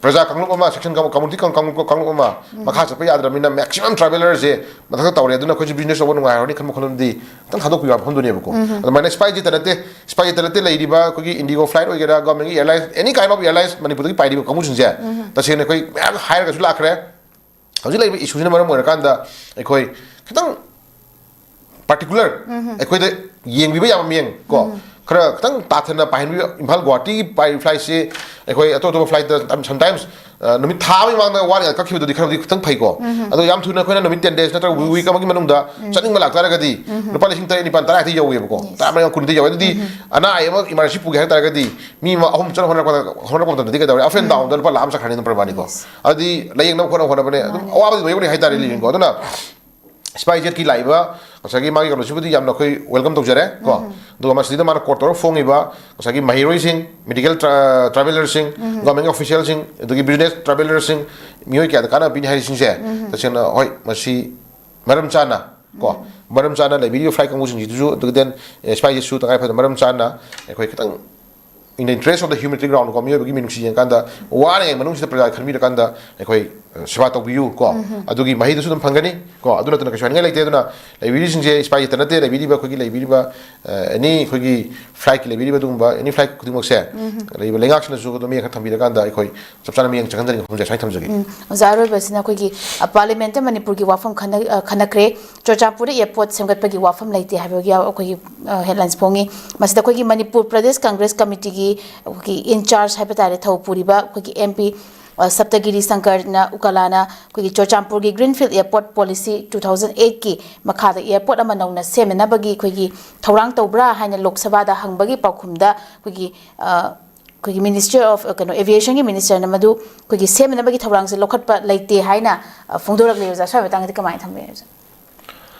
ꯄ꯭ꯔꯖꯥ ꯀꯥꯡꯂꯨꯞ ꯑꯃ, ꯁꯦꯛꯁꯟ ꯀꯝꯃꯨꯅꯤꯇꯤ ꯀꯥꯡꯂꯨꯞ ꯑꯃ ꯃꯈꯥ ꯆꯠꯄ ꯌꯥꯗ꯭ꯔꯕꯅꯤꯅ ꯃꯦꯛꯁꯤꯃꯝ ꯇ꯭ꯔꯥꯏꯕꯦꯂꯔꯁꯦ ꯃꯊꯛꯇ ꯇꯧꯔꯦ꯫ ꯑꯗꯨꯅ ꯑꯩꯈꯣꯏꯁꯨ ꯕꯤꯖꯤꯅꯦꯁ ꯇꯧꯕ ꯅꯨꯡꯉꯥꯏꯔꯅꯤ ꯈꯟꯕ ꯈꯟꯕꯗꯤ ꯈꯤꯇꯪ ꯊꯥꯗꯣꯛꯄꯤꯌꯨ ꯍꯥꯏꯕ ꯋꯥꯐꯝꯗꯨꯅꯦꯕꯀꯣ꯫ ꯑꯗꯨꯃꯥꯏꯅ ꯏꯁꯄꯥꯏꯁ ꯖꯦꯠꯇ ꯅꯠꯇꯦ, ꯏꯁꯄꯥꯏꯁ ꯖꯦꯠꯇ ꯅꯠꯇꯦ, ꯂꯩꯔꯤꯕ ꯑꯩꯈꯣꯏꯒꯤ ꯏꯟꯗꯤꯒꯣ ꯐ꯭ꯂꯥꯏꯠ ꯑꯣꯏꯒꯦꯔꯥ, ꯒꯣꯔꯃꯦꯟꯒꯤ ꯑꯦꯌꯔꯂꯥꯏꯟꯁ, ꯑꯦꯅꯤ ꯀꯥꯏꯟ ꯑꯣꯐ ꯑꯦꯌꯔꯂꯥꯏꯟꯁ ꯃꯅꯤꯄꯨꯔꯗꯒꯤ ꯄꯥꯏꯔꯤꯕ ꯀꯥꯡꯕꯨꯁꯤꯡꯁꯦ ꯇꯁꯦꯡꯅ ꯑꯩꯈꯣꯏ ꯃꯌꯥꯝ ꯍꯥꯏꯔꯒꯁꯨ ꯂꯥꯛꯈ꯭ꯔꯦ꯫ ꯍꯧꯖꯤꯛ ꯂꯩꯔꯤꯕ ꯏꯁꯨꯁꯤꯅ ꯃꯔꯝ ꯑꯣꯏꯔꯀꯥꯟꯗ ꯑꯩꯈꯣꯏ ꯈꯤꯇꯪ ꯄꯥꯔꯇꯤꯀꯨꯂꯔ ꯑꯩꯈꯣꯏꯗ ꯌꯦꯡꯕꯤꯕ ꯌꯥꯕ ꯃꯤꯠꯌꯦꯡ ꯀꯣ, ꯈꯔ ꯈꯤꯇꯪ ꯇꯥꯊꯅ ꯄꯥꯏꯍꯟꯕꯤꯕ꯫ ꯏꯝꯐꯥꯜ ꯒꯨꯋꯥꯍꯥꯇꯤꯒꯤ ꯄꯥꯏꯔꯤꯕ ꯐ꯭ꯂꯥꯏꯠꯁꯤ ꯑꯩꯈꯣꯏ ꯑꯇꯣꯞ ꯑꯇꯣꯞꯄ ꯐ꯭ꯂꯥꯏꯠꯇ sometimes, ꯑ, ꯅꯨꯃꯤꯠ ꯊꯥ ꯑꯃꯒꯤ ꯃꯃꯥꯡꯗ ꯋꯥꯠꯂꯤꯉꯩꯗ ꯀꯛꯈꯤꯕꯗꯨꯗꯤ ꯈꯔꯕꯨꯗꯤ ꯈꯤꯇꯪ ꯐꯩꯀꯣ꯫ ꯑꯗꯣ ꯌꯥꯝ ꯊꯨꯅ ꯑꯩꯈꯣꯏꯅ ꯅꯨꯃꯤꯠ ten days ꯅꯠꯇ꯭ꯔꯒ ꯋꯤꯛ ꯑꯃꯒꯤ ꯃꯅꯨꯡꯗ ꯆꯠꯅꯤꯡꯕ ꯂꯥꯛꯇꯥꯔꯒꯗꯤ ꯂꯨꯄꯥ ꯂꯤꯁꯤꯡ ꯇꯔꯦꯠ ꯅꯤꯄꯥꯜ ꯇꯔꯥ ꯍꯦꯛꯇ ꯌꯧꯋꯦꯕꯀꯣ꯫ ꯇꯔꯥꯃꯔꯤ ꯀꯨꯟꯗ ꯌꯧꯋꯦ꯫ ꯑꯗꯨꯗꯤ ꯑꯅꯥ ꯑꯌꯦꯛ ꯑꯃ ꯏꯃꯥꯔꯖꯦꯟꯁꯤ ꯄꯨꯒꯦ ꯍꯥꯏ ꯇꯥꯔꯒꯗꯤ ꯃꯤ ꯑꯃ ꯑꯍꯨꯝ ꯆꯠꯅ ꯍꯣꯠꯅꯔꯛꯄꯗ, ꯍꯣꯠꯅꯔꯛꯄ ꯃꯇꯝꯗꯗꯤ ꯀꯩꯗꯧꯔꯦ? Up and downꯗ ꯂꯨꯄꯥ ꯂꯥꯛ ꯑꯃ ꯆꯠꯈ꯭ꯔꯅꯤ ꯑꯗꯨꯝ ꯄ꯭ꯔꯃꯥꯅꯤꯀꯣ꯫ ꯑꯗꯨꯗꯤ ꯂꯥꯏꯌꯦꯡꯅꯕ ꯈꯣꯠꯅꯕ ꯍꯣꯠꯅꯕꯅꯦ ꯑꯗꯨꯝ ꯑꯋꯥꯕꯗꯤ ꯂꯣꯏꯕꯅꯤ ꯍꯥꯏꯇꯥꯔꯦ ꯂꯤꯂꯤꯡꯀꯣ꯫ ꯑꯗꯨꯅ ꯏꯁꯄꯥꯏꯁ ꯖꯦꯠꯀꯤ ꯂꯥꯛꯏꯕ ꯉꯁꯥꯏꯒꯤ ꯃꯥꯒꯤ ꯀꯩꯅꯣꯁꯤꯕꯨꯗꯤ ꯌꯥꯝꯅ ꯑꯩꯈꯣꯏ ꯋꯦꯜꯀꯝ ꯇꯧꯖꯔꯦ ꯀꯣ꯫ ꯑꯗꯨꯒ ꯃꯁꯤꯗ ꯃꯥꯅ ꯀꯣꯔꯠ ꯇꯧꯔꯒ ꯐꯣꯡꯉꯤꯕ ꯉꯁꯥꯏꯒꯤ ꯃꯍꯩꯔꯣꯏꯁꯤꯡ, ꯃꯦꯗꯤꯀꯦꯜ ꯇ꯭ꯔꯥ-, ꯇ꯭ꯔꯥꯚꯦꯂꯔꯁꯤꯡ, ꯒꯣꯔꯃꯦꯟꯒꯤ ꯑꯣꯐꯤꯁꯤꯌꯦꯜꯁꯤꯡ, ꯑꯗꯒꯤ ꯕꯤꯖꯤꯅꯦꯁ ꯇ꯭ꯔꯥꯚꯦꯂꯔꯁꯤꯡ, ꯃꯤꯑꯣꯏ ꯀꯌꯥꯗ ꯀꯥꯟꯅꯕ ꯄꯤꯅꯤ ꯍꯥꯏꯔꯤꯁꯤꯡꯁꯦ ꯇꯁꯦꯡꯅ ꯍꯣꯏ, ꯃꯁꯤ ꯃꯔꯝ ꯆꯥꯅ ꯀꯣ, ꯃꯔꯝ ꯆꯥꯅ ꯂꯩꯕꯤꯔꯤꯕ ꯐ꯭ꯂꯥꯏꯠ ꯀꯥꯡꯕꯨꯁꯤꯡꯁꯤꯗꯁꯨ, ꯑꯗꯨꯒ then, ꯑꯦ, ꯏꯁꯄꯥꯏꯁ ꯖꯦꯠꯁꯨ ꯇꯉꯥꯏ ꯐꯗꯅ ꯃꯔꯝ ꯆꯥꯅ ꯑꯩꯈꯣꯏ ꯈꯤꯇꯪ in the interest of the humanitarian ground ꯀꯣ, ꯃꯤꯑꯣꯏꯕꯒꯤ ꯃꯤꯅꯨꯡꯁꯤ ꯌꯦꯡꯀꯥꯟꯗ ꯋꯥꯅꯉꯩ ꯃꯅꯨꯡꯁꯤꯗ ꯄ꯭ꯔꯖꯥ ꯈꯟꯕꯤꯔꯀꯥꯟꯗ ꯑꯩꯈꯣꯏ, ꯑ, ꯁꯦꯕꯥ ꯇꯧꯕꯤꯌꯨ ꯀꯣ꯫ ꯑꯗꯨꯒꯤ ꯃꯍꯩꯗꯨꯁꯨ ꯑꯗꯨꯝ ꯐꯪꯒꯅꯤ ꯀꯣ꯫ ꯑꯗꯨ ꯅꯠꯇꯅ ꯀꯩꯁꯨ ꯍꯥꯏꯅꯤꯡꯉꯥꯏ ꯂꯩꯇꯦ꯫ ꯑꯗꯨꯅ ꯂꯩꯕꯤꯔꯤꯁꯤꯡꯁꯦ ꯏꯁꯄꯥꯏ ꯖꯦꯠꯇ ꯅꯠꯇꯦ, ꯂꯩꯕꯤꯔꯤꯕ ꯑꯩꯈꯣꯏꯒꯤ ꯂꯩꯕꯤꯔꯤꯕ, ꯑ, ꯑꯦꯅꯤ ꯑꯩꯈꯣꯏꯒꯤ ꯐ꯭ꯂꯥꯏꯠꯀꯤ ꯂꯩꯕꯤꯔꯤꯕ ꯑꯗꯨꯒꯨꯝꯕ ꯑꯦꯅꯤ ꯐ꯭ꯂꯥꯏꯠ ꯈꯨꯗꯤꯡꯃꯛꯁꯦ ꯂꯩꯔꯤꯕ ꯂꯩꯉꯥꯛꯁꯤꯅꯁꯨ ꯑꯗꯨꯝ ꯃꯤꯠꯌꯦꯡ ꯈꯔ ꯊꯝꯕꯤꯔꯀꯥꯟꯗ ꯑꯩꯈꯣꯏ ꯆꯞ ꯆꯥꯅ ꯃꯤꯠꯌꯦꯡ ꯆꯪꯍꯟꯖꯅꯤꯡꯕ ꯋꯥꯐꯝꯁꯦ ꯁꯨꯃꯥꯏꯅ ꯊꯝꯖꯒꯦ꯫ ꯎꯝ, ꯑꯣꯖꯥ, ꯑꯔꯣꯏꯕꯁꯤꯅ ꯑꯩꯈꯣꯏꯒꯤ, ꯑ, ꯄꯥꯔꯂꯤꯌꯥꯃꯦꯟꯠꯇ ꯃꯅꯤꯄꯨꯔꯒꯤ ꯋꯥꯐꯝ ꯈꯟꯅ-, ꯑ, ꯈꯟꯅꯈ꯭ꯔꯦ꯫ ꯆꯨꯔꯆꯥꯟꯄꯨꯔꯗ ꯑꯦꯌꯔꯄꯣꯔꯠ ꯁꯦꯝꯒꯠꯄꯒꯤ ꯋꯥꯐꯝ ꯂꯩꯇꯦ ꯍꯥꯏꯕꯒꯤ ꯑꯩꯈꯣꯏꯒꯤ, ꯑ, ꯍꯦꯗꯂꯥꯏꯟꯁ ꯐꯣꯡꯉꯤ꯫ ꯃꯁꯤꯗ ꯑꯩꯈꯣꯏꯒꯤ ꯃꯅꯤꯄꯨꯔ ꯄ꯭ꯔꯗꯦꯁ ꯀꯪꯒ꯭ꯔꯦꯁ ꯀꯃꯤꯇꯤꯒꯤ ꯑꯩꯈꯣꯏꯒꯤ ꯏꯟꯆꯥꯔꯖ ꯍꯥꯏꯕ ꯇꯥꯔꯦ, ꯊꯧ ꯄꯨꯔꯤꯕ ꯑꯩꯈꯣꯏꯒꯤ ꯑꯦꯝ ꯄꯤ, ꯑ, ꯁꯞꯇꯒꯤꯔꯤ ꯁꯪꯀꯔꯅ ꯎꯀꯥꯂꯥꯅ ꯑꯩꯈꯣꯏꯒꯤ ꯆꯨꯔꯆꯥꯟꯄꯨꯔꯒꯤ greenfield airport policy two thousand eight ꯀꯤ ꯃꯈꯥꯗ ꯑꯦꯌꯔꯄꯣꯔꯠ ꯑꯃ ꯅꯧꯅ ꯁꯦꯝꯅꯅꯕꯒꯤ ꯑꯩꯈꯣꯏꯒꯤ ꯊꯧꯔꯥꯡ ꯇꯧꯕ꯭ꯔꯥ ꯍꯥꯏꯅ ꯂꯣꯛ ꯁꯚꯥꯗ ꯍꯪꯕꯒꯤ ꯄꯥꯎꯈꯨꯝꯗ ꯑꯩꯈꯣꯏꯒꯤ, ꯑ, ꯑꯩꯈꯣꯏꯒꯤ Ministry of, ꯑ, ꯀꯩꯅꯣ, Aviation ꯒꯤ ꯃꯤꯅꯤꯁꯇꯔꯅ ꯃꯗꯨ ꯑꯩꯈꯣꯏꯒꯤ ꯁꯦꯝꯅꯅꯕꯒꯤ ꯊꯧꯔꯥꯡꯁꯦ ꯂꯧꯈꯠꯄ ꯂꯩꯇꯦ ꯍꯥꯏꯅ, ꯑ, ꯐꯣꯡꯗꯣꯔꯛꯂꯦ ꯑꯣꯖꯥ꯫ ꯁ꯭ꯋꯥꯏ ꯃꯇꯥꯡꯗꯗꯤ ꯀꯃꯥꯏꯅ ꯊꯝꯕꯤꯔꯦ ꯑꯣꯖꯥ?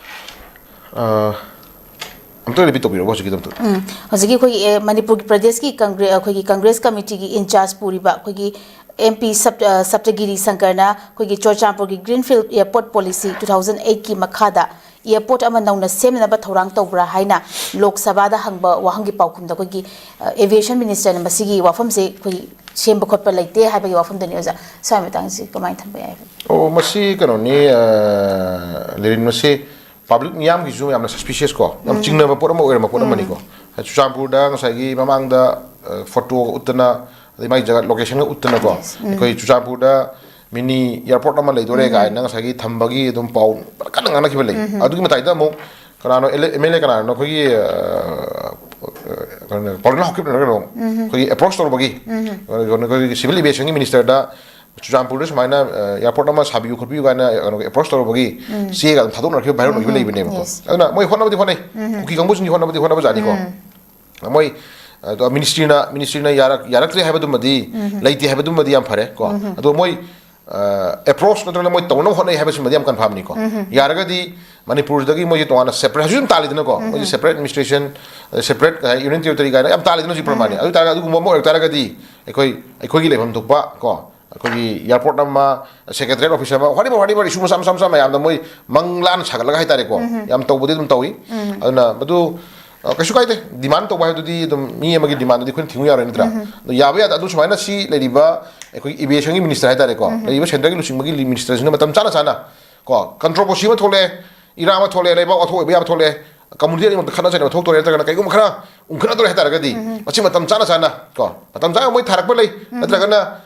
ꯑ, ꯑꯝꯇ repeat ꯇꯧꯕꯤꯔꯛꯎꯀꯣ ꯍꯧꯖꯤꯛꯀꯤꯗꯣ ꯑꯝꯇ꯫ ꯎꯝ, ꯍꯧꯖꯤꯛꯀꯤ ꯑꯩꯈꯣꯏꯒꯤ, ꯑꯦ, ꯃꯅꯤꯄꯨꯔꯒꯤ ꯄ꯭ꯔꯗꯦꯁꯀꯤ ꯀꯪꯒ꯭ꯔꯦ-, ꯑꯩꯈꯣꯏꯒꯤ ꯀꯪꯒ꯭ꯔꯦꯁ ꯀꯃꯤꯇꯤꯒꯤ ꯏꯟꯆꯥꯔꯖ ꯄꯨꯔꯤꯕ ꯑꯩꯈꯣꯏꯒꯤ ꯑꯦꯝ ꯄꯤ ꯁꯞ-, ꯑ, ꯁꯞꯇꯒꯤꯔꯤ ꯁꯪꯀꯔꯅ ꯑꯩꯈꯣꯏꯒꯤ ꯆꯨꯔꯆꯥꯟꯄꯨꯔꯒꯤ greenfield airport policy two thousand eight ꯀꯤ ꯃꯈꯥꯗ ꯑꯦꯌꯔꯄꯣꯔꯠ ꯑꯃ ꯅꯧꯅ ꯁꯦꯝꯅꯅꯕ ꯊꯧꯔꯥꯡ ꯇꯧꯕ꯭ꯔꯥ ꯍꯥꯏꯅ ꯂꯣꯛ ꯁꯚꯥꯗ ꯍꯪꯕ ꯋꯥꯍꯪꯒꯤ ꯄꯥꯎꯈꯨꯝꯗ ꯑꯩꯈꯣꯏꯒꯤ ꯑꯦꯚꯤꯌꯦꯁꯟ ꯃꯤꯅꯤꯁꯇꯔꯅ ꯃꯁꯤꯒꯤ ꯋꯥꯐꯝꯁꯦ ꯑꯩꯈꯣꯏ ꯁꯦꯝꯕ ꯈꯣꯠꯄ ꯂꯩꯇꯦ ꯍꯥꯏꯕꯒꯤ ꯋꯥꯐꯝꯗꯨꯅꯤ꯫ ꯑꯣꯖꯥ, ꯁ꯭ꯋꯥꯏ ꯃꯇꯥꯡꯁꯤ ꯀꯃꯥꯏꯅ ꯊꯝꯕ ꯌꯥꯏ? ꯑꯣ, ꯃꯁꯤ ꯀꯩꯅꯣꯅꯤ, ꯑ, ꯂꯤꯔꯤꯟ, ꯃꯁꯤ ꯄꯕ꯭ꯂꯤꯛ ꯃꯤꯌꯥꯝꯒꯤꯁꯨ ꯌꯥꯝꯅ ꯁꯁꯄꯤꯁꯤꯌꯁ ꯀꯣ, ꯌꯥꯝ ꯎꯝ꯫ ꯆꯤꯡꯅꯕ ꯄꯣꯠ ꯑꯃ ꯑꯣꯏꯔꯝꯕ ꯄꯣꯠ ꯎꯝ꯫ ꯑꯃꯅꯤꯀꯣ꯫ ꯆꯨꯔꯆꯥꯟꯄꯨꯔꯗ ꯉꯁꯥꯏꯒꯤ ꯃꯃꯥꯡꯗ, ꯑ, ꯐꯣꯇꯣꯒ ꯎꯠꯇꯅ, ꯑꯗꯩ ꯃꯥꯒꯤ ꯖꯒꯥ ꯂꯣꯀꯦꯁꯟꯒ ꯎꯠꯇꯅꯀꯣ, ꯌꯦꯁ꯫ ꯎꯝ꯫ ꯑꯩꯈꯣꯏ ꯆꯨꯔꯆꯥꯟꯄꯨꯔꯗ ꯃꯤꯅꯤ ꯑꯦꯌꯥꯔꯄꯣꯔꯠ ꯑꯃ ꯂꯩꯗꯣꯔꯦ ꯎꯝ꯫ ꯀꯥꯏꯅ ꯉꯁꯥꯏꯒꯤ ꯊꯝꯕꯒꯤ ꯑꯗꯨꯝ ꯄꯥꯎ ꯀꯟꯅ ꯉꯥꯡꯅꯈꯤꯕ ꯂꯩ꯫ ꯎꯝ꯫ ꯑꯗꯨꯒꯤ ꯃꯇꯥꯏꯗ ꯑꯃꯨꯛ ꯀꯅꯥꯅꯣ, ꯑꯦꯝ ꯑꯦꯜ ꯑꯦ ꯀꯅꯥꯅꯣ, ꯑꯩꯈꯣꯏꯒꯤ, ꯑ, ꯀꯩꯅꯣ, ꯄꯥꯎꯂꯤꯅꯥ ꯍꯥꯎꯀꯤꯞꯅꯔ ꯀꯩꯅꯣ, ꯎꯝ꯫ ꯑꯩꯈꯣꯏꯒꯤ ꯑꯦꯄ꯭ꯔꯣꯁ ꯇꯧꯔꯨꯕꯒꯤ, ꯎꯝ꯫ ꯑꯩꯈꯣꯏꯒꯤ ꯁꯤꯚꯤꯜ ꯑꯦꯚꯤꯌꯦꯁꯟꯒꯤ ꯃꯤꯅꯤꯁꯇꯔꯗ ꯆꯨꯔꯆꯥꯟꯄꯨꯔꯗ ꯁꯨꯃꯥꯏꯅ, ꯑ, ꯑꯦꯌꯥꯔꯄꯣꯔꯠ ꯑꯃ ꯁꯥꯕꯤꯌꯨ ꯈꯣꯠꯄꯤꯌꯨ ꯀꯥꯏꯅ, ꯑ, ꯀꯩꯅꯣ, ꯑꯦꯄ꯭ꯔꯣꯁ ꯇꯧꯔꯨꯕꯒꯤ ꯎꯝ꯫ ꯆꯦꯒ ꯑꯗꯨꯝ ꯊꯥꯗꯣꯛꯅꯔꯛꯈꯤꯕ, ꯚꯥꯏꯔꯦꯜ ꯑꯣꯏꯈꯤꯕ ꯎꯝ꯫ ꯂꯩꯕꯅꯦꯕꯀꯣ꯫ ꯌꯦꯁ꯫ ꯑꯗꯨꯅ ꯃꯣꯏ ꯍꯣꯠꯅꯕꯗꯤ ꯍꯣꯠꯅꯩ, ꯎꯝ꯫ ꯀꯨꯀꯤ ꯀꯥꯡꯕꯨꯁꯤꯡꯒꯤ ꯍꯣꯠꯅꯕꯗꯤ ꯍꯣꯠꯅꯕꯖꯥꯠꯅꯤꯀꯣ꯫ ꯎꯝ꯫ ꯃꯣꯏ, ꯑꯗꯣ ꯃꯤꯅꯤꯁꯇ꯭ꯔꯤꯅ, ꯃꯤꯅꯤꯁꯇ꯭ꯔꯤꯅ ꯌꯥꯔꯛ-, ꯌꯥꯔꯛꯇ꯭ꯔꯦ ꯍꯥꯏꯕꯗꯨꯃꯗꯤ, ꯎꯝ꯫ ꯂꯩꯇꯦ ꯍꯥꯏꯕꯗꯨꯃꯗꯤ ꯌꯥꯝ ꯐꯔꯦ ꯀꯣ꯫ ꯎꯝ꯫ ꯑꯗꯣ ꯃꯣꯏ, ꯑ, ꯑꯦꯄ꯭ꯔꯣꯁ ꯅꯠꯇ꯭ꯔꯒꯅ ꯃꯣꯏ ꯇꯧꯅꯕ ꯍꯣꯠꯅꯩ ꯍꯥꯏꯕꯁꯤꯃꯗꯤ ꯌꯥꯝ ꯀꯟꯐꯥꯔꯝꯅꯤꯀꯣ꯫ ꯎꯝ꯫ ꯌꯥꯔꯒꯗꯤ ꯃꯅꯤꯄꯨꯔꯗꯒꯤ ꯃꯣꯏꯁꯦ ꯇꯣꯉꯥꯟꯅ ꯁꯦꯄꯔꯦꯠ, ꯍꯧꯖꯤꯛ ꯑꯗꯨꯝ ꯇꯥꯜꯂꯤꯗꯅꯀꯣ꯫ ꯎꯝ꯫ ꯃꯣꯏꯁꯦ ꯁꯦꯄꯔꯦꯠ ꯑꯦꯗꯃꯤꯅꯤꯁꯇ꯭ꯔꯦꯁꯟ, ꯁꯦꯄꯔꯦꯠ, ꯑ, ꯌꯨꯅꯤꯌꯟ ꯇꯦꯔꯤꯇꯣꯔꯤ ꯀꯥꯏꯅ ꯌꯥꯝ ꯇꯥꯜꯂꯤꯗꯅ ꯍꯧꯖꯤꯛ ꯄ꯭ꯔꯃꯥꯅꯤ꯫ ꯎꯝ꯫ ꯑꯗꯨ ꯑꯣꯏꯇꯥꯔꯒꯗꯤ ꯑꯗꯨꯒꯨꯝꯕ ꯑꯃ ꯑꯣꯏꯔꯛ ꯇꯥꯔꯒꯗꯤ ꯑꯩꯈꯣꯏ, ꯑꯩꯈꯣꯏꯒꯤ ꯂꯩꯐꯝ ꯊꯣꯛꯄ ꯀꯣ, ꯑꯩꯈꯣꯏꯒꯤ ꯑꯦꯌꯥꯔꯄꯣꯔꯠ ꯑꯃ, ꯁꯦꯀ꯭ꯔꯦꯇꯔꯤꯌꯦꯠ ꯑꯣꯐꯤꯁ ꯑꯃ, whatever, whatever, ꯏꯁꯨ ꯃꯆꯥ, ꯃꯆꯥ, ꯃꯆꯥ ꯃꯌꯥꯝꯗ ꯃꯣꯏ ꯃꯪꯂꯥꯟ ꯁꯥꯒꯠꯂꯒ ꯍꯥꯏꯇꯥꯔꯦꯀꯣ, ꯎꯝ꯫ ꯌꯥꯝ ꯇꯧꯕꯗꯤ ꯑꯗꯨꯝ ꯇꯧꯏ꯫ ꯎꯝ꯫ ꯑꯗꯨꯅ ꯃꯗꯨ, ꯑ, ꯀꯩꯁꯨ ꯀꯥꯏꯗꯦ, ꯗꯤꯃꯥꯟ ꯇꯧꯕ ꯍꯥꯏꯕꯗꯨꯗꯤ ꯑꯗꯨꯝ ꯃꯤ ꯑꯃꯒꯤ ꯗꯤꯃꯥꯟꯗꯨꯗꯤ ꯑꯩꯈꯣꯏꯅ ꯊꯤꯡꯉꯨ ꯌꯥꯔꯣꯏ, ꯅꯠꯇ꯭ꯔꯥ? ꯎꯝ꯫ ꯑꯗꯨ ꯌꯥꯕ ꯌꯥꯗ, ꯑꯗꯨ ꯁꯨꯃꯥꯏꯅ ꯁꯤ ꯂꯩꯔꯤꯕ ꯑꯩꯈꯣꯏꯒꯤ ꯑꯦꯚꯤꯌꯦꯁꯟꯒꯤ ꯃꯤꯅꯤꯁꯇꯔ ꯍꯥꯏꯇꯥꯔꯦꯀꯣ, ꯎꯝ꯫ ꯂꯩꯔꯤꯕ ꯁꯦꯟꯇꯔꯒꯤ ꯂꯨꯆꯤꯡꯕꯒꯤ ꯃꯤꯅꯤꯁꯇꯔꯁꯤꯡꯅ ꯃꯇꯝ ꯆꯥꯅ ꯆꯥꯅ ꯀꯣ, ꯀꯟꯇ꯭ꯔꯣꯚꯔꯁꯤ ꯑꯃ ꯊꯣꯛꯂꯛꯑꯦ, ꯏꯔꯥꯡ ꯑꯃ ꯊꯣꯛꯂꯛꯑꯦ, ꯂꯩꯕꯥꯛ ꯋꯥꯊꯣꯛ ꯑꯣꯏꯕ ꯌꯥꯕ ꯊꯣꯛꯂꯛꯑꯦ, ꯀꯝꯃꯨꯅꯤꯇꯤ ꯑꯅꯤꯃꯛꯇ ꯈꯠꯅ ꯆꯩꯅꯕ ꯊꯣꯛꯇꯣꯔꯦ, ꯅꯠꯇ꯭ꯔꯒꯅ ꯀꯩꯒꯨꯝꯕ ꯈꯔ ꯎꯪꯈꯠꯅꯗꯣꯔꯦ ꯍꯥꯏꯇꯥꯔꯒꯗꯤ, ꯎꯝ꯫ ꯃꯁꯤ ꯃꯇꯝ ꯆꯥꯅ ꯆꯥꯅ ꯀꯣ, ꯃꯇꯝ ꯆꯥꯅ ꯃꯣꯏ ꯊꯥꯔꯛꯄ ꯂꯩ, ꯎꯝ꯫ ꯅꯠꯇ꯭ꯔꯒꯅ,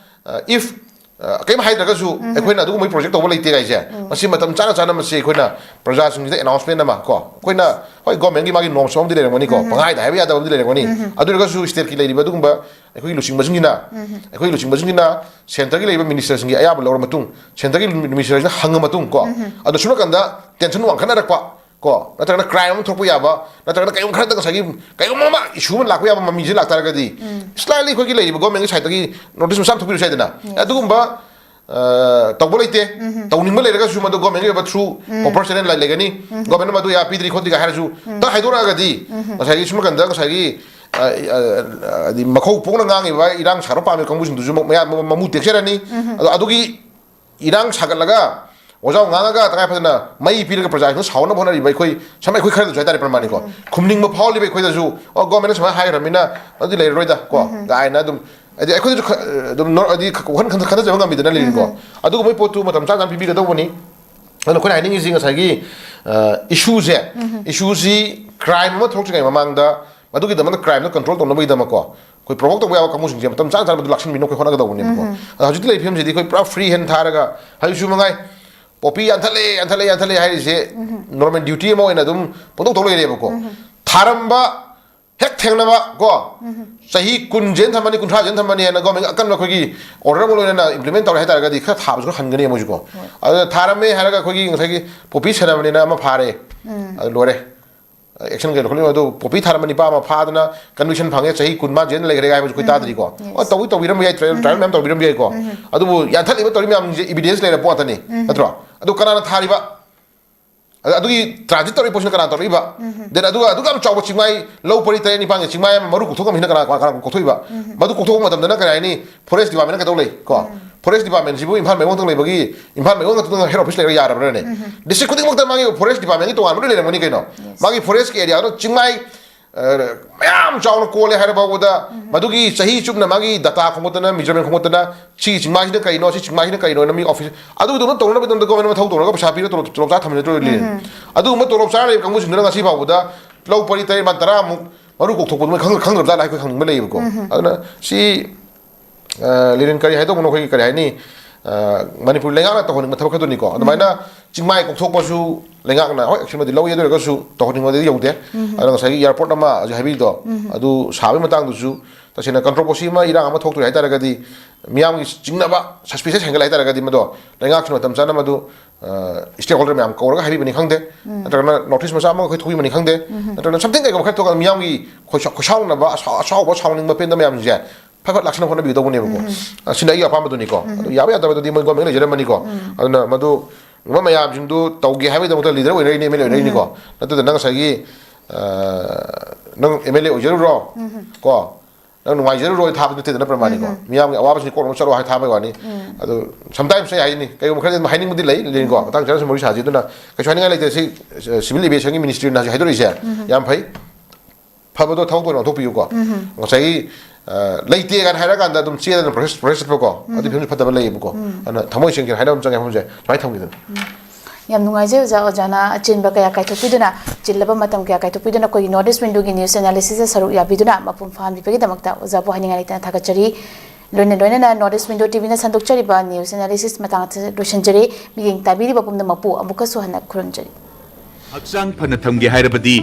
ꯑ, if, ꯑ, ꯀꯩꯝ ꯍꯥꯏꯗ꯭ꯔꯒꯁꯨ, ꯎꯝ꯫ ꯑꯩꯈꯣꯏꯅ ꯑꯗꯨꯒꯨꯝꯕꯒꯤ ꯄ꯭ꯔꯣꯖꯦꯛ ꯇꯧꯕ ꯂꯩꯇꯦ ꯍꯥꯏꯁꯦ, ꯎꯝ꯫ ꯃꯁꯤ ꯃꯇꯝ ꯆꯥꯅ ꯆꯥꯅ ꯃꯁꯤ ꯑꯩꯈꯣꯏꯅ ꯄ꯭ꯔꯖꯥꯁꯤꯡꯁꯤꯗ ꯑꯦꯅꯥꯎꯟꯁꯃꯦꯟ ꯑꯃ ꯀꯣ, ꯑꯩꯈꯣꯏꯅ, ꯍꯣꯏ, ꯒꯣꯔꯃꯦꯟꯒꯤ ꯃꯥꯒꯤ ꯅꯣꯔꯝꯁ ꯑꯃꯗꯤ ꯂꯩꯔꯝꯒꯅꯤꯀꯣ, ꯎꯝ꯫ ꯄꯪꯍꯥꯏꯗ ꯍꯥꯏꯕ ꯌꯥꯗꯕ ꯑꯃꯗꯤ ꯂꯩꯔꯝꯒꯅꯤ, ꯎꯝ꯫ ꯑꯗꯨ ꯑꯣꯏꯔꯒꯁꯨ ꯁ꯭ꯇꯦꯠꯀꯤ ꯂꯩꯔꯤꯕ ꯑꯗꯨꯒꯨꯝꯕ ꯑꯩꯈꯣꯏꯒꯤ ꯂꯨꯆꯤꯡꯕꯁꯤꯡꯁꯤꯅ, ꯎꯝ꯫ ꯑꯩꯈꯣꯏꯒꯤ ꯂꯨꯆꯤꯡꯕꯁꯤꯡꯁꯤꯅ ꯁꯦꯟꯇꯔꯒꯤ ꯂꯩꯔꯤꯕ ꯃꯤꯅꯤꯁꯇꯔꯁꯤꯡꯒꯤ ꯑꯌꯥꯕ ꯂꯧꯔ ꯃꯇꯨꯡ, ꯁꯦꯟꯇꯔꯒꯤ ꯃꯤꯅꯤꯁꯇꯔꯁꯤꯅ ꯍꯪꯉ ꯃꯇꯨꯡ ꯀꯣ, ꯎꯝ꯫ ꯑꯗꯣ ꯁꯨꯝ ꯅꯥꯀꯟꯗ ꯇꯦꯟꯁꯟ ꯋꯥꯡꯈꯠꯅꯔꯛꯄ ꯀꯣ, ꯅꯠꯇ꯭ꯔꯒꯅ ꯀ꯭ꯔꯥꯏꯝ ꯑꯃ ꯊꯣꯛꯄ ꯌꯥꯕ, ꯅꯠꯇ꯭ꯔꯒꯅ ꯀꯩꯒꯨꯝꯕ ꯈꯔꯗ ꯉꯁꯥꯏꯒꯤ ꯀꯩꯒꯨꯝꯕ ꯑꯃ ꯏꯁꯨ ꯑꯃ ꯂꯥꯛꯄ ꯌꯥꯕ ꯃꯃꯤꯁꯦ ꯂꯥꯛꯇꯥꯔꯒꯗꯤ, ꯎꯝ꯫ ꯁ꯭ꯂꯥꯏꯠꯂꯤ ꯑꯩꯈꯣꯏꯒꯤ ꯂꯩꯔꯤꯕ ꯒꯣꯔꯃꯦꯟꯒꯤ ꯁꯥꯏꯠꯇꯒꯤ ꯅꯣꯇꯤꯁ ꯃꯆꯥ ꯑꯃ ꯊꯣꯛꯄꯤꯔꯁꯨ ꯌꯥꯏꯗꯅ꯫ ꯌꯦꯁ꯫ ꯑꯗꯨꯒꯨꯝꯕ, ꯑ, ꯇꯧꯕ ꯂꯩꯇꯦ꯫ ꯎꯝ꯫ ꯇꯧꯅꯤꯡꯕ ꯂꯩꯔꯒꯁꯨ ꯃꯗꯨ ꯒꯣꯔꯃꯦꯟꯒꯤ ꯑꯣꯏꯕ ꯊ꯭ꯔꯨ ꯎꯝ꯫ ꯄ꯭ꯔꯣꯄꯔ ꯆꯦꯅꯦꯜ ꯂꯩꯒꯅꯤ꯫ ꯎꯝ꯫ ꯒꯣꯔꯃꯦꯟꯅ ꯃꯗꯨ ꯌꯥ ꯄꯤꯗ꯭ꯔꯤ ꯈꯣꯠꯇ꯭ꯔꯤꯒ ꯍꯥꯏꯔꯁꯨ, ꯎꯝ꯫ ꯇ ꯍꯥꯏꯗꯣꯔꯛꯑꯒꯗꯤ, ꯎꯝ꯫ ꯉꯁꯥꯏꯒꯤ ꯁꯨꯝ ꯅꯥꯀꯟꯗ ꯉꯁꯥꯏꯒꯤ, ꯑ, ꯑ, ꯍꯥꯏꯗꯤ ꯃꯈꯧ ꯄꯣꯛꯅ ꯉꯥꯡꯉꯤꯕ ꯏꯔꯥꯡ ꯁꯥꯒꯠꯄ ꯄꯥꯝꯃꯤꯕ ꯀꯥꯡꯕꯨꯁꯤꯡꯗꯨꯁꯨ ꯃ-, ꯃꯌꯥ-, ꯃ-, ꯃꯃꯨ ꯇꯦꯛꯆꯔꯅꯤ꯫ ꯎꯝ꯫ ꯑꯗꯣ ꯑꯗꯨꯒꯤ ꯏꯔꯥꯡ ꯁꯥꯒꯠꯂꯒ ꯋꯥꯖꯥꯎ ꯉꯥꯡꯉꯒ ꯇꯉꯥꯏ ꯐꯗꯅ ꯃꯩ ꯄꯤꯔꯒ ꯄ꯭ꯔꯖꯥꯁꯤꯡꯗ ꯁꯥꯎꯅꯕ ꯍꯣꯠꯅꯔꯤꯕ ꯑꯩꯈꯣꯏ, ꯁꯝ ꯑꯩꯈꯣꯏ ꯈꯔꯗꯁꯨ ꯍꯥꯏꯇꯥꯔꯦ, ꯄ꯭ꯔꯃꯥꯅꯤꯀꯣ꯫ ꯈꯨꯝꯅꯤꯡꯕ ꯐꯥꯎꯔꯤꯕ ꯑꯩꯈꯣꯏꯗꯁꯨ, "ꯑꯣ, ꯒꯣꯔꯃꯦꯟꯅ ꯁꯨꯃꯥꯏꯅ ꯍꯥꯏꯈ꯭ꯔꯕꯅꯤꯅ ꯑꯗꯨꯗꯤ ꯂꯩꯔꯔꯣꯏꯗ", ꯀꯣ, ꯀꯥꯏꯅ ꯑꯗꯨꯝ, ꯍꯥꯏꯗꯤ ꯑꯩꯈꯣꯏꯗꯁꯨ ꯈ-, ꯑꯗꯨꯝ ꯅꯣ-, ꯍꯥꯏꯗꯤ ꯈ-, ꯋꯥꯈꯜ ꯈꯟ-, ꯈꯟꯊꯖꯕ ꯉꯝꯃꯤꯗꯅ, ꯂꯤꯂꯤꯀꯣ꯫ ꯑꯗꯨꯒꯨꯝꯕꯒꯤ ꯄꯣꯠꯇꯨ ꯃꯇꯝ ꯆꯥ ꯆꯥꯅ ꯄꯤꯕꯤꯒꯗꯧꯕꯅꯤ꯫ ꯑꯗꯨꯅ ꯑꯩꯈꯣꯏꯅ ꯍꯥꯏꯅꯤꯡꯉꯤꯁꯤ ꯉꯁꯥꯏꯒꯤ, ꯑ, ꯏꯁꯨꯁꯦ, ꯏꯁꯨꯁꯤ ꯀ꯭ꯔꯥꯏꯝ ꯑꯃ ꯊꯣꯛꯇ꯭ꯔꯤꯉꯩ ꯃꯃꯥꯡꯗ, ꯃꯗꯨꯒꯤꯗꯃꯛꯇ ꯀ꯭ꯔꯥꯏꯝꯗꯣ ꯀꯟꯇ꯭ꯔꯣꯜ ꯇꯧꯅꯕꯒꯤꯗꯃꯛꯀꯣ, ꯑꯩꯈꯣꯏ ꯄ꯭ꯔꯣꯚꯣꯛ ꯇꯧꯕ ꯌꯥꯕ ꯀꯥꯡꯕꯨꯁꯤꯡꯁꯦ ꯃꯇꯝ ꯆꯥꯅ ꯆꯥꯅ ꯃꯗꯨ ꯂꯥꯛꯁꯤꯟꯕꯤꯅꯕ ꯑꯩꯈꯣꯏ ꯍꯣꯠꯅꯒꯗꯧꯕꯅꯦꯕꯀꯣ꯫ ꯑꯗꯣ ꯍꯧꯖꯤꯛꯇꯤ ꯂꯩꯔꯤꯕ ꯐꯤꯕꯝꯁꯤꯗꯤ ꯑꯩꯈꯣꯏ ꯄꯨꯔꯥ ꯐ꯭ꯔꯤ ꯍꯦꯟ ꯊꯥꯔꯒ, ꯍꯧꯖꯤꯛꯁꯨ ꯃꯉꯥꯏ, ꯄꯣꯄꯤ ꯌꯥꯟꯊꯠꯂꯦ, ꯌꯥꯟꯊꯠꯂꯦ, ꯌꯥꯟꯊꯠꯂꯦ ꯍꯥꯏꯔꯤꯁꯦ ꯅꯣꯔꯃꯦꯜ ꯗ꯭ꯌꯨꯇꯤ ꯑꯃ ꯑꯣꯏꯅ ꯑꯗꯨꯝ ꯄꯪꯇꯧ ꯇꯧ ꯂꯩꯔꯦꯕꯀꯣ꯫ ꯊꯥꯔꯝꯕ ꯍꯦꯛ ꯊꯦꯡꯅꯕ ꯀꯣ, ꯆꯍꯤ ꯀꯨꯟ ꯖꯦꯜ ꯊꯝꯃꯅꯤ, ꯀꯨꯟꯊ꯭ꯔꯥ ꯖꯦꯜ ꯊꯝꯃꯅꯤ ꯍꯥꯏꯅ ꯒꯣꯔꯃꯦꯟ ꯑꯀꯟꯕ ꯑꯩꯈꯣꯏꯒꯤ ꯑꯣꯔꯗꯔ ꯑꯃ ꯂꯣꯏꯅꯅ ꯏꯝꯄ꯭ꯂꯤꯃꯦꯟ ꯇꯧꯔꯦ ꯍꯥꯏꯇꯥꯔꯒꯗꯤ, ꯈꯔ ꯊꯥꯕꯁꯨ ꯈꯔ ꯍꯟꯒꯅꯤ ꯃꯣꯏꯁꯨꯀꯣ꯫ ꯑꯗꯨꯅ ꯊꯥꯔꯝꯃꯦ ꯍꯥꯏꯔꯒ ꯑꯩꯈꯣꯏꯒꯤ ꯉꯁꯥꯏꯒꯤ ꯄꯣꯄꯤ ꯁꯦꯅꯥꯃꯅꯤꯅ ꯑꯃ ꯐꯥꯔꯦ, ꯑꯗꯨ ꯂꯣꯏꯔꯦ, ꯑꯦꯛꯁꯟ ꯀꯩꯅꯣ ꯈꯣꯠꯂꯤꯅꯣ, ꯑꯗꯨ ꯄꯣꯄꯤ ꯊꯥꯔꯝꯕ ꯅꯤꯄꯥ ꯑꯃ ꯐꯥꯗꯅ ꯀꯟꯚꯤꯛꯁꯟ ꯐꯪꯉꯦ, ꯆꯍꯤ ꯀꯨꯟ ꯃꯥ ꯖꯦꯜ ꯂꯩꯈ꯭ꯔꯦ ꯍꯥꯏꯕꯁꯨ ꯑꯩꯈꯣꯏ ꯇꯥꯗ꯭ꯔꯤꯀꯣ꯫ ꯍꯣꯏ, ꯇꯧꯗꯤ ꯇꯧꯕꯤꯔꯝꯕ ꯌꯥꯏ, ꯇ꯭ꯔꯥꯏꯌꯦꯜ, ꯇ꯭ꯔꯥꯏꯌꯦꯜ ꯃꯌꯥꯝ ꯇꯧꯕꯤꯔꯝꯕ ꯌꯥꯏꯀꯣ꯫ ꯑꯗꯨꯕꯨ ꯌꯥꯟꯊꯠꯂꯤꯕ ꯇꯧꯔꯤ ꯃꯌꯥꯝꯁꯦ ꯏꯕꯤꯗꯦꯟꯁ ꯂꯩꯔꯕ ꯄꯣꯠ ꯉꯥꯛꯇꯅꯤ, ꯅꯠꯇ꯭ꯔꯣ? ꯑꯗꯨ ꯀꯅꯥꯅ ꯊꯥꯔꯤꯕ? ꯑꯗ ꯑꯗꯨꯒꯤ ꯇ꯭ꯔꯥꯟꯖꯤꯠ ꯇꯧꯔꯤꯕ ꯄꯣꯠꯁꯤꯅ ꯀꯅꯥ ꯇꯧꯔꯛꯏꯕ? Then ꯑꯗꯨꯒ ꯑꯗꯨꯒ ꯌꯥꯝ ꯆꯥꯎꯕ ꯆꯤꯡꯃꯥꯏ, ꯂꯧ ꯄꯔꯤ ꯇꯔꯦꯠ ꯅꯤꯄꯥꯟꯒꯤ ꯆꯤꯡꯃꯥꯏ ꯑꯃ ꯃꯔꯨ ꯀꯣꯛꯊꯣꯛꯑꯝꯃꯤꯁꯤꯅ ꯀꯅꯥ, ꯀꯅꯥ, ꯀꯅꯥ ꯀꯣꯛꯊꯣꯛꯏꯕ? ꯃꯗꯨ ꯀꯣꯛꯊꯣꯛꯄ ꯃꯇꯝꯗꯅ ꯀꯔꯤ ꯍꯥꯏꯅꯤ? ꯐꯣꯔꯦꯁ ꯗꯤꯄꯥꯔꯠꯃꯦꯟꯅ ꯀꯩꯗꯧ ꯂꯩ ꯀꯣ? ꯐꯣꯔꯦꯁ ꯗꯤꯄꯥꯔꯠꯃꯦꯟꯁꯤꯕꯨ ꯏꯝꯐꯥꯜ ꯃꯌꯣꯟ ꯈꯛꯇꯪ ꯂꯩꯕꯒꯤ, ꯏꯝꯐꯥꯜ ꯃꯌꯣꯟ ꯈꯛꯇꯪ ꯍꯦꯗ ꯑꯣꯐꯤꯁ ꯂꯩꯔꯒ ꯌꯥꯔꯕ꯭ꯔꯅꯦ? ꯗꯤꯁꯇ꯭ꯔꯤꯛ ꯈꯨꯗꯤꯡꯃꯛꯇ ꯃꯥꯒꯤ ꯐꯣꯔꯦꯁ ꯗꯤꯄꯥꯔꯠꯃꯦꯟꯒꯤ ꯇꯣꯉꯥꯟꯕ ꯂꯣꯏ ꯂꯩꯔꯝꯒꯅꯤ ꯀꯩꯅꯣ꯫ ꯃꯥꯒꯤ ꯐꯣꯔꯦꯁꯀꯤ ꯑꯦꯔꯤꯌꯥꯗꯣ ꯆꯤꯡꯃꯥꯏ, ꯑ, ꯃꯌꯥꯝ ꯆꯥꯎꯅ ꯀꯣꯜꯂꯦ ꯍꯥꯏꯔ ꯐꯥꯎꯕꯗ, ꯃꯗꯨꯒꯤ ꯆꯍꯤ ꯆꯨꯞꯅ ꯃꯥꯒꯤ ꯗꯇꯥ ꯈꯣꯝꯒꯠꯇꯅ, ꯃꯤꯖꯔꯃꯦꯟ ꯈꯣꯝꯒꯠꯇꯅ, ꯁꯤ ꯆꯤꯡꯃꯥꯏꯁꯤꯅ ꯀꯩꯅꯣ, ꯁꯤ ꯆꯤꯡꯃꯥꯏꯁꯤꯅ ꯀꯩꯅꯣꯅ ꯃꯤ ꯑꯣꯐꯤꯁ, ꯑꯗꯨꯗꯨꯅ ꯇꯧꯅꯕꯒꯤꯗꯃꯛꯇ ꯒꯣꯔꯃꯦꯟ ꯃꯊꯧ ꯇꯧꯔꯒ ꯄꯩꯁꯥ ꯄꯤꯔꯒ ꯇꯣꯂꯣꯞ, ꯇꯣꯂꯣꯞ ꯆꯥ ꯊꯝꯃꯤꯅ ꯇꯧꯔꯤ ꯂꯩꯔꯦ꯫ ꯑꯗꯨꯒꯨꯝꯕ ꯇꯣꯂꯣꯞ ꯆꯥꯔ ꯂꯩꯕ ꯀꯥꯡꯕꯨꯁꯤꯡꯗꯨꯅ ꯉꯁꯤ ꯐꯥꯎꯕꯗ ꯂꯧ ꯄꯔꯤ ꯇꯔꯦꯠ, ꯃꯥ ꯇꯔꯥꯃꯨꯛ ꯃꯔꯨ ꯀꯣꯛꯊꯣꯛꯄꯗꯨ ꯃꯣꯏ ꯈꯪ-, ꯈꯪꯗ꯭ꯔꯕ ꯖꯥꯠꯂ ꯍꯥꯏ ꯑꯩꯈꯣꯏ ꯈꯪꯅꯤꯡꯕ ꯂꯩꯌꯦꯕꯀꯣ꯫ ꯑꯗꯨꯅ ꯁꯤ, ꯑ, ꯂꯤꯔꯦꯟ, ꯀꯔꯤ ꯍꯥꯏꯗꯧꯕꯅꯣ, ꯑꯩꯈꯣꯏꯒꯤ ꯀꯔꯤ ꯍꯥꯏꯅꯤ, ꯑ, ꯃꯅꯤꯄꯨꯔ ꯂꯩꯉꯥꯛꯅ ꯇꯧꯍꯟꯅꯤꯡꯕ ꯊꯕꯛ ꯈꯔꯗꯨꯅꯤꯀꯣ꯫ ꯑꯗꯨꯃꯥꯏꯅ ꯆꯤꯡꯃꯥꯏ ꯀꯣꯛꯊꯣꯛꯄꯁꯨ ꯂꯩꯉꯥꯛꯅ ꯍꯣꯏ ꯑꯦꯛꯁꯟꯕꯨꯗꯤ ꯂꯧꯏ, ꯑꯗꯨ ꯑꯣꯏꯔꯒꯁꯨ ꯇꯧꯍꯟꯅꯤꯡꯕꯗꯤ ꯌꯧꯗꯦ꯫ ꯑꯗꯨꯅ ꯉꯁꯥꯏꯒꯤ ꯑꯦꯌꯥꯔꯄꯣꯔꯠ ꯑꯃ ꯍꯧꯖꯤꯛ ꯍꯥꯏꯕꯤꯔꯤꯗꯣ, ꯑꯗꯨ ꯁꯥꯕꯒꯤ ꯃꯇꯥꯡꯗꯨꯁꯨ ꯇꯁꯦꯡꯅ ꯀꯟꯇ꯭ꯔꯣꯕꯔꯁꯤ ꯑꯃ, ꯏꯔꯥꯡ ꯑꯃ ꯊꯣꯛꯇ꯭ꯔꯦ ꯍꯥꯏꯇꯥꯔꯒꯗꯤ, ꯃꯤꯌꯥꯝꯒꯤ ꯆꯤꯡꯅꯕ, ꯁꯁꯄꯤꯁꯟ ꯍꯦꯟꯒꯠꯂꯦ ꯍꯥꯏꯇꯥꯔꯒꯗꯤ, ꯃꯗꯣ ꯂꯩꯉꯥꯛꯁꯤꯅ ꯃꯇꯝ ꯆꯥꯅ ꯃꯗꯨ, ꯑ, ꯁ꯭ꯇꯦꯛꯍꯣꯜꯗꯔ ꯃꯌꯥꯝ ꯀꯧꯔꯒ ꯍꯥꯏꯕꯤꯕꯅꯤ ꯈꯪꯗꯦ, ꯅꯠꯇ꯭ꯔꯒꯅ ꯅꯣꯇꯤꯁ ꯃꯆꯥ ꯑꯃ ꯑꯩꯈꯣꯏ ꯊꯣꯛꯄꯤꯕꯅꯤ ꯈꯪꯗꯦ, ꯅꯠꯇ꯭ꯔꯒꯅ ꯁꯝꯊꯤꯡ ꯀꯩꯒꯨꯝꯕ ꯈꯔ ꯊꯣꯛꯑꯒ ꯃꯤꯌꯥꯝꯒꯤ ꯈꯣꯏꯁꯥꯎ-, ꯈꯣꯏꯁꯥꯎꯅꯕ, ꯑꯁꯥꯎ-, ꯑꯁꯥꯎꯕ, ꯁꯥꯎꯅꯤꯡꯕ, ꯄꯦꯟꯗꯕ ꯃꯌꯥꯝꯁꯤꯡꯁꯦ ꯐꯠ ꯐꯠ ꯂꯥꯛꯁꯟꯅ ꯍꯣꯠꯅꯕꯤꯒꯗꯧꯕꯅꯦꯕꯀꯣ꯫ ꯑ, ꯁꯤꯅ ꯑꯩꯒꯤ ꯑꯄꯥꯝꯕꯗꯨꯅꯤꯀꯣ꯫ ꯑꯗꯨ ꯌꯥꯕ ꯌꯥꯗꯕꯗꯨꯗꯤ ꯃꯣꯏ ꯒꯣꯔꯃꯦꯟ ꯂꯩꯖꯔꯝꯃꯅꯤꯀꯣ꯫ ꯑꯗꯨꯅ ꯃꯗꯨ ꯃꯌꯥꯝꯁꯤꯡꯗꯨ ꯇꯧꯒꯦ ꯍꯥꯏꯕꯒꯤꯗꯃꯛꯇ ꯂꯤꯗꯔ ꯑꯣꯏꯅꯔꯛꯏꯅꯦ, ꯑꯦꯝ ꯑꯦꯜ ꯑꯦ ꯑꯣꯏꯅꯔꯛꯏꯅꯤꯀꯣ꯫ ꯅꯠꯇꯗꯅ ꯉꯁꯥꯏꯒꯤ, ꯑ, ꯅꯪ ꯑꯦꯝ ꯑꯦꯜ ꯑꯦ ꯑꯣꯏꯖꯔꯨꯔꯣ, ꯀꯣ, ꯅꯪ ꯅꯨꯡꯉꯥꯏꯖꯔꯨꯔꯣꯏ ꯊꯥꯕꯗꯤ ꯅꯠꯇꯦꯗꯅ, ꯄ꯭ꯔꯃꯥꯅꯤꯀꯣ꯫ ꯃꯤꯌꯥꯝꯒꯤ ꯑꯋꯥꯕꯁꯤꯡ ꯀꯣꯛꯅꯕ ꯆꯠꯂꯣ ꯍꯥꯏ ꯊꯥꯕꯩ ꯋꯥꯅꯤ꯫ ꯑꯗꯣ sometimes ꯑꯩ ꯍꯥꯏꯅꯤ, ꯀꯩꯒꯨꯝꯕ ꯈꯔꯗꯤ ꯑꯗꯨꯝ ꯍꯥꯏꯅꯤꯡꯕꯗꯤ ꯂꯩ, ꯂꯩꯅꯤꯀꯣ꯫ ꯃꯇꯥꯡ ꯆꯥꯅ ꯁꯨꯝ ꯋꯥꯔꯤ ꯁꯥꯁꯤ꯫ ꯑꯗꯨꯅ ꯀꯩꯁꯨ ꯍꯥꯏꯅꯤꯡꯉꯥꯏ ꯂꯩꯇꯦ꯫ ꯁꯤ, ꯑ, civil aviationꯒꯤ ministryꯅ ꯍꯧꯖꯤꯛ ꯍꯥꯏꯗꯣꯔꯛꯏꯁꯦ ꯌꯥꯝ ꯐꯩ꯫ ꯐꯕꯗꯣ ꯊꯕꯛꯇ ꯑꯣꯏꯅ ꯑꯣꯟꯊꯣꯛꯄꯤꯌꯨꯀꯣ꯫ ꯉꯁꯥꯏꯒꯤ, ꯑ, ꯂꯩꯇꯦ ꯀꯥꯏꯅ ꯍꯥꯏꯔꯀꯥꯟꯗ ꯑꯗꯨꯝ ꯆꯦꯗꯅ process, process ꯆꯠꯄꯀꯣ꯫ ꯑꯗꯨ ꯐꯤꯕꯝꯁꯤ ꯐꯠꯇꯕ ꯂꯩꯌꯦꯕꯀꯣ꯫ ꯑꯗꯨꯅ ꯊꯃꯣꯏ ꯁꯦꯡꯅ ꯍꯥꯏꯅꯕ ꯑꯃ ꯆꯪꯉꯦ ꯃꯐꯝꯁꯦ꯫ ꯁꯨꯃꯥꯏꯅ ꯊꯝꯈꯤꯗꯅ꯫ ꯌꯥꯝ ꯅꯨꯡꯉꯥꯏꯖꯩ ꯑꯣꯖꯥ, ꯑꯣꯖꯥꯅ ꯑꯆꯤꯟꯕ ꯀꯌꯥ ꯀꯥꯏꯊꯣꯛꯄꯤꯗꯨꯅ, ꯆꯤꯜꯂꯕ ꯃꯇꯝ ꯀꯌꯥ ꯀꯥꯏꯊꯣꯛꯄꯤꯗꯨꯅ ꯑꯩꯈꯣꯏꯒꯤ North East Windowꯒꯤ news analysisꯇ ꯁꯔꯨꯛ ꯌꯥꯕꯤꯗꯨꯅ ꯃꯄꯨꯡ ꯐꯥꯍꯟꯕꯤꯕꯒꯤꯗꯃꯛꯇ ꯑꯣꯖꯥꯕꯨ ꯍꯥꯏꯅꯤꯡꯉꯥꯏ ꯂꯩꯇꯅ ꯊꯥꯒꯠꯆꯔꯤ꯫ ꯂꯣꯏꯅ ꯂꯣꯏꯅꯅ North East Window TVꯅ ꯁꯟꯗꯣꯛꯆꯔꯤꯕ news analysis ꯃꯇꯥꯡ ꯑꯁꯤꯗ ꯂꯣꯏꯁꯤꯟꯖꯔꯦ꯫ ꯃꯤꯠꯌꯦꯡ ꯇꯥꯕꯤꯔꯤꯕ ꯄꯨꯝꯅꯃꯛꯄꯨ ꯑꯃꯨꯛꯀꯁꯨ ꯍꯟꯅ ꯈꯨꯔꯨꯝꯖꯔꯤ꯫ ꯍꯛꯆꯥꯡ ꯐꯅ ꯊꯝꯒꯦ ꯍꯥꯏꯔꯕꯗꯤ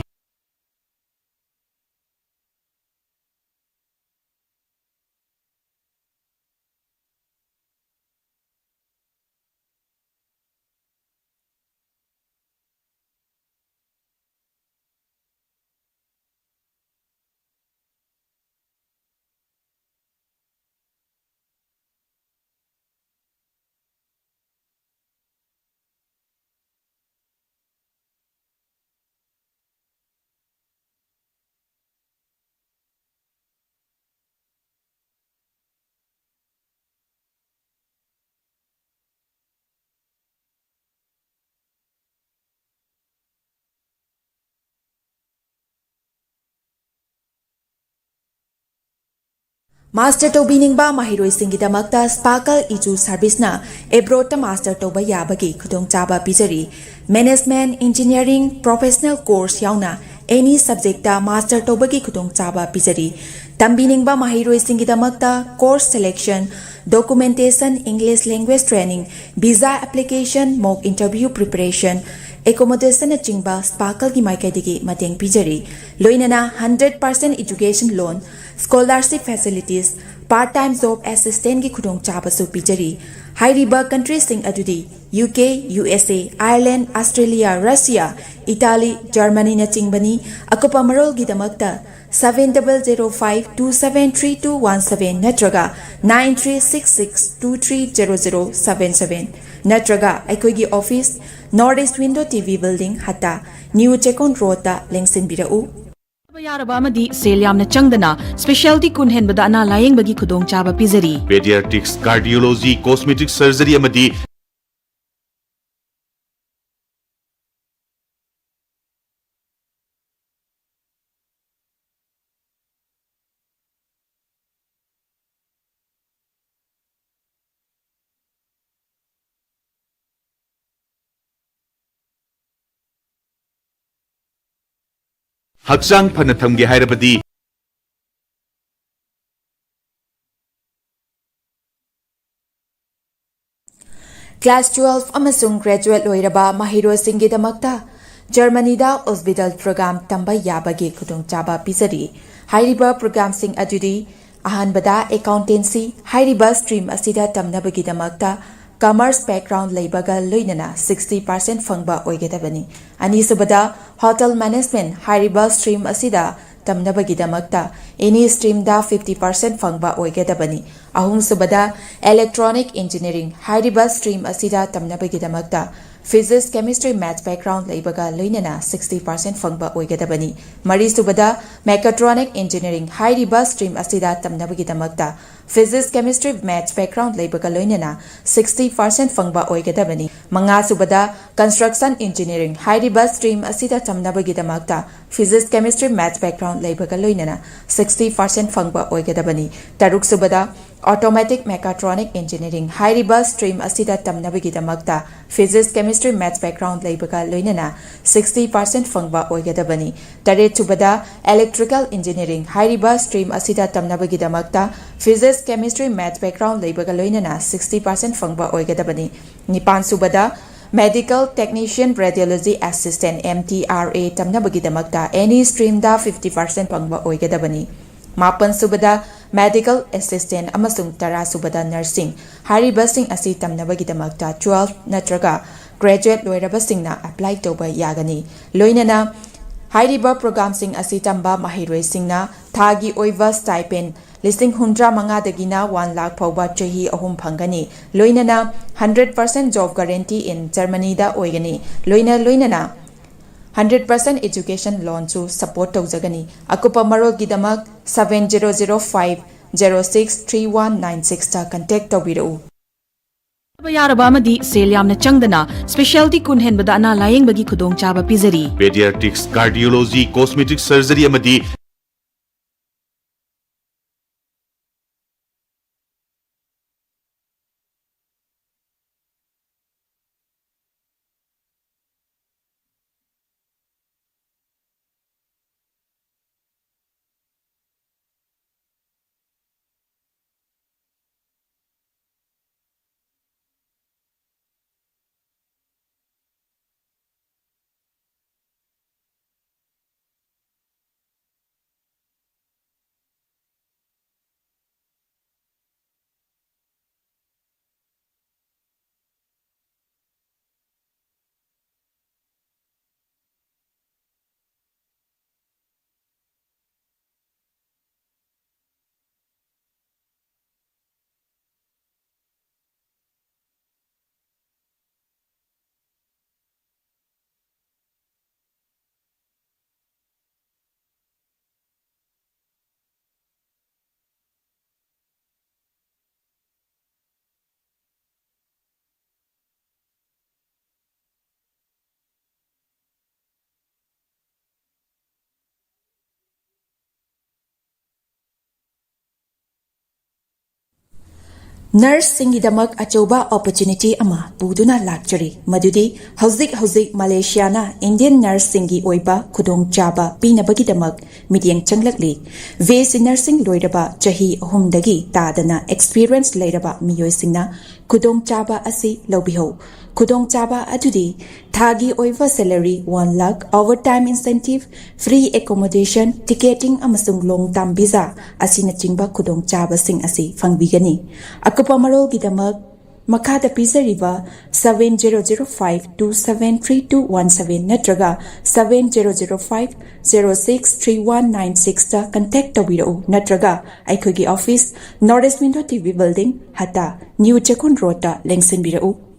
Master ꯇꯧꯕꯤꯅꯤꯡꯕ ꯃꯍꯩꯔꯣꯏꯁꯤꯡꯒꯤꯗꯃꯛꯇ Sparkle Edu Serviceꯅ abroadꯇ master ꯇꯧꯕ ꯌꯥꯕꯒꯤ ꯈꯨꯗꯣꯡꯆꯥꯕ ꯄꯤꯖꯔꯤ꯫ Management, Engineering, Professional course ꯌꯥꯎꯅ any subjectꯇ master ꯇꯧꯕꯒꯤ ꯈꯨꯗꯣꯡꯆꯥꯕ ꯄꯤꯖꯔꯤ꯫ ꯇꯝꯕꯤꯅꯤꯡꯕ ꯃꯍꯩꯔꯣꯏꯁꯤꯡꯒꯤꯗꯃꯛꯇ course selection, documentation, English language training, visa application, mock interview preparation, accommodation ꯅꯆꯤꯡꯕ Sparkleꯒꯤ ꯃꯥꯏꯀꯩꯗꯒꯤ ꯃꯇꯦꯡ ꯄꯤꯖꯔꯤ꯫ ꯂꯣꯏꯅꯅ hundred percent education loan, scholarship facilities, part time job assistantꯀꯤ ꯈꯨꯗꯣꯡꯆꯥꯕꯁꯨ ꯄꯤꯖꯔꯤ꯫ ꯍꯥꯏꯔꯤꯕ countryꯁꯤꯡ ꯑꯗꯨꯗꯤ UK, USA, Ireland, Australia, Russia, Italy, Germanyꯅꯆꯤꯡꯕꯅꯤ꯫ ꯑꯀꯨꯞꯄ ꯃꯔꯣꯜꯒꯤꯗꯃꯛꯇ seven double zero five two seven three two one seven ꯅꯠꯇ꯭ꯔꯒ nine three six six two three zero zero seven seven ꯅꯠꯇ꯭ꯔꯒ ꯑꯩꯈꯣꯏꯒꯤ office, North East Window TV building, ꯍꯠꯇꯥ, New Chekon Roadꯇ ꯂꯦꯡꯁꯤꯟꯕꯤꯔꯛꯎ꯫ ꯌꯥꯔꯕ ꯑꯃꯗꯤ ꯁꯦꯜ ꯌꯥꯝꯅ ꯆꯪꯗꯅ specialty ꯀꯨꯟ ꯍꯦꯟꯕꯗ ꯑꯅꯥ ꯂꯥꯌꯦꯡꯕꯒꯤ ꯈꯨꯗꯣꯡꯆꯥꯕ ꯄꯤꯖꯔꯤ꯫ Pediatrics, Cardiology, Cosmetic Surgery ꯑꯃꯗꯤ ꯍꯛꯆꯥꯡ ꯐꯅ ꯊꯝꯒꯦ ꯍꯥꯏꯔꯕꯗꯤ, Class twelve ꯑꯃꯁꯨꯡ graduate ꯂꯣꯏꯔꯕ ꯃꯍꯩꯔꯣꯏꯁꯤꯡꯒꯤꯗꯃꯛꯇ ꯖꯔꯃꯅꯤꯗ Ausbildung program ꯇꯝꯕ ꯌꯥꯕꯒꯤ ꯈꯨꯗꯣꯡꯆꯥꯕ ꯄꯤꯖꯔꯤ꯫ ꯍꯥꯏꯔꯤꯕ programꯁꯤꯡ ꯑꯗꯨꯗꯤ: ꯑꯍꯥꯟꯕꯗ, accountancy꯫ ꯍꯥꯏꯔꯤꯕ stream ꯑꯁꯤꯗ ꯇꯝꯅꯕꯒꯤꯗꯃꯛꯇ commerce background ꯂꯩꯕꯒ ꯂꯣꯏꯅꯅ sixty percent ꯐꯪꯕ ꯑꯣꯏꯒꯗꯕꯅꯤ꯫ ꯑꯅꯤꯁꯨꯕꯗ, hotel management꯫ ꯍꯥꯏꯔꯤꯕ stream ꯑꯁꯤꯗ ꯇꯝꯅꯕꯒꯤꯗꯃꯛꯇ any streamꯗ fifty percent ꯐꯪꯕ ꯑꯣꯏꯒꯗꯕꯅꯤ꯫ ꯑꯍꯨꯝꯁꯨꯕꯗ, electronic engineering꯫ ꯍꯥꯏꯔꯤꯕ stream ꯑꯁꯤꯗ ꯇꯝꯅꯕꯒꯤꯗꯃꯛꯇ physics, chemistry, maths background ꯂꯩꯕꯒ ꯂꯣꯏꯅꯅ sixty percent ꯐꯪꯕ ꯑꯣꯏꯒꯗꯕꯅꯤ꯫ ꯃꯔꯤꯁꯨꯕꯗ, mechatronic engineering꯫ ꯍꯥꯏꯔꯤꯕ stream ꯑꯁꯤꯗ ꯇꯝꯅꯕꯒꯤꯗꯃꯛꯇ physics, chemistry, maths background ꯂꯩꯕꯒ ꯂꯣꯏꯅꯅ sixty percent ꯐꯪꯕ ꯑꯣꯏꯒꯗꯕꯅꯤ꯫ ꯃꯉꯥꯁꯨꯕꯗ, construction engineering꯫ ꯍꯥꯏꯔꯤꯕ stream ꯑꯁꯤꯗ ꯇꯝꯅꯕꯒꯤꯗꯃꯛꯇ physics, chemistry, maths background ꯂꯩꯕꯒ ꯂꯣꯏꯅꯅ sixty percent ꯐꯪꯕ ꯑꯣꯏꯒꯗꯕꯅꯤ꯫ ꯇꯔꯨꯛꯁꯨꯕꯗ, automatic mechatronic engineering꯫ ꯍꯥꯏꯔꯤꯕ stream ꯑꯁꯤꯗ ꯇꯝꯅꯕꯒꯤꯗꯃꯛꯇ physics, chemistry, maths background ꯂꯩꯕꯒ ꯂꯣꯏꯅꯅ sixty percent ꯐꯪꯕ ꯑꯣꯏꯒꯗꯕꯅꯤ꯫ ꯇꯔꯦꯠꯁꯨꯕꯗ, electrical engineering꯫ ꯍꯥꯏꯔꯤꯕ stream ꯑꯁꯤꯗ ꯇꯝꯅꯕꯒꯤꯗꯃꯛꯇ physics, chemistry, maths background ꯂꯩꯕꯒ ꯂꯣꯏꯅꯅ sixty percent ꯐꯪꯕ ꯑꯣꯏꯒꯗꯕꯅꯤ꯫ ꯅꯤꯄꯥꯟꯁꯨꯕꯗ, medical technician, radiology assistant, M T R A ꯇꯝꯅꯕꯒꯤꯗꯃꯛꯇ any streamꯗ fifty percent ꯐꯪꯕ ꯑꯣꯏꯒꯗꯕꯅꯤ꯫ ꯃꯥꯄꯟꯁꯨꯕꯗ, medical assistant ꯑꯃꯁꯨꯡ ꯇꯔꯥꯁꯨꯕꯗ, nursing꯫ ꯍꯥꯏꯔꯤꯕꯁꯤꯡ ꯑꯁꯤ ꯇꯝꯅꯕꯒꯤꯗꯃꯛꯇ twelve ꯅꯠꯇ꯭ꯔꯒ graduate ꯂꯣꯏꯔꯕꯁꯤꯡꯅ apply ꯇꯧꯕ ꯌꯥꯒꯅꯤ꯫ ꯂꯣꯏꯅꯅ ꯍꯥꯏꯔꯤꯕ programꯁꯤꯡ ꯑꯁꯤ ꯇꯝꯕ ꯃꯍꯩꯔꯣꯏꯁꯤꯡꯅ ꯊꯥꯒꯤ ꯑꯣꯏꯕ stipend ꯂꯤꯁꯤꯡ ꯍꯨꯝꯗ꯭ꯔꯥ ꯃꯉꯥꯗꯒꯤꯅ one lakh ꯐꯥꯎꯕ ꯆꯍꯤ ꯑꯍꯨꯝ ꯐꯪꯒꯅꯤ꯫ ꯂꯣꯏꯅꯅ hundred percent job guarantee in Germanyꯗ ꯑꯣꯏꯒꯅꯤ꯫ ꯂꯣꯏꯅ ꯂꯣꯏꯅꯅ ꯍꯟꯗ꯭ꯔꯦꯠ ꯄꯥꯔꯁꯦꯟ education loanꯁꯨ support ꯇꯧꯖꯒꯅꯤ꯫ ꯑꯀꯨꯞꯄ ꯃꯔꯣꯜꯒꯤꯗꯃꯛ seven zero zero five zero six three one nine sixꯇ contact ꯇꯧꯕꯤꯔꯛꯎ꯫ ꯌꯥꯔꯕ ꯑꯃꯗꯤ ꯁꯦꯜ ꯌꯥꯝꯅ ꯆꯪꯗꯅ specialty ꯀꯨꯟ ꯍꯦꯟꯕꯗ ꯑꯅꯥ ꯂꯥꯌꯦꯡꯕꯒꯤ ꯈꯨꯗꯣꯡꯆꯥꯕ ꯄꯤꯖꯔꯤ꯫ Pediatrics, cardiology, cosmetic surgery ꯑꯃꯗꯤ Nurseꯁꯤꯡꯒꯤꯗꯃꯛ ꯑꯆꯧꯕ opportunity ꯑꯃ ꯄꯨꯗꯨꯅ ꯂꯥꯛꯆꯔꯤ, ꯃꯗꯨꯗꯤ ꯍꯧꯖꯤꯛ ꯍꯧꯖꯤꯛ ꯃꯂꯦꯁꯤꯌꯥꯅ Indian nurseꯁꯤꯡꯒꯤ ꯑꯣꯏꯕ ꯈꯨꯗꯣꯡꯆꯥꯕ ꯄꯤꯅꯕꯒꯤꯗꯃꯛ ꯃꯤꯠꯌꯦꯡ ꯆꯪꯂꯛꯂꯤ꯫ B S C nursing ꯂꯣꯏꯔꯕ ꯆꯍꯤ ꯑꯍꯨꯝꯗꯒꯤ ꯇꯥꯗꯅ experience ꯂꯩꯔꯕ ꯃꯤꯑꯣꯏꯁꯤꯡꯅ ꯈꯨꯗꯣꯡꯆꯥꯕ ꯑꯁꯤ ꯂꯧꯕꯤꯍꯧ꯫ ꯈꯨꯗꯣꯡꯆꯥꯕ ꯑꯗꯨꯗꯤ ꯊꯥꯒꯤ ꯑꯣꯏꯕ salary one lakh, overtime incentive, free accommodation, ticketing ꯑꯃꯁꯨꯡ long term visa ꯑꯁꯤꯅꯆꯤꯡꯕ ꯈꯨꯗꯣꯡꯆꯥꯕꯁꯤꯡ ꯑꯁꯤ ꯐꯪꯕꯤꯒꯅꯤ꯫ ꯑꯀꯨꯞꯄ ꯃꯔꯣꯜꯒꯤꯗꯃꯛ ꯃꯈꯥꯗ ꯄꯤꯖꯔꯤꯕ seven zero zero five two seven three two one seven ꯅꯠꯇ꯭ꯔꯒ seven zero zero five zero six three one nine sixꯇ contact ꯇꯧꯕꯤꯔꯛꯎ, ꯅꯠꯇ꯭ꯔꯒ ꯑꯩꯈꯣꯏꯒꯤ office North East Window T V Building, ꯍꯠꯇꯥ, New ꯆꯦꯛꯀꯣꯟ Roadꯇ ꯂꯦꯡꯁꯤꯟꯕꯤꯔꯛꯎ꯫